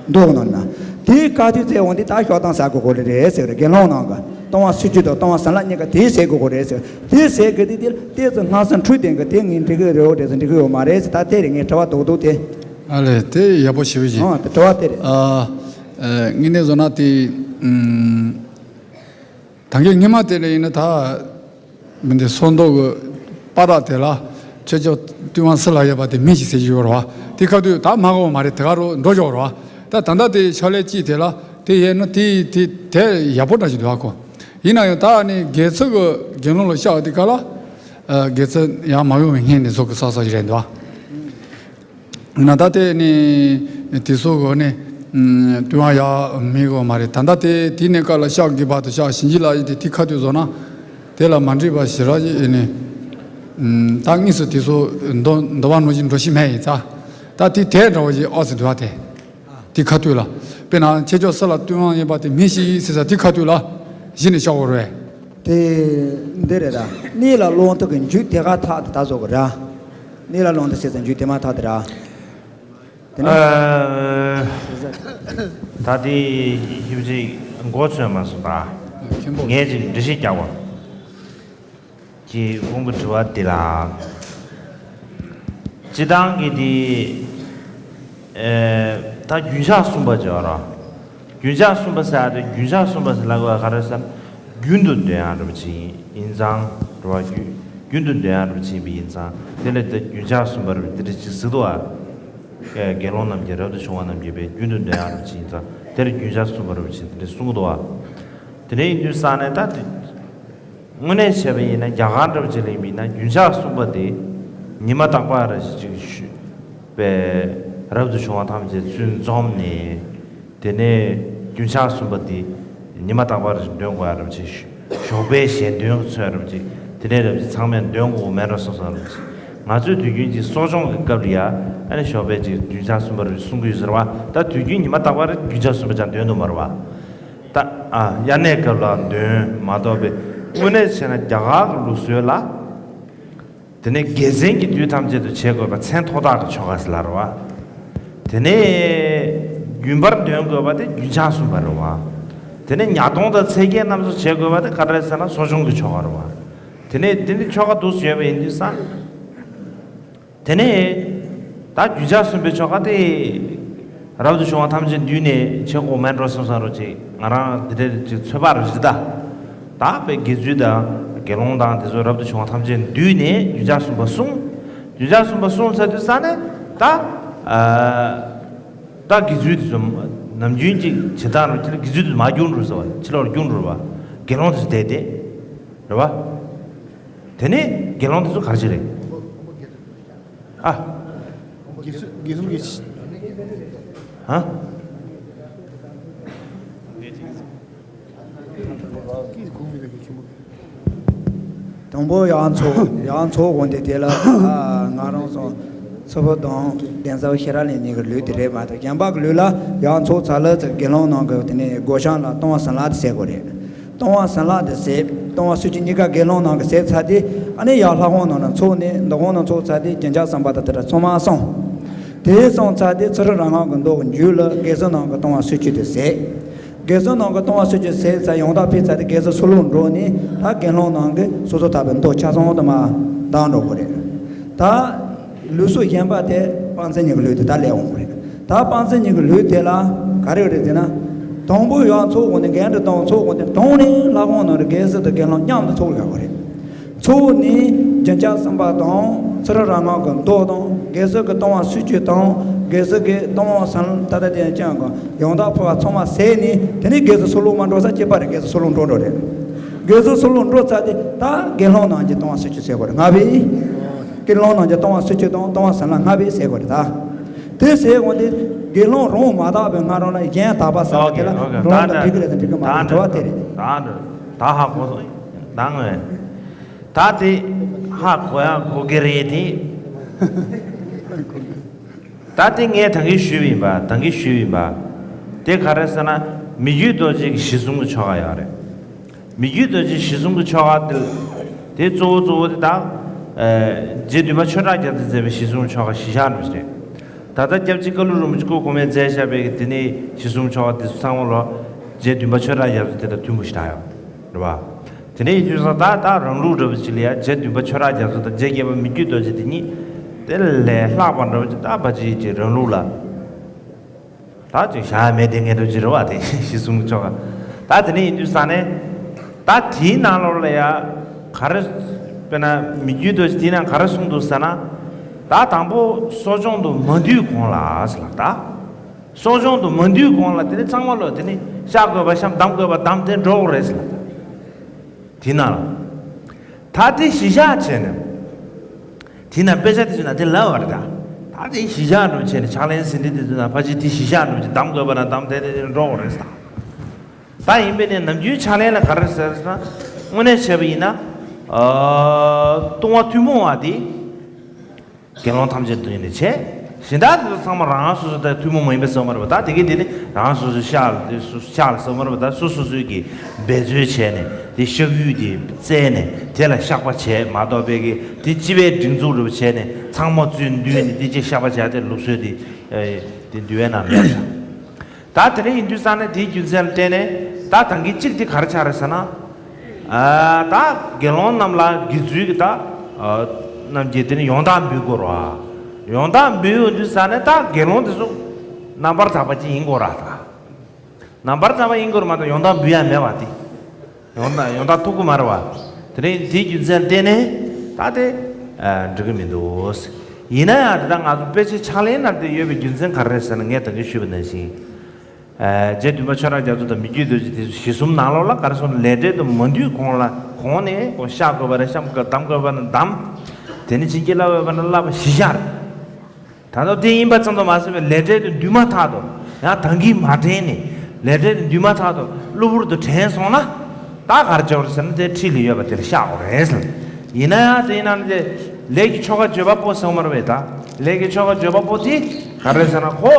མདོ་གི་ནང་ན་དེའི་བཀའ་ཐུབ་བཙལ་འོང་དེ་ད་བཤགས་སྡོམ་ཟ་དགོས་མཁོ་རེད་ཟེར་རེད། དགེ་སློང་རྣམས་ཀྱི་ལྟུང་བ་སོ་བཅུ་དང་ལྟུང་བ་བྱིན་རླབས་གཉིས་ཀ་དེའི་ཟད་དགོས་མཁོ་རེད་ཟེར། དེའི་ཟད་དགོས་དེ་དེ་ལྟས་ཚུལ་སྔགས་སུ་འཁྲུལ་ལྡན་གྱི་དེ་ངས་འགྲིག་གི་རེད་འོ་དེ་ཚོ་འགྲིག་གི་ཡོད་མ་རེད་ཟེར། ད་དེ་རེད་ངས་དྲི་བ་རྡོག་རྡོག་དེ། ཨ་ལས་དེ་ཡག་པོ་ཞེ་པོ་ཅིག་ཨ་དེ་དྲི་བ་དེ་རེད། ཨ་ཨ་དངོས་གནས་བཟོ་ན་དེ་ཨུམ། ད་གིན་སྔོན་མ་དེ་ལ་ཡིན་ན་ད་མི་འདི་སྲོག་འདོགས་ཀྱི་པ་ར་དེ་ལ་ཆོས་སྐྱོང་ལྟུང་བ་སུ་ལ་ཡོད་པ་དེ་མི་ཞིག་ཟེར་གྱི་ཡོད་རེད་བ། དེ་ཁ་དུས་ད་མ་གོ་བ་མ་རེད། དེ་ག་རུ་འགྲོ་ཆོག་རེད་བ། ད་ད་ལྟ་དེ་ཕྱག་ལས་གཅིག་དེ་ལ་དེ་ཡས་ན་དེ་དེ་དེ་ཡག་པོ་འདྲ་ཞིག་འདུག་ཨ་ཁོ། ཡིན་ན་ཡང་ད་ནི་དགེ་ཚུལ་གྱི་དགེ་སློང་ལ་བཤགས་དེ་ག་ལ་དགེ་ཚུལ་ཡང་མ་ཡོང་བའི་སྔོན་ནས་བཟོ་གི་ས་ས་ཞིག་རེད་འདུག་ཨ། ན་ད་དེ་ནི་དེ་ཚོ་གོ་ནི་ལྟུང་བ་ཡག་མི་གོ་མ་རེད། ད་ད་དེ་དེ་ནས་ཀ་ལ་ཤག་གི་བར་དུ་ཤག་བྱིན་གྱིས་བརླབས་ཡིན་ཏེ་དེ་ཁ་ཐུག་བཟོ་ན་དེ་ལ་མ་འགྲིག་པ་ཞེ་དྲག་ཅིག་ཡིན་ནི། ད་དངོས་སུ་དེ་ཚོ་འདོ་འདོ་བ་ནོར་གྱི་འགྲོ་ཤེས་མེད་ཡིན་ཙང་ད་དེ་དེ་འདྲ་བ་ཞིག་ཨོ་ཟེར་འདུག་བ་དེ་དེ་ཁ་ཐུག་ལ་དཔེར་ན་ཆེ་ཆོག་སུ་ལ་ལྟུང་བ་ཡིན་པ་དེ་མི་ཞིག་ཡིན་ཟེར་ས་དེ་ཁ་ཐུག་ལ་གཞི་ནས་ཤག་འོར་བས། དེ་འདི་རེད་ད། གནས་ལ་ལོང་དུ་གི་མཇུག་དེ་ག་ཐག་ཏུ་ད་བཟོ་གི་ར། གནས་ལ་ལོང་དུ་ཟེར་ཙང་མཇུག་དེ་མ་ཐག་ཏུ་ར། དེ་ནས་ཨ། ད་དེ་ཞིབ་ཅིག་མགོ་ཚོས་མ་སོང་ད། མཁན་པོ། ངས་ཅིག་འགྲེལ་བཤད་རྒྱག་པ། ཀྱི་དབང་གི་དྲི་བ་འདི་ལ། སྤྱི་བཏང་གི་དེ། ཨེ། ད་རྒྱུན་ཆགས་གསུམ་པ་ཅིག་ཡོད་རེད། རྒྱུན་ཆགས་གསུམ་པ་ཟེར་ཡ་དེ་རྒྱུན་ཆགས་གསུམ་པ་ཟེར་ལབ་དགོས་པ་ག་རེ་ཟེར་ན། རྒྱུན་དུ་འདོན་ཡག་འདྲ་པོ་ཅིག་ཡིན་ཙང་རེད་བ། རྒྱུན་རྒྱུན་དུ་འདོན་ཡག་འདྲ་པོ་ཅིག་ཡིན་པ་ཡིན་ཙང་དེ་ལས་དེ་རྒྱུན་ཆགས་གསུམ་པ་རེད་པ། དེ་འདྲ་ཅིག་ཟེར་འདུག་བ། ཨེ། དགེ་སློང་རྣམས་ཀྱིས་རབ་ཏུ་བྱུང་བ་རྣམས་ཀྱིས་པའི་རྒྱུན་དུ་འདོན་ཡག་འདྲ་པོ་ཅིག་ཡིན་ཙང་དེ་ལ་རྒྱུན་ཆགས་གསུམ་པ་རེད་པ་ཅིག་དེ་འདྲ་གསུང་གི་འདུག་བ། དེ་འདྲ་ཡིན་དུས་ཙང་ནས་ད་དེ། དངོས་གནས་བྱས་པ་ཡིན་ན་རྒྱ་གར་འདྲ་པོ་ཅིག་ལ་ཡིན་པ་ཡིན་ན་རྒྱུན་ཆགས་གསུམ་པ་དེ་ཉི་མ་རྟག་པར་ཅིག་ཞུ་བའི་རབ་ཏུ་བྱུང་བ་ཐམས་ཅད་ཚུར་འཛོམས་ནས་དེ་ནས་རྒྱུན་ཆགས་གསུམ་པ་དེ་ཉི་མ་རྟག་པར་ཅིག་འདོན་དགོས་ཡ་འདྲ་པོ་ཅིག་ཞོགས་པའི་ཞལ་འདོན་གྱི་ཚུལ་འདྲ་པོ་ཅིག་དེ་ནས་འདྲ་པོ་ཅིག་ཚང་མས་འདོན་དགོས་མེད་འགྲོ་བསམ་བསམ་འདྲ་པོ་ཅིག་ང་ཚོས་དུས་རྒྱུན་གྱི་གསོ་སྦྱོང་གི་སྐབས་ལ་ཡ་ཨ་ནི་ཞོགས་པའི་ཅིག་རྒྱུན་ཆགས་གསུམ་པ་རེད་གསུང་གི་ཡོད་ཟེར་བ། ད་དུས་རྒྱུན་ཉི་མ་རྟག་པར་རྒྱུན་ཆགས་གསུམ་པ་ཅང་འདོན་འདུག་མ་རེད་བ། ད་ཨ་དབྱར་གནས་སྐབས་ལ་འདོན་མ་གཏོགས་པའི་དངོས་གནས་བྱས་ན་རྒྱ་གར་གྱི་ལུགས་སྲོལ་ལ། དེ་ནས་དགེ་མཚན་གྱི་དུས་ཐམས་ཅད་དུ་བྱེད་དགོས་པ་མཚན་ཐོག་ཐག་གི་ཆོ་ག་ཟེར་ལབ་རེད་བ། དེ་ནས་རྒྱུན་པར་འདོན་དགོས་པ་དེ་རྒྱུན་ཆགས་གསུམ་པ་རེད་བ། དེ་ནས་ཉ་སྟོན་དང་ཚེས་བརྒྱད་རྣམས་སུ་བྱེད་དགོས་པ་དེ་ག་རེ་རེད་ཟེར་ན་གསོ་སྦྱོང་གི་ཆོ་ག་རེད་བ། དེ་ནས་དེ་འདྲའི་ཆོ་ག་འདུག་སེ་ཡོད་པ་ཡིན་དུས་ཙང་། དེ་ནས་ད་རྒྱུན་ཆགས་གསུམ་པའི་ཆོ་ག་དེ་རབ་ཏུ་བྱུང་བ་ཐམས་ཅད་འདུས་ནས་བྱེད་དགོས་མེད་འགྲོ་བསམ་བསམ་འདྲ་པོ་ཅིག་ང་རང་འདི་འདྲའི་ཅིག་ཚོད་དཔག་འདྲ་པོ་ཅིག་ད། ད་དཔེ་དགེ་ཚུལ་དང་ དགེ་སློང་དང་དེ་ཚོ་རབ་ཏུ་བྱུང་བ་ཐམས་ཅད་འདུས་ནས་རྒྱུན་ཆགས་གསུམ་པ་གསུངས། རྒྱུན་ཆགས་གསུམ་པ་གསུངས་ཚར་དུས་ཙ་ནས་ད། ཨ། ད་དགེ་ཚུལ་དེ་ཚོ་ནམ་རྒྱུན་གྱི་བྱེད་སྟངས་རུ་ཁྱེད་དགེ་ཚུལ་དེ་ཚོ་མར་རྒྱུག་འགྲོ་ཟེར་བ། ཕྱི་ལོགས་རྒྱུག་འགྲོ་བ། དགེ་སློང་དེ་ཚོ་བསྡད་དེ། རེད་བ། དེ་ནས་དགེ་སློང་དེ་ཚོ་ག་རེ་བྱེད་རེད། ཨ། དགེ་ཚུལ་དགེ་ཚུལ་གྱི། ཧ། དང་པོ་ཡང་ཚོགས་ཡང་ཚོགས་དགོན་སྡེ་དེ་ལ་ང་རང་ཚོ་ཚོ་བོ་དང་གདན་ས་ཤེས་རབ་གླིང་གཉིས་ཀྱི་ལུགས་དེ་རེད་མ་གཏོགས། གཞན་པ་གི་ལུགས་ལ་ཡང་ཚོགས་ཚར་ལ་དགེ་སློང་ནང་གི་དེ་ནས་སྒོ་བྱང་ལ་ལྟུང་བ་བྱིན་རླབས་དེ་ཟེར་དགོས་རེད། ལྟུང་བ་བྱིན་རླབས་དེ་ཟེར། ལྟུང་བ་སོ་བཅུ་གཉིས་ཀ་དགེ་སློང་ནང་གི་ཟེར་ཚར་དུས། ཨ་ནི་ཡར་ལྷ་ཁང་ནང་ན་ཚོགས་ནས་འདུ་ཁང་ནང་ཚོགས་ཚར་དུས་རྒྱུན་ཆགས་གསུམ་པ་དང་དེ་འདྲ་ཚང་མ་སོང་། དེ་སོང་ཚར་དུས་ཚུ་རོལ་རང་སྔགས་ཀྱི་མདོ་གི་མཇུག་ལ་དགེ་ཚུལ་ནང་གི་ལྟུང་བ་སོ་བཅུ་དེ་ཟེར། དགེ་ཚུལ་ནང་གི་ལྟུང་བ་སོ་བཅུ་ཟེར་ཚར། ཡང་དག་ཕེབས་ཚར་དུས་དགེ་ཚུལ་སོ་བློ་འགྲོ་ནས་ད་དགེ་སློང་ནང་གི་སོ་སོ་ཐར་པའི་མདོ་ཆ་ཚང་དུ་མར་ལྡང་འགྲོ་གི་རེད། ད་ལུགས་སྲོལ་གཞན་པ་དེ་དཔང་ཚད་གཉིས་ཀྱི་ལུགས་དེ་ད་སླེབས་འོང་གི་རེད། ད་དཔང་ཚད་གཉིས་ཀྱི་ལུགས་དེ་ལ་ག་རེ་ཡོད་རེད་ཟེར་ན། དང་པོ་ཡང་ཚོགས་དགོན་སྡེ་འགན་འཁྲི་དང་ཚོགས་དགོན་སྡེ་དང་ནས་ལྷ་ཁང་ནང་རུ་དགེ་ཚུལ་དང་དགེ་སློང་མཉམ་དུ་ཚོགས་ཡོད་གི་རེད། ཚོགས་ནས་རྒྱུན་ཆགས་གསུམ་པ་དང་ཚུ་རོལ་རང་སྔགས་ཀྱི་མདོ་དང་དགེ་ཚུལ་གྱི་ལྟུང་བ་སོ་བཅུ་དང་དགེ་ཚུལ་གྱི་ལྟུང་བ་བྱིན་རླབས་ད་ལྟ་དེ་ཅང་གི་ཡང་དག་ཕོ་བ་ཚང་མ་ཟད་ནས། དེ་ནས་དགེ་ཚུལ་སོ་བློ་མ་འགྲོ་ས་གཅིག་པ་རེད། དགེ་ཚུལ་སོ་བློ་འགྲོ་འགྲོ་རེད། དགེ་ཚུལ་སོ་བློ་འགྲོ་ཚར་དུས་ད་དགེ་སློང་ནང་གི་ལྟུང་བ་སོ་བཅུ་ཟེར་དགོས་རེད། ལྔ་པའི་དགེ་སློང་ནང་གི་ལྟུང་བ་སོ་བཅུ་དང་ལྟུང་བ་བྱིན་རླབས་ལྔ་པའི་ཟེར་དགོས་རེད། ད་དེ་ཟེར་འོང་དུས་དགེ་སློང་རང་མ་དག་པའི་སྔ་རོལ་ན་གཞན་དག་པ་ཟེར་བ་དེ་ལ་ཨོ་ཀེ་ཨོ་ཀེ། ད་འགྲིག་གི་རེད་དང་འགྲིག་གི་མ་རེད་དྲི་བ་དེ་རེད། ད་འགྲིག་ད་ཧ་གོ་སོང་། ད་ངོས། ད་དེ་ཧ་གོ་ཡ་གོ་གི་རེད་དེ། ད་དེ་ངས་ད་གིན་ཞུས་པ་ཡིན་པ། ད་གིན་ཞུས་པ་ཡིན་པ། དེ་ག་རེ་ཟེར་ན། མི་བསྐྱོད་རྡོ་རྗེ་གི་གཞི་གསུམ་གྱི་ཆོ་ག་ཡོད་རེད། མི་བསྐྱོད་རྡོ་རྗེ་གཞི་གསུམ་གྱི་ཆོ་ག་དེ། དེ་གཙོ་བོ་གཙོ་བོ་དེ་ད། ཨ། རྗེ་བདུན་པ་ཆོས་གྲགས་རྒྱ་མཚོས་མཛད་པའི་གཞི་གསུམ་ཆོ་ག་བཞི་ཆ་རེད། ད་ལྟ་སྐྱབས་རྗེ་ཀ་ལུ་རིན་པོ་ཆེ་སྐུ་གོང་མས་མཛད་བཞག་པའི་དེ་ནས་གཞི་གསུམ་ཆོ་ག་དེ་ཚོ་ཚང་མ་ལོ། རྗེ་བདུན་པ་ཆོས་གྲགས་རྒྱ་མཚོ་དེ་དང་མཐུན་པོ་ཞིག་ཆགས་ཡོད་རེད་པ། དེ་ནས་ཡིན་དུས་ཙང་ད་ད་རང་ལུགས་འདྲ་བོ་ཅིག་ལ་ཡ། རྗེ་བདུན་པ་ཆོས་གྲགས་རྒྱ་མཚོ་དང་རྗེ་བརྒྱད་པ་མི་བསྐྱོད་རྡོ་རྗེ་དེ་གཉིས་དེ་ལས་ལྷག་པ་འདྲ་བོ་ཅིག་ད་ཕལ་ཆེར་ཅིག་རང་ལུགས་ལ། ད་ཅིག་བཞག་ཡ་མེད་དེ་ངས་འདྲ་ཅིག་རེད་པ། དེ་གཞི་གསུམ་ཆོ་ག། ད་དེ་ནས་ཡིན་དུས་ཙང་ནས། ད་དེའི་ནང་ལོགས་ལ་ཡ། ག་རེ། དཔེར་ན་མི་བསྐྱོད་རྡོ་རྗེ་དེའི་ནང་ག་རེ་གསུངས་འདུག་ཟེར་ན། ད་དང་པོ་གསོ་སྦྱོང་དུ་མ་འདུས་གོང་ལ་ཟེར་ལ་ད། གསོ་སྦྱོང་དུ་མ་འདུས་གོང་ལ་དེ་ནས་ཚང་མ་ལོ་དེ་ནས་བཤགས་དགོས་པ་བཤམས། བསྡམ་དགོས་པ་བསྡམས་ཏེ་འགྲོ་དགོས་རེད་ཟེར་ལ་ད། དེའི་ནང་ལ། ད་དེ་གཞི་བཞག་བྱས་ནས། དེ་ན་དཔེ་ཆ་དེ་ཚོ་ན་དེ་ལབ་པ་རེད་ད། ད་དེ་གཞི་བཞག་འགྲོ་བྱས་ནས་ཕྱག་ལེན་ཟིན་བྲིས་དེ་ཚོ་ན་ཕལ་ཆེར་དེ་གཞི་བཞག་འགྲོ་བྱས། བསྡམ་དགོས་པ་ན་བསྡམས་ཏེ་དེ་འགྲོ་དགོས་རེད་ད། ད་ཡིན་པས་ནས་ནམ་རྒྱུན་ཕྱག་ལེན་ལ་ག་རེ་ཟེར་ཟེར་ན། དངོས་གནས་བྱས་པ་ཡིན་ན། ཨ། ལྟུང་བ་ཐུན་མོང་བ་དེ། དགེ་སློང་ཐམས་ཅད་དུ་ཡིན་ནས་བྱས། གཞན་དག་དེ་ཚོ་ཚང་མ་རང་སོ་སོ་དེ་ཐུན་མོང་མ་ཡིན་པའི་ཟེར་མ་རེད་པ། ད་དེ་གའི་དེ་ནི་རང་སོ་སོའི་ཤག་ལ་དེ་སོ་ཤག་ལ་ཟེར་མ་རེད་པ། ད་སོ་སོ་སོའི་གི་འབད་རྩོལ་བྱས་ནས་དེ་ཤག་ཡུལ་དེ་བཙལ་ནས་དེ་ལ་བཤགས་པ་བྱས་མ་གཏོགས་པའི་གི་དེ་སྤྱི་པའི་སྒྲིག་འཛུགས་རེ་བྱས་ནས་ཚང་མ་ཚུར་འདུས་ནས་དེ་ཅིག་བཤགས་པ་བྱས་དེ་ལུགས་སྲོལ་དེ་དེ་འདུལ་བའི་ནང་མེད་པ། ད་དེ་འདྲ་ཡིན་དུས་ཙང་ནས་དེའི་རྒྱུ་མཚན་ལ་བརྟེན་ནས་ད་ད་གིན་གཅིག་དེ་ག་རེ་ཆགས་རེད་ཟེར་ན། ཨ། ད་དགེ་སློང་རྣམས་ལ་དགེ་ཚུལ་གྱི་ད། ཨ། རྣམས་ཀྱིས་དེ་ནི་ཡང་དག་འབུལ་དགོས་ར། ཡང་དག་འབུལ་ཡོང་དུས་ཙང་ནས་ད་དགེ་སློང་དེ་ཚོ་རྣམ་པར་དག་པ་ཅིག་ཡིན་དགོས་ར་ད། རྣམ་པར་དག་པ་ཡིན་དགོས་ར་མ་གཏོགས་ཡང་དག་འབུལ་ཡ་མེད་པ་དེ། ཡང་དག་ཡང་དག་ཐོབ་ཀྱི་མ་རེད་པ། དེ་རིང་དེའི་རྒྱུ་མཚན་ལ་བརྟེན་ནས་ད་དེ། ཨ། འགྲིག་གི་མི་འདུག། ཡིན་ན་ཡང་དེ་ད་ང་ཚོ་དཔེ་ཆའི་ཕྱག་ལེན་ནང་དེ་ཡོད་པའི་རྒྱུ་མཚན་ག་རེ་རེད་ཟེར་ན། ངས་ད་གིན་ཞུས་པ་ནང་བཞིན། ཨ། རྗེ་བདུན་པ་ཆོས་གྲགས་རྒྱ་མཚོ་དང་མི་བསྐྱོད་རྡོ་རྗེ་དེ་ཚོ་གཞི་གསུམ་ནང་ལོགས་ལ་ག་རེ་གསུངས་ན། ལས་འབྲས་དུ་མ་འདུས་གོང་ལ། གོང་ནས་གོང་བཤགས་དགོས་པ་ན་བཤགས། བསྡམ་དགོས་པ་ན་བསྡམས། དེ་ནས་བྱིན་གྱིས་བརླབས་པ་ན་བརླབས་པ་གཞི་བཞག་རེད། ད་དུང་དེ་ཡིན་པ་ཙམ་དུ་མ་ཟད་པའི་ལས་འབྲས་དུ་འདུས་མ་ཐག་ཏུ་ཡང་ད་གིན་མ་དྲན་ནས་ལས་འབྲས་དུ་འདུས་མ་ཐག་ཏུ་གློ་བུར་དུ་དྲན་སོང་ན། ད་ག་རེ་བྱེད་དགོས་རེད་ཟེར་ན། དེ་ཁྲིད་ལ་ཡོད་པ་དེ་ལ་བཤགས་དགོས་རེད་ཟེར། ཡིན་ན་ཡང་དེ་ཡིན་ན་དེ་ལས་ཀྱི་ཆོ་ག་བརྗོད་པ་པོ་ཟེར་མ་རེད་པས། ད་ལས་ཀྱི་ཆོ་ག་བརྗོད་པ་པོ་དེ་ག་རེ་ཟེར་ན། ཁོ་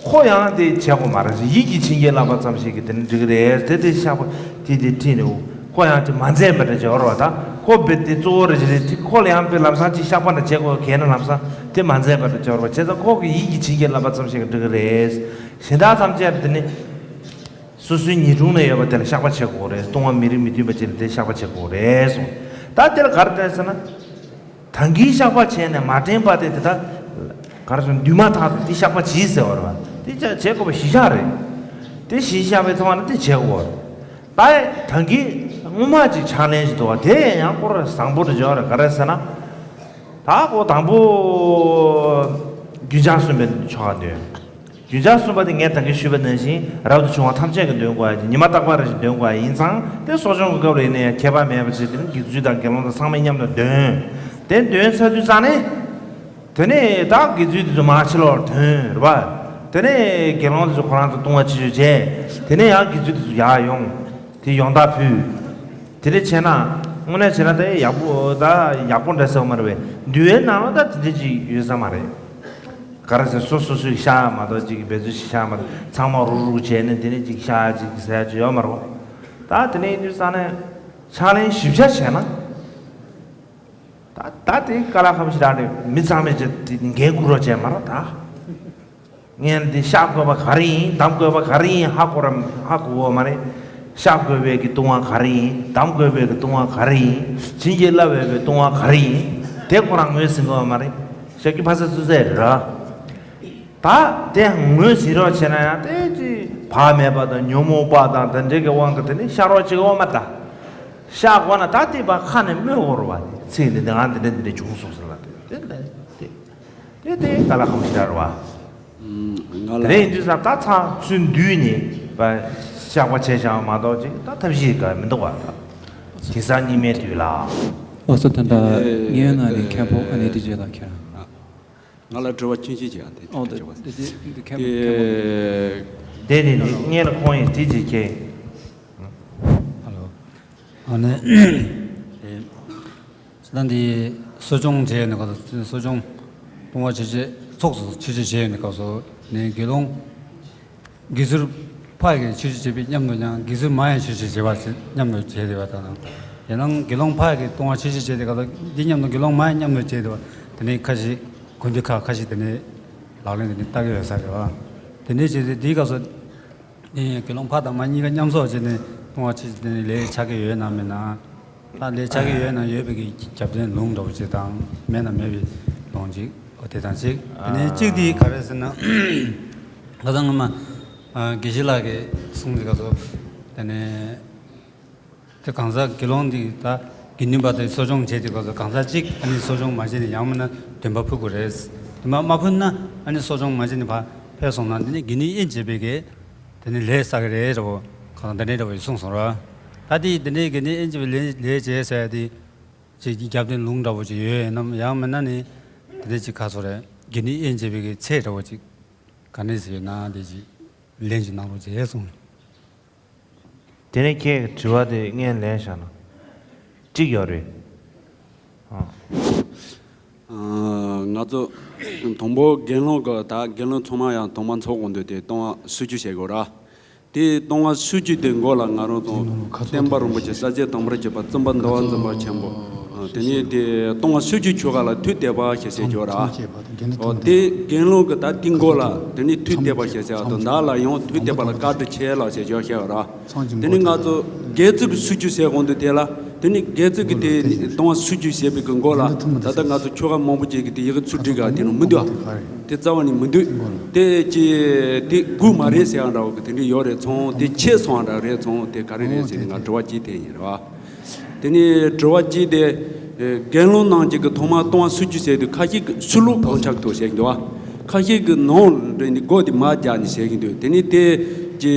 ཁོ་ཡང་དེ་བྱེད་དགོས་མ་རེད། ཡིད་ཀྱིས་བྱིན་གྱིས་བརླབས་པ་ཙམ་ཞིག་གིས་དེ་ནི་འགྲིག་གི་རེད། དེ་དེ་བཤགས་པ་དེ་དེ་ཁྲིད་ནས། ཁོ་ཡང་དེ་མ་མཛད་པ་འདྲ་བྱེད་དགོས་རེད་པ། ད་ཁོ་དཔེ་དེ་གཙོ་བོ་རེད་ཅེས་རེད། དེ་ཁོ་ལ་ཡང་དཔེ་ལམ་སང་ཅིག་བཤགས་པ་འདྲ་བྱེད་དགོས་གལ་ན་ལམ་སང་དེ་མ་མཛད་པ་འདྲ་བྱེད་དགོས་རེད་པ། བྱས་ཙང་ཁོ་གི་ཡིད་ཀྱིས་བྱིན་གྱིས་བརླབས་པ་ཙམ་ཞིག་གིས་འགྲིག་གི་རེད། གཞན་དག་ཐམས་ཅད་དེ་ནི་སོ་སོའི་ཉེ་དྲུང་ན་ཡོད་པ་དེ་ལ་བཤགས་པ་བྱེད་དགོས་རེད། ལྟུང་བ་མི་རིགས་མི་མཐུན་པ་ཅིག་ལ་དེ་བཤགས་པ་བྱེད་དགོས་རེད་གསུངས། ད་དེ་ལ་ག་རེ་བསྟན་ཟེར་ན། ད་གིན་བཤགས་པ་བྱས་ནས་མ་དྲན་པ་དེ་དེ་ད་ག་རེ་ཟེར། འདུས་མ་ཐག་ཏུ་དེ་བཤགས་པ་གྱིས་ཟེར་བ་རེད་པ། དེ་བྱ་བྱེད་དགོས་པ་གཞི་བཞག་རེད། དེ་གཞི་བཞག་པའི་ཐོག་ནས་དེ་བྱེད་དགོས་རེད། ད་ད་གིན་སྔོན་མ་ཅིག་ཕྱག་ལེན་ཞིག་འདུག་བ། དེ་ཡང་སྐོར་བཟང་པོ་རེ་འཇོག་རེ་ག་རེ་ཟེར་ན། ད་ཁོ་དང་པོ་རྒྱུན་ཆགས་སུན་པའི་ཆོ་ག་འདོན། རྒྱུན་ཆགས་སུན་པ་དེ་ངས་ད་གིན་ཞུས་པ་ནང་བཞིན་རབ་ཏུ་བྱུང་བ་ཐམས་ཅད་ཀྱིས་འདོན་དགོས་ཡ་ཅིག་ཉི་མ་རྟག་པ་རེ་ཞིག་འདོན་དགོས་ཡ་ཡིན་ཙང་། དེ་གསོ་སྦྱོང་གི་སྐབས་རེ་ནས་ཡང་ཁྱད་པར་མེད་པ་ཅིག་དེ་ནི་དགེ་ཚུལ་དང་དགེ་སློང་དང་ཚང་མས་མཉམ་དུ་འདོན། དེ་འདོན་ཚར་དུས་ཙང་ནས། དེ་ནས་ད་དགེ་ཚུལ་དེ་ཚོ་མར་ཕྱི་ལོགས་ཐོན་རེད་པ། དེ་ནས་དགེ་སློང་དེ་ཚོ་ཁོ་རང་ཚོ་ལྟུང་བ་ཆེ་ཤོས་བྱས། དེ་ནས་ཡང་དགེ་ཚུལ་དེ་ཚོ་ཡར་ཡོང་། དེ་ཡོང་བདག་ཕུལ། དེ་འདྲ་བྱས་ན། དངོས་གནས་བྱས་ན་ད་ཡག་པོ་ད་ཡག་པོ་འདྲ་ཟེར་བ་མ་རེད་པས། འདུལ་བའི་ནང་ལ་ད་དེ་འདྲ་ཅིག་ཡོད་ས་མ་རེད། ག་རེ་ཟེར། སོ་སོ་སོས་བཤགས་མ་གཏོགས་ཅིག་འབད་རྩོལ་ཞིག་བཤགས་མ་གཏོགས། ཚང་མ་རུག་རུག་བྱས་ནས་དེ་ནས་ཅིག་བཤགས་ཅིག་ཟེར་ཡ་ཅིག་ཡོད་མ་རེད། ད་དེ་ནས་ཡིན་དུས་ཙང་ནས་ཕྱག་ལེན་ཞིབ་ཆ་བྱས་ན། ད་ད་དེ་ཀ་ལ་ཁམ་ཞིག་རག་རེད། མི་ཚང་མས་ཅིག་དེ་འགན་འཁུར་རོགས་བྱས་མ་རེད་ད། ངས་འདི་བཤགས་དགོས་པ་ག་རེ་ཡིན། བསྡམ་དགོས་པ་ག་རེ་ཡིན། ཧ་གོ་ར་ཧ་གོ་གོ་མ་རེད། བཤགས་དགོས་པའི་གི་ལྟུང་བ་ག་རེ་ཡིན། བསྡམ་དགོས་པའི་གི་ལྟུང་བ་ག་རེ་ཡིན། བྱིན་གྱིས་བརླབས་པའི་གི་ལྟུང་བ་ག་རེ་ཡིན། དེ་ཁོ་རང་ངོས་ཟིན་དགོས་པ་མ་རེད། ཞབས་ཀྱུ་ཕ་ས་ཚུན་ཚད་རེད། ད་དེ་ངོས་ཟིན་རོགས་བྱས་ན་ཡང་དེ་ཅི་བག་མེད་པ་དང་ཉོན་མོངས་པ་དང་དེ་འདྲའི་གི་དབང་གིས་དེ་ནི་བཤགས་རོགས་བྱེད་དགོས་མ་རེད་ད། བཤགས་དགོས་ན་ད་དེ་བ་ཁ་ནས་སྨོས་དགོས་རེད་པ། ཚིག་འདི་འདི་ང་འདི་འདྲ་འདི་འདྲ་བྱུང་སོང་ཟེར་ལ། དེ་དེ་ལས་དེ། དེ་དེ་ཀ་ལ་ཁམ་ཞིག་རེད་པ། ང་ལ། དེ་ཡིན་དུས་ཙང་ད་ཚང་ཚུར་འདུས་ནས་པ་བཤགས་པ་བྱས་བཞག་མ་གཏོགས་ཅིག་ད་ཐབས་ཤེས་ག་མི་འདུག་པ། ད་དེང་སང་སྙིགས་མའི་དུས་ལ། ཨོ་སོ་ད་ལྟ་ཨེ་ངའི་ནང་ནས་མཁན་པོ་ཨ་ནེ་ཏི་ཇེ་ལགས་ཁྱེད་རང་། ང་ལ་དྲི་བ་ཆུང་ཆུང་ཅིག་ཨ་དེ་ཨོ་དྲི་དྲི་བ། དེ་དེ་དེ་མཁན་པོ་མཁན་པོ། དེ་ནི་ངས་ལ་ཁོང་ཡིན་དེ་ཅིག་ཁྱེད། ཧ་ལོ། ཨ་ནི། ད་འདི་གསོ་སྦྱོང་བྱས་ནས་ག་ཚོད་གསོ་སྦྱོང་ལྟུང་བ་ཆོས་སྤྱོད་ཚོགས་སུ་ཆོས་སྤྱོད་བྱས་ནས་ག་ཚོད་ནས་དགེ་སློང་། དགེ་ཚུལ་ཕ་གིས་ཆོས་སྤྱོད་བྱེད་པའི་མཉམ་དུ་ཡང་དགེ་ཚུལ་མ་ཡང་ཆོས་སྤྱོད་བྱེད་པ་ཞིག་མཉམ་དུ་བྱས་བསྡད་པ་དང་། ཡང་ན་དགེ་སློང་ཕ་གིས་ལྟུང་བ་ཆོས་སྤྱོད་བྱས་ཏེ་ག་ཚོད་འདི་མཉམ་དུ་དགེ་སློང་མ་ཡང་མཉམ་དུ་བྱས་བསྡད་པ་དེ་ནས་ཁ་ཤས་དགོན་སྡེ་ཁག་ཁ་ཤས་དེ་ནས་ལག་ལེན་དེ་ནས་བསྟར་གྱི་ཡོད་ས་རེད་པ། དེ་འདྲའི་བྱས་ཏེ་འདིའི་སྐབས་སུ། ཨེ་དགེ་སློང་ཕ་དང་མ་གཉིས་ཀ་མཉམ་གསོག་བྱས་ནས་ལྟུང་བ་ཆོས་སྤྱོད་དེ་ནས་ལས་ཆགས་ཀྱི་ཡོད་ན་མེད་ན། ད་ལས་ཆགས་ཀྱི་ཡོད་ན་ཡོད་པའི་གི་རྒྱབ་རྟེན་ལུང་འདྲ་བོ་ཅིག་དང་མེད་ན་མེད་པའི་ལུང་ཅིག་འོ་དེ་དང་གཅིག་དེ་ནས་གཅིག་དེ་ག་རེ་ཟེར་ན། ཁ་སང་སྔོན་མ་ཨ་དགེ་བཤེས་ལགས་ཀྱིས་གསུངས་དེ་ག་ཚོད། དེ་ནས་དེ་གང་ཟག་དགེ་སློང་འདི་ད་དགེ་འདུན་པ་དེ་གསོ་སྦྱོང་བྱས་དེ་ག་ཚོད་གང་ཟག་གཅིག་ཨ་ནི་གསོ་སྦྱོང་མ་བྱས་ནས་ཡང་མིན་ན་འདོན་པ་ཕུལ་དགོས་རེད། འདོན་པ་མ་ཕུལ་ན་ཨ་ནི་གསོ་སྦྱོང་མ་བྱས་ནས་ཕར་ཕེབས་སོང་ན་དེ་ནི་དགེ་འདུན་དབྱེན་བྱེད་པའི་གི་དེ་ནི་ལས་བསགས་ཀྱི་རེད་འདྲ་བོ། གང་ལྟར་འདི་འདྲའི་འདྲ་བོ་ཞིག་གསུངས་སོང་ར། ད་དེ་དེ་འདྲའི་དགེ་འདུན་དབྱེན་བྱེད་པའི་ལས་ལས་བྱས་ཟེར་ཡ་དེ། ཅིག་རྒྱབ་རྟེན་ལུང་འདྲ་བོ་ཅིག་ཡོད་ཡིན་ནམ། ཡང་མིན་ན་ནི་དེ་འདྲ་ཅིག་ག་ཚོད་རེད། དགེ་འདུན་དབྱེན་བྱེད་པའི་གི་ཚད་འདྲ་བོ་ཅིག་ག་འདྲ་ཞིག་ཡོད་ན་དེ་ཅིག་ལན་ཅིག་གནང་རོགས་བྱས་གསུངས། དེ་ནས་ཁྱེད་ཀྱི་དྲི་བ་དེ་སྔོན་ལན་བཞག་ན། གཅིག་ཡོད་རེད། ཨ། ཨ། ང་ཚོ་དང་པོ་དགེ་སློང་གི་ད་དགེ་སློང་ཚང་མ་ཡང་དུ་མ་ཚོགས་དགོས་འདུག་དེ་ལྟུང་བ་སོ་བཅུ་བྱེད་དགོས་ར། དེ་ལྟུང་བ་སོ་བཅུ་དེ་མགོ་ལ་ང་རང་ཚོ་བསྟན་པ་རིན་པོ་ཆེ་ས་སྐྱ་དང་པོར་གྱུར་པ་བཙུན་པ་འདུལ་བ་འཛིན་པ་ཆེན་པོ། ཨ། དེ་ནས་དེ་ལྟུང་བ་སོ་བཅུ་ཆོ་ག་ལ་ཐུགས་གཏད་པ་ཞེས་བྱ་ཡོད་ར། ཨོ་དེ་དགེ་སློང་གི་ད་དེ་མགོ་ལ་དེ་ནས་ཐུགས་གཏད་པ་ཞེས་བྱ་དང་བདག་ལ་ཡང་ཐུགས་གཏད་པ་ལ་བཀའ་དྲིན་ཆེ་ལགས་ཞེས་བྱ་བྱ་ཡོད་ར། དེ་ནི་ང་ཚོ་དགེ་ཚུལ་གྱི་སོ་བཅུ་ཟེར་དགོངས་འདུག་དེ་ལ་དེ་ནི་དགེ་ཚུལ་གྱི་དེ་ལྟུང་བ་སོ་བཅུ་ཟེར་བའི་གི་མགོ་ལ་ད་ལྟ་ང་ཚོ་ཆོ་ག་མང་པོ་ཅིག་གི་དེ་ཡི་གེ་ཚུལ་བྲིས་ག་དེ་ནི་མི་འདུག་དེ་རྩ་བ་ནས་མི་འདུག་དེ་ཅི་དེ་དགོས་མ་རེད་ཟེར་ཡང་འདྲ་བོ་གི་དེ་འདྲ་ཡོད་རེད་སོང་། དེ་ཆད་སོང་ཡང་འདྲ་རེད་སོང་། དེ་ག་རེ་རེད་ཟེར་ནས་ང་དྲི་བ་གཅིག་དེ་ཡིན་རེད་བ། དེ་ནས་དྲི་བ་གཅིག་དེ། ཨེ། དགེ་སློང་རྣམས་ཀྱི་གི་ཐོག་མར་ལྟུང་བ་སོ་བཅུ་ཟེར་དུས་ཁ་ཤས་ཀྱིས་ཕྱི་ལོགས་གང་ཆགས་ཐུབ་ཟེར་གྱི་འདུག་བ། ཁ་ཤས་ཀྱིས་ནང་རེ་ནི་སྒོ་དེ་མར་རྒྱག་ནས་ཟེར་གྱི་འདུག་དེ་ནི་དེ་ཀྱི་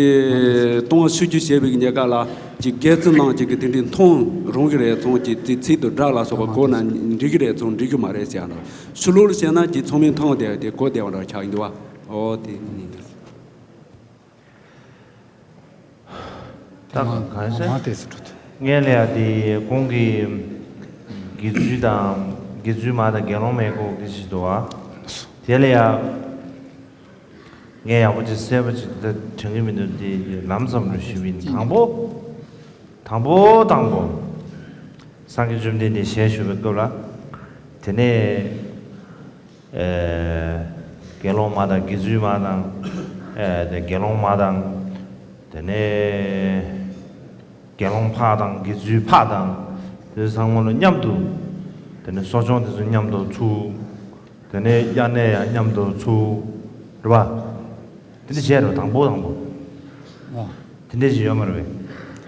ལྟུང་བ་སོ་བཅུ་ཟེར་བའི་གི་ཉེ་ཁ་ལ་ཀྱི་དགེ་ཚུལ་རྣམས་ཀྱི་གི་དེ་འདྲའི་མཐོང་རུང་གི་རེད་ཚོང་ཀྱི་ཚིག་ཚིག་ཏུ་སྒྲ་ལ་སོགས་པ་གོ་ན་འགྲིག་གི་རེད་ཚོང་འགྲིག་གི་མ་རེད་ཟེར་ཡང་འདུག་ཕྱི་ལོགས་ལ་བཤད་ན་ཀྱི་ཚང་མས་མཐོང་བསྡད་དེ་གོ་བསྡད་པ་འདྲ་ཆགས་ཀྱི་འདུག་བ། ཨོ་དེ་ནི་འདུག་ད་གང་ཟེར། ངས་ལ་ཡ་དེ་གོང་གི་དགེ་ཚུལ་དང་དགེ་ཚུལ་མ་དང་དགེ་སློང་མའི་སྐོར་གྱི་ཞིག་འདུག་བ། དེ་ལ་ཡ་ངས་ཡག་པོ་ཅིག་གསལ་པོ་ཅིག་ད་དྲན་གྱི་མི་འདུག་དེ་ལམ་ཙམ་རུ་ཞུས་པ་ཡིན། དང་པོ། དང་པོ་དང་པོ། སངས་རྒྱས་བཅོམ་ལྡན་འདས་ཞལ་བཞུགས་པའི་སྐབས་ལ། དེ་ནས། ཨེ། དགེ་སློང་མ་དང་དགེ་ཚུལ་མ་དང་། ཨེ། དེ་དགེ་སློང་མ་དང་། དེ་ནས་དགེ་སློང་ཕ་དང་དགེ་ཚུལ་ཕ་དང་། དེ་ཚང་མ་ལ་མཉམ་དུ། དེ་ནས་གསོ་སྦྱོང་དེ་ཚོ་མཉམ་དུ་ཚུགས། དེ་ནས་དབྱར་གནས་ཡང་མཉམ་དུ་ཚུགས། རེད་པ། དེ་འདྲ་བྱས་རེད་དང་པོ་དང་པོ། ཨོ། དེ་འདྲ་ཞིག་ཡོད་མ་རེད་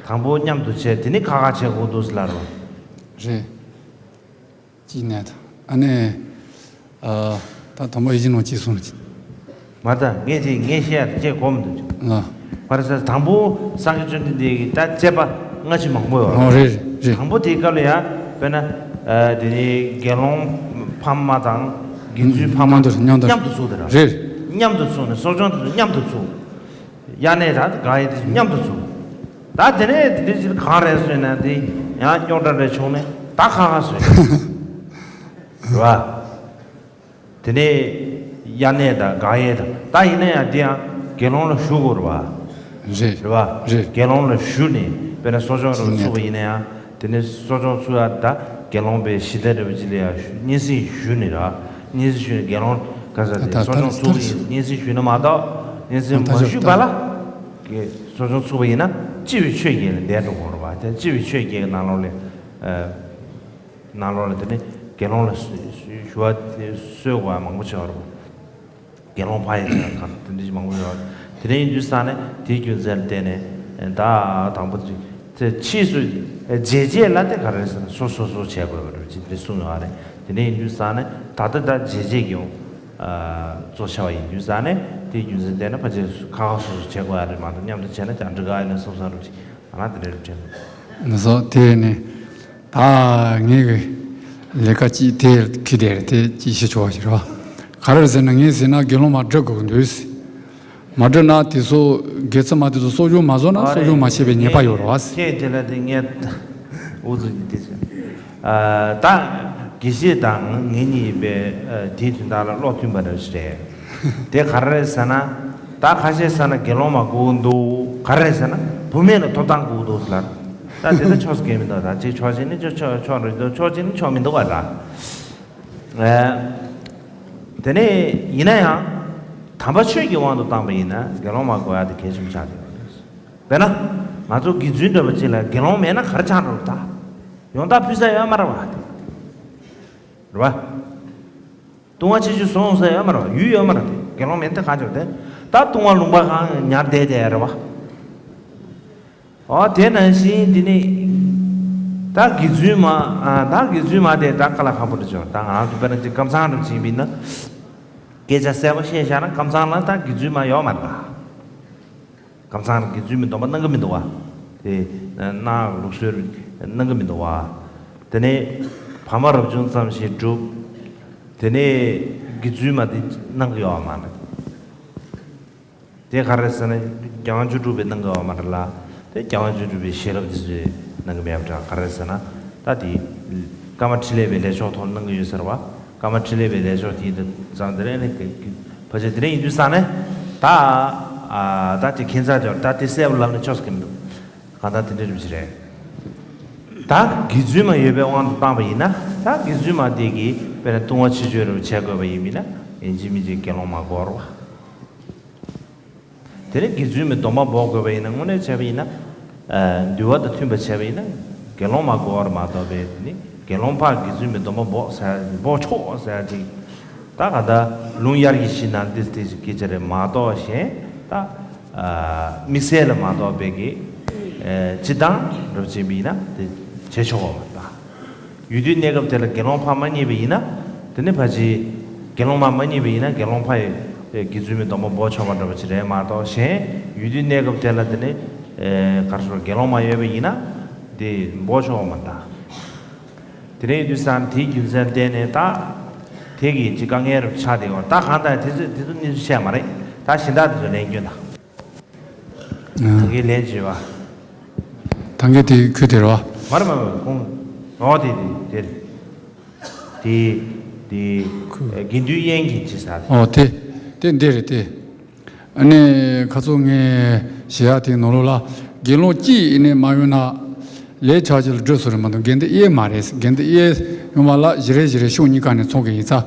དང་པོ་མཉམ་དུ་བྱས། དེ་ནི་ཁ་ཁ་བྱེད་དགོས་འདུག་ཟེར་ལབ་རོགས། རེད། གཅིག་ནས་ད་ཨ་ནི། ཨ། ད་དང་པོ་ཡིད་བཞིན་ནོར་གཅིག་གསུངས་ལ་གཅིག་མ་ད་ངས་དེ་ངས་བཤད་ཡ་དེ་བྱེད་དགོས་མི་འདུག་ཅིག་ལ། ཕར་ས་དང་པོ་སངས་རྒྱས་བཅོམ་ལྡན་འདས་ཀྱིས་ད་དཔྱད་པ་སྔ་ཕྱི་མང་པོ་ཡོད་རེད། ཨོ་རེད་རེད། དང་པོ་དེའི་སྐབས་ལ་ཡང་དཔེར་ན། ཨ། དེ་ནི་དགེ་སློང་ཕ་མ་དང་དགེ་ཚུལ་ཕ་མ་མཉམ་དུ་མཉམ་དུ་མཉམ་དུ་ཚུགས་དེ་ར། རེད། མཉམ་དུ་ཚུགས་ནས་གསོ་སྦྱོང་དེ་ཚོ་མཉམ་དུ་ཚུགས། དབྱར་གནས་དང་དགག་དབྱེ་དེ་མཉམ་དུ་བཙུགས། ད་དེ་ནས་དེ་འདྲ་ཅིག་གང་རེད་ཟེར་ན། དེ་ཡང་རྙོག་དྲ་རེ་བྱུང་ནས་ད་ཁ་ཁ་བཟོས། རེད་བ། དེ་ནས་དབྱར་གནས་དང་དགག་དབྱེ་དང་། ད་ཡིན་ན་ཡང་དེ་ཡང་དགེ་སློང་ལ་ཞུ་དགོས་རེད་བ། རེད། རེད་བ། རེད། དགེ་སློང་ལ་ཞུས་ནས་དཔེར་ན་གསོ་སྦྱོང་རེ་ཚུགས་པ་ཡིན་ན་ཡང་། དེ་ནས་གསོ་སྦྱོང་ཚུགས་ཡ་ད་དགེ་སློང་པའི་གཞི་བདག་འདྲ་བོ་ཅིག་ལ་ཡང་ཞུ། སྙན་སེང་ཞུས་ནས་ར། སྙན་སེང་ཞུས་ནས་དགེ་སློང་ག་ས་དེ་ད་གསོ་སྦྱོང་ད་ཚུགས་པ་ཡིན་སྙན་སེང་ཞུས་ན་མ་གཏོགས། སྙན་སེང་མ་ཞུས་པ་ལ། ད་གསོ་སྦྱོང་ཚུགས་པ་ཡིན་ན་སྤྱི་བའི་ཆོས་བརྒྱད་ལ་འདས་འགྲོ་དགོས་རེད་བ། དེ་སྤྱི་བའི་ཆོས་བརྒྱད་ཀྱི་ནང་ལོགས་ལ། ཨ། ནང་ལོགས་ལ་དེ་ནི་དགེ་སློང་ལ་ཞུ་བ་དེ་གསོལ་དགོས་པ་མང་པོ་ཆགས་རེད་བ། དགེ་སློང་ཕ་ཡི་ཚེ་གང་དེ་འདྲ་ཞིག་མང་པོ་ཡོད། དེ་འདྲ་ཡིན་དུས་ཙང་ནས་དེའི་རྒྱུ་མཚན་ལ་བརྟེན་ནས། ད་དང་པོ་དེ་ཕྱིས་སུ་རྗེས་བྱེད་ལ་དེ་ག་རེ་ཟེར་ན། སོ་སོ་སོ་བྱེད་དགོས་པ་རེད་ཅེས་དེ་གསུངས་ཡོད་རེད། དེ་འདྲ་ཡིན་དུས་ཙང་ནས་ད་ལྟ་ད་རྗེས་བྱེད་ཀྱི་གཙོ་ཆེ་བ་ཡིན་དུས་ཙང་ནས། དེའི་རྒྱུ་མཚན་བརྟེན་ནས་ཕལ་ཆེར་ཁ་ཁ་སོ་སོ་བྱེད་དགོས་ཡ་རེད་མ་གཏོགས། མཉམ་དུ་བྱས་ན་ཀྱང་འགྲིག་ག་ཡིན་ན་བསམ་བསམ་འདྲ་ཅིག་ང་རང་དེ་འདྲ་རེད་དྲན་འདུག་ལགས་སོ། དེ་ནི། ད་ངའི་ལས་ཀ་ཅིག་དེ་ཁྱི་དེ་རེད། དེ་ཅིག་ཤི་ཆོག་ཞིག་རེད་བ། ག་རེ་རེད་ཟེར་ན། ངས་ཟེར་ན་དགེ་སློང་མ་སྒྲུབ་དགོས་ཀྱི་འདུག་མ་སྒྲུབ་ན་དེ་ཚོ་དགེ་ཚུལ་མ་དེ་ཚོ་གསོ་སྦྱོང་མ་བཟོ་ན་གསོ་སྦྱོང་མ་བྱས་པའི་ཉེས་པ་ཡོད་རེད་བ། ཁྱེད་དེ་ལ་དེ་ངས་ཨུ་ཚུགས་ཀྱི་དེ་ཟེར། ད་དགེ་བཤེས་དང་ངེད་གཉིས་ཡིན་པའི་དེའི་དོན་དག་ལ་བློ་མཐུན་པ་འདྲ་ཞིག་རེད། དེ་ག་རེ་རེད་ཟེར་ན། ད་ཁ་ཤས་ཟེར་ན་དགེ་སློང་མ་དགོས་འདུག་ག་རེ་རེད་ཟེར་ན་བུད་མེད་ལ་ཐོབ་ཐང་དགོས་འདུག་ལབ། ད་དེ་ལྟར་ཕྱོགས་སུ་གང་མི་འདུག་ད་ཅིག་ཕྱོགས་གཅིག་ནི་ཕྱོགས་ཕྱོགས་ཕྱོགས་རེད་འདུག་ཕྱོགས་གཅིག་ནི་ཕྱོགས་མི་འདུག་བ་ད། ཨེ། དེ་ནས་ཡིན་ན་ཡང་དམ་པ་ཆོས་ཀྱི་དབང་དུ་བཏང་པ་ཡིན་ན་དགེ་སློང་མ་དགོས་ཡ་དེ་གལ་ཆེན་པོ་ཆགས་བསྡད་ཡོད་རེད། དཔེར་ན། ང་ཚོ་དགེ་ཚུལ་འདྲ་པོ་ཅིག་ལ་དགེ་སློང་མེད་ན་ག་རེ་ཆགས་འགྲོ་རེད་ད། ཡོང་འདབ་ཕུལ་ས་ཡོད་མ་རེད་བ་དེ། རེད་བ། བཏུང་བ་ཆེ་ཆུང་བཟོ་ཡོང་ས་ཡོད་མ་རེད་བ། ཡུལ་ཡོད་མ་རེད་དེ། དགེ་སློང་མེད་ན་དེ་གང་བྱེད་དེ། ད་བཏུང་བ་ལུང་པ་གང་ཉར་བསྡད་དེ་རེད་བ། ཨོ་དེ་ནང་བཞིན་འདི་ནི། ད་དགེ་ཚུལ་མ། ཨ། ད་དགེ་ཚུལ་མ་དེ་ད་དཀའ་ལས་ཁག་པོ་འདྲ་བྱུང་། ད་ང་རང་ཚོ་དཔེར་ན་ཅིག་ཀམ་ཚང་འགྲོ་བྱེད་པ་ཡིན་ན། སྐད་ཆ་གསལ་པོ་བཤད་བཞག་ན་ཀམ་ཚང་ལ་ད་དགེ་ཚུལ་མ་ཡོད་མ་རེད་ད། ཀམ་ཚང་ལ་དགེ་ཚུལ་མའི་སྡོམ་པ་གནང་གི་མི་འདུག་བ། དེ་གནང་ལུགས་སྲོལ་གནང་གི་མི་འདུག་བ། དེ་ནས་ཕ་མ་རབ་བྱུང་ཙམ་ཞིག་སྒྲུབ། དེ་ནས་དགེ་ཚུལ་མ་དེ་གནང་གི་ཡོད་མ་རེད། དེ་ག་རེ་ཟེར་ན་རྒྱལ་དབང་བཅུ་དྲུག་པས་གནང་གི་ཡོད་མ་རེད་ལ། དེ་རྒྱལ་དབང་བཅུ་དྲུག་པའི་ཤེས་རབ་དེ་ཚོས་གནང་གི་མེད་པ་འདྲ། ག་རེ་ཟེར་ན། ད་དེ་ཀརྨ་ཕྲིན་ལས་པའི་ལས་ཆོག་ཐོག་གནང་གི་ཡོད་ཟེར་བ། ཀརྨ་ཕྲིན་ལས་པའི་ལས་ཆོག་དེ་ཡིན་དུས་ཙང་དེ་རིང་ནི་ཕལ་ཆེར་དེ་རིང་ཡིན་དུས་ཙང་ནས་ད། ཨ། ད་དེ་ཁྱད་མཚར་ཅིག་ད་དེ་གསལ་པོ་ལབ་ན་ཆོག་ས་གི་མི་འདུག་གང་ལྟར་དེ་འདྲ་རེད་པ་ཞིག་རེད། ད་དགེ་ཚུལ་མ་ཡོད་པའི་དབང་དུ་བཏང་པ་ཡིན་ན། ད་དགེ་ཚུལ་མ་དེ་གིས་དཔེར་ན་བཏུང་བ་ཆེ་ཆུང་རེ་བྱེད་དགོས་པ་ཡིན་པ་ཡིན་ན། ཡིན་གཅིག་མིན་གཅིག་དགེ་སློང་མ་དགོས་རེད་བ། དེ་ནས་དགེ་ཚུལ་མའི་སྡོམ་པ་འབོག་དགོས་པ་ཡིན་ན། དངོས་གནས་བྱས་པ་ཡིན་ན། ཨ། འདུལ་བ་དང་མཐུན་པ་བྱས་པ་ཡིན་ན་དགེ་སློང་མ་དགོས་པར་མ་གཏོགས་པའི་དེ་ནི་དགེ་སློང་ཕར་དགེ་ཚུལ་མའི་སྡོམ་པ་འབོག་ཟེར། འབོག་ཆོག་ཟེར་ཅིག་ད་ག་ད་ལུང་དབྱར་གྱི་ཕྱི་ནང་ཏོག་ཙམ་སྐད་ཆ་རེད་མ་གཏོགས་གཞན་ད། ཨ། དམིགས་བསལ་ལ་མ་གཏོགས་པའི་གི། ཨ། སྤྱིར་བཏང་རབ་བྱེད་པ་ཡིན་ན་དེ་བྱེད་ཆོག་པ་མ་རེད། ཡུལ་དུས་གནས་སྐབས་དེ་ལ་དགེ་སློང་ཕར་མ་རྙེད་པ་ཡིན་ན། དེ་ནི་ཕལ་ཆེར་དགེ་སློང་མ་མ་རྙེད་པ་ཡིན་ན་དགེ་སློང་ཕར་ཡི་དགེ་ཚུལ་མའི་སྡོམ་པ་འབོག་ཆོག་པ་འདྲ་པོ་ཅིག་རེད་མ་གཏོགས། གཞན་ཡུལ་དུས་གནས་སྐབས་དེ་ལ་དེ་ནི། ཨེ། ག་རེ་ཟེར། དགེ་སློང་མ་ཡོད་པ་ཡིན་ན་དེ་འབོག་ཆོག་པ་མ་རེད། དེ་རིང་དུས་སང་དེའི་རྒྱུ་མཚན་བརྟེན་ནས་ད་དེ་གི་ཅིག་དཀའ་ངལ་རུ་ཆགས་བསྡད་ཡོད། ད་གང་ལྟར་དེ་ཚོ་དེ་ཚོ་གནས་ཚུལ་བཤད་མ་རེད། ད་གཞན་དག་དེ་ཚོ་ལན་སྐྱོན་དང་། ད་གིན་ལན་བྱས་པ། ད་གིན་དེ་ཁུལ་དེ་རེད་བ། མ་རེད་མ་རེད། ཁོང་། ཨོ་དེ་དེ་དེ་རེད། དེ་དེ་ཁུལ། དགེ་འདུན་དབྱེན་གྱི་ཅི་ཟེར། ཨོ་དེ་དེ་འདི་རེད་དེ། ཨ་ནི་ཁ་སང་ངས་བཤད་ཡ་དེ་ནང་ལོགས་ལ་དགེ་སློང་གཅིག་ནས་མ་ཡོང་ན། ལས་ཆགས་ཅིག་ལ་སྒྲུབ་སོ་རེད་མ་གཏོགས་དགེ་འདུན་དབྱེན་མ་རེད། དགེ་འདུན་དབྱེན་ཡོང་བ་ལ་བཞི་རེ་བཞི་རེ་ཕྱོགས་གཉིས་ཀ་ནས་ཚོགས་ཀྱི་ཡིན་ཙང་།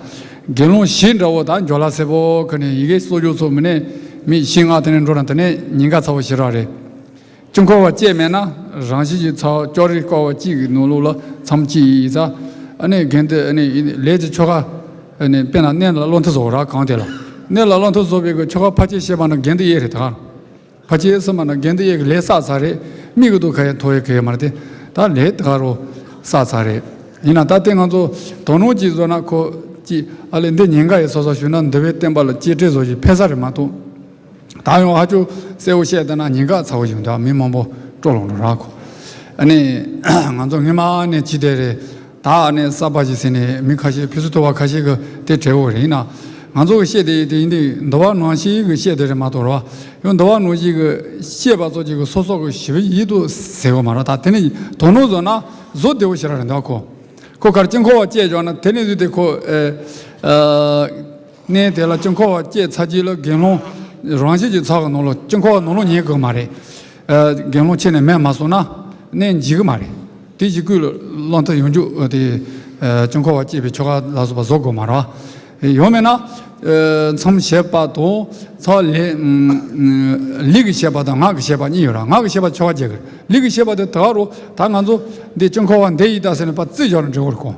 དགེ་སློང་བཞི་འདྲ་བོ་ད་འཇོ་ལ་སེར་པོ་ཁ་ནས་ཡི་གེ་གསོག་རྒྱུ་ཚོ་མི་ནས་མི་བཞི་ལྔ་དེ་ནས་འགྲོ་ར། དེ་ནས་ཉེན་ཁ་ཚ་བོ་ཞེ་དྲག་རེད། དཀྱིལ་འཁོར་བ་བཅས་མེད་ན་རང་བཞིན་གྱིས་ཚ་བ་ཅོག་རི་བསྐོར་བ་གཅིག་གི་ནང་ལོགས་ལ་མཚམས་གཅིག་ཡིན་ཙང་། ཨ་ནི་དགེ་འདུན་ཨ་ནི་ལས་ཀྱི་ཆོ་ག་ཨ་ནི་དཔེར་ན་གནས་ལ་བློ་མཐུན་བཟོ་ར་གང་དེ་ལ། གནས་ལ་བློ་མཐུན་བཟོ་བའི་གི་ཆོ་ག་ཕལ་ཆེར་བཤད་པ་ན་དགེ་འདུན་དབྱེན་རེད་ད། ཕལ་ཆེར་སེམས་པ་ན་དགེ་འདུན་དབྱེན་གྱི་ལས་བསགས་ཚར་རེད། མིག་གི་དུ་ཁ་ཡ་ཐོ་ཡ་ཁ་ཡ་མར་དེ་ད་ལས་ད་རོ་ས་ཚ་རེད། ཡིན་ན་ད་དེ་ང་ཚོ་དོ་སྣང་ཅིག་བཟོ་ན་ཁོ་ཅིག་ཨ་ལས་འདི་ཉེན་ཁ་ཡི་སོ་སོ་ཞུ་ན་འདི་བའི་བསྟན་པ་ལ་གཅེས་སྤྲས་བཟོ་ཞིག་ཕེ་ས་རེད་མ་གཏོགས། ད་ཡང་ཧ་ཅུ་གསལ་བོ་བཤད་ད་ན་ཉེན་ཁ་ཚ་བོ་ཞིག་འདུག་མི་མང་པོ་སྤྲོ་ལོང་འགྲོ་ར་ཁོ། ཨ་ནི་ང་ཚོ་སྔོན་མ་ནས་ཅི་དེ་རེད། ད་ཨ་ནི་གསར་པ་ཞིག་ཟེར་ནས་མི་ཁ་ཤས་ཕི་སུ་ཐོ་བ་ཁ་ཤས་གི་དེ་བྲེལ་བོ་རེད་ཡིན་ན། ང་ཚོ་གི་བཤད་དེ་དེ་ཡིན་དུས་འདི་བ་ནང་བཞིན་གི་བཤད་དེ་རེད་མ་གཏོགས་ར། ཡང་འདི་བ་ནང་བཞིན་གི་བཤད་པ་ཚོ་ཅིག་གི་སོ་སོ་གི་ཞི་བའི་ཡིད་དུ་ཟེར་གི་མ་ར། ད་དེ་ནི་དོ་སྣང་བཟོ་ན་བཟོ་བདེ་བོ་ཞེ་ར་རེད་འདུག་ཁོ། ཁོ་གར་ཅི་འཁོར་བ་བཅད་འཇོག་ན་དེ་ནི་བཟོས་ཏེ་ཁོ་ཨེ་ཨ། གནས་དེ་ལ་དཀྱིལ་འཁོར་བ་བཅད་ཚར་རྗེས་ལ་དགེ་སློང་རང་བཞིན་གྱི་ཚོགས་ཀྱི་ནང་ལ་དཀྱིལ་འཁོར་བ་ནང་ལོགས་ཉལ་དགོས་མ་རེད། ཨ། དགེ་སློང་ཁྱེར་ནས་མེད་མ་སོང་ན་གནས་འཇིག་གི་མ་རེད། དེ་བཞིན་ཀུན་ལ་བླང་དོར་ཡོང་རྒྱུ་དེ་ཨ། དཀྱིལ་འཁོར་བ་བཅད་པའི་ཆོ་ག་ལ་སོགས་པ་བཟོ་དགོས་མ་རེད། ཡོང་མེད་ན་ཨ། མཚམས་བྱེད་པ་དང་ཚོགས་ལས་ལུས་ཀྱི་བྱེད་པ་དང་ངག་གི་བྱེད་པ་གཉིས་ཡོད་ར། ངག་གི་བྱེད་པ་ཆོ་ག་བྱེད་དགོས། ལུས་ཀྱི་བྱེད་པ་དེ་ད་རུ་ད་ང་ཚོ་འདི་དཀྱིལ་འཁོར་བ་འདི་ཡིན་ད་ཟེར་ནས་ཕར་རྩིས་སྦྱོར་འགྲོ་དགོས་རེད་ཁོ།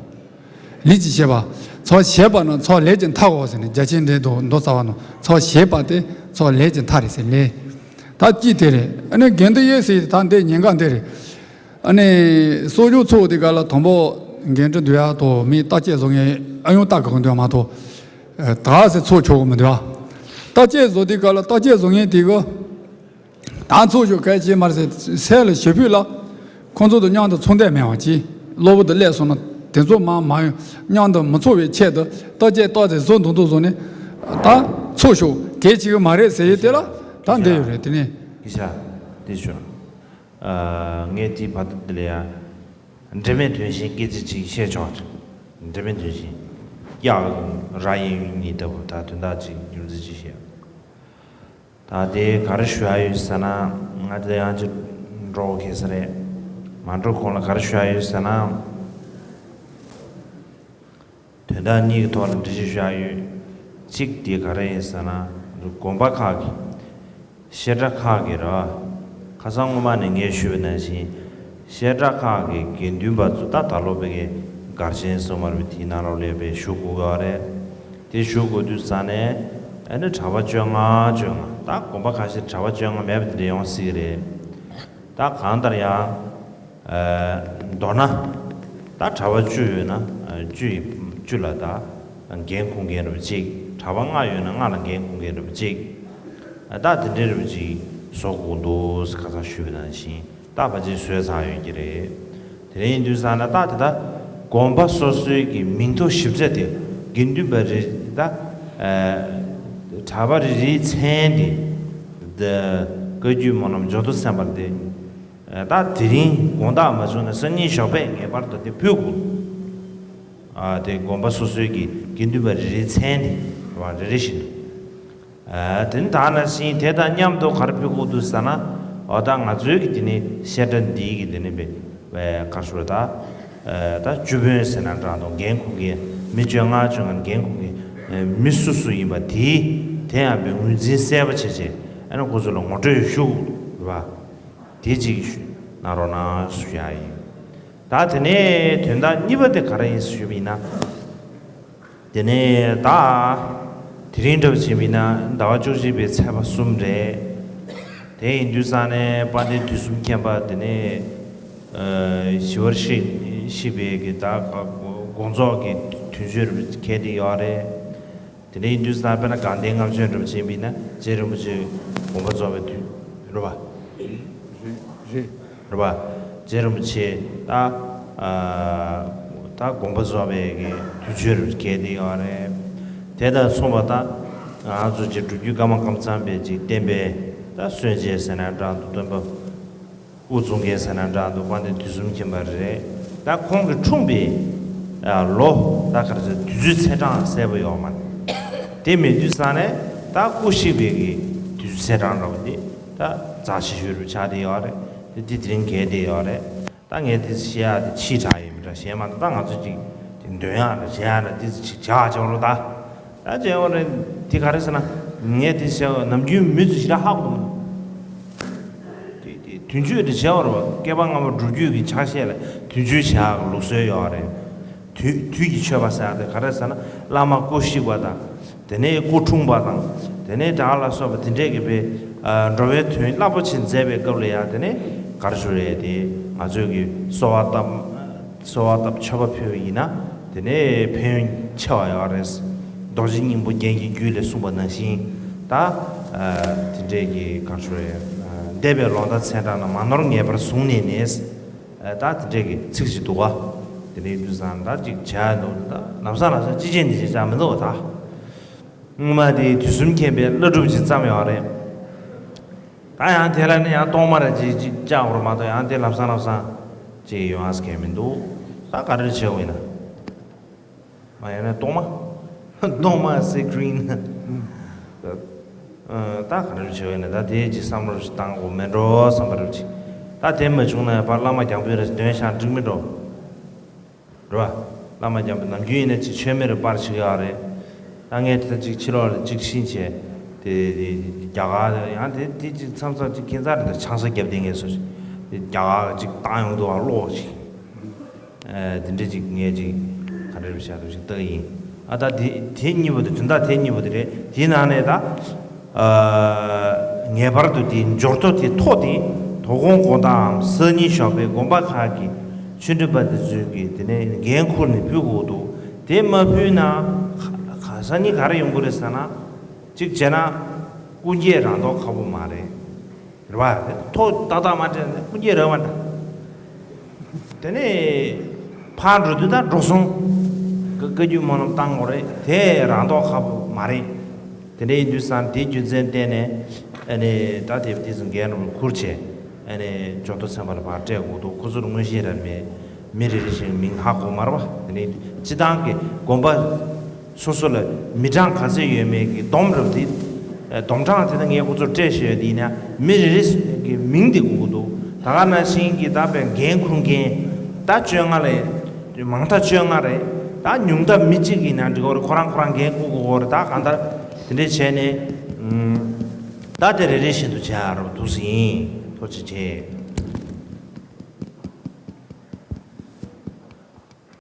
ལུས་ཀྱི་བྱེད་པ། ཚོགས་བྱེད་པ་ནི་ཚོགས་ལས་ཀྱི་མཐའ་འོག་ཟེར་ནས་རྒྱ་ཆེན་འགྲེལ་དུ་མདོ་རྩ་བ་ནི་ཚོགས་བྱེད་པ་དེ་ཚོགས་ལས་ཀྱི་མཐའ་རེད་ཟེར་ལས། ད་ཅི་དེ་རེད། ཨ་ནི་དགེ་འདུན་ཡེ་ཟེར་ད་འདི་ཉེན་ཁ་འདི་རེད། ཨ་ནི་གསོ་སྦྱོང་ཚོགས་དེ་ག་ལ་དང་པོ་འགན་འཁྲི་འདུལ་ཡག་དང་མི་བརྟག་དཔྱད་བཟོ་མཁན་ཨ་ཡོང་བརྟག་གི་འདུག་མ་གཏོགས། ད་ཟེར་ཚོགས་ཆོག་གི་མི་འདུག་བརྟག་དཔྱད་བཟོ་དེ་ག་ལ་བརྟག་དཔྱད་བཟོ་མཁན་དེ་གི་ད་ཚོགས་ཞུགས་གལ་ཆེ་མ་རེད་ཟེར། སེ་ལ་ཞེ་ཕུད་ལ་ཁོང་ཚོ་དང་མཉམ་དུ་ཚོགས་འདས་མེད་པ་ཅིག་སློབ་བུ་དང་སླེབས་སོང་ན་དེ་ཚོ་མ་མ་ཡོང་མཉམ་དུ་མི་ཚོགས་པའི་ཆེད་དུ་བརྟག་དཔྱད་བརྟག་དེ་བཟོ་འདུག་འདུག་བཟོ་ནས་ད་ཚོགས་ཞུགས་གལ་ཆེ་གི་མ་རེད་ཟེར་ཡས་དེ་ལ་ད་འདི་ཡོད་རེད། དེ་ནས་སྐད་ཆ་དེ་ཞུ། ངས་དེའི་བར་དུ་དེ་ལ་ཡང་འབྲེལ་མེད་དོན་གཞན་སྐད་ཆ་ཅིག་བཤད་ཆོག་འབྲེལ་མེད་དོན་གཞན་གཡག་ར་ཡིན་ཡིན་ནི་ལྟ་བུ་ད་དོན་དག་ཅིག་རྒྱུ་མཚན་ཅིག་བཤད། ད་དེ་ག་རེ་ཞུ་ཡ་ཡོད་ཟེར་ན། ང་དེ་ཡང་ཅིག་འགྲོ་གི་ས་རེད། མ་འགྲོ་གོང་ལ་ག་རེ་ཞུ་ཡ་ཡོད་ཟེར་ན། དོན་དག་གཉིས་ཀྱི་ཐོག་ལ་འགྲེལ་བཤད་ཞུ་ཡ་ཡོད། གཅིག་དེ་ག་རེ་ཡིན་ཟེར་ན། དགོན་པ་ཁག་གི་བཤད་གྲྭ་ཁག་གི་ར། ཁ་སང་སྔོན་མ་ནས་ངས་ཞུས་པ་ནང་བཞིན་བཤད་གྲྭ་ཁག་གི་དགེ་འདུན་པ་ཚོ་ད་ད་ལོ་བའི་གི་གར་ཆེན་སོ་མ་རུ་དེའི་ནང་ལོགས་ལ་ཡོད་པའི་ཞུ་དགོས་ཀྱི་ཡོད་རེད། དེ་ཞུ་དགོས་དུས་ཙང་ནས་ཨ་ནི་གྲྭ་པ་བཅོ་ལྔ་བཅོ་ལྔ། ད་དགོན་པ་ཁ་ཤས་གྲྭ་པ་བཅོ་ལྔ་མེད་པ་དེ་འདྲ་ཡོང་སྲིད་ཀྱི་རེད། ད་གང་ལྟར་ཡང་ཨ་མདོར་ན་ད་གྲྭ་པ་བཅུ་ཡོད་ན་བཅུ་ཡི་བཅུ་ལ་ད་འགན་འཁུར་མཁན་རེད་པ་གཅིག་གྲྭ་པ་ལྔ་ཡོད་ན་ལྔ་ལ་འགན་འཁུར་མཁན་རེད་པ་གཅིག་ད་དེ་འདྲའི་རེད་པ་གཅིག་བཟོ་དགོས་འདུག་ཁ་སང་ཞུས་པ་ནང་བཞིན། ད་ཕལ་ཆེར་བཟོས་ཚར་ཡོད་ཀྱི་རེད། དེ་རིང་ཡིན་དུས་ཙང་ན་ད་དེ་ད་དགོན་པ་སོ་སོའི་གི་མིང་ཐོ་ཞིབ་ཆ་དེ་དགེ་འདུན་པ་རེ་ད་ཨ་གྲྭ་པ་རེ་རེའི་མཚན་དེ་ད་བཀའ་བརྒྱུད་སྨོན་ལམ་འབྱོར་ཐོབ་ཚན་པར་དེ་ད་དེ་རིང་དགོང་དག་མ་བྱུང་ན་སང་ཉིན་ཞོགས་པས་ངེས་པར་དུ་དེ་ཕུལ་དགོས། ཨ་དེ་དགོན་པ་སོ་སོའི་གི་དགེ་འདུན་པ་རེ་རེའི་མཚན་དེ་རེ་རེ་བཞིན་དུ། ཨ་དེ་ནི་ད་ནང་བཞིན་དེ་དང་མཉམ་དུ་ག་རེ་ཕུལ་དགོས་འདུག་ཟེར་ན། འོ་ད་ང་ཚོའི་གི་དེ་ནི་བཤད་གྲྭ་འདིའི་གི་དེ་ནི་བའི་བའི་ག་རེ་ཞུ་རེད་ད། ཨ་ད་བཅུ་དཔོན་ཟེར་ན་འདྲ་འདུག་འགན་འཁུར་མཁན་མི་བཅོ་ལྔ་བཅོ་ལྔ་འགན་འཁུར་མཁན་མི་སུ་སུ་ཡིན་པ་དེའི་དེ་ཡང་བའི་ངོས་འཛིན་གསལ་པོ་བྱས་བྱས་ཨ་ནི་ཁོ་ཚོ་ལ་ངོ་སྤྲོད་ཞུ་དགོས་འདུག་རེད་པ། དེ་གཅིག་གནང་རོགས་གནང་ཞུ་ཡ་ཡིན། ད་དེ་ནས་དོན་དག་གཉིས་པ་དེ་ག་རེ་ཡིན་ཞུས་པ་ཡིན་ན། དེ་ནས་ད་དེ་རིང་འདྲ་བ་བྱས་པ་ཡིན་ན་ཟླ་བ་བཅུ་གཅིག་པའི་ཚེས་པ་གསུམ་རེད། དེ་ཡིན་དུས་ཙང་ནས་དཔལ་ལྡན་དུས་གསུམ་མཁྱེན་པ་དེ་ནས་ཨ་ཞི་བར་གཤེགས་གཤེགས་པའི་གི་ད་དགོངས་རྫོགས་ཀྱི་དུས་མཆོད་རུ་འཁེལ་བསྡད་ཡོད་རེད། དེ་འདྲ་ཡིན་དུས་ཙང་དཔེར་ན་དགའ་ལྡན་ལྔ་མཆོད་འདྲ་བ་བྱས་པ་ཡིན་ན་རྗེ་རིན་པོ་ཆེ་དགོངས་པ་རྫོགས་པའི་དུས་རེད་པ། རེད་པ། རྗེ་རིན་པོ་ཆེ་ད་ཨ་ད་དགོངས་པ་རྫོགས་པའི་གི་དུས་མཆོད་རེད་གལ་ཏེ་ཡོད་རེད། དེ་དང་མཚུངས་པ་ད་ང་ཚོ་ཅིག་སྒྲུབ་བརྒྱུད་ཀརྨ་ཀཾ་ཚང་པའི་ཅིག་བསྟན་པའི་ད་སྲོལ་འབྱེད་ཟེར་ན་འདྲ་འདུག་སྟོན་པ་དབུ་བཙུགས་མཁན་ཟེར་ན་འདྲ་འདུག་དཔལ་ལྡན་དུས་གསུམ་མཁྱེན་པ་རེད། ད་ཁོང་གི་འཁྲུངས་པའི་ཨ་ལོ་ད་ག་རེ་ཟེར་དུས་ཚོད་ཚེས་གྲངས་གསལ་པོ་ཡོད་མ་རེད། དེ་མེད་དུས་ཙང་ནས་ད་སྐུ་གཤེགས་པའི་གི་དུས་ཚོད་ཚེས་གྲངས་འདྲ་བ་དེ་ད་རྫ་ཆེ་ཤོས་རུ་ཆགས་བསྡད་ཡོད་རེད། དེ་དེ་དེ་རིང་གལ་ཏེ་ཡོད་རེད། ད་ངས་དེ་བཤད་ཡག་དེ་ཕྱིས་དྲགས་ཡོད་མི་འདྲ་གཞན་མ་གཏོགས་ད་ང་ཚོ་ཅིག་དེ་འདོན་ཡག་རེད་བྱེད་ཡག་རེད་དེ་ཅིག་བྱ་བྱེད་རོགས་ད། ད་བྱེད་རོགས་རེད། དེ་ག་རེ་ཟེར་ན་ངས་དེ་བཤད་ནམ་རྒྱུན་མི་ཚོ་ཞེ་དྲག་ཧ་གོ་མི་འདུག་དེ་དེ་དུས་མཆོད་དེ་བྱེད་རོགས་རེད་བ། བསྐལ་པ་སྔ་མ་སྒྲུབ་བརྒྱུད་ཀྱི་ཕྱག་བཞེས་ལ་དུས་མཆོད་བྱེད་ཡག་ལུགས་སྲོལ་ཡོད་རེད། དུས་དུས་ཀྱི་མཆོད་པ་ཟེར་ཡག་དེ་ག་རེ་ཟེར་ན་བླ་མ་སྐུ་གཤེགས་པ་དང་། དེ་ནས་སྐུ་འཁྲུངས་པ་དང་། དེ་ནས་དགྲ་ལ་སོགས་པ་དེ་འདྲས་ཀྱི་པའི་ཨ་འགྲོ་བའི་དོན་རླབས་པོ་ཆེ་མཛད་པའི་སྐབས་ལ་ཡང་དེ་ནས་ ག་རེ་ཞུ་རེད་དེ། ང་ཚོས་ཀྱི་གསོལ་བ་བཏབ། གསོལ་བ་བཏབ་མཆོད་པ་ཕུལ་བ་ཡིན་ན་དེ་ནས་ཕན་ཡོན་ཆེ་བ་ཡོད་རེད། རྡོ་རྗེ་སྙིང་པོ་རྒྱན་གྱི་རྒྱུད་ལས་གསུངས་པ་ནང་བཞིན། ད་དེ་འདྲས་ཀྱི་ག་རེ་ཞུ་རེད། འདས་པའི་ལོ་ཟླ་ཚེས་གྲངས་ན་མ་ནོར་ངེས་པར་བཟུང་ནས་ནས། ད་དེ་འདྲས་ཀྱི་ཚིག་ཅིག་འདུག་ག་དེ་འདྲས་དུས་ཙང་ད་ཅིག་བྱ་འདུག་ད་ལམ་སང་ལམ་སང་ཅི་བྱེད་འདི་བྱེད་ཅག་མི་འདུག་ག་ད་སྔོན་མ་དེ་དུས་གསུམ་མཁྱེན་པའི་བླ་སྒྲུབ་ཅིག་བརྩམས་ཡོད་རེད། ད་ཡང་དེ་ལ་ནི་ཡང་གཏོར་མ་ར་ཅིག་ཅིག་བཅག་འོར་མ་གཏོགས་ཡང་དེ་ལམ་སང་ལམ་སང་ཅིག་ཡོང་ཨ་ས་མཁན་མི་འདུག་ད་ག་རེ་བྱེད་འོ་ཡིན་ན། མ་ཡིན་ན་གཏོར་མ། གཏོར་མ་ཟེར་གི་ཡིན་ན། ད་ག་རེ་བྱེད་འོ་ཡིན་ན། ད་དེ་ཅིག་བསམ་བློ་ཞིག་བཏང་དགོས་མེད་འགྲོ་བསམ་པ་རེད་ཅིག་ད་དེ་མ་བྱུང་ན་ཡང་ཕར་བླ་མ་རྒྱང་འཕེན་ར་ཅིག་འདོན་ཤག་འགྲིག་མི་འགྲོ། རེད་བ། བླ་མ་རྒྱ་ནམ་རྒྱུན་ཡིན་ན་ཅིག་མཆོད་མེ་རེ་སྤར་བྱེད་ཀྱི་ཡོད་རེད། ད་ངས་དེ་ལྟར་ཅིག་ཕྱི་ལོགས་ལ་ཅིག་ཕྱིན་བྱས། དེ་དེ་རྒྱ་གར་ཡང་དེ་དེ་ཅིག་མཚམས་མཚམས་ཅིག་ཁྱད་མཚར་རེད། ད་ཆང་ས་བརྒྱབ་བསྡད་མཁན་ཚོ་ཞིག་དེ་རྒྱ་གར་ཅིག་བཏང་ཡོང་འདུག་བ། ཀློག་ཅིག་ཨ། དེ་འདྲ་ཅིག་ངས་ཅིག་ག་འདྲ་རེ་བྱ་འདུག་ཅིག་ལྟ་གི་ཡིན། ཨ། ད་དེ་དེ་གཉིས་པོ་དེ་དོན་དག་དེ་གཉིས་པོ་དེ་རེད། དེའི་ནང་ནས་ད། ཨ། ངེས་པར་དུ་དེའི་འབྱོར་ཐོ་དེ་ཐོ་དེ་དོ་དགོང་དགོང་དགའམ་སང་ཉིན་ཞོགས་པའི་དགོན་པ་ཁག་གི་ཆོས་འབྲེལ་པ་དེ་ཚོས་ཀྱིས་དེ་ནས་འགན་ཁུར་ནས་ཕུལ་དགོས་འདུག་དེ་མ་ཕུལ་ན་ག་ག་སང་ཉིན་ག་རེ་ཡོང་གི་རེད་ཟེར་ན། གཅིག་བྱས་ན་སྐུ་འགྱེད་རང་མདོག་ཁ་པོ་མ་རེད། རེད་བ། ཐོ་ཏག་ཏག་མ་སྤྲད་ན་སྐུ་འགྱེད་རེད་བ་འདྲ། དེ་ནས་ཕར་འགྲོ་དུས་ད་འགྲོ་སོང་། བཀའ་བཀའ་བརྒྱུད་སྨོན་ལམ་བཏང་དགོས་རེད། དེ་རང་མདོག་ཁ་པོ་མ་རེད། དེ་འདྲ་ཡིན་དུས་ཙང་དེའི་རྒྱུ་མཚན་བརྟེན་ནས། ཨ་ནི་ད་དེ་དེ་ཚོ་འགན་རུ་ཁུར་བྱས། ཨ་ནི་འབྱོར་ཐོ་ཚན་པ་ལ་ཕར་སྤྲད་དགོས་འདུག་ཁོ་ཚོར་མངོན་ཤེས་ར་མེད། མི་རེ་རེ་བཞིན་མིང་ཧ་གོ་མ་རེད་བ། དེ་ནས་སྤྱི་བཏང་གི་དགོན་པ་སོ་སོ་ལ་མི་གྲངས་ག་ཚད་ཡོད་མེད་ཀྱི་བསྡོམས་རབ་དེ། ཨ། བསྡོམས་གྲངས་དེ་ད་ངས་ཁོ་ཚོར་སྤྲད་བཞག་ཡོད། དེ་ཡིན་ན་མི་རེ་རེ་གི་མིང་དེ་དགོས་ཀྱི་འདུག་ད་ག་ནང་བཞིན་གྱི་ད་དཔེ་འགན་འཁུར་མཁན་ད་བཅོ་ལྔ་ལས། མང་མཐའ་བཅོ་ལྔ་རེད། ད་ཉུང་མཐའ་མི་གཅིག་ཡིན་ན་འགྲིག་གི་རེད། ཁོ་རང་ཁོ་རང་འགན་འཁུར་དགོས་ཀྱི་རེད། ད་གང་ལྟར་དེ་འདྲས་བྱས་ནས། ཨུམ། ད་དེ་རེ་རེ་བཞིན་དུ་བྱེད་ཡག་རེད་འདུག་སེ་ཡིན། ཐུགས་རྗེ་ཆེ།